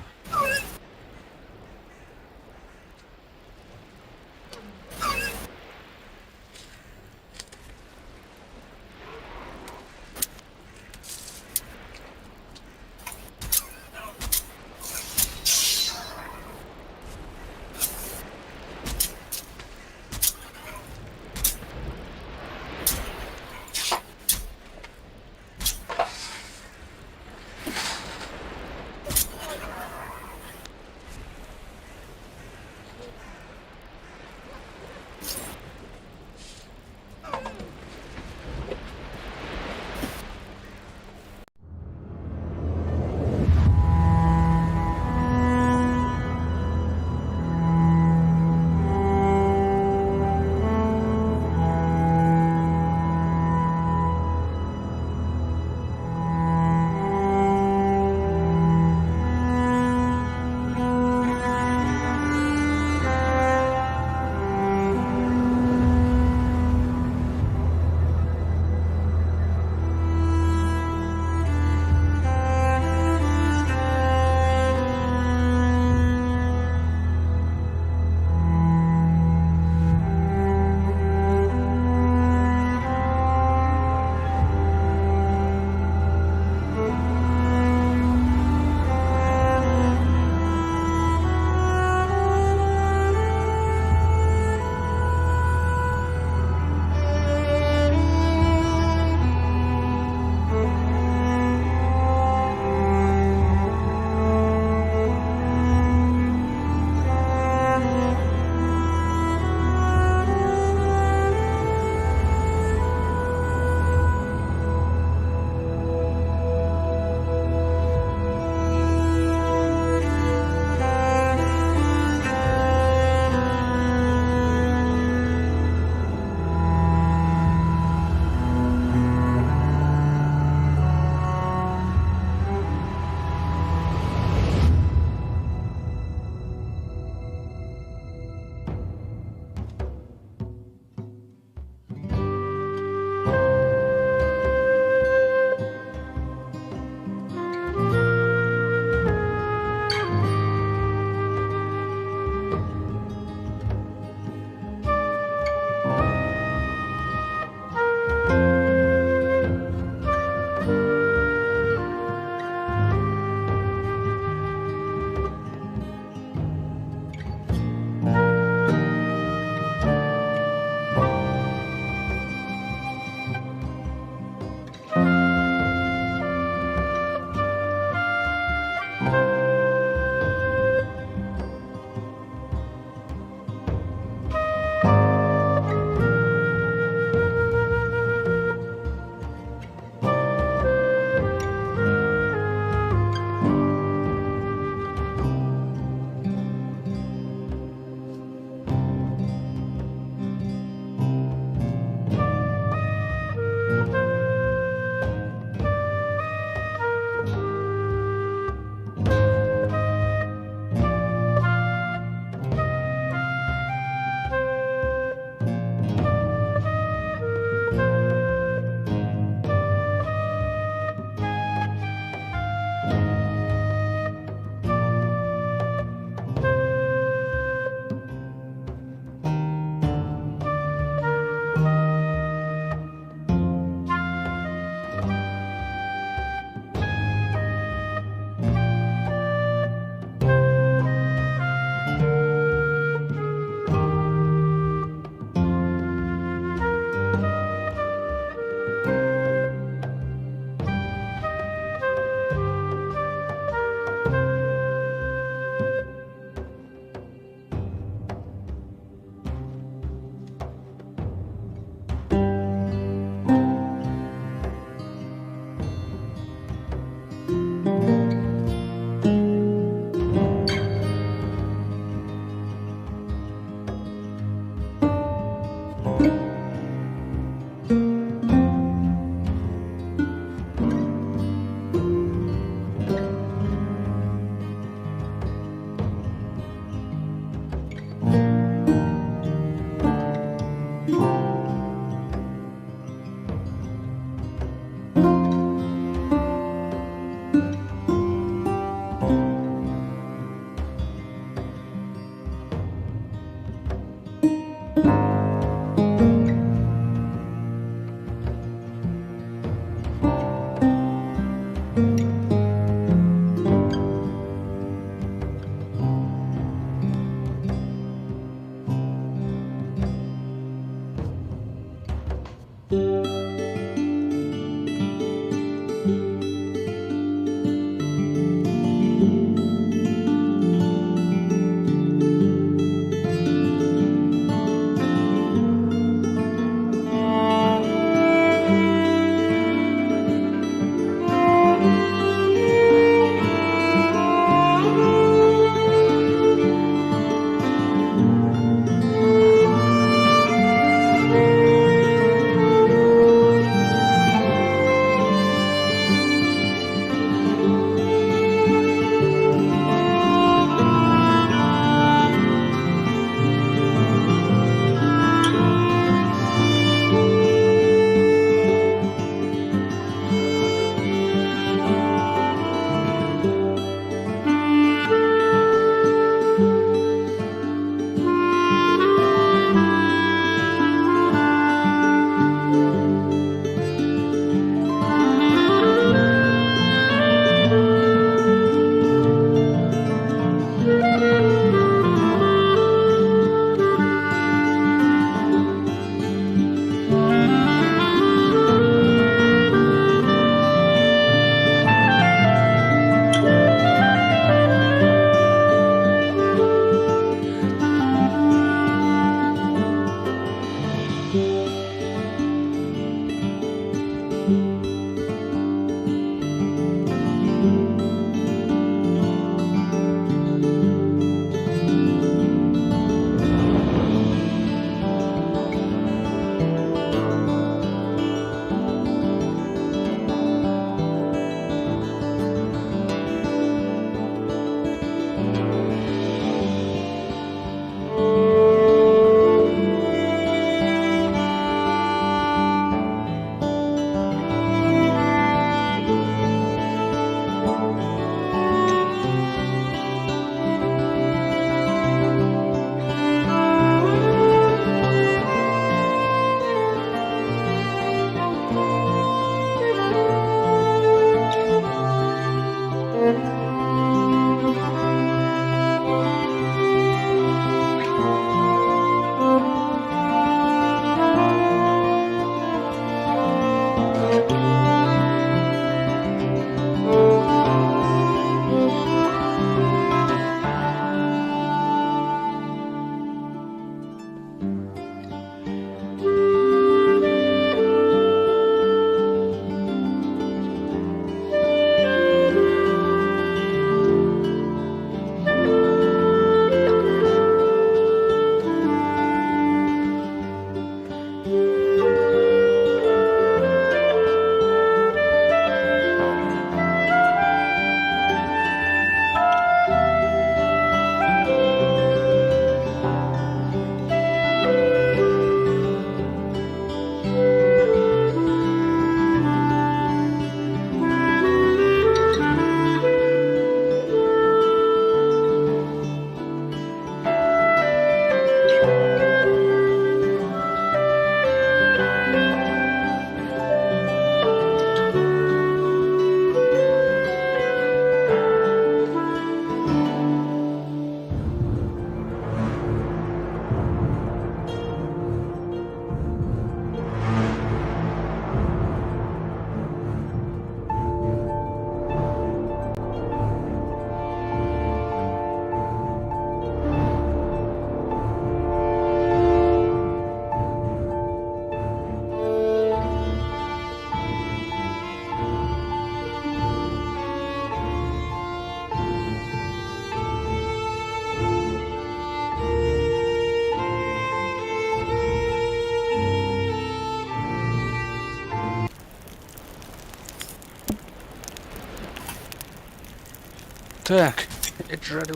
Так, это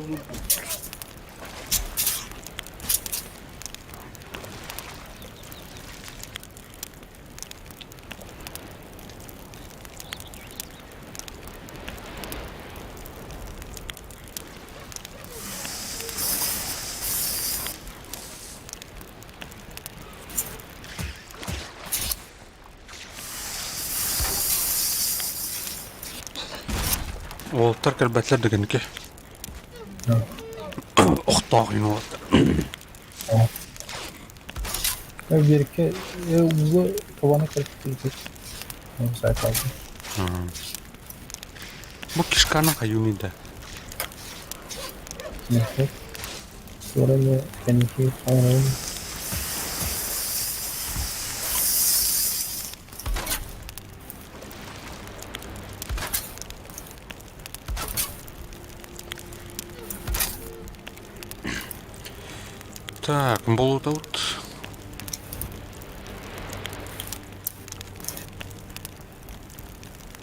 Уолаттар кэлбэтилэр да кэнники. Охтоох иһин уолаттар. Биэркэ ууга табаны кэлбит Бу кишканы хайыыный да? Суораны кэнники хаҥырабын. Так, болотабыт.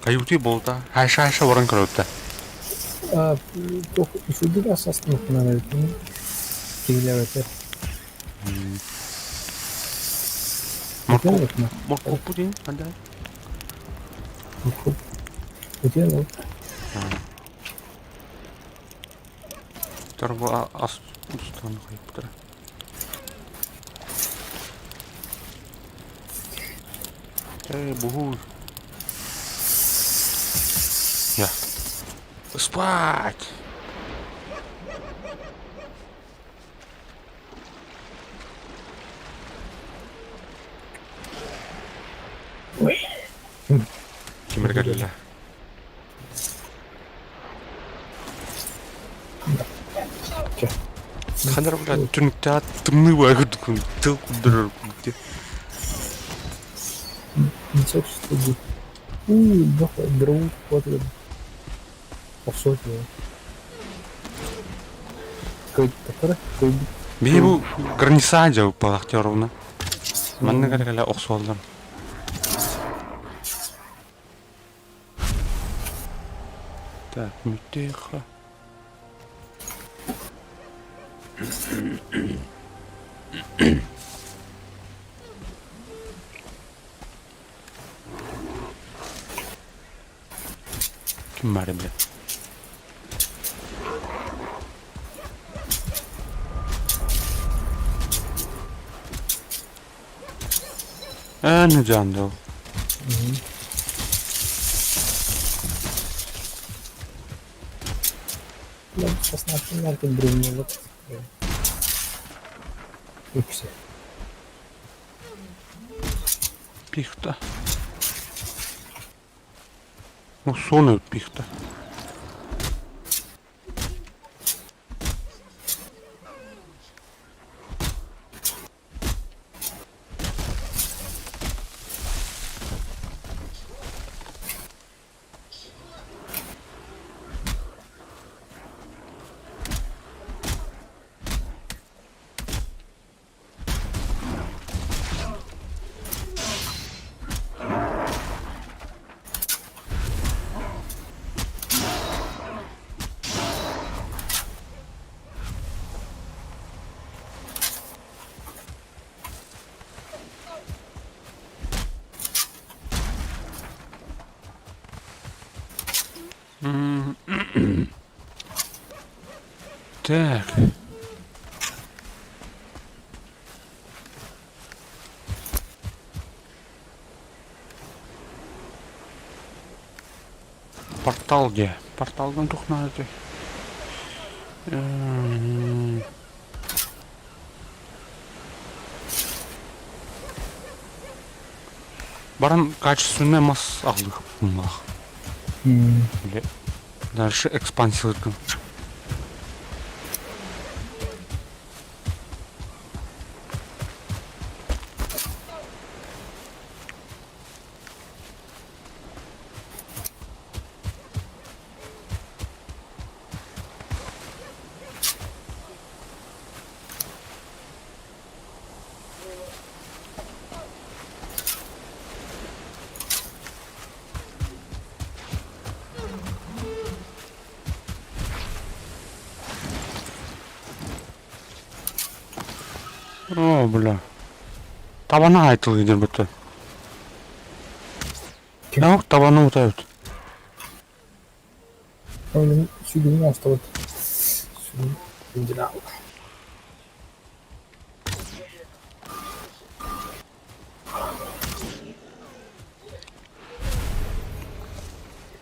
Каюти болта. Хайша хайша баран көрөттө. Туох үчүгэй асастымыкпынан эбитин киһилээбэтэ. Моркуоп моркуоппут ин ханна? Моркуоп. Утуйан ол. Торбо ас устан хайыптара. Эй, буһуур. Я. Спать! Кимир кэллэ. Ханар блядь, түнүктээх тымныы баа курдук тыл курдурар курдук. Ничего Уу, дроу вот охсуот Биһи бу граница дьабыппалаах Теоровна. Манна кэлэ-кэлэ охсуоллар. Так, мүттээххэ. Ким баар эбит? Ээ, не дьаандал. Үксэ. Пихта. Ну, сон пихта. Так. Портал где? Порталдан тухнааты. Баран качественный мас аҕалыах. Дальше экспансиялыыргын. О, бля. Табаны айтыл диэн бытта. Yok табаны утайбыт. Onun сүгүнүн оҥостобут. Сүгүн күндүн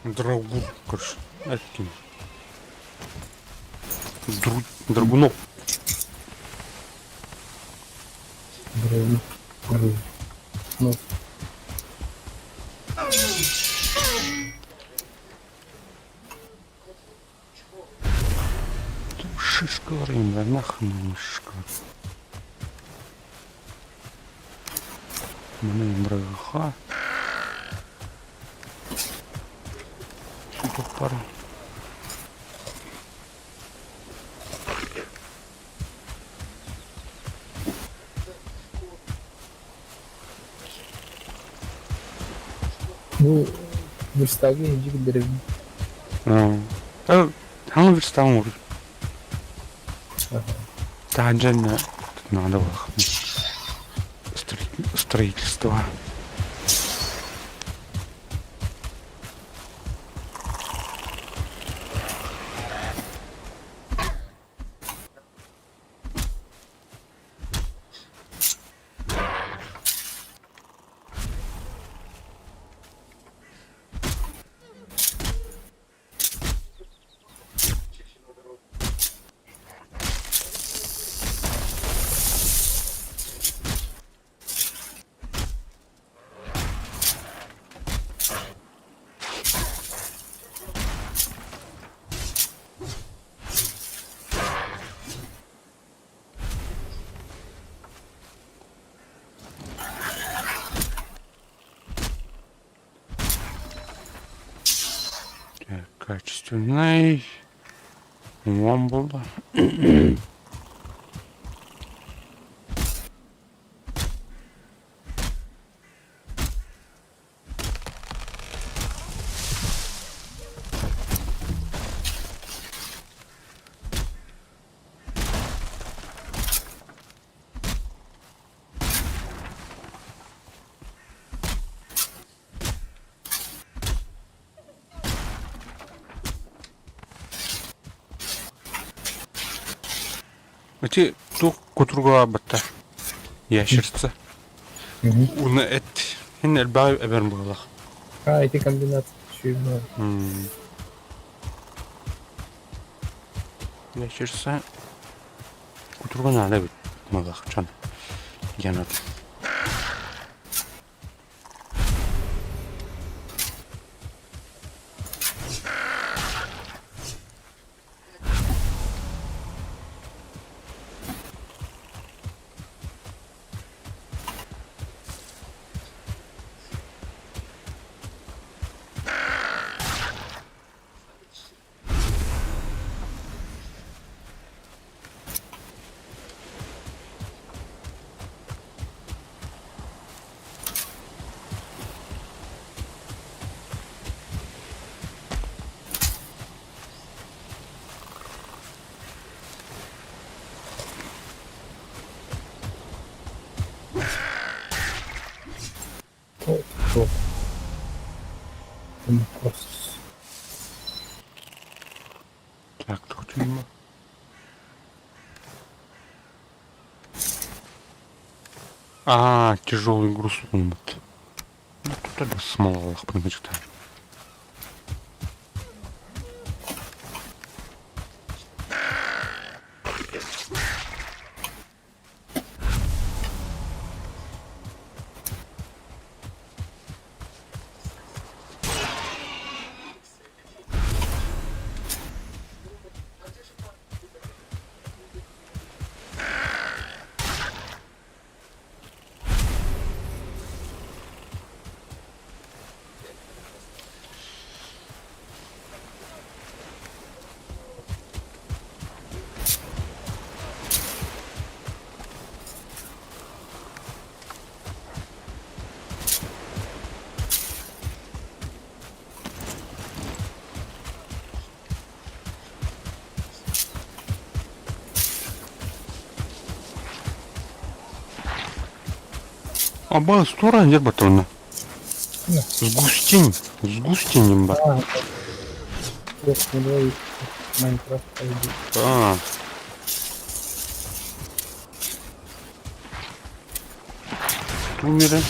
Драгун, короче. Эткин. Дру... Драгунов. Драгун. Ну. Шишкалар да нахрен мне шишкалар. Маны браха. Тут пара. Бу верстагы иһдьи биллэрэбин. Хаҥа верстагын ур. Таһырдьа надо было строительство. Так, качественный. Вам было. Эти тух кутурга батта. Ящерца. Уна эт. Хин элбай эбер буолах. А, эти комбинации еще Ящерца. Кутурга надо бит. Малах чан. Янат. Топ. Просто. Так, тут мимо. А, тяжелый груз. Ну, тут это смола, потому. Аба, тура дьэр батонна. Сгустень. Сгустень диэн бар. А, Трехнулевой Майнкрафт ID. А. Тумеры.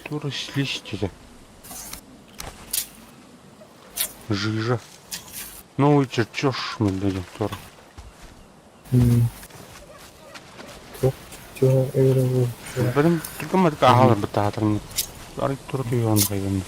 Тура слизь Жижа. Новый чертеж мы дадим Тора. Бәрім түркім атка ағалар бітті атырын. Арай тура түйген қайдан.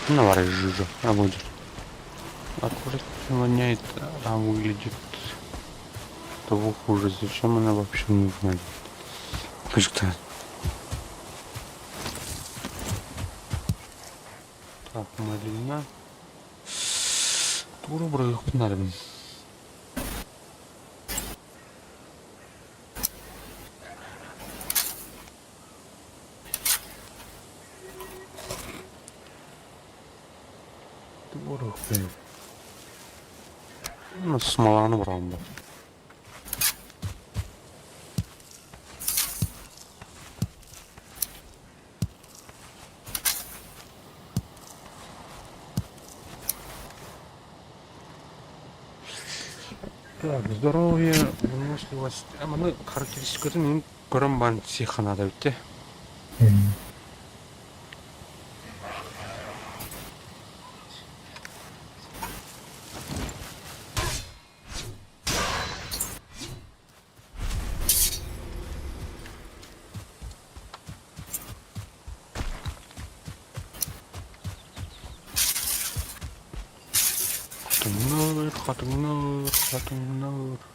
Ну, варишь жижу, а будет. Отвратительно воняет, а выглядит того хуже. Зачем она вообще нужна? Что? Так, малина. Туру бырыгыппын Тугу Смоланы быраҕан бар. Так, здоровье, выносливость. А маны характеристикатын мин көрөн бан сиханада битте. Хатыңнар, хатыңнар, хатыңнар.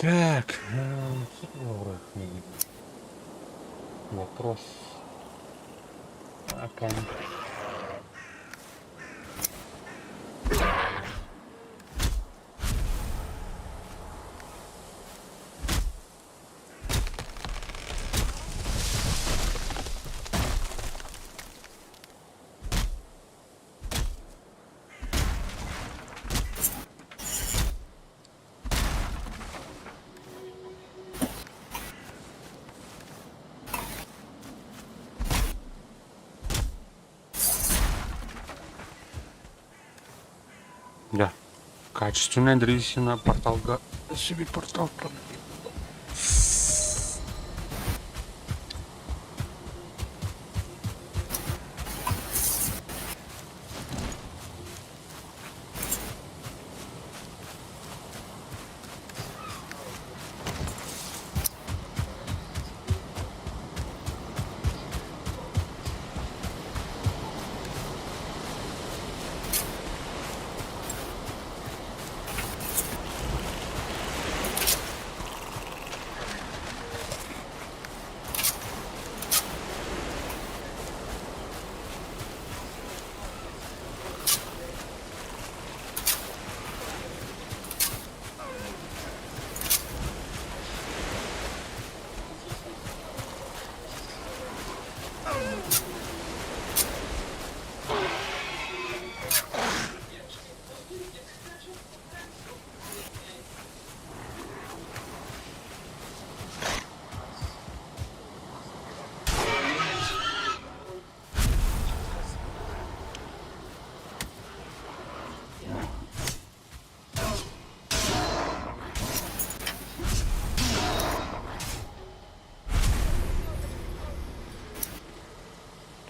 Так, вопрос. А Да. Качественная древесина порталга. Себе портал.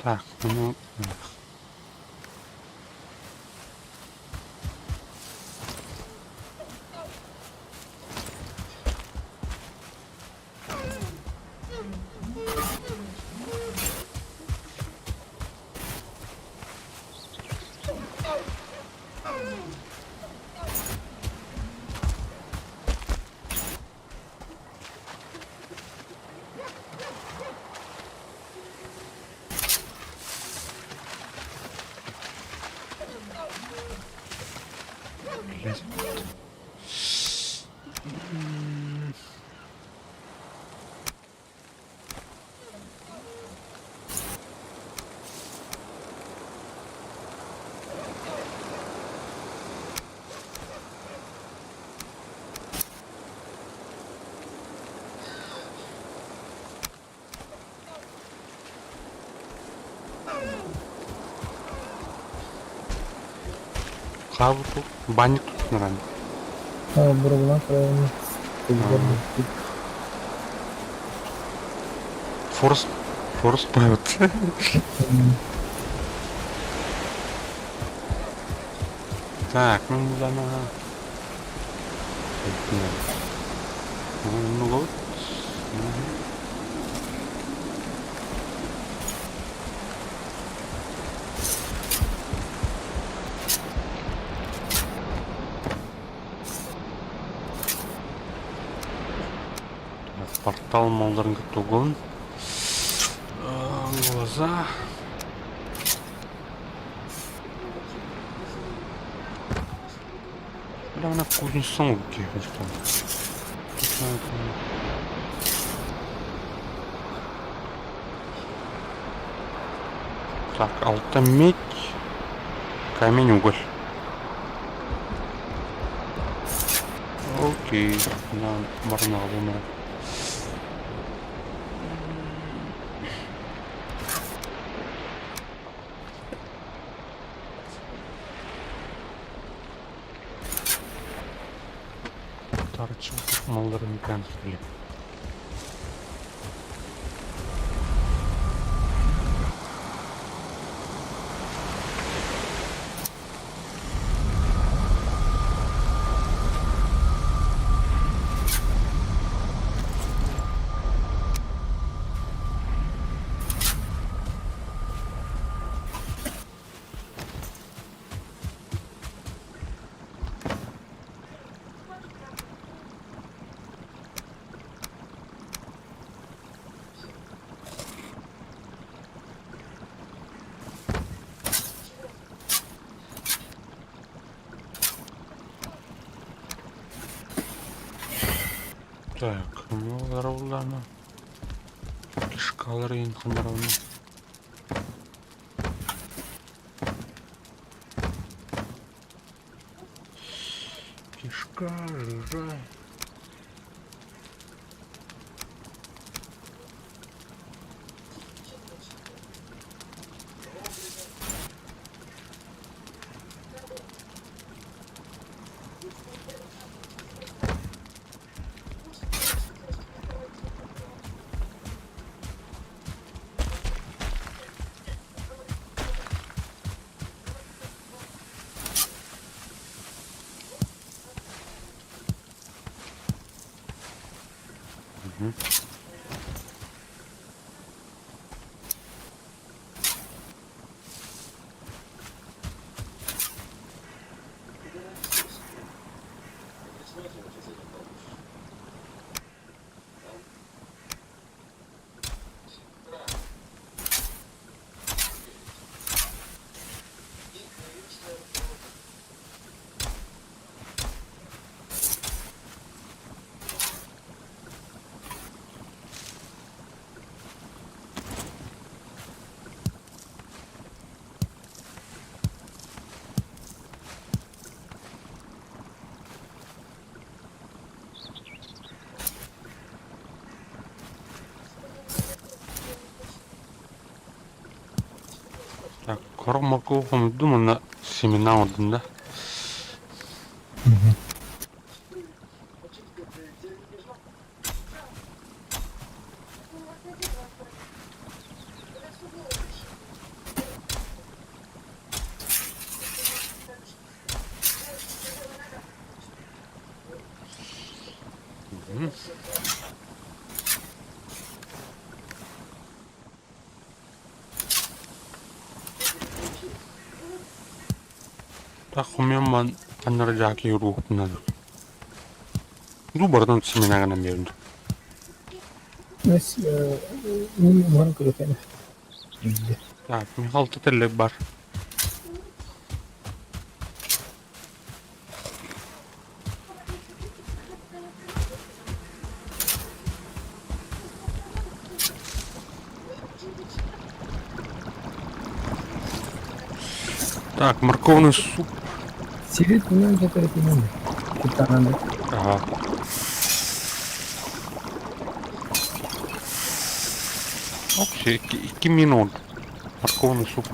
Так, ну... Блядь. Хавку, банник тут нормально. Бургунан крайне. Форс, форс поет. Так, ну да на. Ну вот. Портал Молдарнгатугон. Глаза. Бля, она кузнецом там. Так, алтамедь, камень, уголь. Окей, на барнаулу. Торчок Молдорникан, блин. Так, ну Ролана. Кишкалары инханарауна. Кишка, жижа. Угу. Так, корм морковку думаю на семена вот, да? Так хомуйан аннары дьаакы уруохпунан. Ду барытын симэнэ гынан биэрдим. Нас мин уһан көрөтөн. Так, Михал тетерлик бар. Так, морковный суп. Сири тунан кетерепинен. Куттанан. Ага. Вообще, 2 минут. Морковный суп.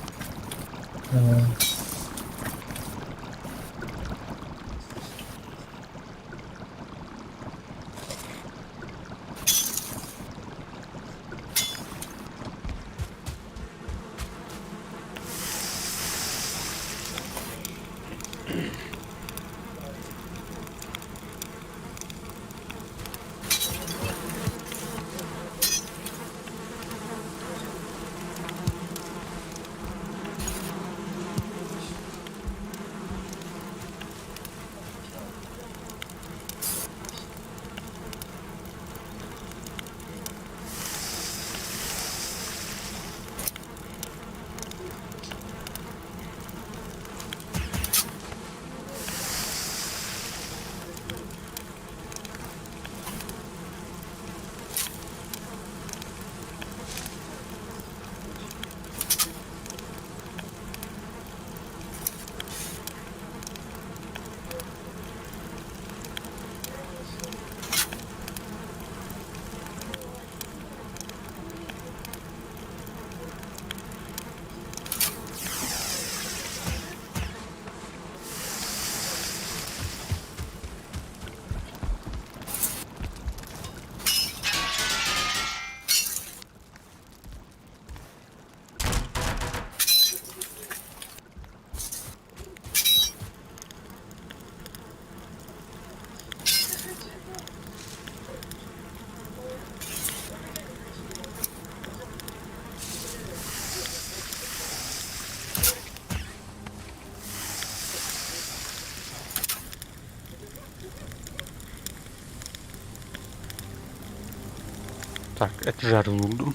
Так, это жареную.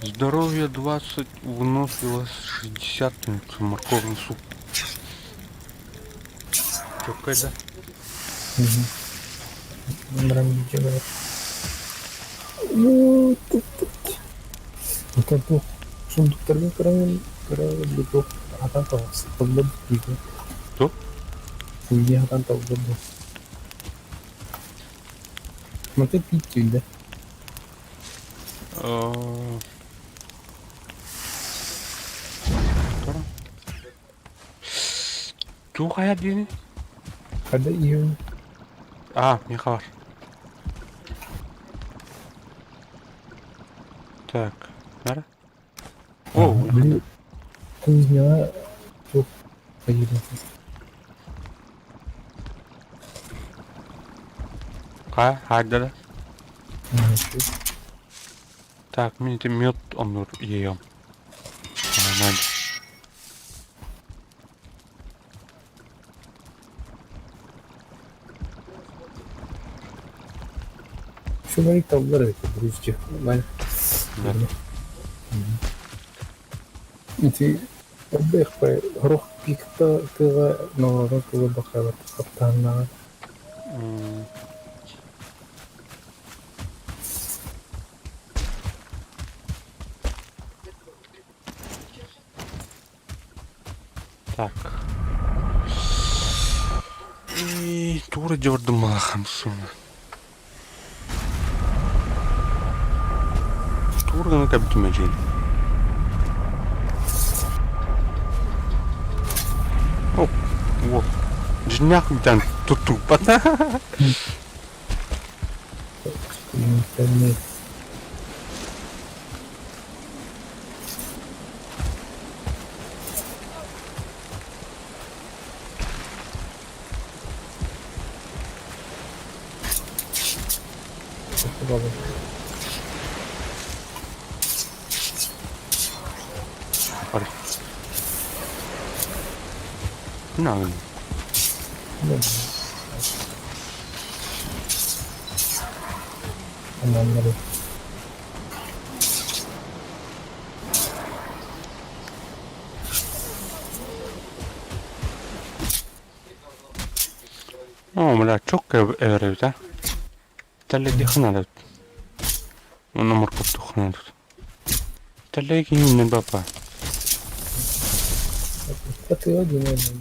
Здоровье 20, выносливость 60, ну, это морковный суп. Чё, да? Баран видео. Ну, тут Это туох сундуктарга көрөн көрө туох хатан талбыт күйге. Туох? Күйге хатан талбыт бу. Маты пить түйді. Туох хайа диэни? Хада иһин А, миэхэ бар. Так, нара? О, Били кузняға туох поедем. Ха, хайда Так, мин ити мед оннур иэйом. Надо. Үчүгэй таллар эбит грузчик. Да. Ити элбэх сорох пикта тыаҕа ноҕоҕо тула бакаабат хаптаһыннаҕа. Так. И тура дьордум малахамсуна. Тура гына кэбитим эдьиин. О, вот. Дьиҥнээх бүтэн туттубат. Экспериментальный. Бар. Наҕын. Ананнары. Оо, бля, чокко эбэр эбит а. Тэллэйдиэххэ наада эбит. Уонна моркуоптуохха наада эбит. Тэллэй киһи бапа. Хатыа диэн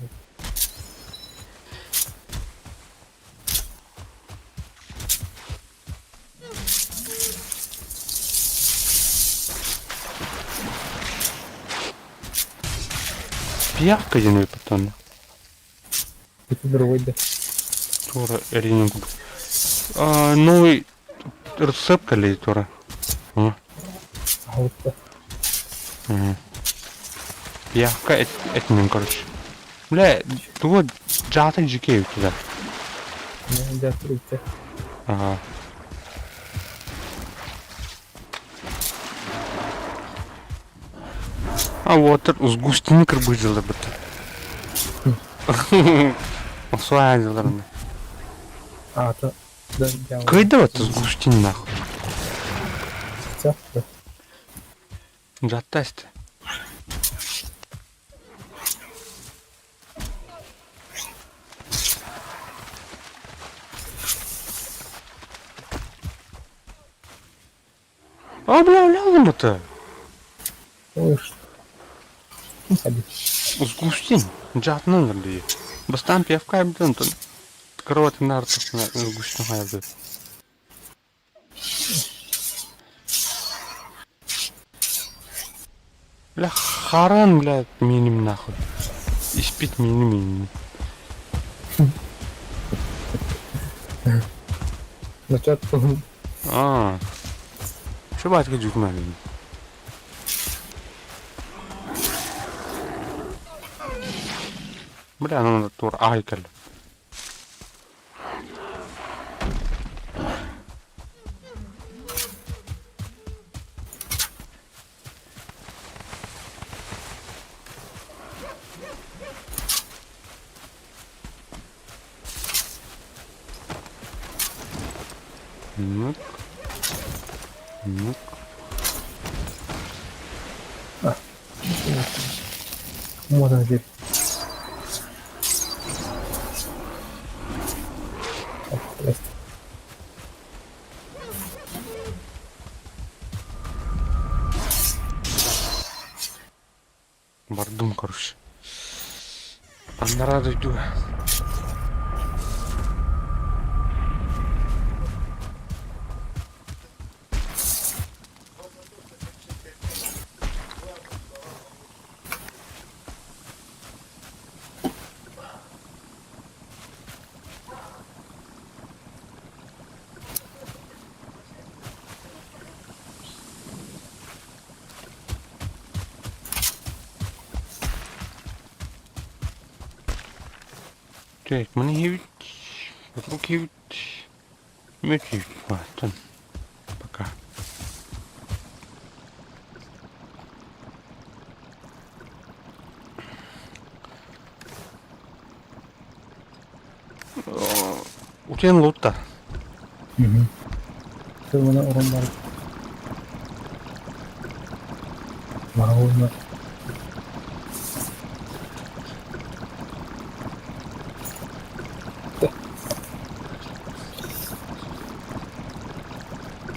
Пиявка диэн эбит онно. Ити другой да. Туора эринин курдук. А, новый рецепт кэллэ туора. Аһылыкта. Пиявка этинин короче. Бля, тугу дьаата дьикэй туда. Дьаата үтэ. Ага. А вот сгустины кырбыйдылар бытта. Осваивалар. Аата Кыйда вот сгустин нахуй. Жаттасты. А, бля, бля, это. Ой, что? Сгустин. Дьаатынан дии. Бастаан пиявка эбитэ онтон кровать наартахпына сгустин хайабыт. Бля, харан, блядь, миним нахуй. Испить мини мини. Начат Аа. Şu батька жүкмәлин. Бля, анан тур ай кэллэ. Ну. Ну. Можно здесь. Бардым, короче. Аннараа дойдуга. Так, маны хивит, вокруг хивит, мүт хивит. Пока. Утен лутта. Тылына уран бар. Маҕаһыына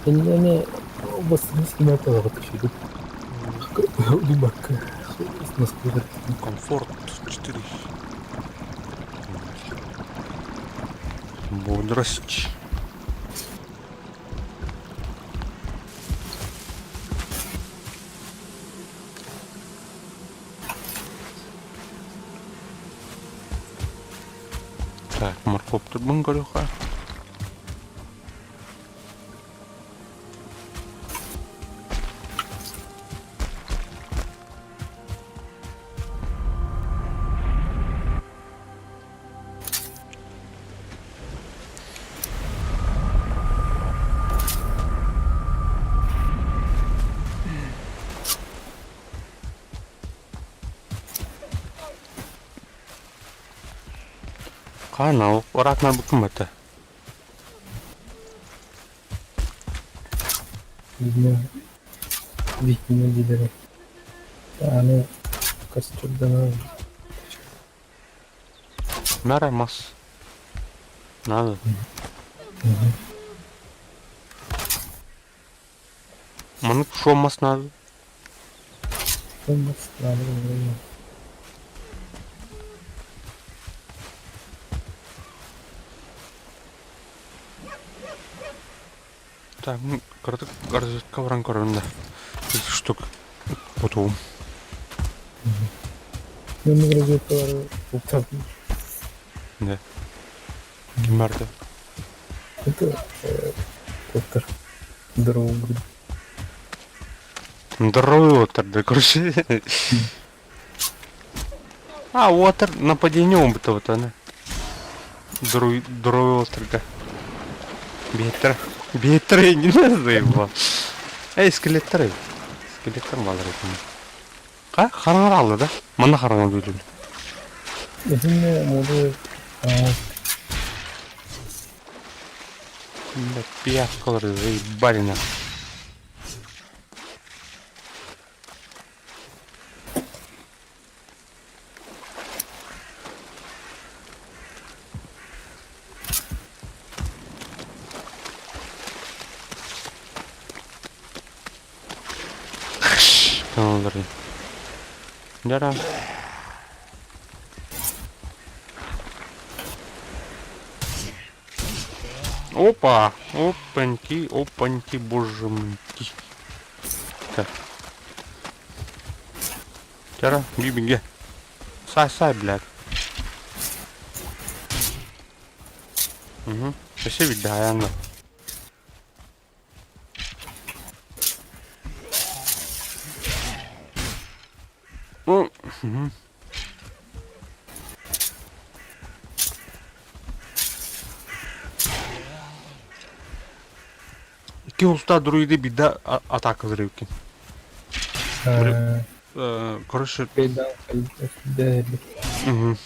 Иннэни бастыҥ талаҕа түһүбүт. Дубакка Комфорт 4. Бодрость. Так, морковтарбын көрүөххэ. Хаана ыраатынар буккун бата. Видимо, лидеры. Аны костюмданан Мара мас. Надо. Маннык шо мас надо? Мас надо. Так, ну, кыратык разведка баран көрөм да. Штук потом. Мен разведкалары бултардым. Да. Ким барды? Это коттар. Здорово, говорит. Здоровый отыр, да, короче. А, отыр нападение он быта вот она. Здоровый отыр, да. Бетер. Бетер, не заебал. Эй, скелеттер. Скелеттер балар екен. Ка хараҥар алды да? Манна хараҥар бүлүн. Итиннэ моду Бля, пиявкалар заебали нахуй. Каналдары. Дара. Опа! Опаньки, опаньки, боже мой. Так. Тара, бибиге. Сай, сай, блядь. Угу. Спасибо, Даяна. Ну, угу. Икки уста друиды бида атака зрывки. Короче, угу.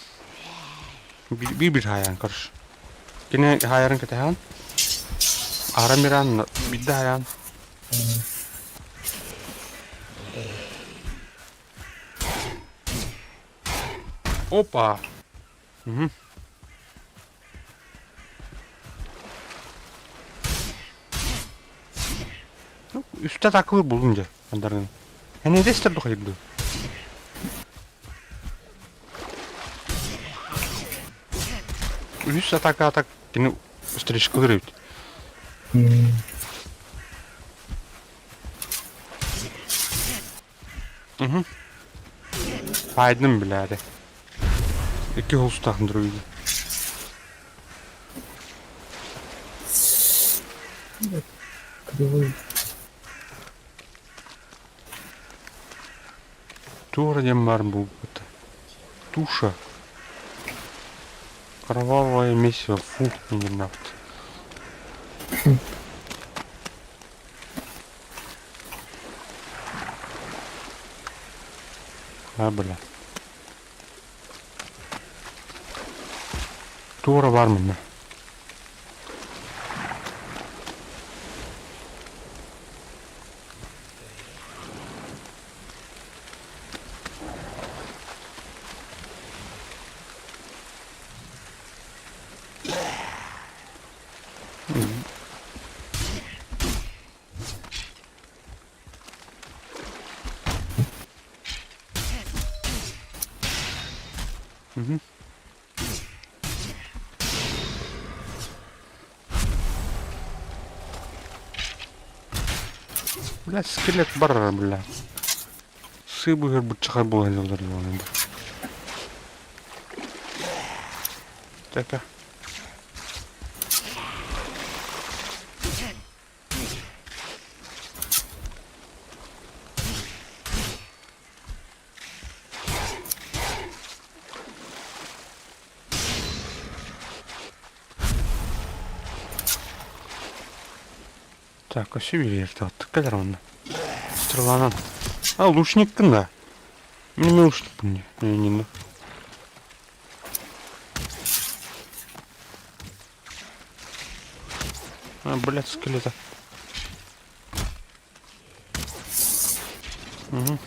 Би-бир хайан, короче. Кини хайарын кэтэһэн. Аара миран бидде хайаан. Опа! Угу. Ну, үстэ атаакалыыр буллум дьэ, андаргын. Эн эдестер духайыр дуу? Үһүс атака атак кини встречкалыыр эбит. Угу. Айдым билээри. Икки холустаах друиды. Кривой. Туора диэн баар буолбута. Туша. Кровавое месиво. Фу, не нахуй. А, бля. Туора баар манна. Мгм. Бля, скелет бар, бля. Сыы быһыр быччахай буолан дьыллар буолан. Так. Так, өссө бириэртэ кэлэр онно. Стреланан. А, лучниккын да? Мин лучникпын не, не. А, блядь, скелета. Угу.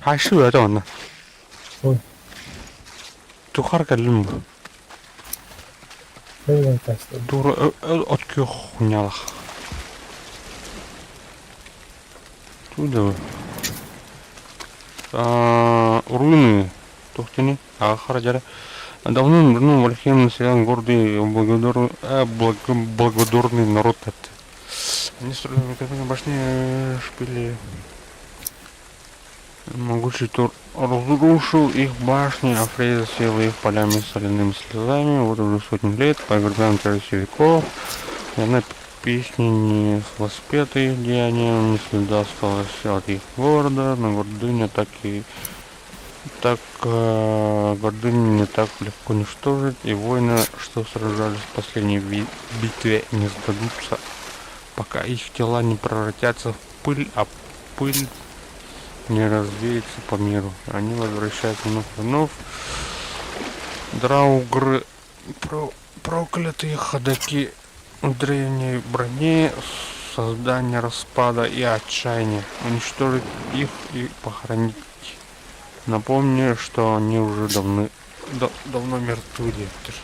Хаши это онно. Ой. Тухар кэллим бу. Хойдан таста. Тура от күөх хунялах. Туда. Руины. Тухтини. Ахара Давным-давно Вальхейм населял гордый благодар... благ... благодорный народ. Они строили великолепные башни, шпили. Могучий Тор разрушил их башни, а Фрейза съела их полями с соляными слезами. Вот уже сотни лет, по гребнам традиции веков. Ни одна песня не воспета их деянием, ни следа осталось от их города, но гордыня так и так гордыню не так легко уничтожить, и воины, что сражались в последней битве, не сдадутся, пока их тела не превратятся в пыль, а пыль не развеется по миру. Они возвращаются вновь и вновь. Драугры, проклятые ходаки в древней броне, создание распада и отчаяния. Уничтожить их и похоронить. Напомню, что они уже давно, давно мертвы, диэбиттэр.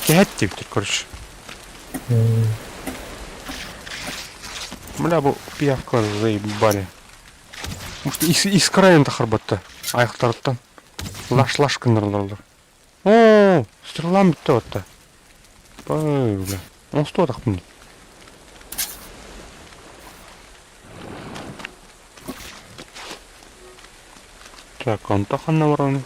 Кэт диэбиттэр, короче. Бля, бу пиявка заебали. Может, искра енді харбатта. Аяқтарыттан. Лаш-лаш гыннараллар. Оо, стрелам бүттэ отта. Бай, бля. Оҥостуотахпын дии. Так, онто ханна барабын?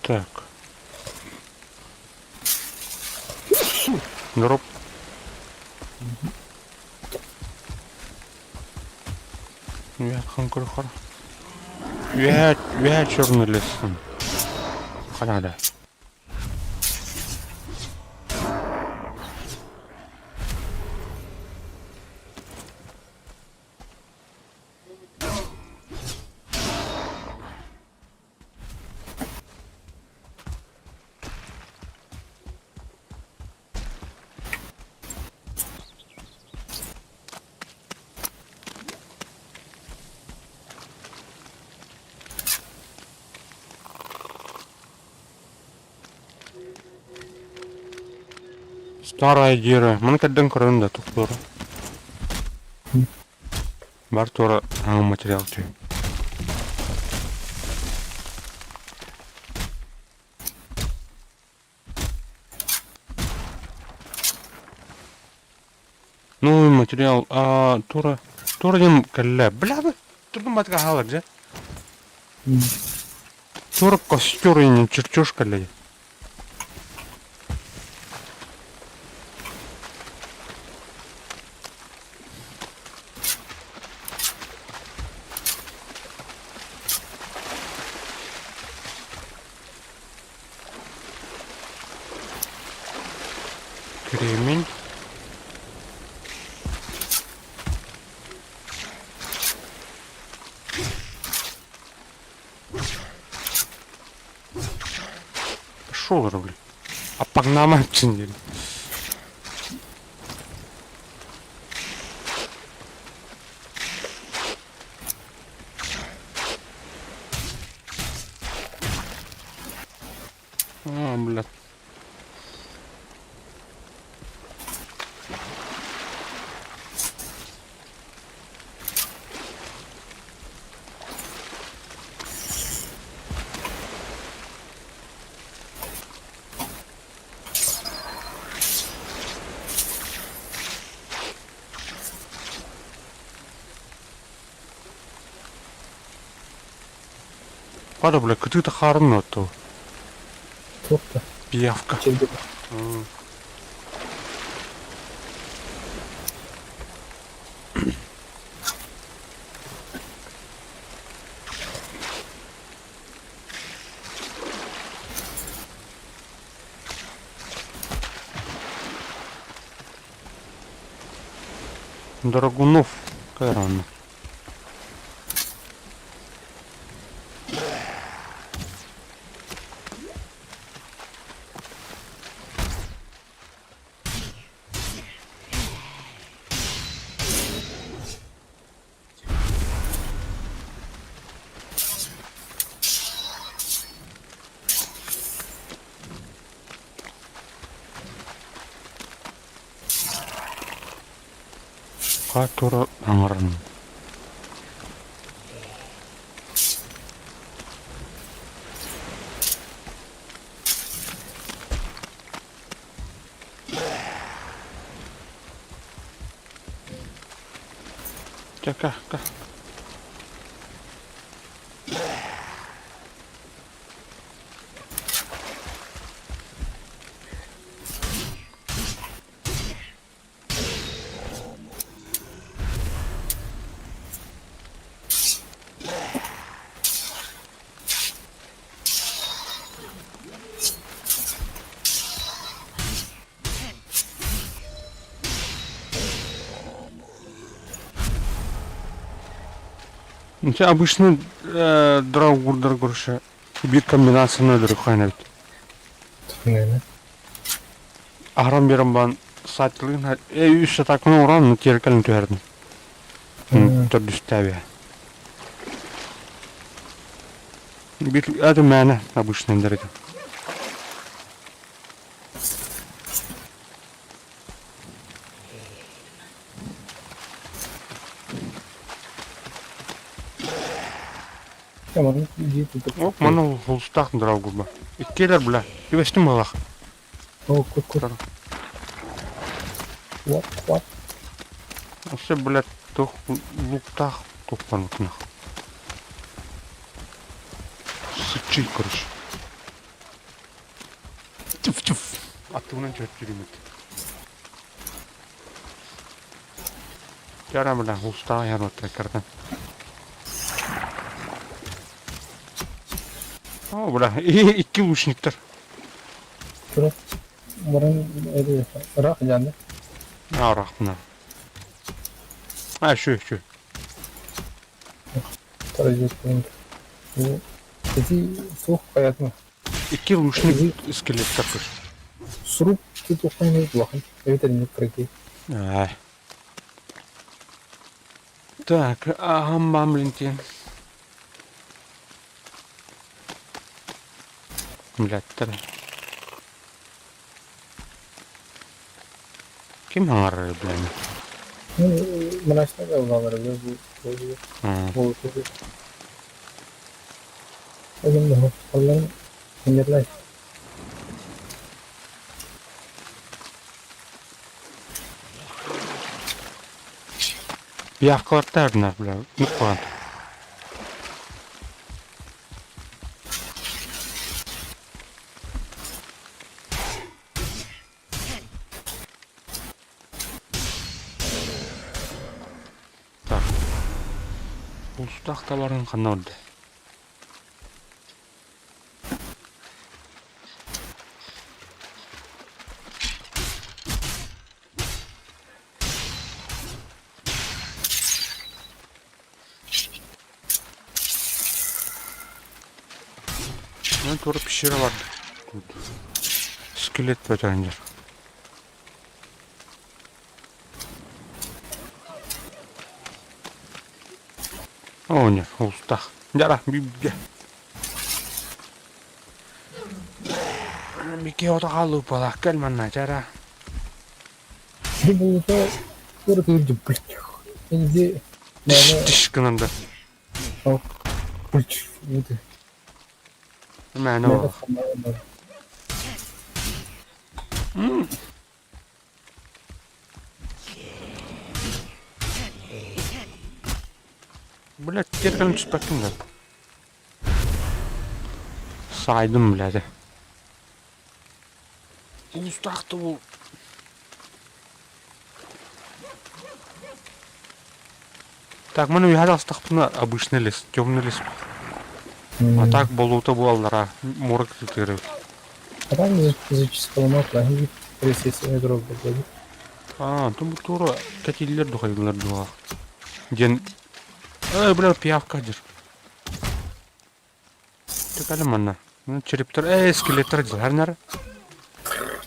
Так. Дроп. Үөһэ Үөһэ үөһэ черный лес. Канада. Старая дира. Маны кэрдэн көрөн да туктуура. Бар туора материал түү. Новый материал. А, тура. Тура диэн кэллэ. Бля, турдум батка хаалар дьэ. Тура костер инин чертеж кэллэ. Кремень. Пошел, блин. А погнама диэн. А, блядь. Хата, бля, кытыыта хаарын отту. Туох да Пиявка. чэйдик. Драгунов. Какая рана. Хатура аҥарын. Чэ, кэ, кэ. Дьэ, обычно драгурдар короче биир комбинацияны өлөрүөххэ эбит. Аһаран биэрэн баран саайтылыын үс атааканы оҥорон тиэркэлин түһэрдим. Төрдүстээбиэ. Биир это мээнэ обычный дэргэ. Оп, маны холустаах драгурба. Иккиэлэр бля. Түбэстим буолах. О, кут кут. What, what? Өссө, блядь, туох луктаах туох барбытынах. Сыччый, короче. Тьф-тьф. Аттыбынан чөртүрүмүт. Чара, бля, устаах ярматтар. О, бля, икки лучниктар. Турар. Баран ыраах дьаанна. Ыраахпына. А, шүү, шүү. Ити суох хайатма. Икки лучник скелеттар көс. Сурук тутуохтан улахан. Эбэтэр инник кыракый. Ай. Так, ага, блин, те. Блядь, Ким аҥарар, блин? Мрачно да бу бу бу. Oğlum Allah'ın sinirler. Пиявкалартар бля, ну Так. Улустаах табарын ханна орда? Мен тура пещера бар тут. Скелет бөтөннөр. О, не, устах. Дьара, бибге. Микки ото хаалыы буолаа, кэл манна, дьара. Булута тура тыырдьы блядь. Инди мээнэ Тиш гынан да. блядь. Мээнэ Мээнэ ол. хамаан Блядь, тиэргэн түспэккин да. Саайдым, блядь. Уустаах да бул. Так, маны үһэ тахсытахпына обычный лес, темный лес. А так болуута буоллара муора кытыытыгар эбит. А там физического нокла, пресессия дорога будет. Аа, тум тура кэтииллэр духайыллар дуо. Диэн Эй, бля, пиявка дир. Түкәле манна. Ну, черептер, эй, скелеттер дилер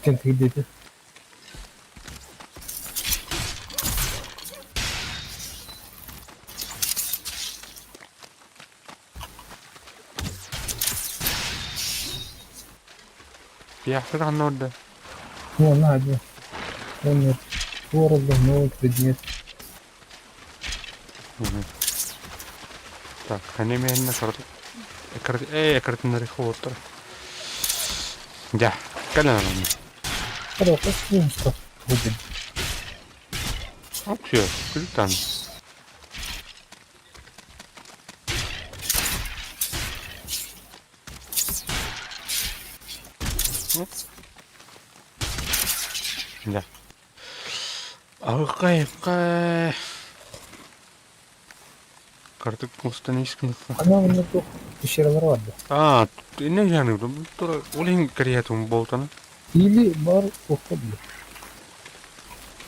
Кем ты где-то? Пиявка ханна орда. Ну, надо. Он города, новый предмет. Так, они меня карты. Эй, картиннары холоттар. Дьэ, кэлэн Хорошо, что будет. Оксио, күлүктан. Дьэ. Аҕыкай, Картык устан Она у меня тут пещералар бар да. Аа, иннен жаны тура ол иһин кэриэтум болтаны. Или бар уходит.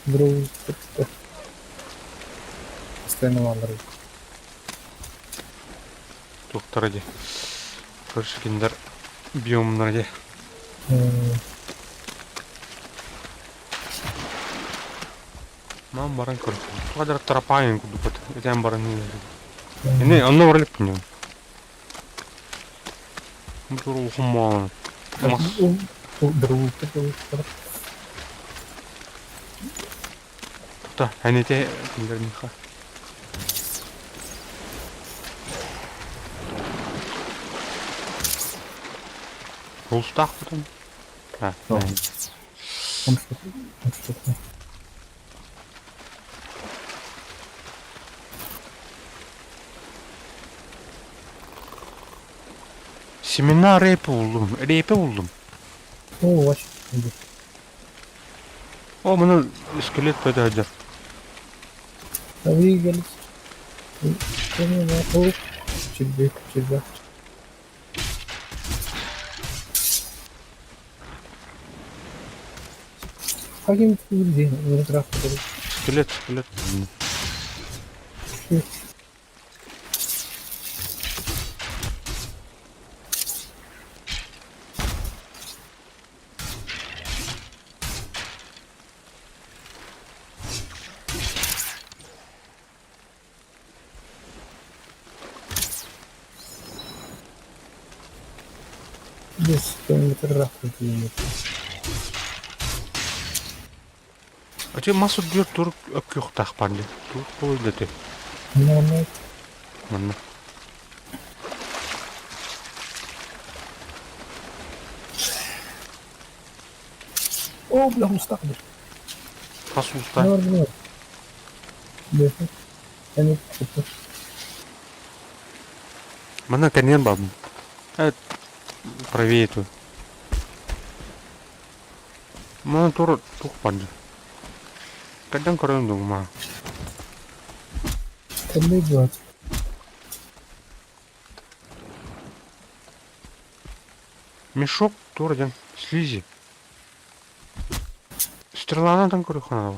Друг Постоянно малар. Туохтара дии. Көрсүкиндер биомнар дии. Маан баран көр. Туга тарапаайын курдук этэн баран Ини онно барар иликпин дьон. Бу тура улахан мааны. Мас. Тута, әнете киндерниха. Улустаах бутун. А, Семена репа буллум. Репе буллум. О, вообще. О, маны скелет пайда сылдьар. Двигались. Червяк, червяк. Каким где? Скелет, скелет. Без километрах. Ати мас үрдүгэр тур өккүөхтээх баар дии. Тур буолуо этэ. Манна. О, бля, устах, бля. Хас уустаах. Манна кэннигэр баабын. Э, правее ту. Манна тур туох баар дии. Кайдан көрөм дугума. Мешок тур диэн слизи. Стреланан көрүөххэ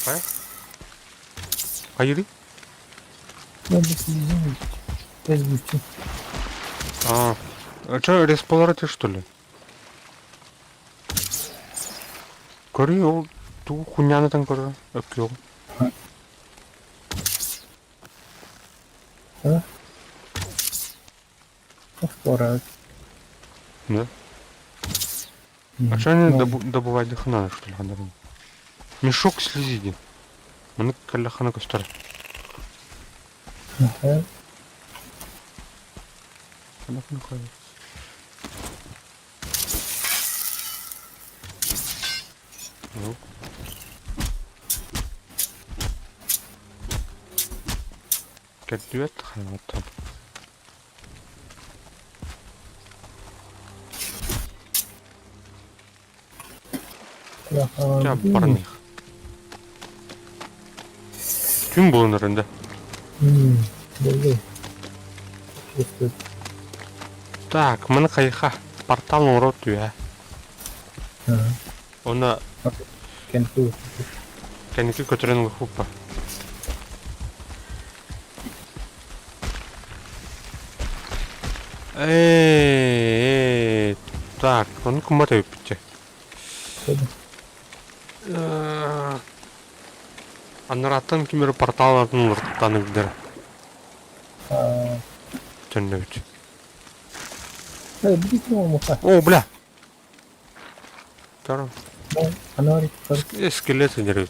Хайа? Хайырый? Надо слезинуть. Сгустить. А, а что, респоларты что ли? Көрүй ол тугу хуйняны көрөр өккүөҕүм. А? Повторяют. Да? А что они добывать дыхана, что ли, ханарын? Мешок слизи диэн. Маны кэллэххинэ көстөр. Ага. Ну. Кэрдибэт хаҥаттан. Чэ баран иһ. Күн буолан эрэн да. Так, маны хайха портал оҥоро түһэ. Уонна кэнники көтөрөн ылыхпыппа. Ээ, так, ону куммат эбиппит Анараттан ким эрэ портал атын уларыттан билэр. Төннөбүт. О, бля! Скелет сидер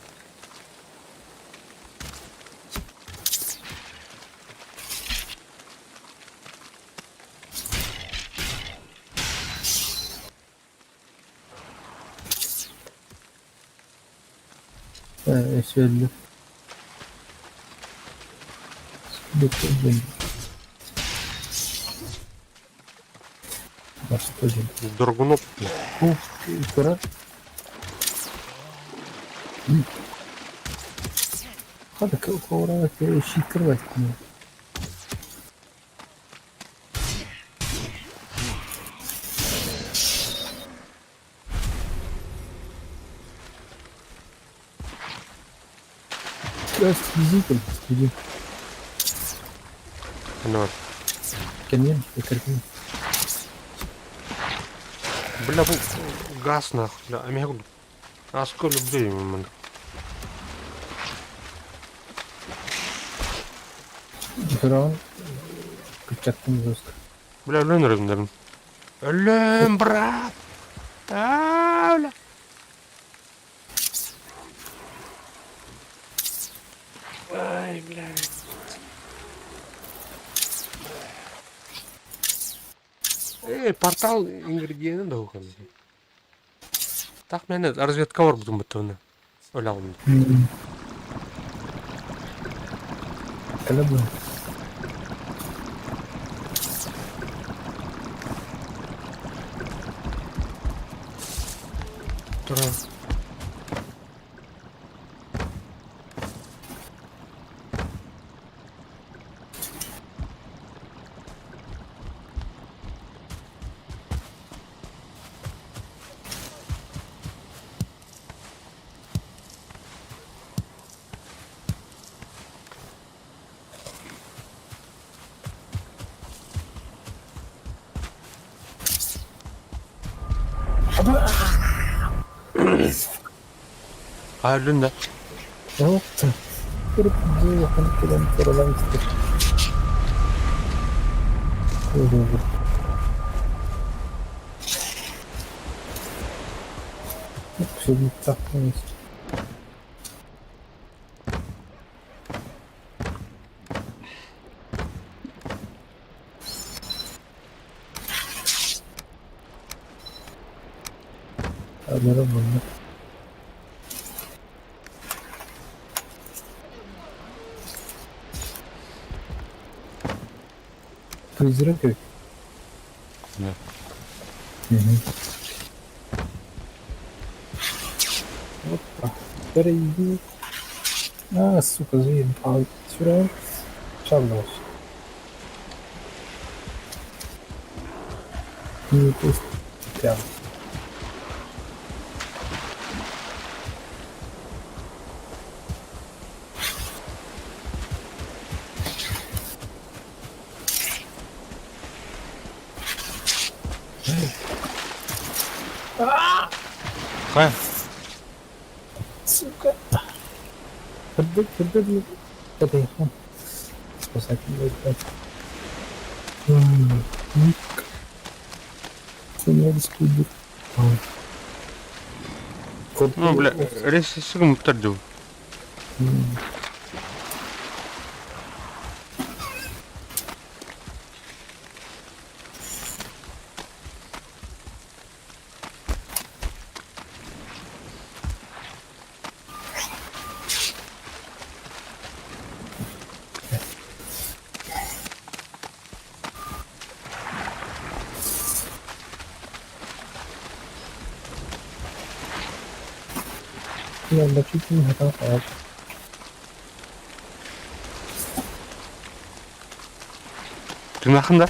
Өсүөллү. Доргунов. Кыра. Хата кора шикарвать. Визитом, иди. Ну. Кэннин, кэргин. Бля, бу газ нахуй, бля, амига аска люблю именно. Ферон кыччаттым жестко. Бля, өлөн эрим Өлөм, брат! Аа, бля. Ай, бля. Эй, портал ингредиенин да ухан. Так мен разведка бар бутун бутуна. Өлө Кэлэ бу. Тура. А өлүн да. Опта. Кырып кэлэн туралан истер. Все так есть. Алара bunlar. Призрак как? Да. Угу. Опа. Перейди. А, сука, заебал. Сюда. Шалаш. Не пусть. Прям. Хайа? Сука. Сырдык, сырдык, кэтэһиэххин. Спасатель Ну, бля, рейсисигым буттар дуу. Тыҥнахын да?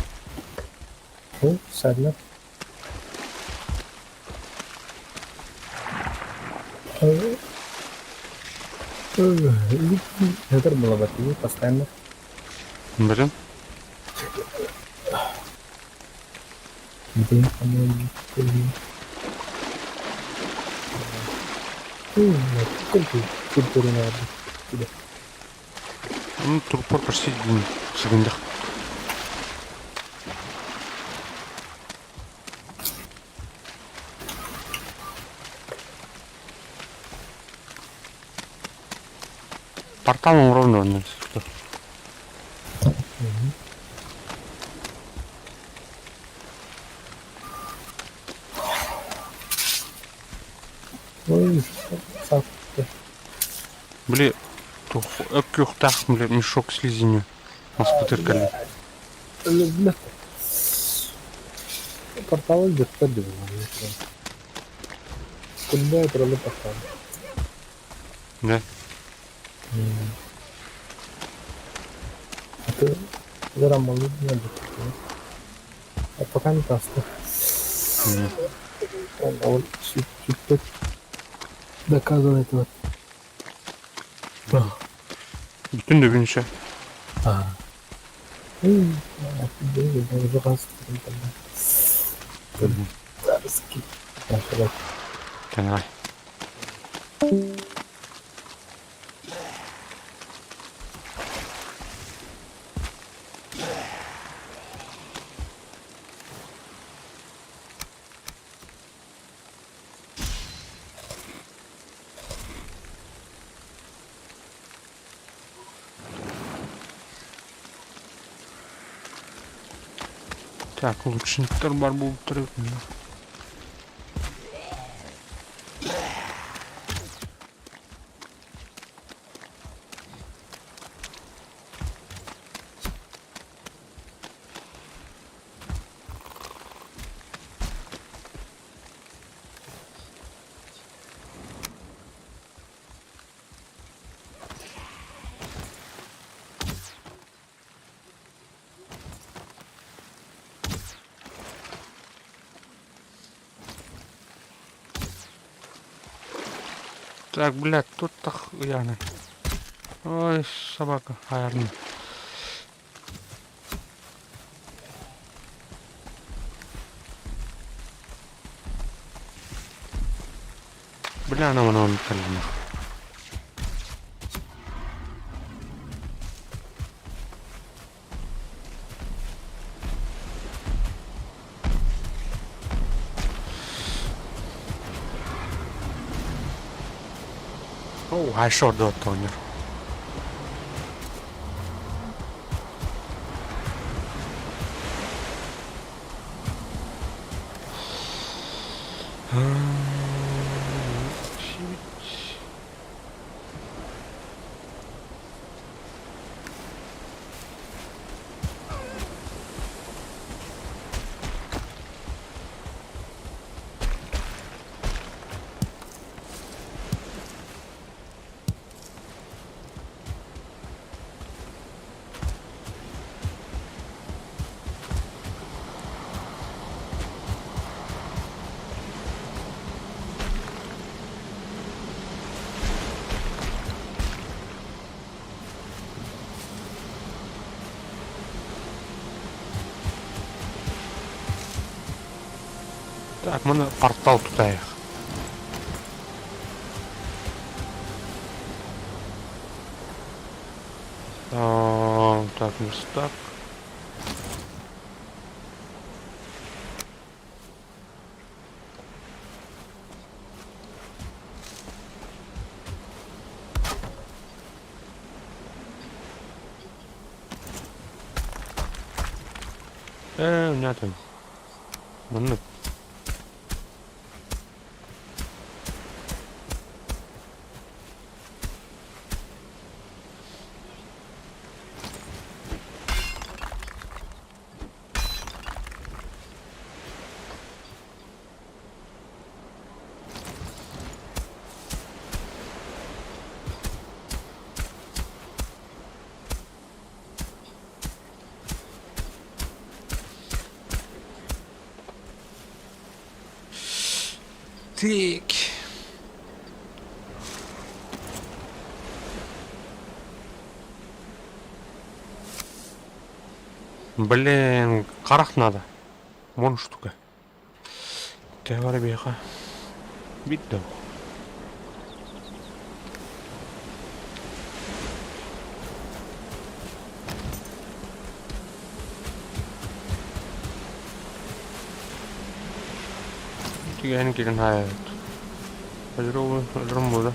Блин. Ну, турпор почти день сыгындах. Порталом ровно он что. Бли, өккүөхтаах били мешок слизенью. Маспытыр кэлли. Да. Бүтүн да бүтүнчэ. Давай. Так, лучниктар бар буолуптар. Так, блядь, тут так яны. Ой, собака, хаярны. Бля, она вон калина. Oh, I shot the toner. Так, мы на портал туда их. верстак. Ээ, унятын. Маннык. Так. Блин, харах надо. Вон штука. Тэвэр биэхэ биир да Түгэһин киирэн хаайабыт. Өлөрүм буолла.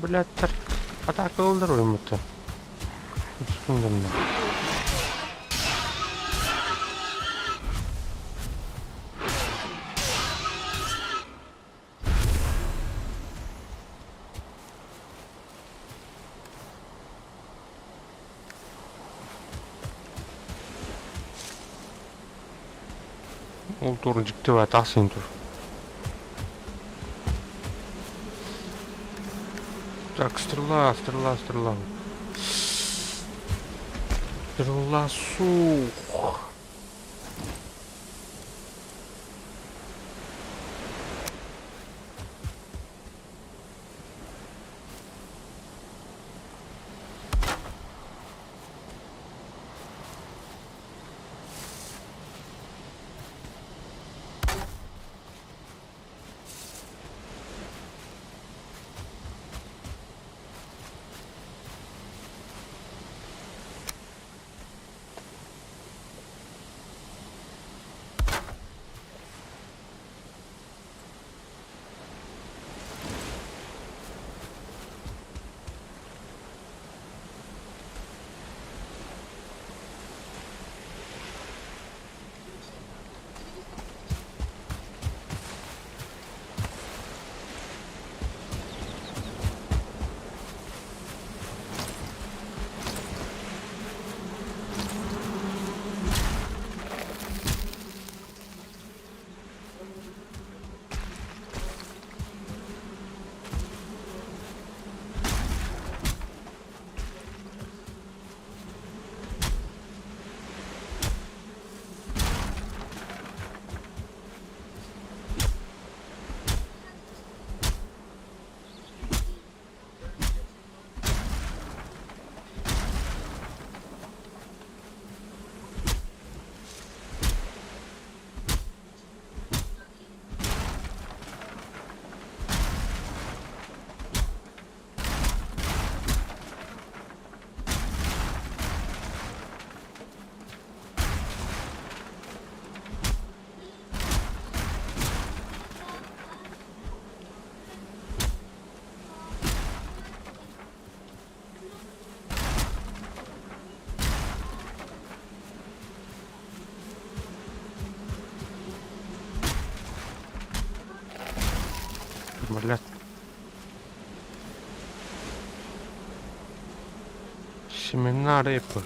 Блядь, атака ыллар уймута. Ол тур дьикти тахсын тур. Так, стрела, стрела, стрела. Стрела сух. Блядь. Семена репы.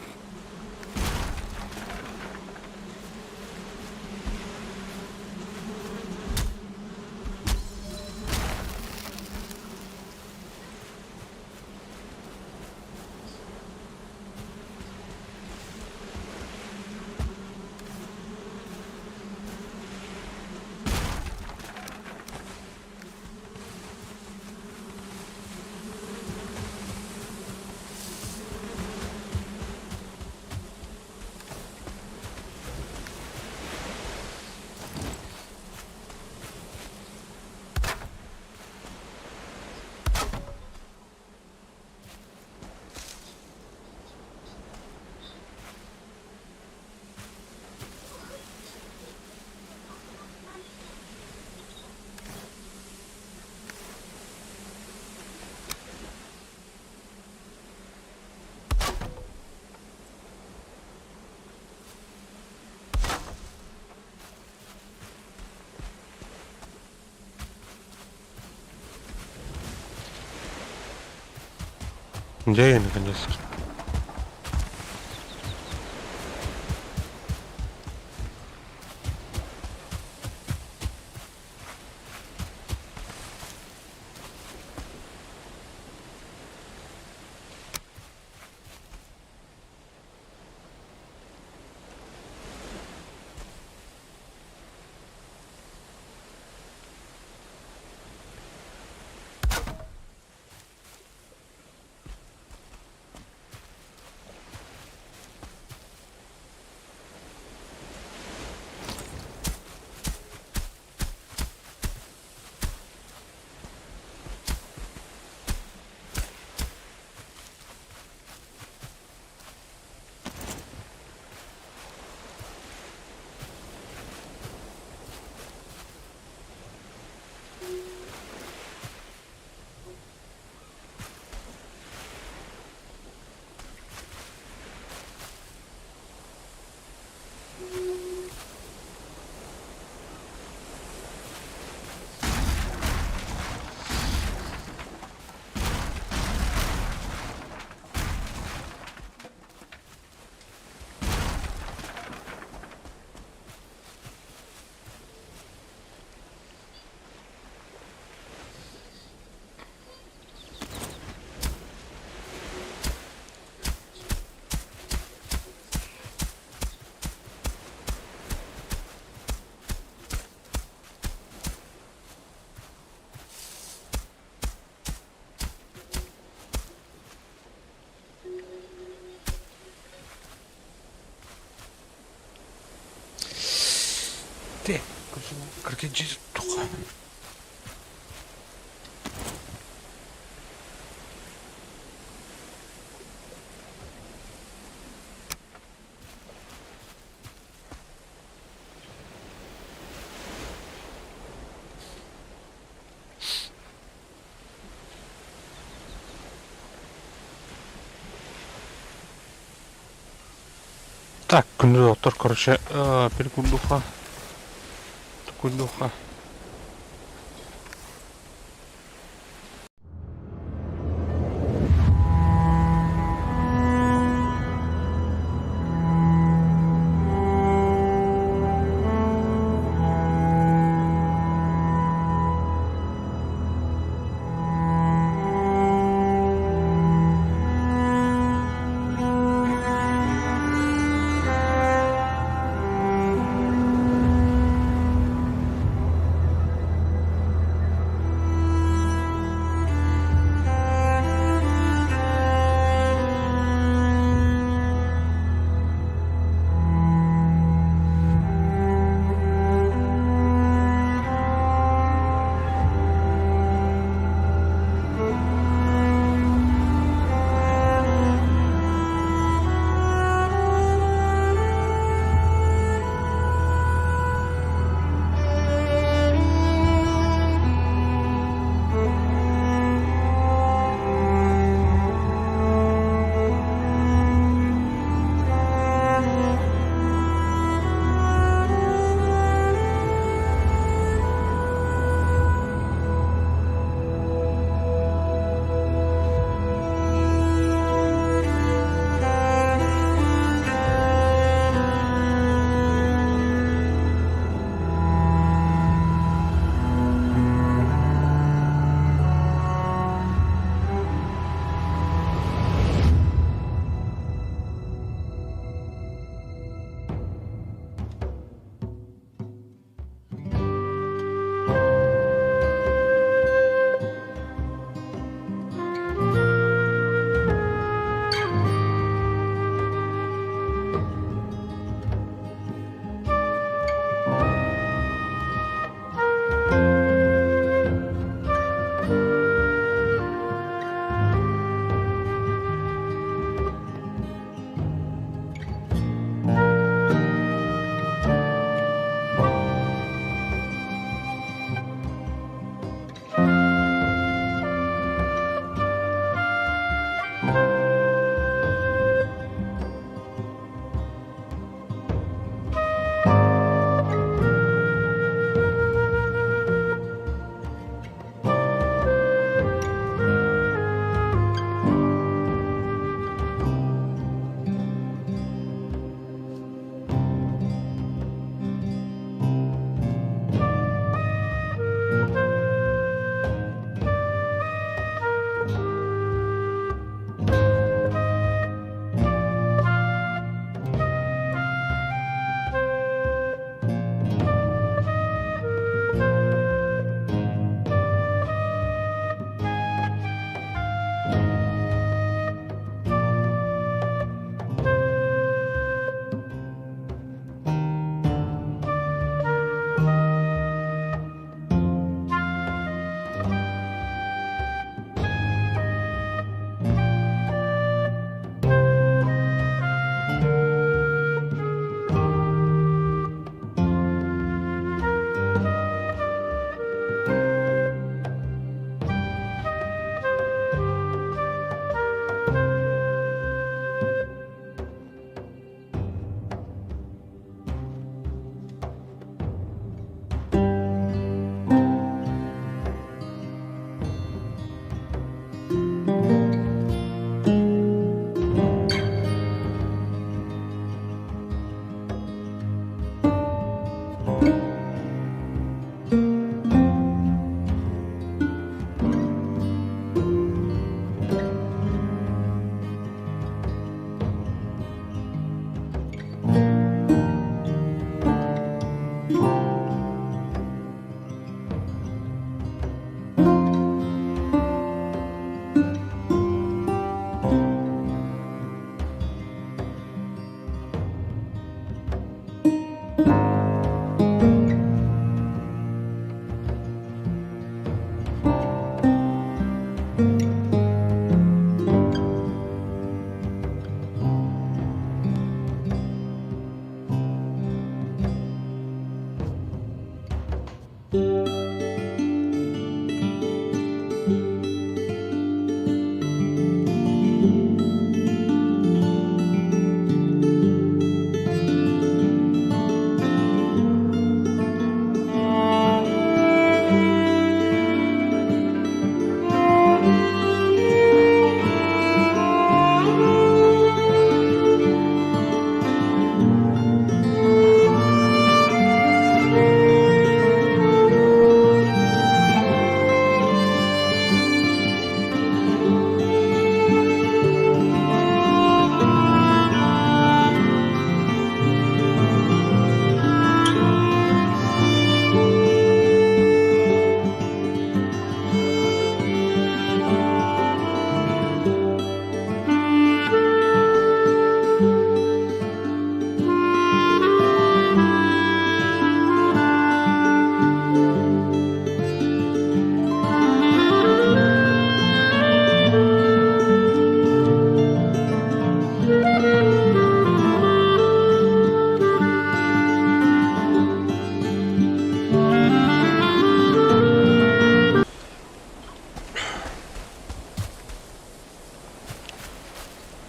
Где я наконец-то? Ты, 47 туха. Так, күндү доҕоттор, короче, перекурдуха. Тукуйдуха.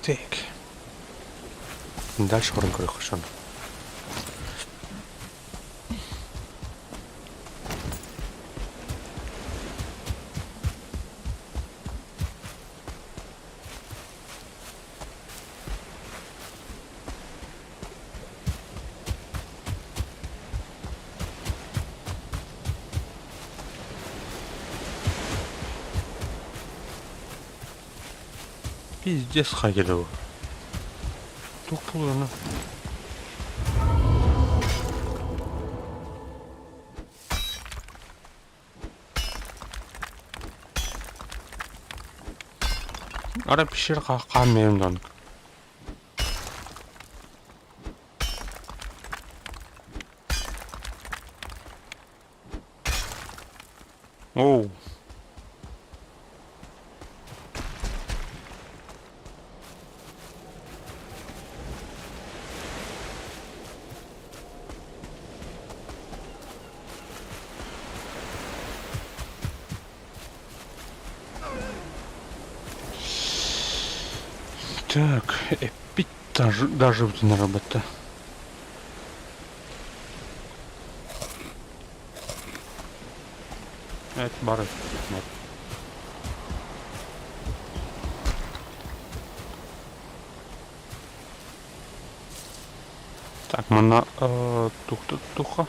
Так. Дальше баран көрүөххэ сөп. Пиздец хайдыгы. Туох буолуона? Ара пещера хааммайым дан. Оу. Так, эппит даже, даже наработа. Evet, бары. Так, манна тухта туха.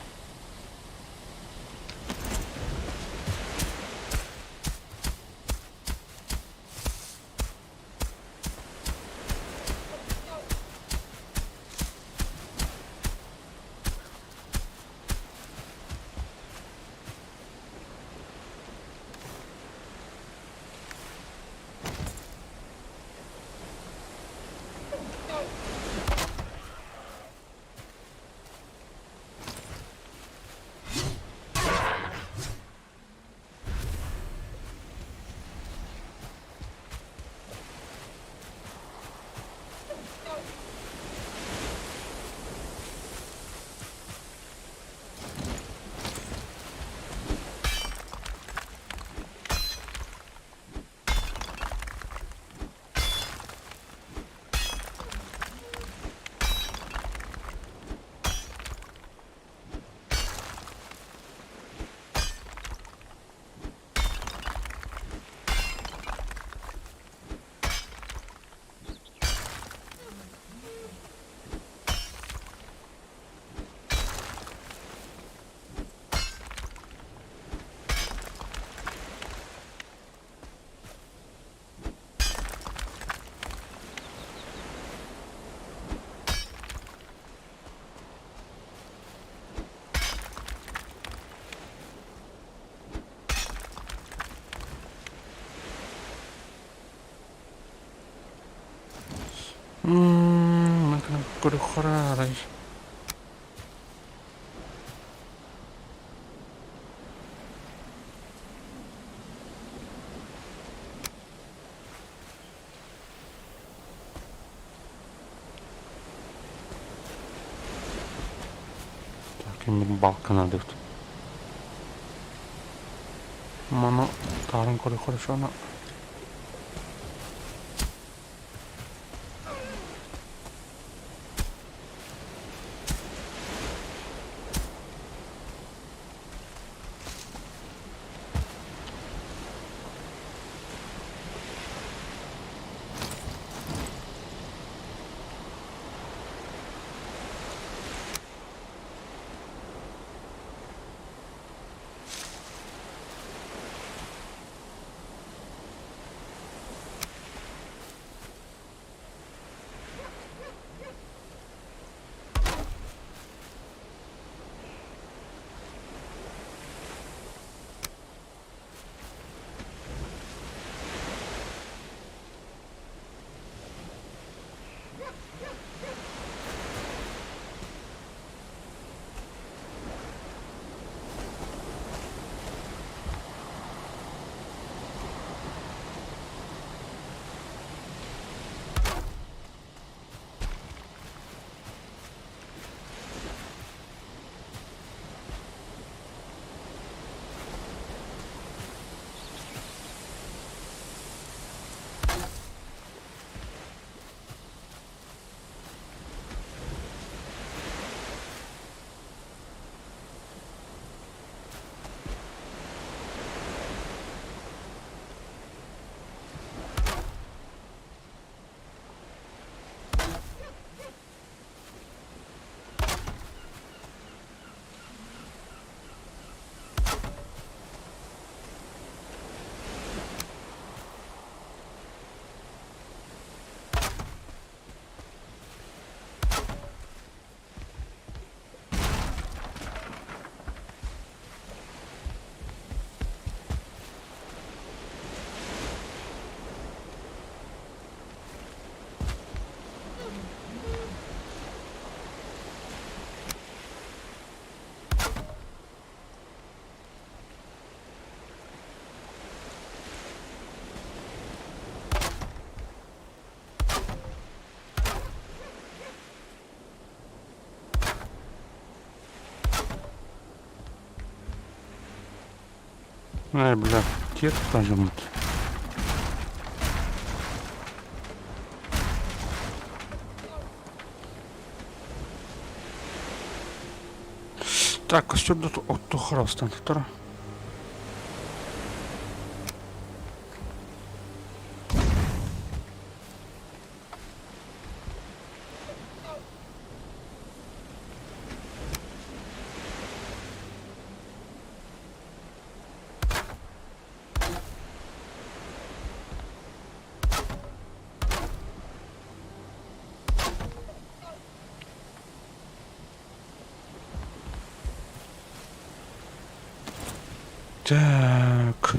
Көрөхөрөр. Так, именно балкана дыхт. Мана тарын көрөхөрөр шана. Ай, бля, киэр тутаадьаммыт. Так, костер оттуохха туттара. Так.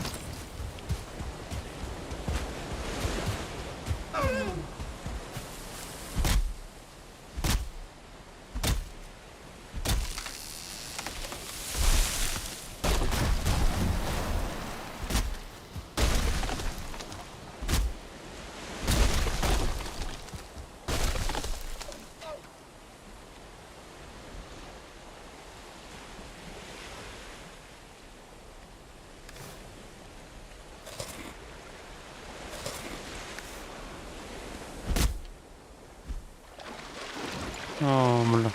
О, бля.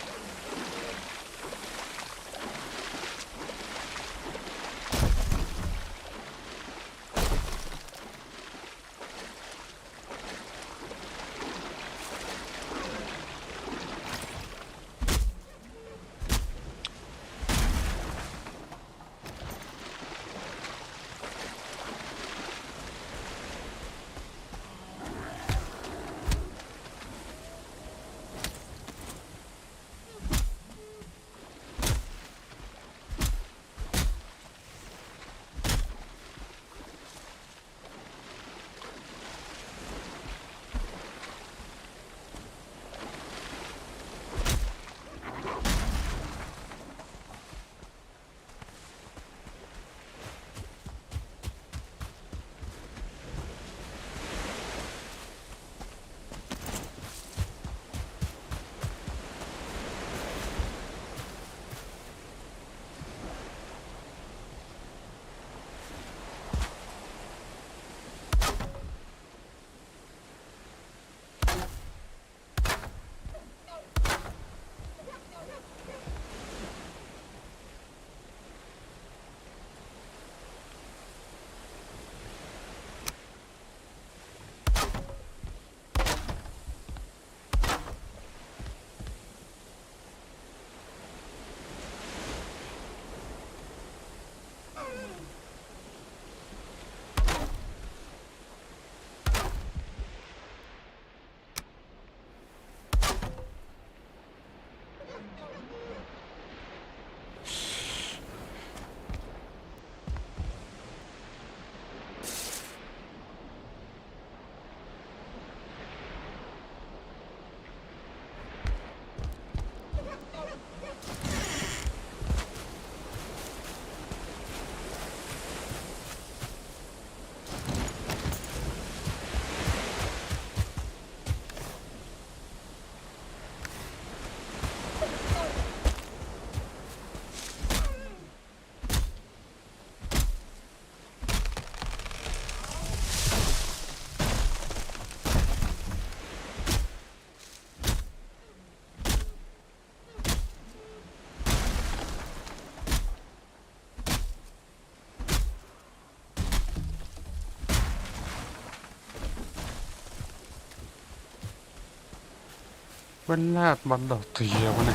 Блядь, банда, ты ебаный.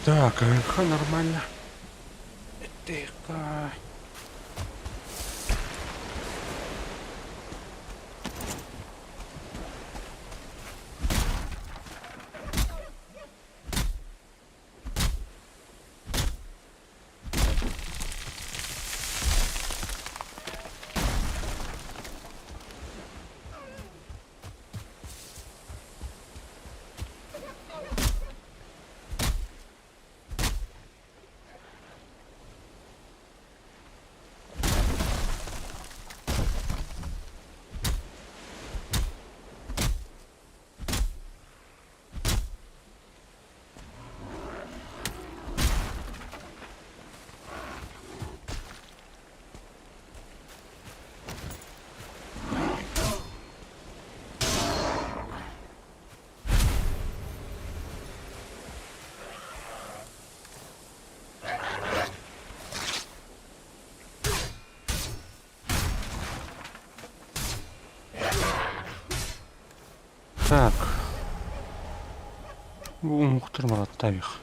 Так, ха нормально. Тихо. Так. Бу умуктар бараттаах.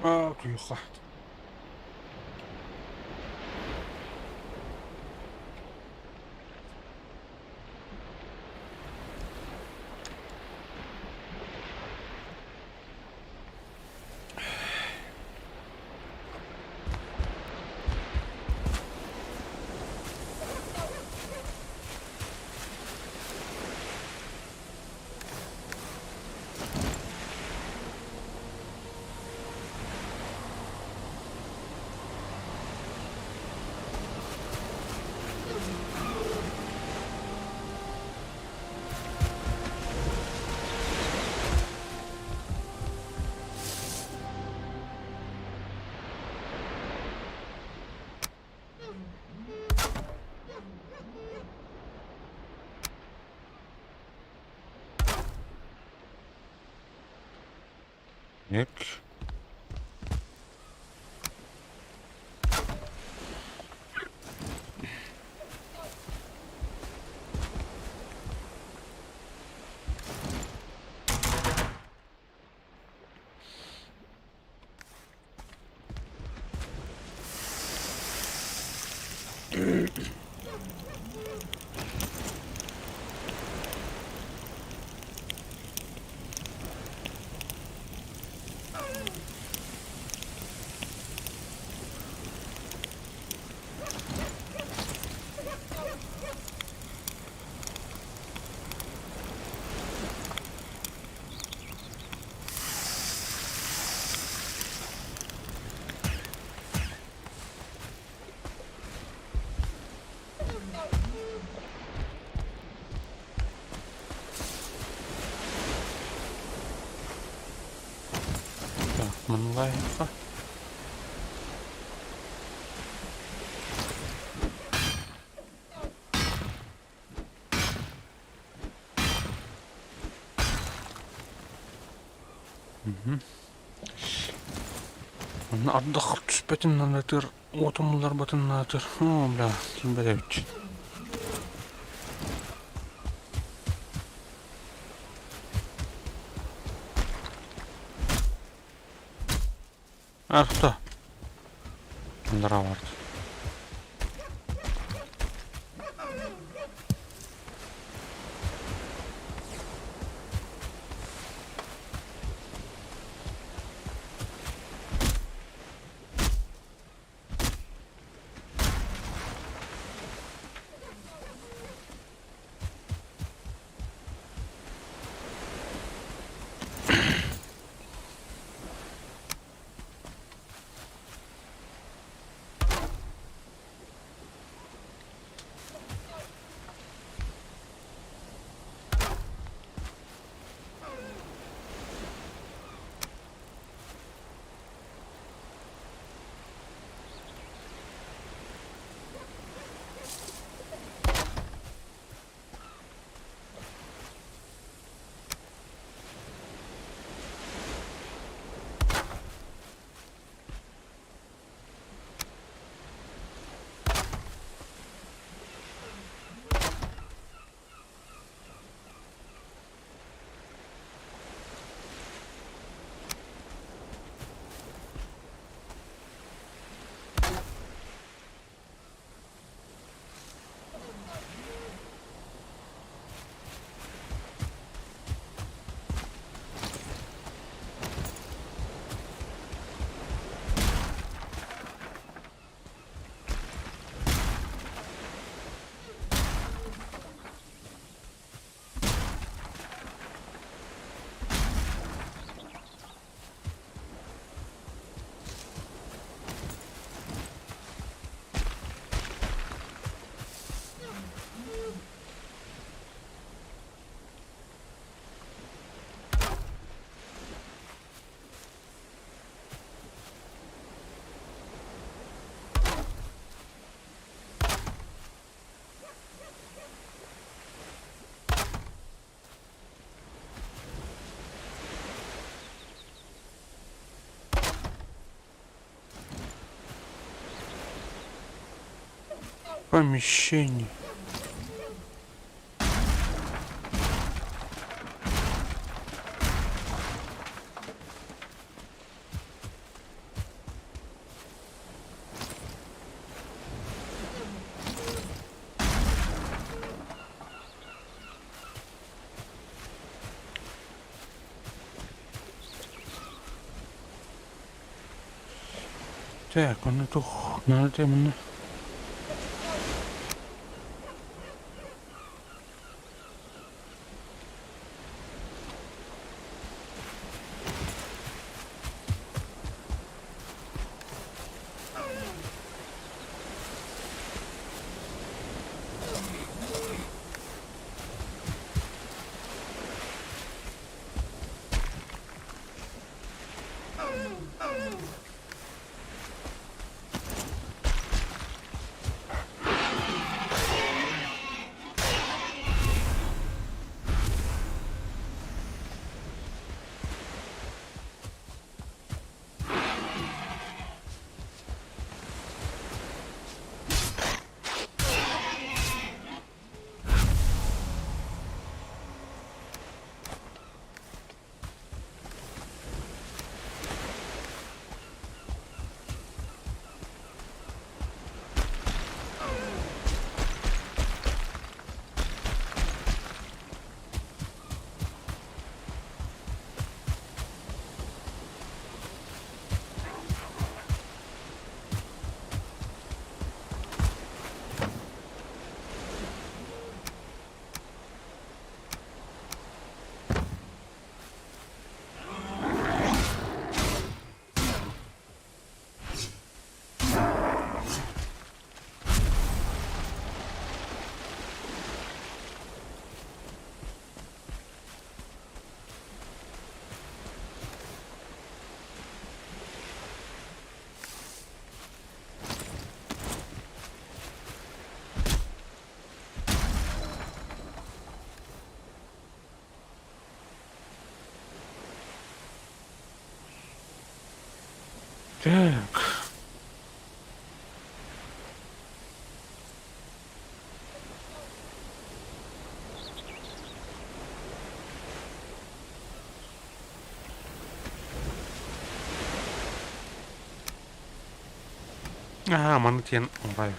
Аа, күйөххө. Ек. Так, манлайха. Онно ардах түспэтин наадатыгар, уот умулларбатын наадатыгар, оо, бля, ким эбит. Арта. Андара барды. Помещение. Так, онно туох наада манна? Так. Аа, маны тиэн лайх.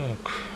Так.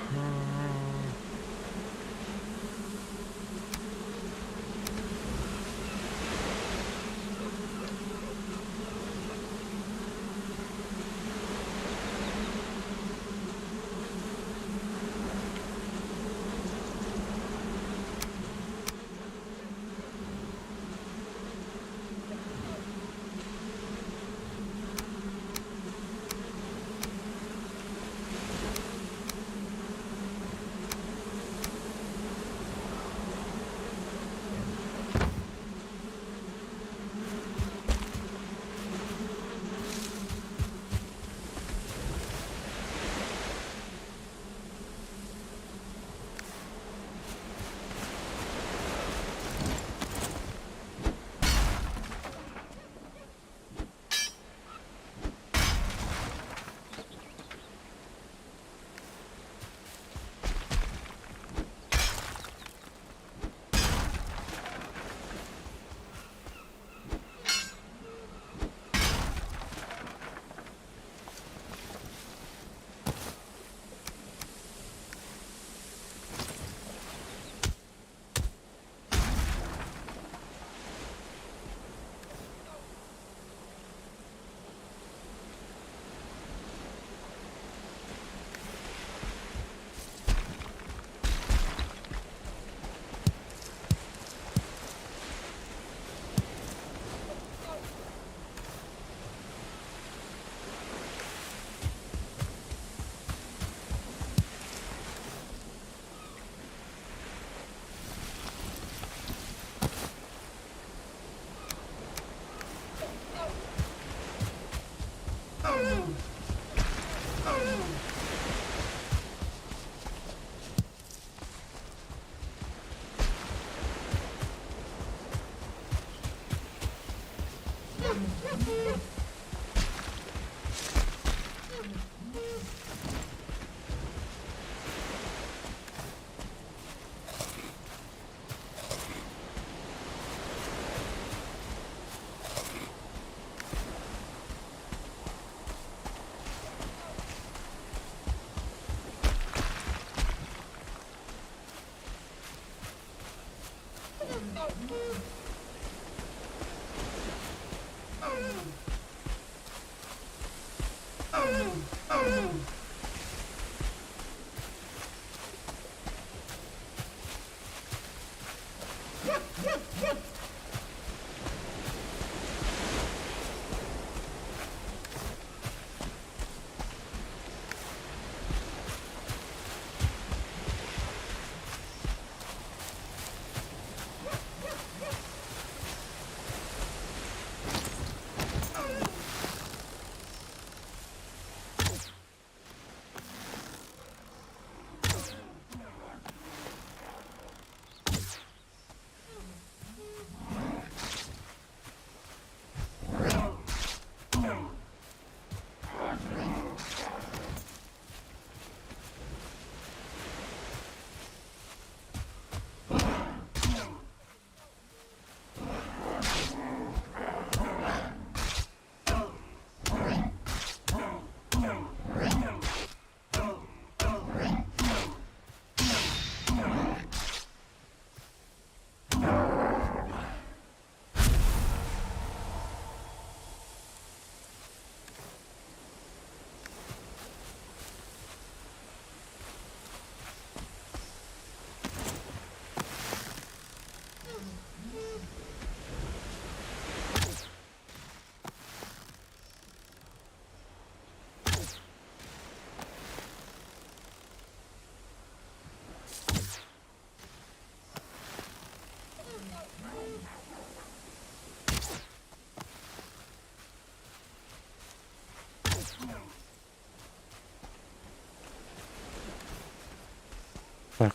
Так,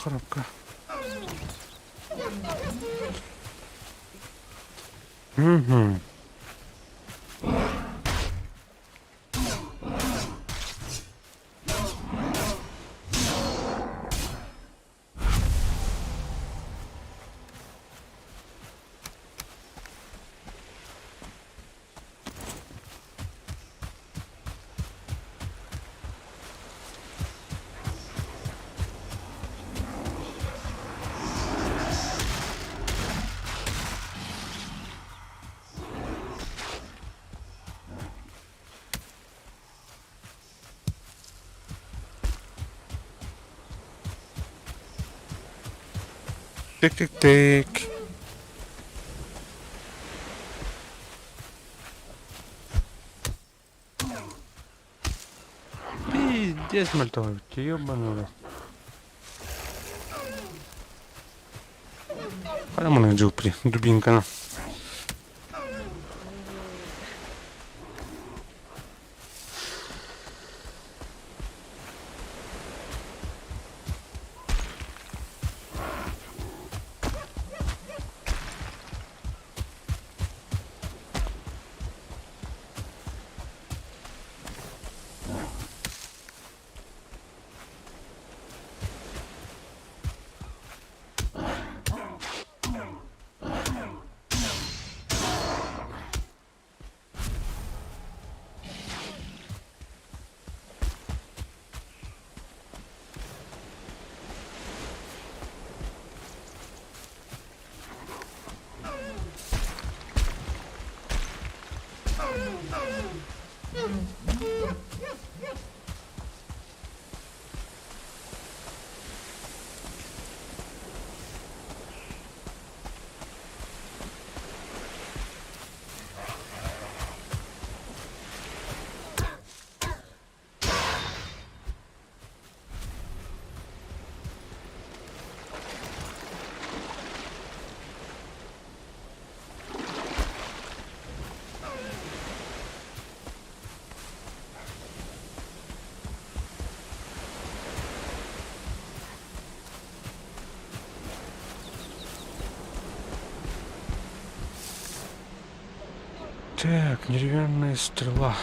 коробка. Угу. Тик-тик-тик. Пиздец, мальтовый, ебаный в рот. Хара дьылпри, дубинка. Так, деревянная стрела.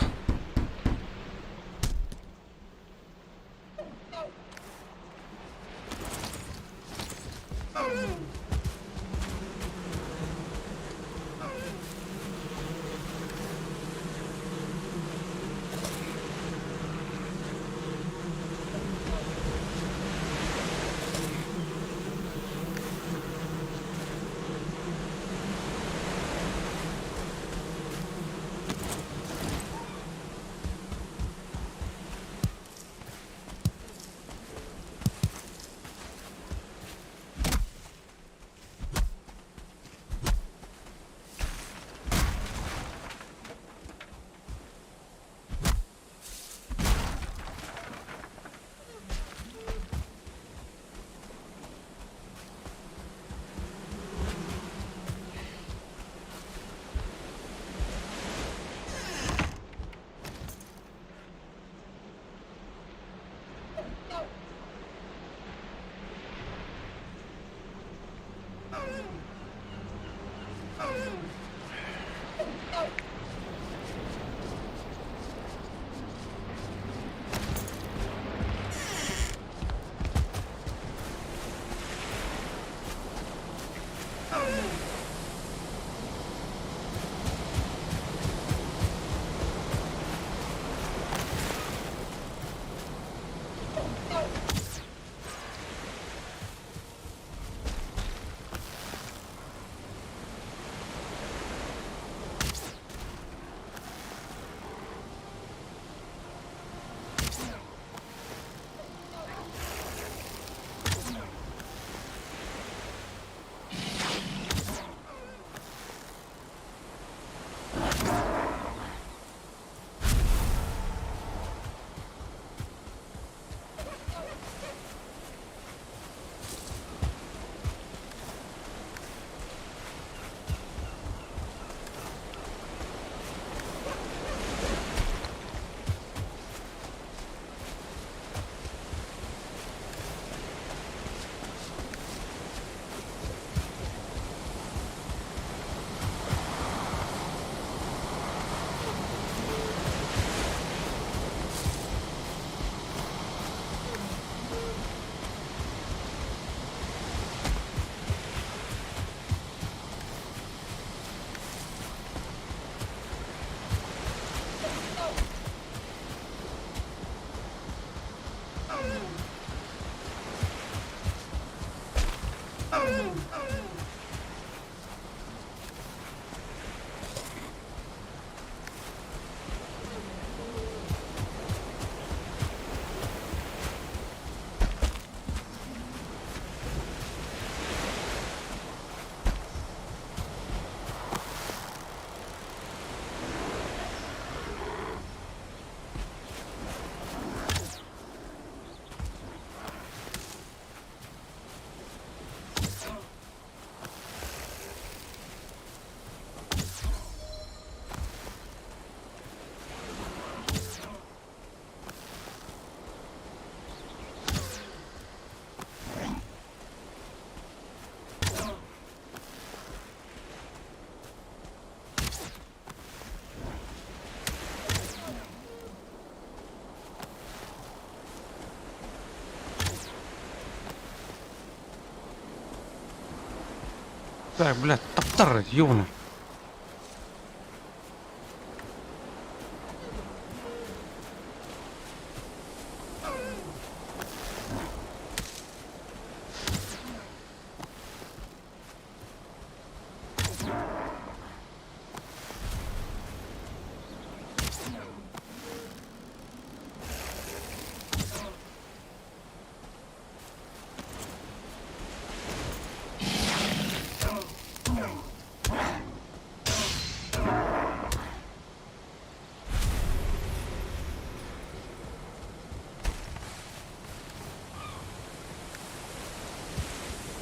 Так, блядь, таптар, ёбаный.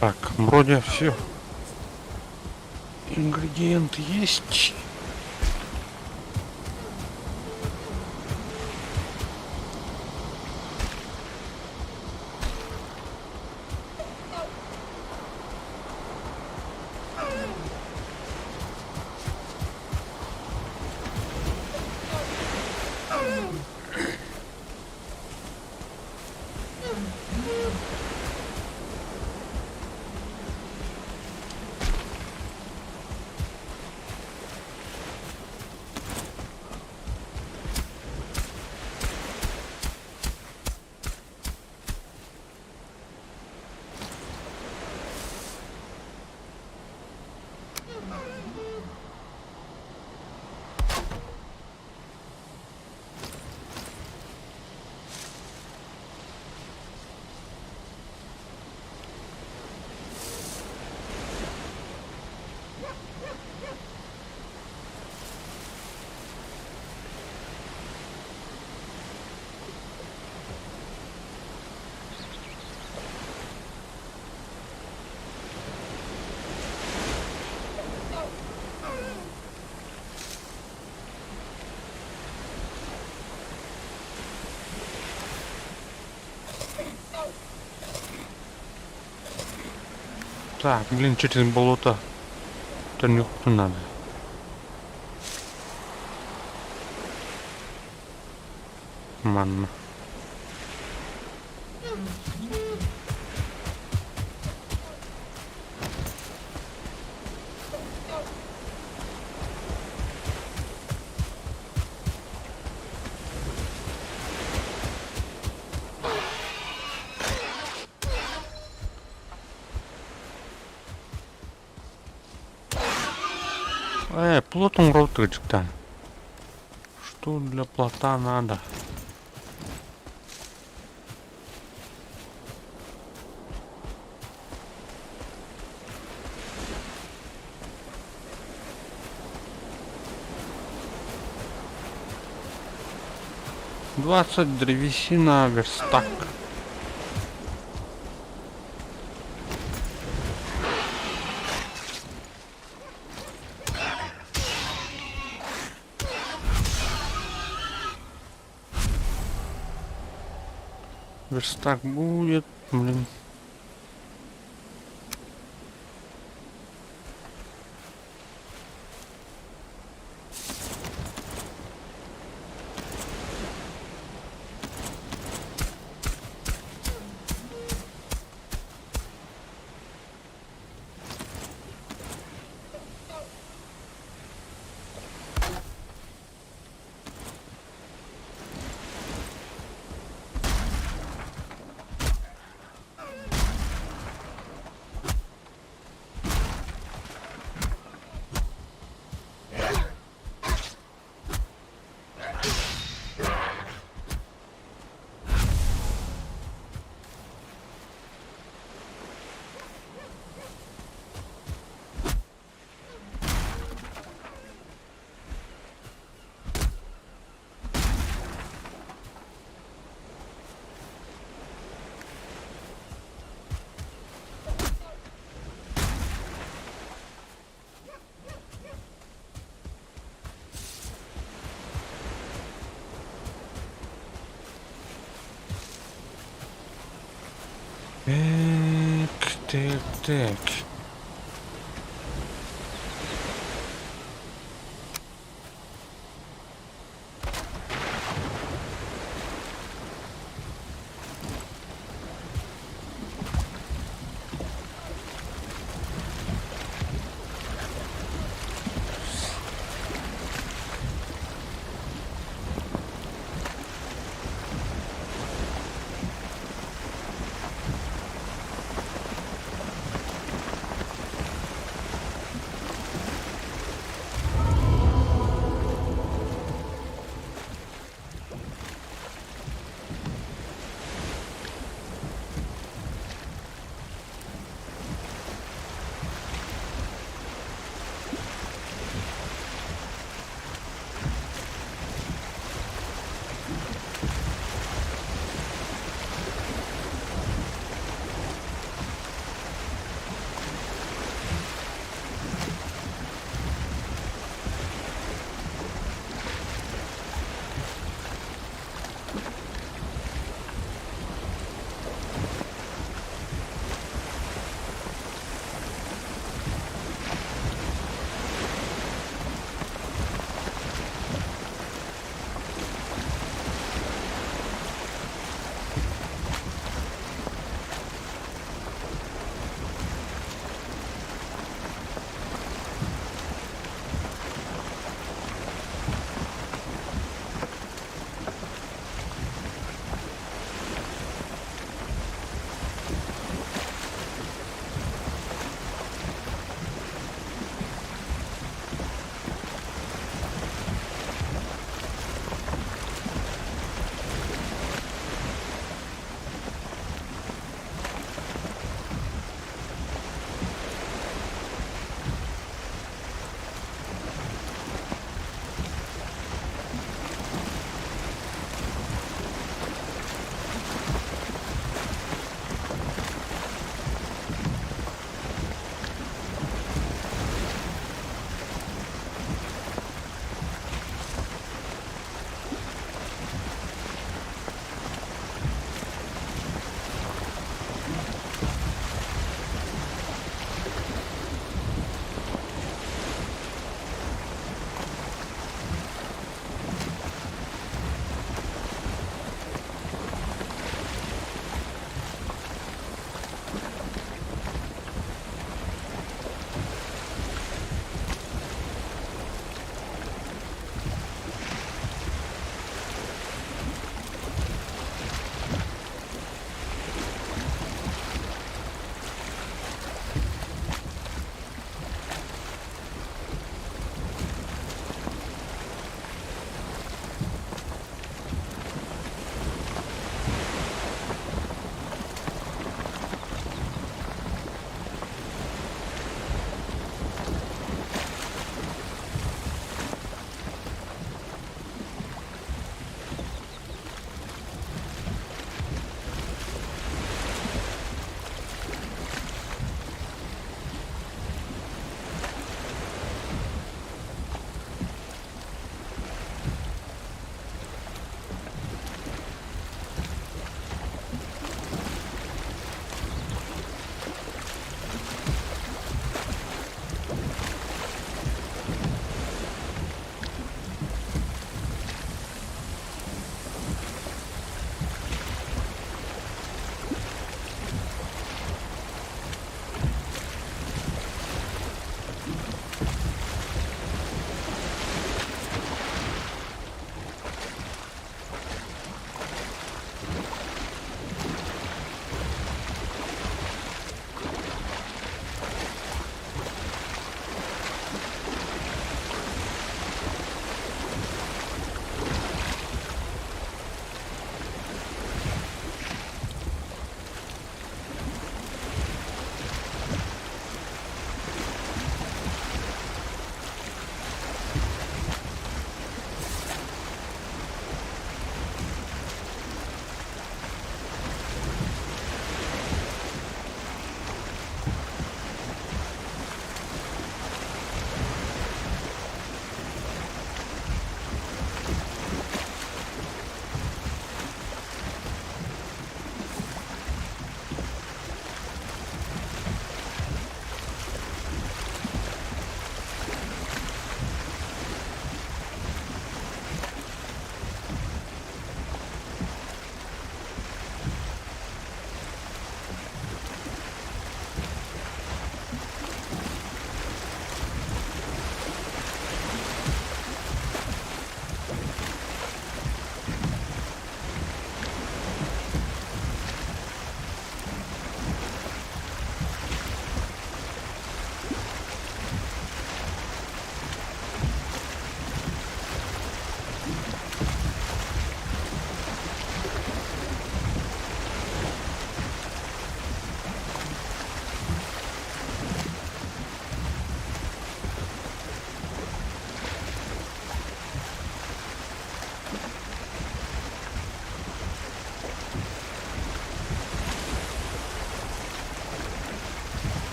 Так, вроде все. Ингредиенты есть. Так, блин, через болото. Это нюхать надо. Манна. Плот оҥорор. Что для плота надо? 20 древесина, верстак. Верстак будет, блин. Так, так, так.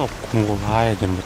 Куолаайа диэн бу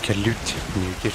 Кэллибит диир.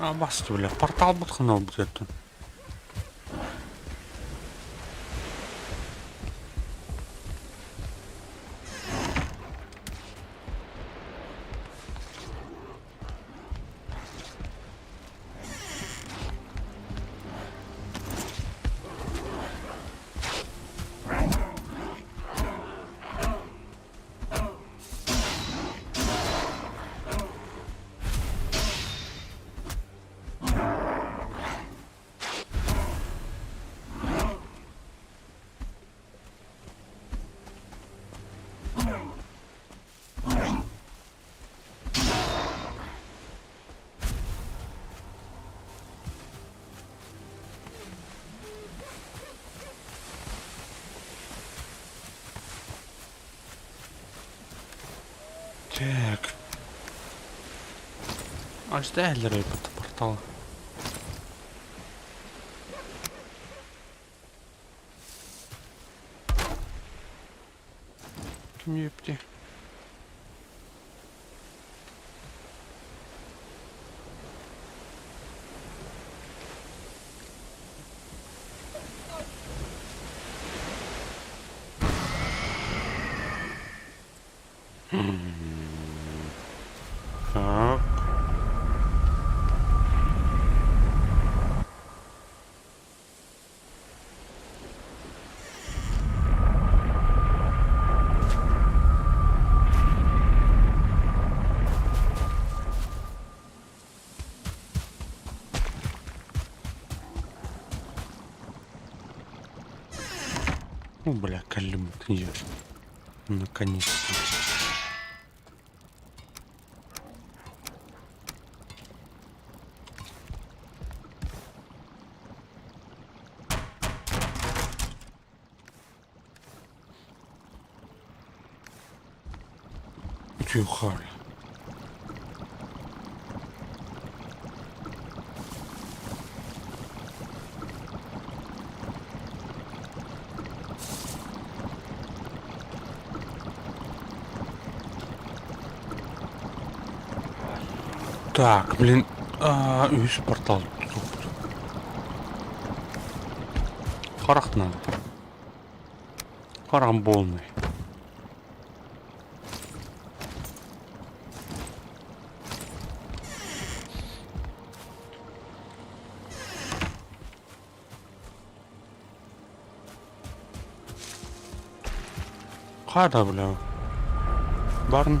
А басты бля, портал бутханал где-то. Так. Аждайлар эбит портал. Ким епти? Так. Ну, бля, калим Наконец-то. Тихо. Так, блин, а, үс портал Харах надо. Харах полный. Хата, бля. Барн.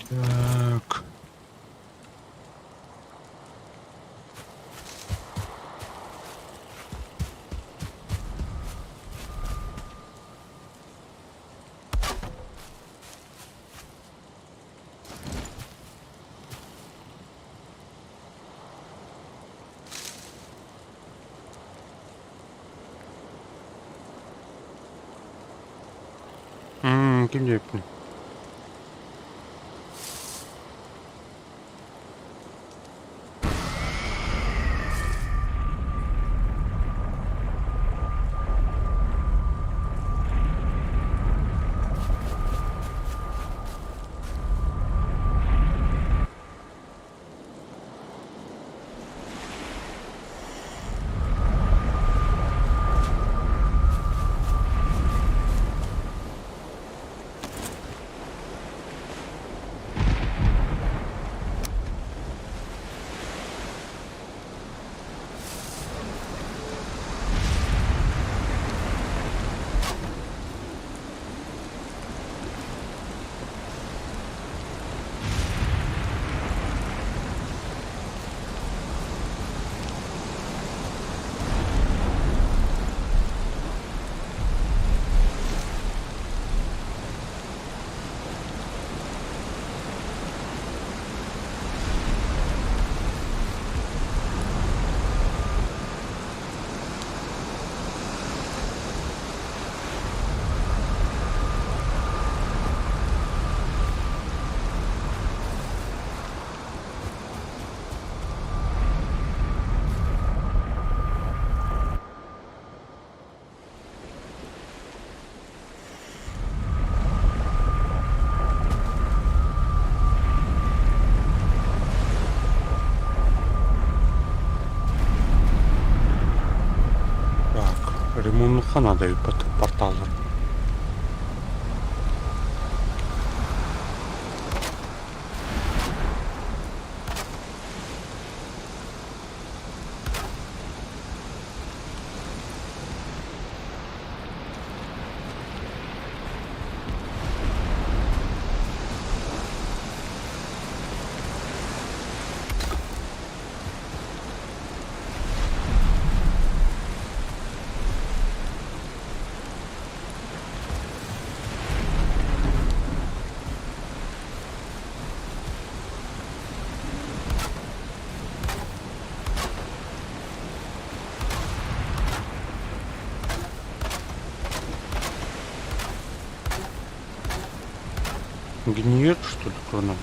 Так. Ким диэбиппин? Так, ремонтка надо порталлар. Гниет, что ли, крона?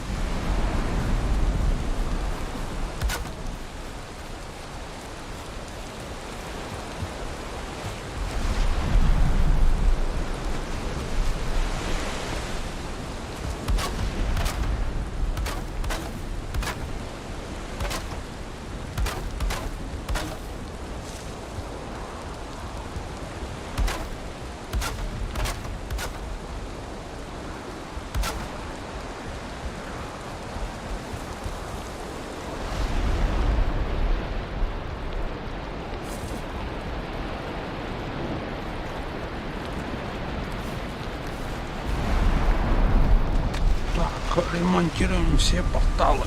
Так, ремонтируем все порталы.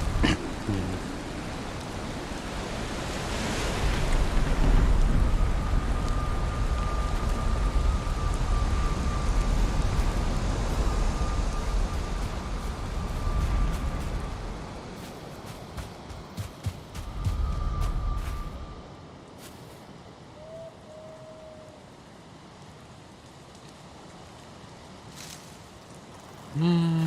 М.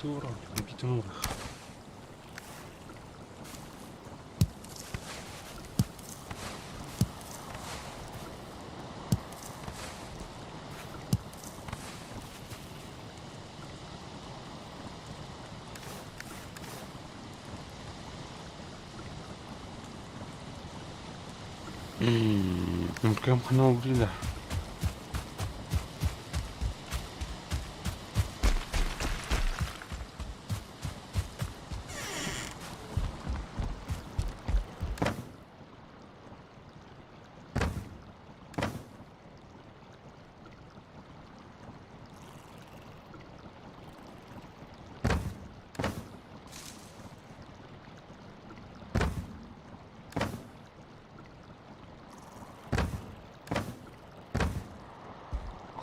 Тура, Битмурах. Кэм хана убили.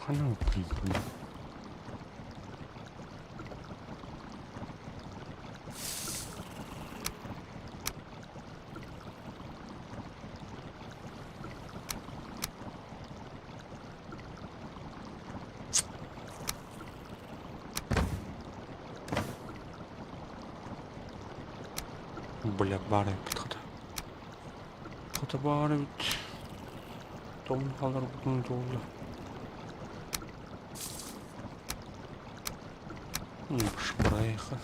Хана убили. Бля, баар эбит хата. Хата баар эбит. Тоҥ хааларбытын туолла. Шпрайха.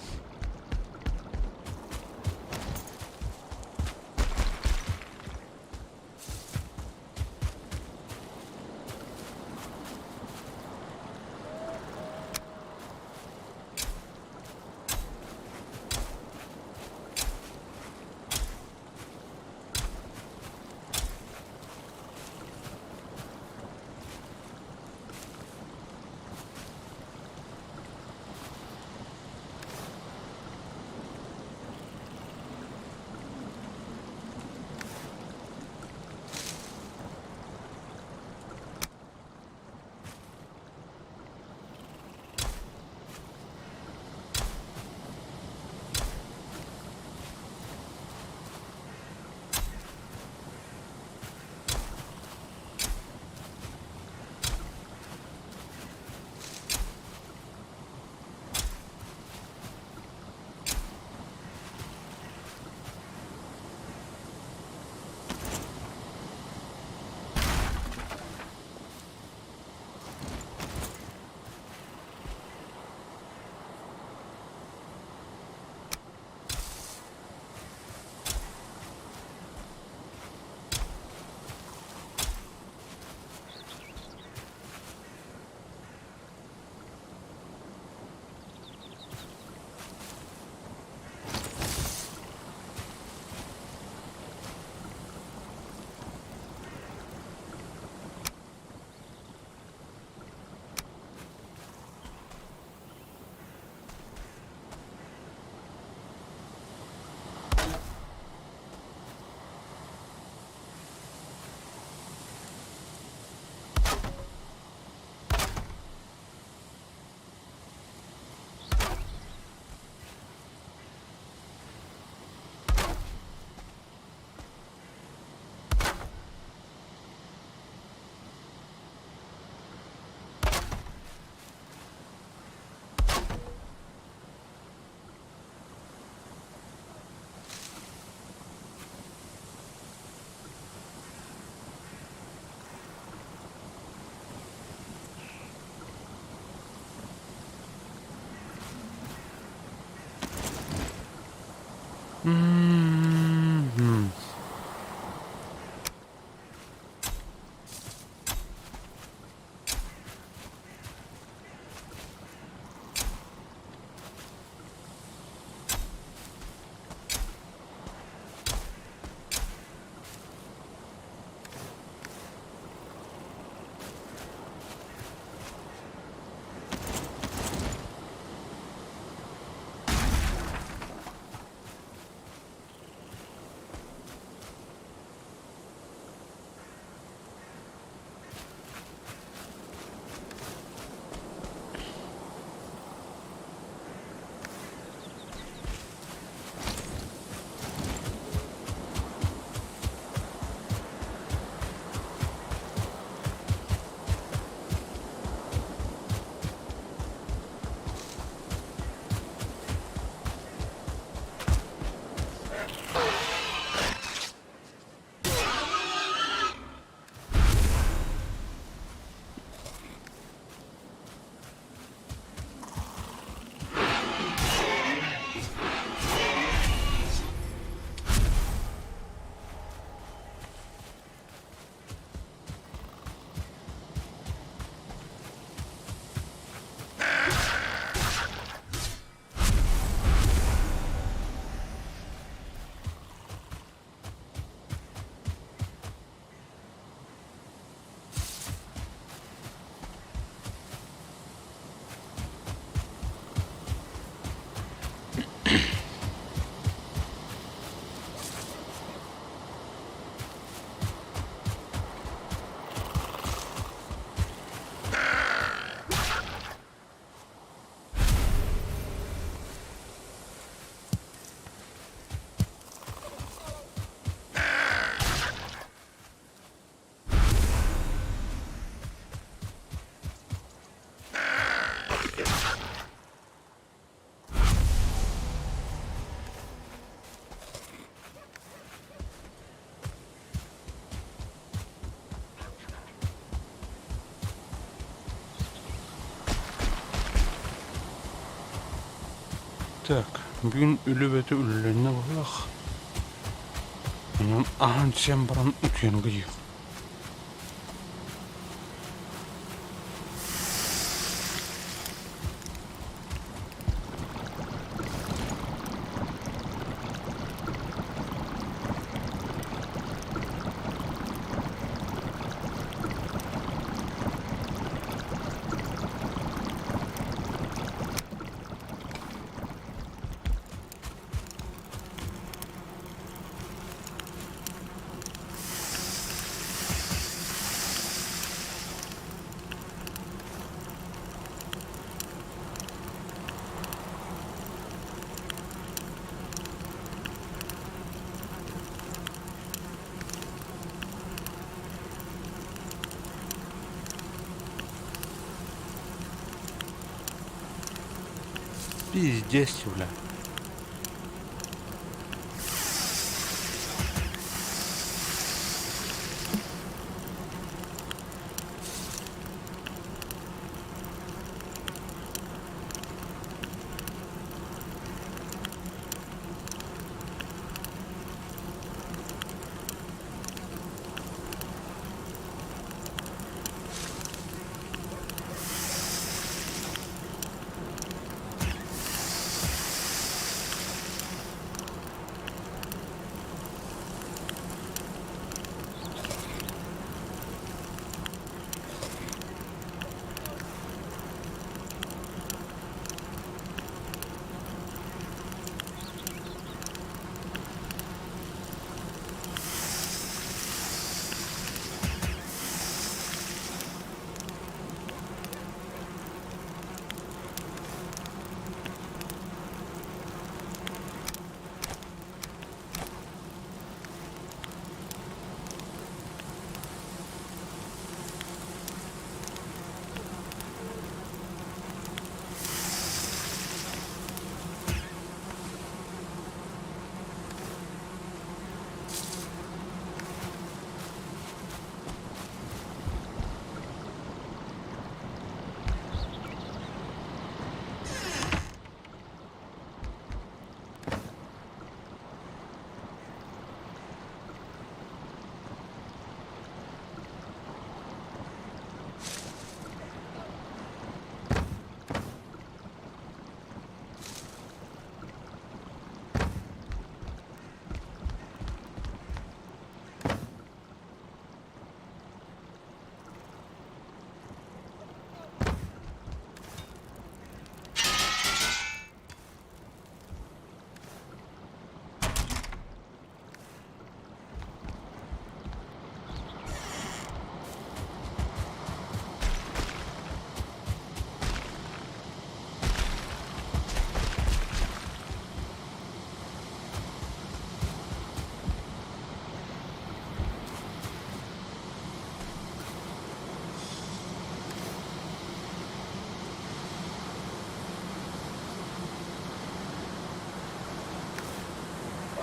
М-м-м. Так, бүгүн үлэ бөтө үлэлэннэ быһыылаах. Онон аһаан сиэн баран утуйан гыйыам. Пиздец, бля.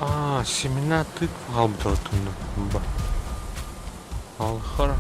А, семена тыквы хаалбытын Алхара.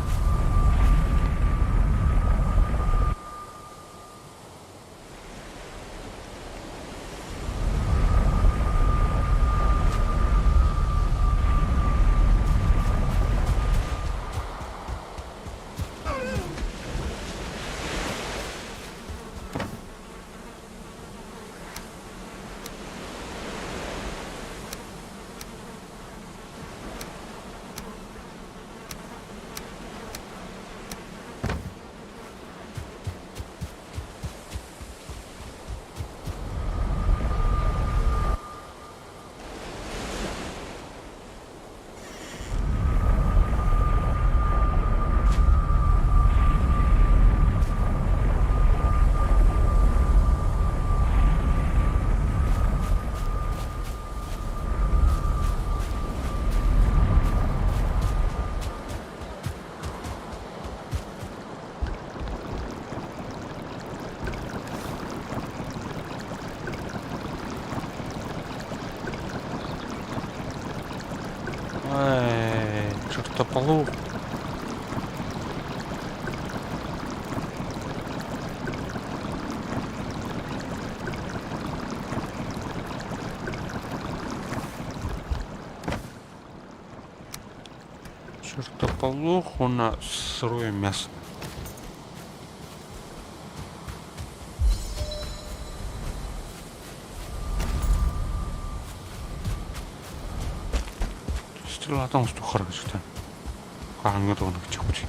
Эй, чертополох. Чертополох уонна сырое мясо. Стрела оҥостуох харгычта. Хаһааҥҥы туһунан кыччаппыт.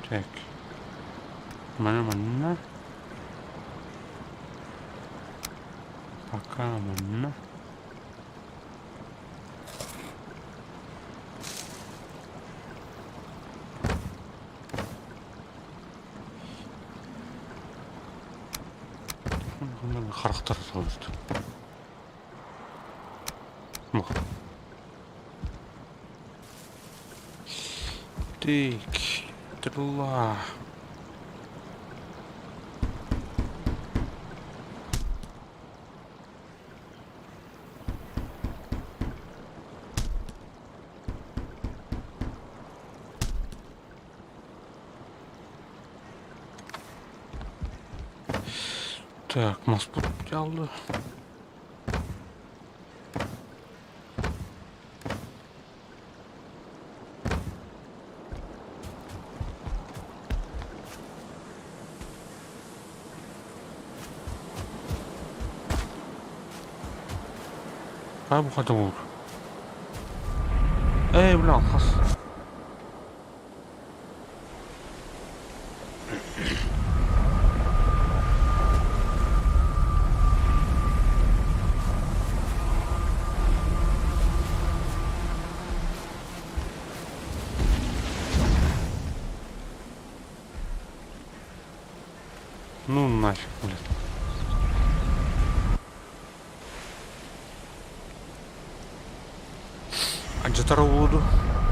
Так. Манна манна. Пока манна. Харахтар салбыт. Так, стрела. Так, маспыт дьаалды. Хайа бу буолур? Ээ, бля, алхас. Ну нафиг, блин. Алдьатар буолуо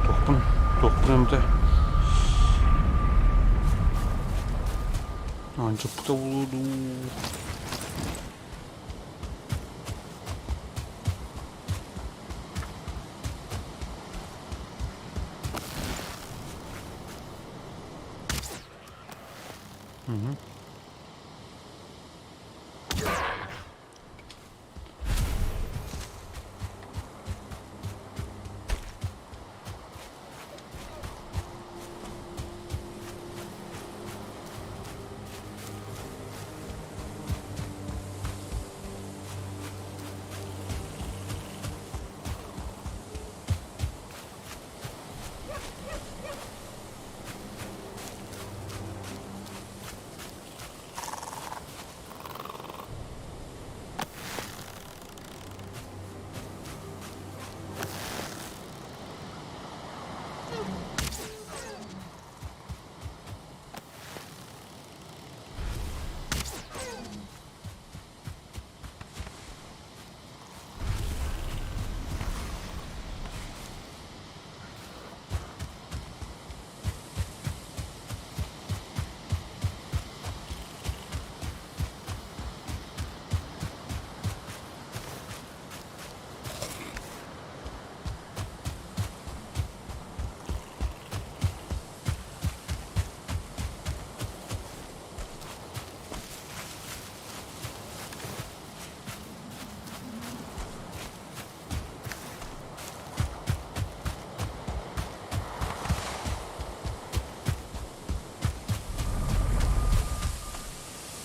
туохпун туохпун эмитэ алдьаппыта буолуо дуу. Мгм.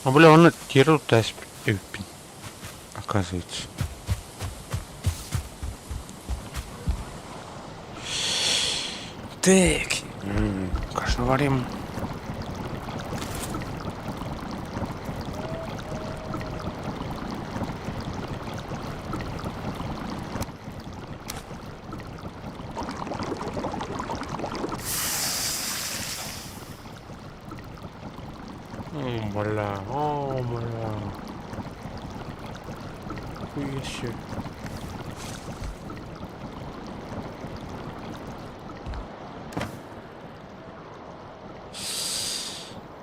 А бля, он тиэрэ тутта эбиппин, оказывается. Так, кашу варим. О, бля, о, бля. Хуя себе.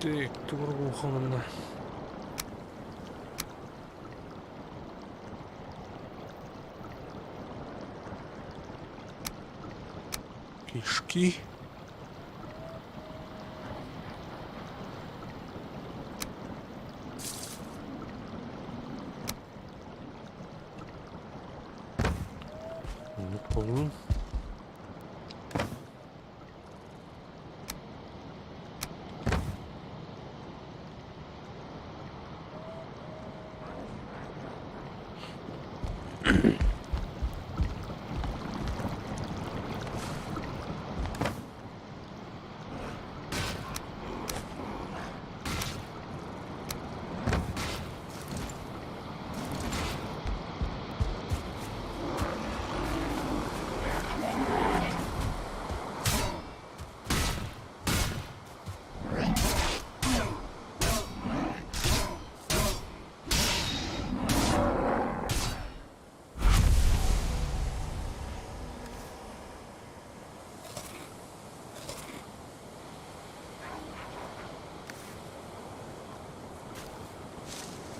Так, тугургуханна. Кишки. Не помню.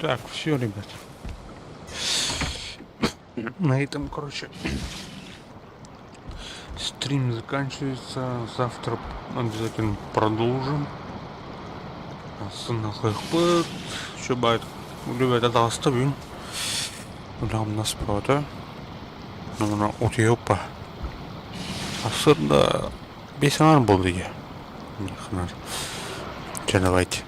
Так, все, ребят. На этом, короче, стрим заканчивается. Завтра обязательно продолжим. Сынахыхпыт. Чубайт. Ребята, оставим. Нам нас правда. Ну, утуйуппа. Сарсыарда биэс аҥаар буолла дии. Чэ, давайте.